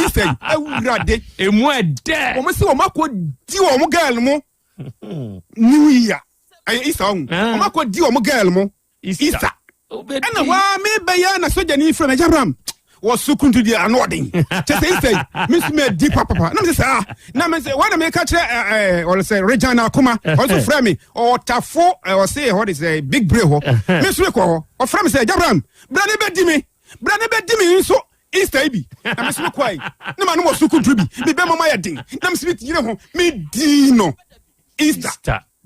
easter yi awurade emu ɛdɛ wɔn si wɔn akɔ di wɔn girl mu new year ɛyɛ easter ɔho wɔn akɔ di wɔn girl mu Easter. Ɛna hɔ ara mebɛyɛ na sogyani frɛ me, Agya Abraham, wɔ so kuntu deɛ ano ɔden. Kyɛ sɛ Easter yi, me nso madi papapa. Na mesɛ saa. Na me sɛ, wɔn na meka kyerɛ ɛɛ ɔlɛ sɛ Regina Akoma, ɔno nso frɛ me, ɔtafo ɔse ɛhɔ de sɛ Big Bray hɔ. Me nso mekɔ hɔ. Ɔfrɛ me sɛ, Agya Abraham, bra ne bɛdi me. Bra ne bɛdi me nso Easter yi bi. Na me nso mekɔe. Ne ma no wɔ so kuntu bi. Me bɛma ma yɛ den. Na me nso megyina ho. Medii no Easter.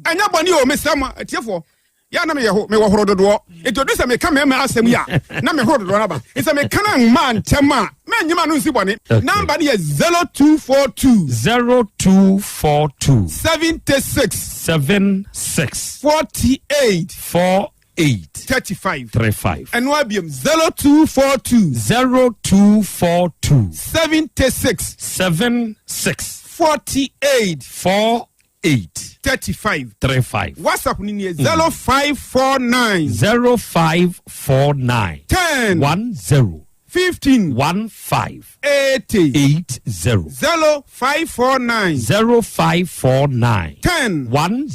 Ɛnyɛ bɔne o, mesrɛ mo atiefoɔ. Yɛ a na meyɛ ho, mewɔ horo dodoɔ. Nti ɔduru sɛ meka mmarima asɛm yi a, na me horo dodoɔ no aba. Nti sɛ meka no mmaa ntɛm a, mɛnyɛ m'ano nsi bɔne. Number no yɛ 0242. 0242. 76. 76. 48. 48. 35. 35. Ɛno ara biom, 0242. 0242. 76. 76. 48. 4 8. 35. 35. WhatsApp ni nie 0549. 0549. 10. 10. 15. 15. 80. 80. 0549. 0549. 10. 10.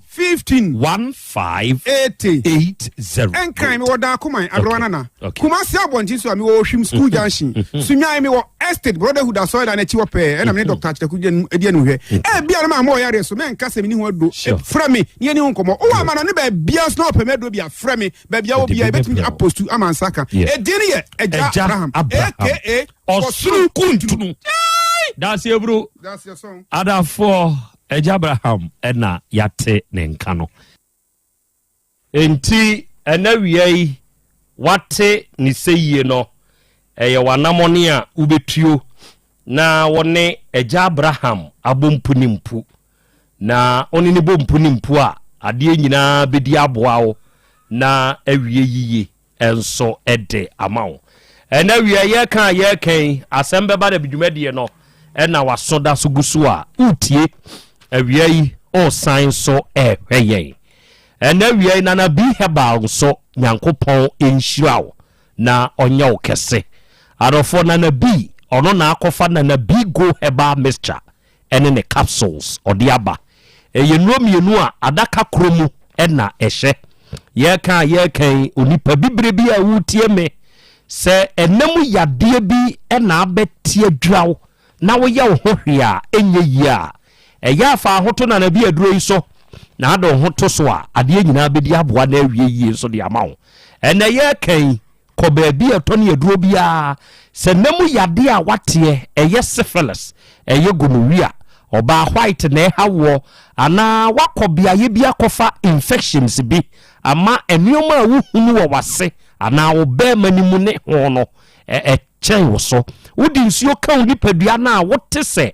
15. 15. 80. 80. Ɛnkran mewɔ Daakoman, Aberewa Nana. Okay. Kumasi abɔnten so a mewɔ Ohwim School Junction. Sunyani mewɔ Estate Brotherhood asɔredan no akyi hɔ pɛɛ ɛna me ne Dr. Akyerɛku di anim hwɛ. Ebia no maa mowɔ yareɛ so mɛnka sɛ menni ho aduro. Frɛ me na yɛni ho nkɔmmɔ. Wowɔ amanɔne baabiara nso na wɔpɛ me aduro bi a frɛ me. Baabi a wɔ biara yɛbɛtumi apostu ama nsa aka. Edin no yɛ Agya Abraham aka Ɔsoro Kuntunu. Daseɛ bro. Adafoɔ Agya Abraham ɛna yɛate ne nka no. Enti ɛnnɛ awia yi, woate ne sɛyie no, ɛyɛ w'anamɔne a wobɛtuo na wo ne Agya Abraham abɔ mpu ne mpu. Na wo ne no bɔ mpu ne mpu a, adeɛ nyinaa bɛdi aboa wo na awie yiye. nso de ama wo. Ɛnɛ wia yɛka a yɛreka yi, asɛm bɛba da bi dwumadie no ɛna waso da so gu so a wotie awia yi ɔresan nso ɛrehwɛ yɛn. Ɛnɛ wia yi Nana B Herbal nso Nyankopɔn nhyira wo na ɔnyɛ wo kɛse. Adɔfoɔ Nana B Ɔno na akɔfa Nana Bigo Herbal Mixture ne ne capsules ɔde aba. Ɛyɛ nnuro mmienu a adaka korɔ mu na ɛhyɛ. Yɛreka a yɛreka yi, onipa bibire bi a woretie me, sɛ ɛna mu yadeɛ bi na abɛte adwira wo na woyɛ wo ho hwee a ɛnyɛ yie a, ɛyɛ a fa ho to Nana Bi aduro yi so na ade wo ho to so a, adeɛ nyinaa bɛdi aboa na awie yie nso de ama wo. Ɛnɛ yɛreka yi, Kɔ baabi a ɛtɔ ne aduro biara. Sɛ nna mu yadeɛ a woateɛ, ɛyɛ syphilis, ɛyɛ gonorrhea, ɔbaa white na ɛha woɔ, anaa woakɔ beaeɛ bi akɔfa infections bi ama nneɛma a wohunu wɔ w'ase anaa wo barima no mu ne ho no kyɛn wo so. Wode nsuo ka wo nipadua no a, wote sɛ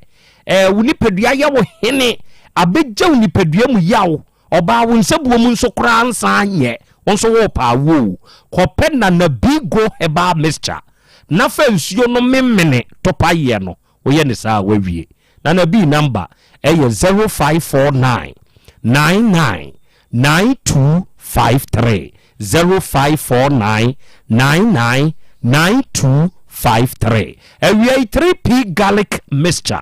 wo nipadua yɛ wo hene, abɛgya wo nipadua mu yaw. Ɔbaa wo nsabuo mu nso koraa nsan nyɛ wo nso worepɛ awoɔ o, kɔpɛ Nana Bigo herbal mixture na fa nsuo no memene topayeɛ no, woyɛ no saa a woawie. Nana Bii number yɛ 0549 99 9253, 0549 99 9253. Awia yi 3P garlic mixture.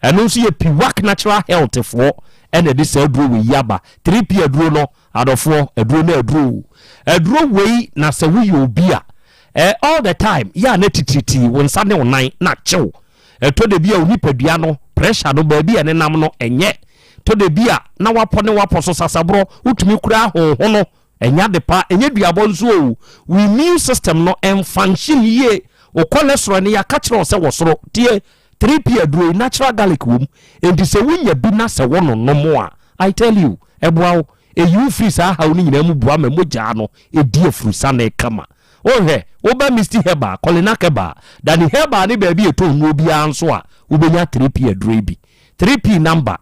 Ɛno nso yɛ Piwak Natural Health foɔ ɛna ɛde saa aduro wei yi aba. 3P aduro no, adɔfoɔ, aduro no aduro o. Aduro wei na sɛ woyɛ obi a, eh, all the time, yɛ a na titiritii wo nsa ne wo nan na akyew. Ɛtɔ da bi a wo nipadua no, pressure no, baabi a ɛnenam no, ɛnyɛ. Tɔ da bi a na wapɔ ne wapɔ so sasaborɔ, wotumi kura ahonhono. Ɛnyɛ ade pa, ɛnyɛ duabɔ nso o. Wo immune system no ɛnfunction yie. Wo cholesterol no yɛaka kyerɛ wo sɛ wɔ soro. Tie, 3P aduro yi natural garlic wɔ mu. Enti sɛ wonya bi na sɛ wononom a, I tell you, ɛboa wo. Ɛyi wo firi saa haw no nyinaa mu boa ma mogyaa no ɛdi afurusane kama. Wohwɛ, woba Misty Herbal, Kolinak Herbal, Dani Herbal ne baabi a ɛtɔn nnuro biara nso a, wobɛnya 3P aduro yi bi. 3P number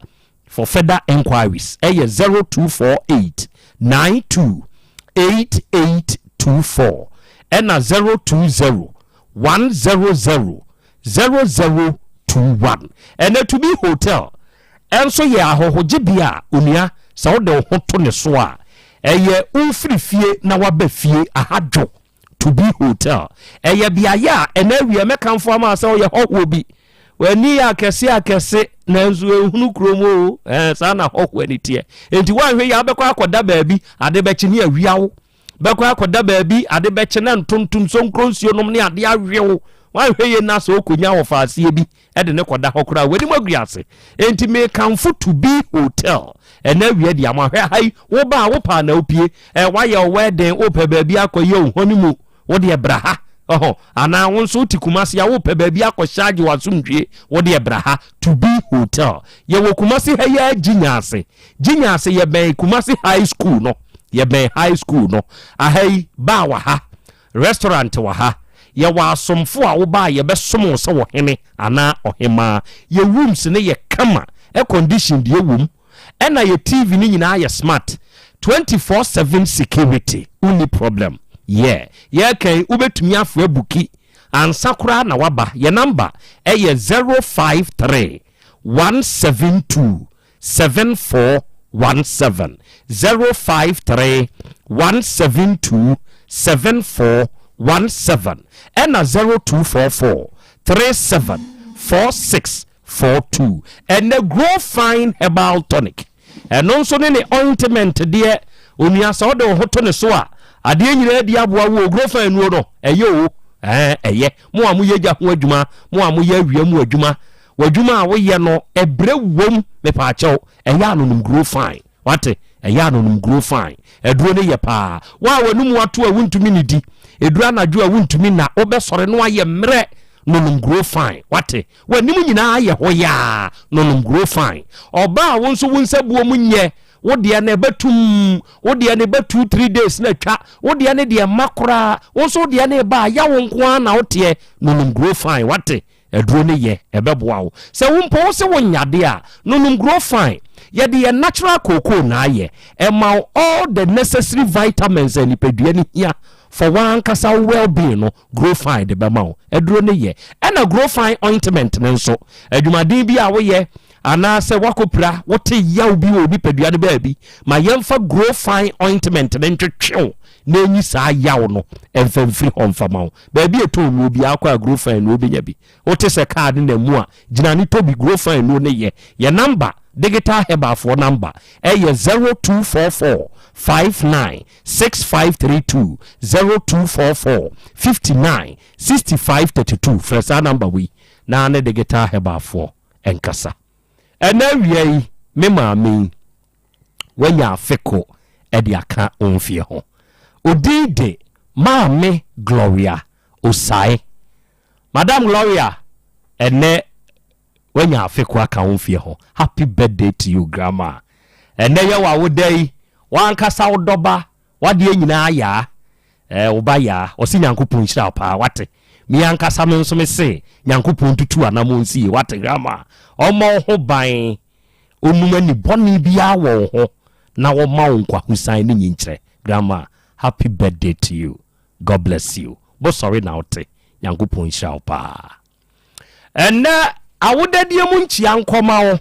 For further enquiries ɛyɛ 0248 92 8824 ɛna 020 100 0021. Ɛnɛ To Be Hotel ɛnso yɛ ahɔhogyebea a onua sɛ wode wo ho to ne so a ɛyɛ wofiri fie na waba fie aha dwo. To Be Hotel. Ɛyɛ beaeɛ a ɛna awia mɛkamfo ama sɛ ɔyɛ hɔhoɔ bi. W'ani yɛ akɛse akɛse nanso ehunu kurom o. Ɛɛ saa na hɔhoɔ ani teɛ. Enti woanhwɛ yie abɛkɔ akɔda baabi ade bɛkye ne awia wo. Bɛkɔ akɔda baabi ade bɛkye na ntontom sonkro nsuo nom ne ade awe wo. Woanhwɛ yie na sɛ wokɔnya wɔfaaseɛ bi de ne kɔda hɔ koraa w'anim agu ase. Enti mekamfo To Be Hotel ɛna awia di ama. Hwɛ ha yi, woba a wopɛ a na wopie. Ɛ woayɛ wo wedding, wopɛ baabi akɔyɛ wo honeymoon, wo deɛ bra ha. Ɔhɔ, anaa wo nso wote Kumasi a wopɛ baabi akɔhyɛ agye w'asomdwie, wo deɛ bra ha. To Be Hotel. Yɛwɔ Kumasi ha yi ara Gyinya ase. Gyinya ase yɛbɛn Kumasi High School no. Yɛbɛn High School no. Aha yi, bar wɔ ha. Restaurant wɔ ha. Yɛwɔ asomfo a woba a yɛbɛsom wo sɛ ɔhene anaa ɔhemmaa. Yɛ rooms no yɛ kama, air condition deɛ wom, ɛna yɛ TV no nyinaa yɛ smart. 24/7 security, wonni problem. Yeah, yɛreka yi wobɛtumi afrɛ abuki ansa koraa na woaba. Yɛ number yɛ 053 172 7417 053 172 7417 ɛna 0244 37 4642. Ɛnɛ Grow Fine Herbal Tonic ɛno nso ne ne ointment deɛ onua sɛ wode wo ho to ne so a adeɛ nyinaa di aboa wo o. Grow Fine nuo no ɛyɛ o ɛɛ ɛyɛ mo a moyɛ gya ho adwuma mo a moyɛ awia mu adwuma W'adwuma a woyɛ no ɛbrɛ wom mepaakyɛw ɛyɛ a nonom grow fine wate ɛyɛ a nonom grow fine aduro no yɛ paa wo a w'anum ato a wontumi nidi ɛduru anadwo a wontumi nna wobɛsɔre no ayɛ mmerɛ nonom grow fine wate w'anim nyinaa ayɛ hɔ yaa nonom grow fine ɔbaa a wo nso wo nsa buo mu nyɛ wo deɛ no ɛbɛtum wo deɛ no ɛbɛ 2 3 days na atwa wo deɛ no deɛ mma koraa wo nso wo deɛ no ɛba a yawo nko ara na woteɛ nonom grow fine wate Aduro no yɛ, ɛbɛboa wo. Sɛ wo mpo wose wo nyade a, nonom Grow Fine. Yɛde yɛn natural cocoa na ayɛ. Ɛma wo all the necessary vitamins a nipadua no hia for w'ankasa wo well being no, Grow Fine de bɛma wo. Aduro no yɛ. Ɛna Grow Fine ointment no nso, adwumaden bi a woyɛ anaasɛ woakɔpira, wote yaw bi wɔ wo nipadua no baabi, ma yɛmfa Grow Fine ointment no ntwetwe wo. na ɛnyi saa yaw no mfa mfiri hɔ mfa ma wo. Baabi a ɛtɔn nnuro biara kɔ a Grofan nnuro bɛnya bi. Wote sɛ kaa ne nam mu a, gyina ne tɔ bi. Grofan nnuro no yɛ. Yɛ namba, Digital Herbalfoɔ namba ɛyɛ 0244 59 6532, 0244 59 6532. Frɛ saa namba wei na ne Digital Herbalfoɔ nkasa. Ɛnɛ awia yi, me maame yi, wanya afe ko de aka wo mfeɛ ho. Odin de Maame Gloria Osae. Madam Gloria, ɛnɛ wanya afe ko aka wo mfeɛ ho. Happy birthday to you, grandma. Ɛnɛ yɛ w'awoda yi, w'ankasa wo dɔba, w'adeɛ nyinaa yaa. Eh, wo ba yaa. Ɔse Nyankopɔn nhyira wo paa, wate. Me ankasa me nso me se Nyankopɔn ntutu anamɔn nsi yie, wate grandma. Ɔmmɔ wo ho ban. Ɔnum ani bɔne biara wɔ wo ho na ɔma wo nkwahosan ne nyinkyerɛ. Grandma, happy birthday to you. God bless you. Bo sɔre na wote. Nyankopɔn nhyira wo paa. Ɛnnɛ awodadie mu nkyia nkɔma wo.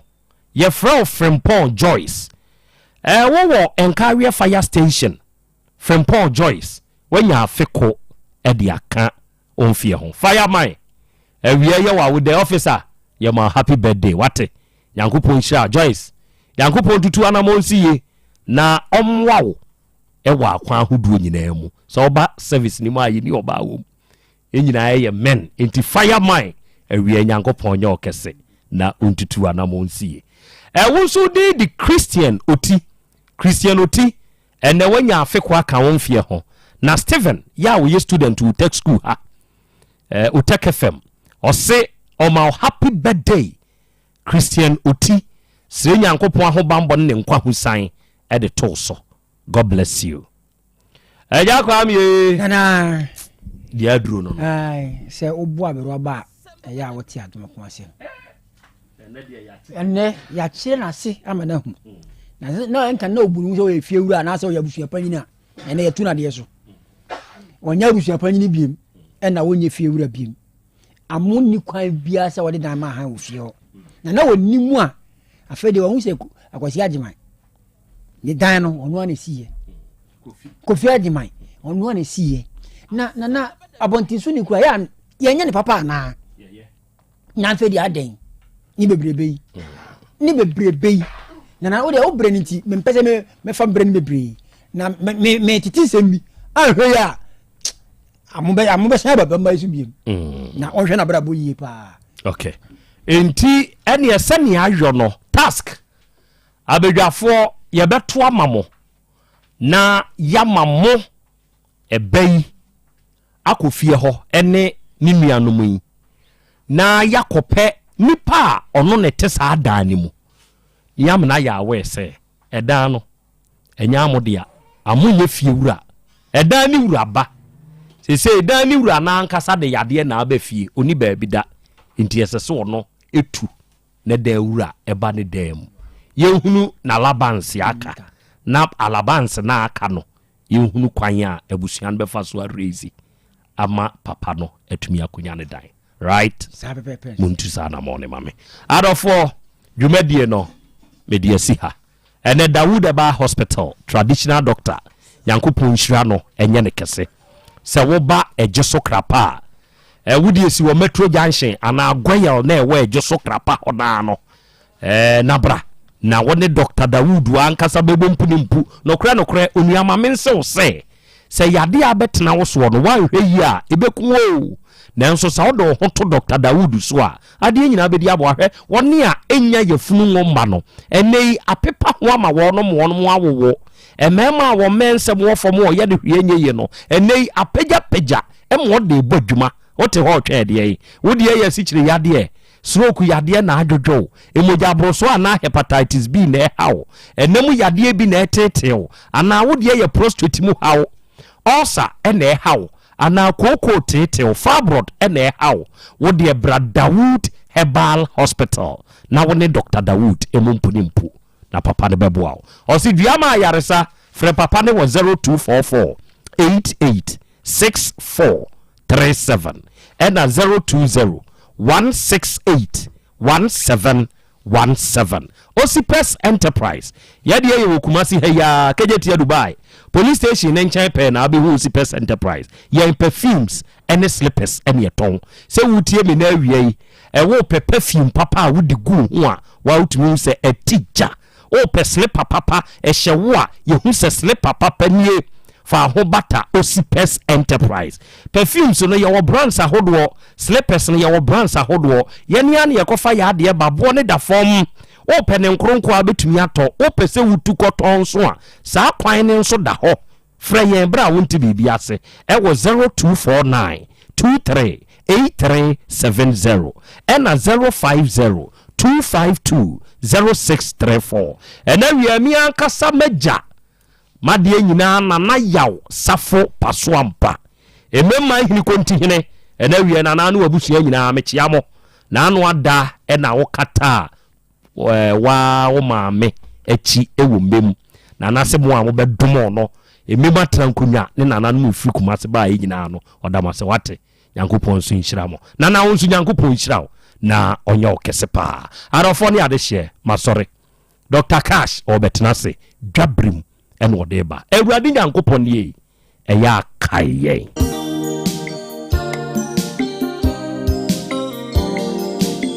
Yɛfrɛ wo Frimpong Joyce. Ɛɛ wowɔ Nkareɛ Fire Station. Frimpong Joyce, woanya afe ko de aka wo mfeɛ ho. Fireman, awia yɛ w'awoda officer, yɛ ma happy birthday, wate? Nyankopɔn nhyira wo. Joyce, Nyankopɔn ntutu anamɔn nsi yie na ɔmmoa wo wɔ akwan ahodoɔ nyinaa mu. Sɛ woba service no mu a, yɛnni ɔbaa wɔ mu. Yɛn nyinaa yɛ men. Enti fireman, awia Nyankopɔn nyɛ wo kɛse na ɔntutu anamɔn nsi yie. Ɛwo nso wo din de Christian Oti. Christian Oti, Ɛnɛ wanya afe ko aka wo mfeɛ ho. Na Steven yɛ a ɔyɛ student wɔ Utech school ha, eh, Utech FM, ɔse ɔma wo happy birthday Christian Oti, srɛ Nyankopɔn ahobanbɔ ne ne nkwahosan de to wo so. God bless you. Agya Kwame ee. Nana. Deɛ aduro no no. Ae, sɛ wobo aberewa ba a, ɛyɛ a wote adom ko ase. Ɛnnɛ yɛakyerɛ no ase ama no ahu. Na na ɛnka na obu ne ho sɛ ɔyɛ fiewura anaasɛ ɔyɛ abusua panyin a, ɛnnɛ yɛtu no adeɛ so. Ɔnyɛ abusua panyin biem, ɛna ɔnyɛ fiewura biem. Amo nni kwan biara sɛ wɔde dan ma ahan wɔ fie hɔ. Na na ɔnni mu a, afei deɛ wɔn sɛ Akwasi Agyeman ne dan no ɔno ara na esiiɛ. Kofi Agyeman ɔno ara na esiiɛ. Na na na abɔnten so ne kura yɛ yɛnyɛ ne papa anaa? Na afei deɛ adɛn ne bebrebe yi ne bebrebe yi na na wodeɛ wobrɛ no nti mempɛ sɛ mɛfa mbrɛ no bebree na metete nsɛm bi anhwɛ yi a amobɛsan aba bɛmba yi so biem mm. na ɔnhwɛ n'abrabɔ yie paa. Okay nti ɛneɛ sɛnea ayɔ no task abadwafoɔ yɛbɛto ama mo na yɛama mo ɛbɛ yi akɔ fie hɔ ne ne nuanom yi na yɛakɔpɛ nipa a ɔno na ɛte saa dan no mu. Yɛamena yɛ aware sɛ ɛdan no ɛnyɛ amo dea, amo nyɛ fie wura, ɛdan ne wura ba. Seesei dan ne wura no ankasa de yadeɛ na aba fie, ɔni baabi da, nti ɛsɛ sɛ ɔno tu ne dan wura ba ne dan mu. Yɛnhunu n'alabanse aka, na alabanse no a aka no yɛnhunu kwan a abusua no bɛfa so arezi ama papa no atumi akonya ne dan right montu saa anamɔ ne ma me adɔfoɔ dwumadie no mede asi ha ɛnɛ Dawood ɛbaa hospital traditional doctor nyankopɔn nhyira no ɛnyɛ ne kɛse sɛ woba ɛgye so krapa a wode asi wɔ metro junction anaa goyel na ɛwɔ ɛgye so krapa hɔ naa no Ɛɛ, na bra, na wo ne Dɔkta Dawood ankasa bɛbɔ mpu ne mpu. Nokorɛ, nokorɛ, onua, ma mense wo sɛ, sɛ yadeɛ a abɛtena wo soɔ no, woanhwɛ yie a, ɛbɛku wo o. Nanso sɛ wode wo ho to Dɔkta Dawood so a, adeɛ nyinaa bɛdi aboa. Hwɛ, wɔn a ɛnnya yafunu ngo mma no, ɛnnɛ yi, apepa ho ama wɔnom, wɔnom awowo. Mmarima a wɔn mmɛnsɛm wɔ fam a wɔyɛ no hwee nyɛ yie no, ɛnnɛ yi, apagyapagya ma wɔde rebɔ adwuma. Wote hɔ retwɛn ɛdeɛn? Wo deɛ yɛ asikyire yadeɛ, Stroke yadeɛ na adwodwo wo, mogya aborosoɔ anaa hepatitis B na ɛha wo, ɛna mu yadeɛ bi na ɛreteetee wo, anaa wo deɛ yɛ prostrate mu haw, ulcer na ɛha wo, anaa kookoo teetee wo, fibroid na ɛha wo, wo deɛ bra Dawood Herbal Hospital na wo ne Doctor Dawood mu mpu ne mpu na papa no bɛboa wo. Ɔse dua ma ayaresa, frɛ papa no wɔ 0244 88 64 37 ɛna 020 168 1717. Osipes Enterprise, yɛdeɛ yɛwɔ Kumasi ha yi ara, Kejetia Dubai. Police station ne nkyɛn pɛɛ na wobɛhu Osipɛs Enterprise. Yɛn perfumes ne slippers ne yɛtɔn. Sɛ wotie me na awia yi, wopɛ perfume papa a wode gu wo ho a, wa wotumi hu sɛ ɛte gya. Wopɛ slipper papa, ɛhyɛ wo a, yɛhu sɛ slipper papa nie. Fa ho bata Osipɛs Enterprise. Perfumes no yɛwɔ brands ahodoɔ, slippers no yɛwɔ brands ahodoɔ. Yɛn ara na yɛkɔfa yɛn adeɛ ba, boɔ no da fam. Wopɛ ne nkoronkɔ a wobɛtumi atɔ, wopɛ sɛ wotu kɔtɔn nso a, saa kwan no nso da hɔ. Frɛ yɛn berɛ a wonte biribi ase wɔ 0249 23 8370 ɛna 050 252 0634. Ɛnɛ awia me ankasa m'agya M'adeɛ nyinaa Nana Yaw Safo Pasoampa Mmemma Hene Kontihene Ɛna awiɛ Nana ne w'abusua nyinaa mekyea mo N'ano ada na wo kataa waa wo maame akyi wɔ mmem Nana se mo a mo bɛ domoo no mmem atena nkonwa ne nananom ɛfiri Kumase baeɛ nyinaa no ɔda mo ase wate Nyankopɔn nso nhyira mo Nana wo nso Nyankopɔn nhyira wo na ɔnyɛ wo kɛse paa Adɔfoɔ ne adehyeɛ masɔre Doctor Cash ɔrebɛtena ase dwa bere mu ɛna ɔde reba. Awurade Nyankopɔn nie, ɛyɛ a kae yɛn.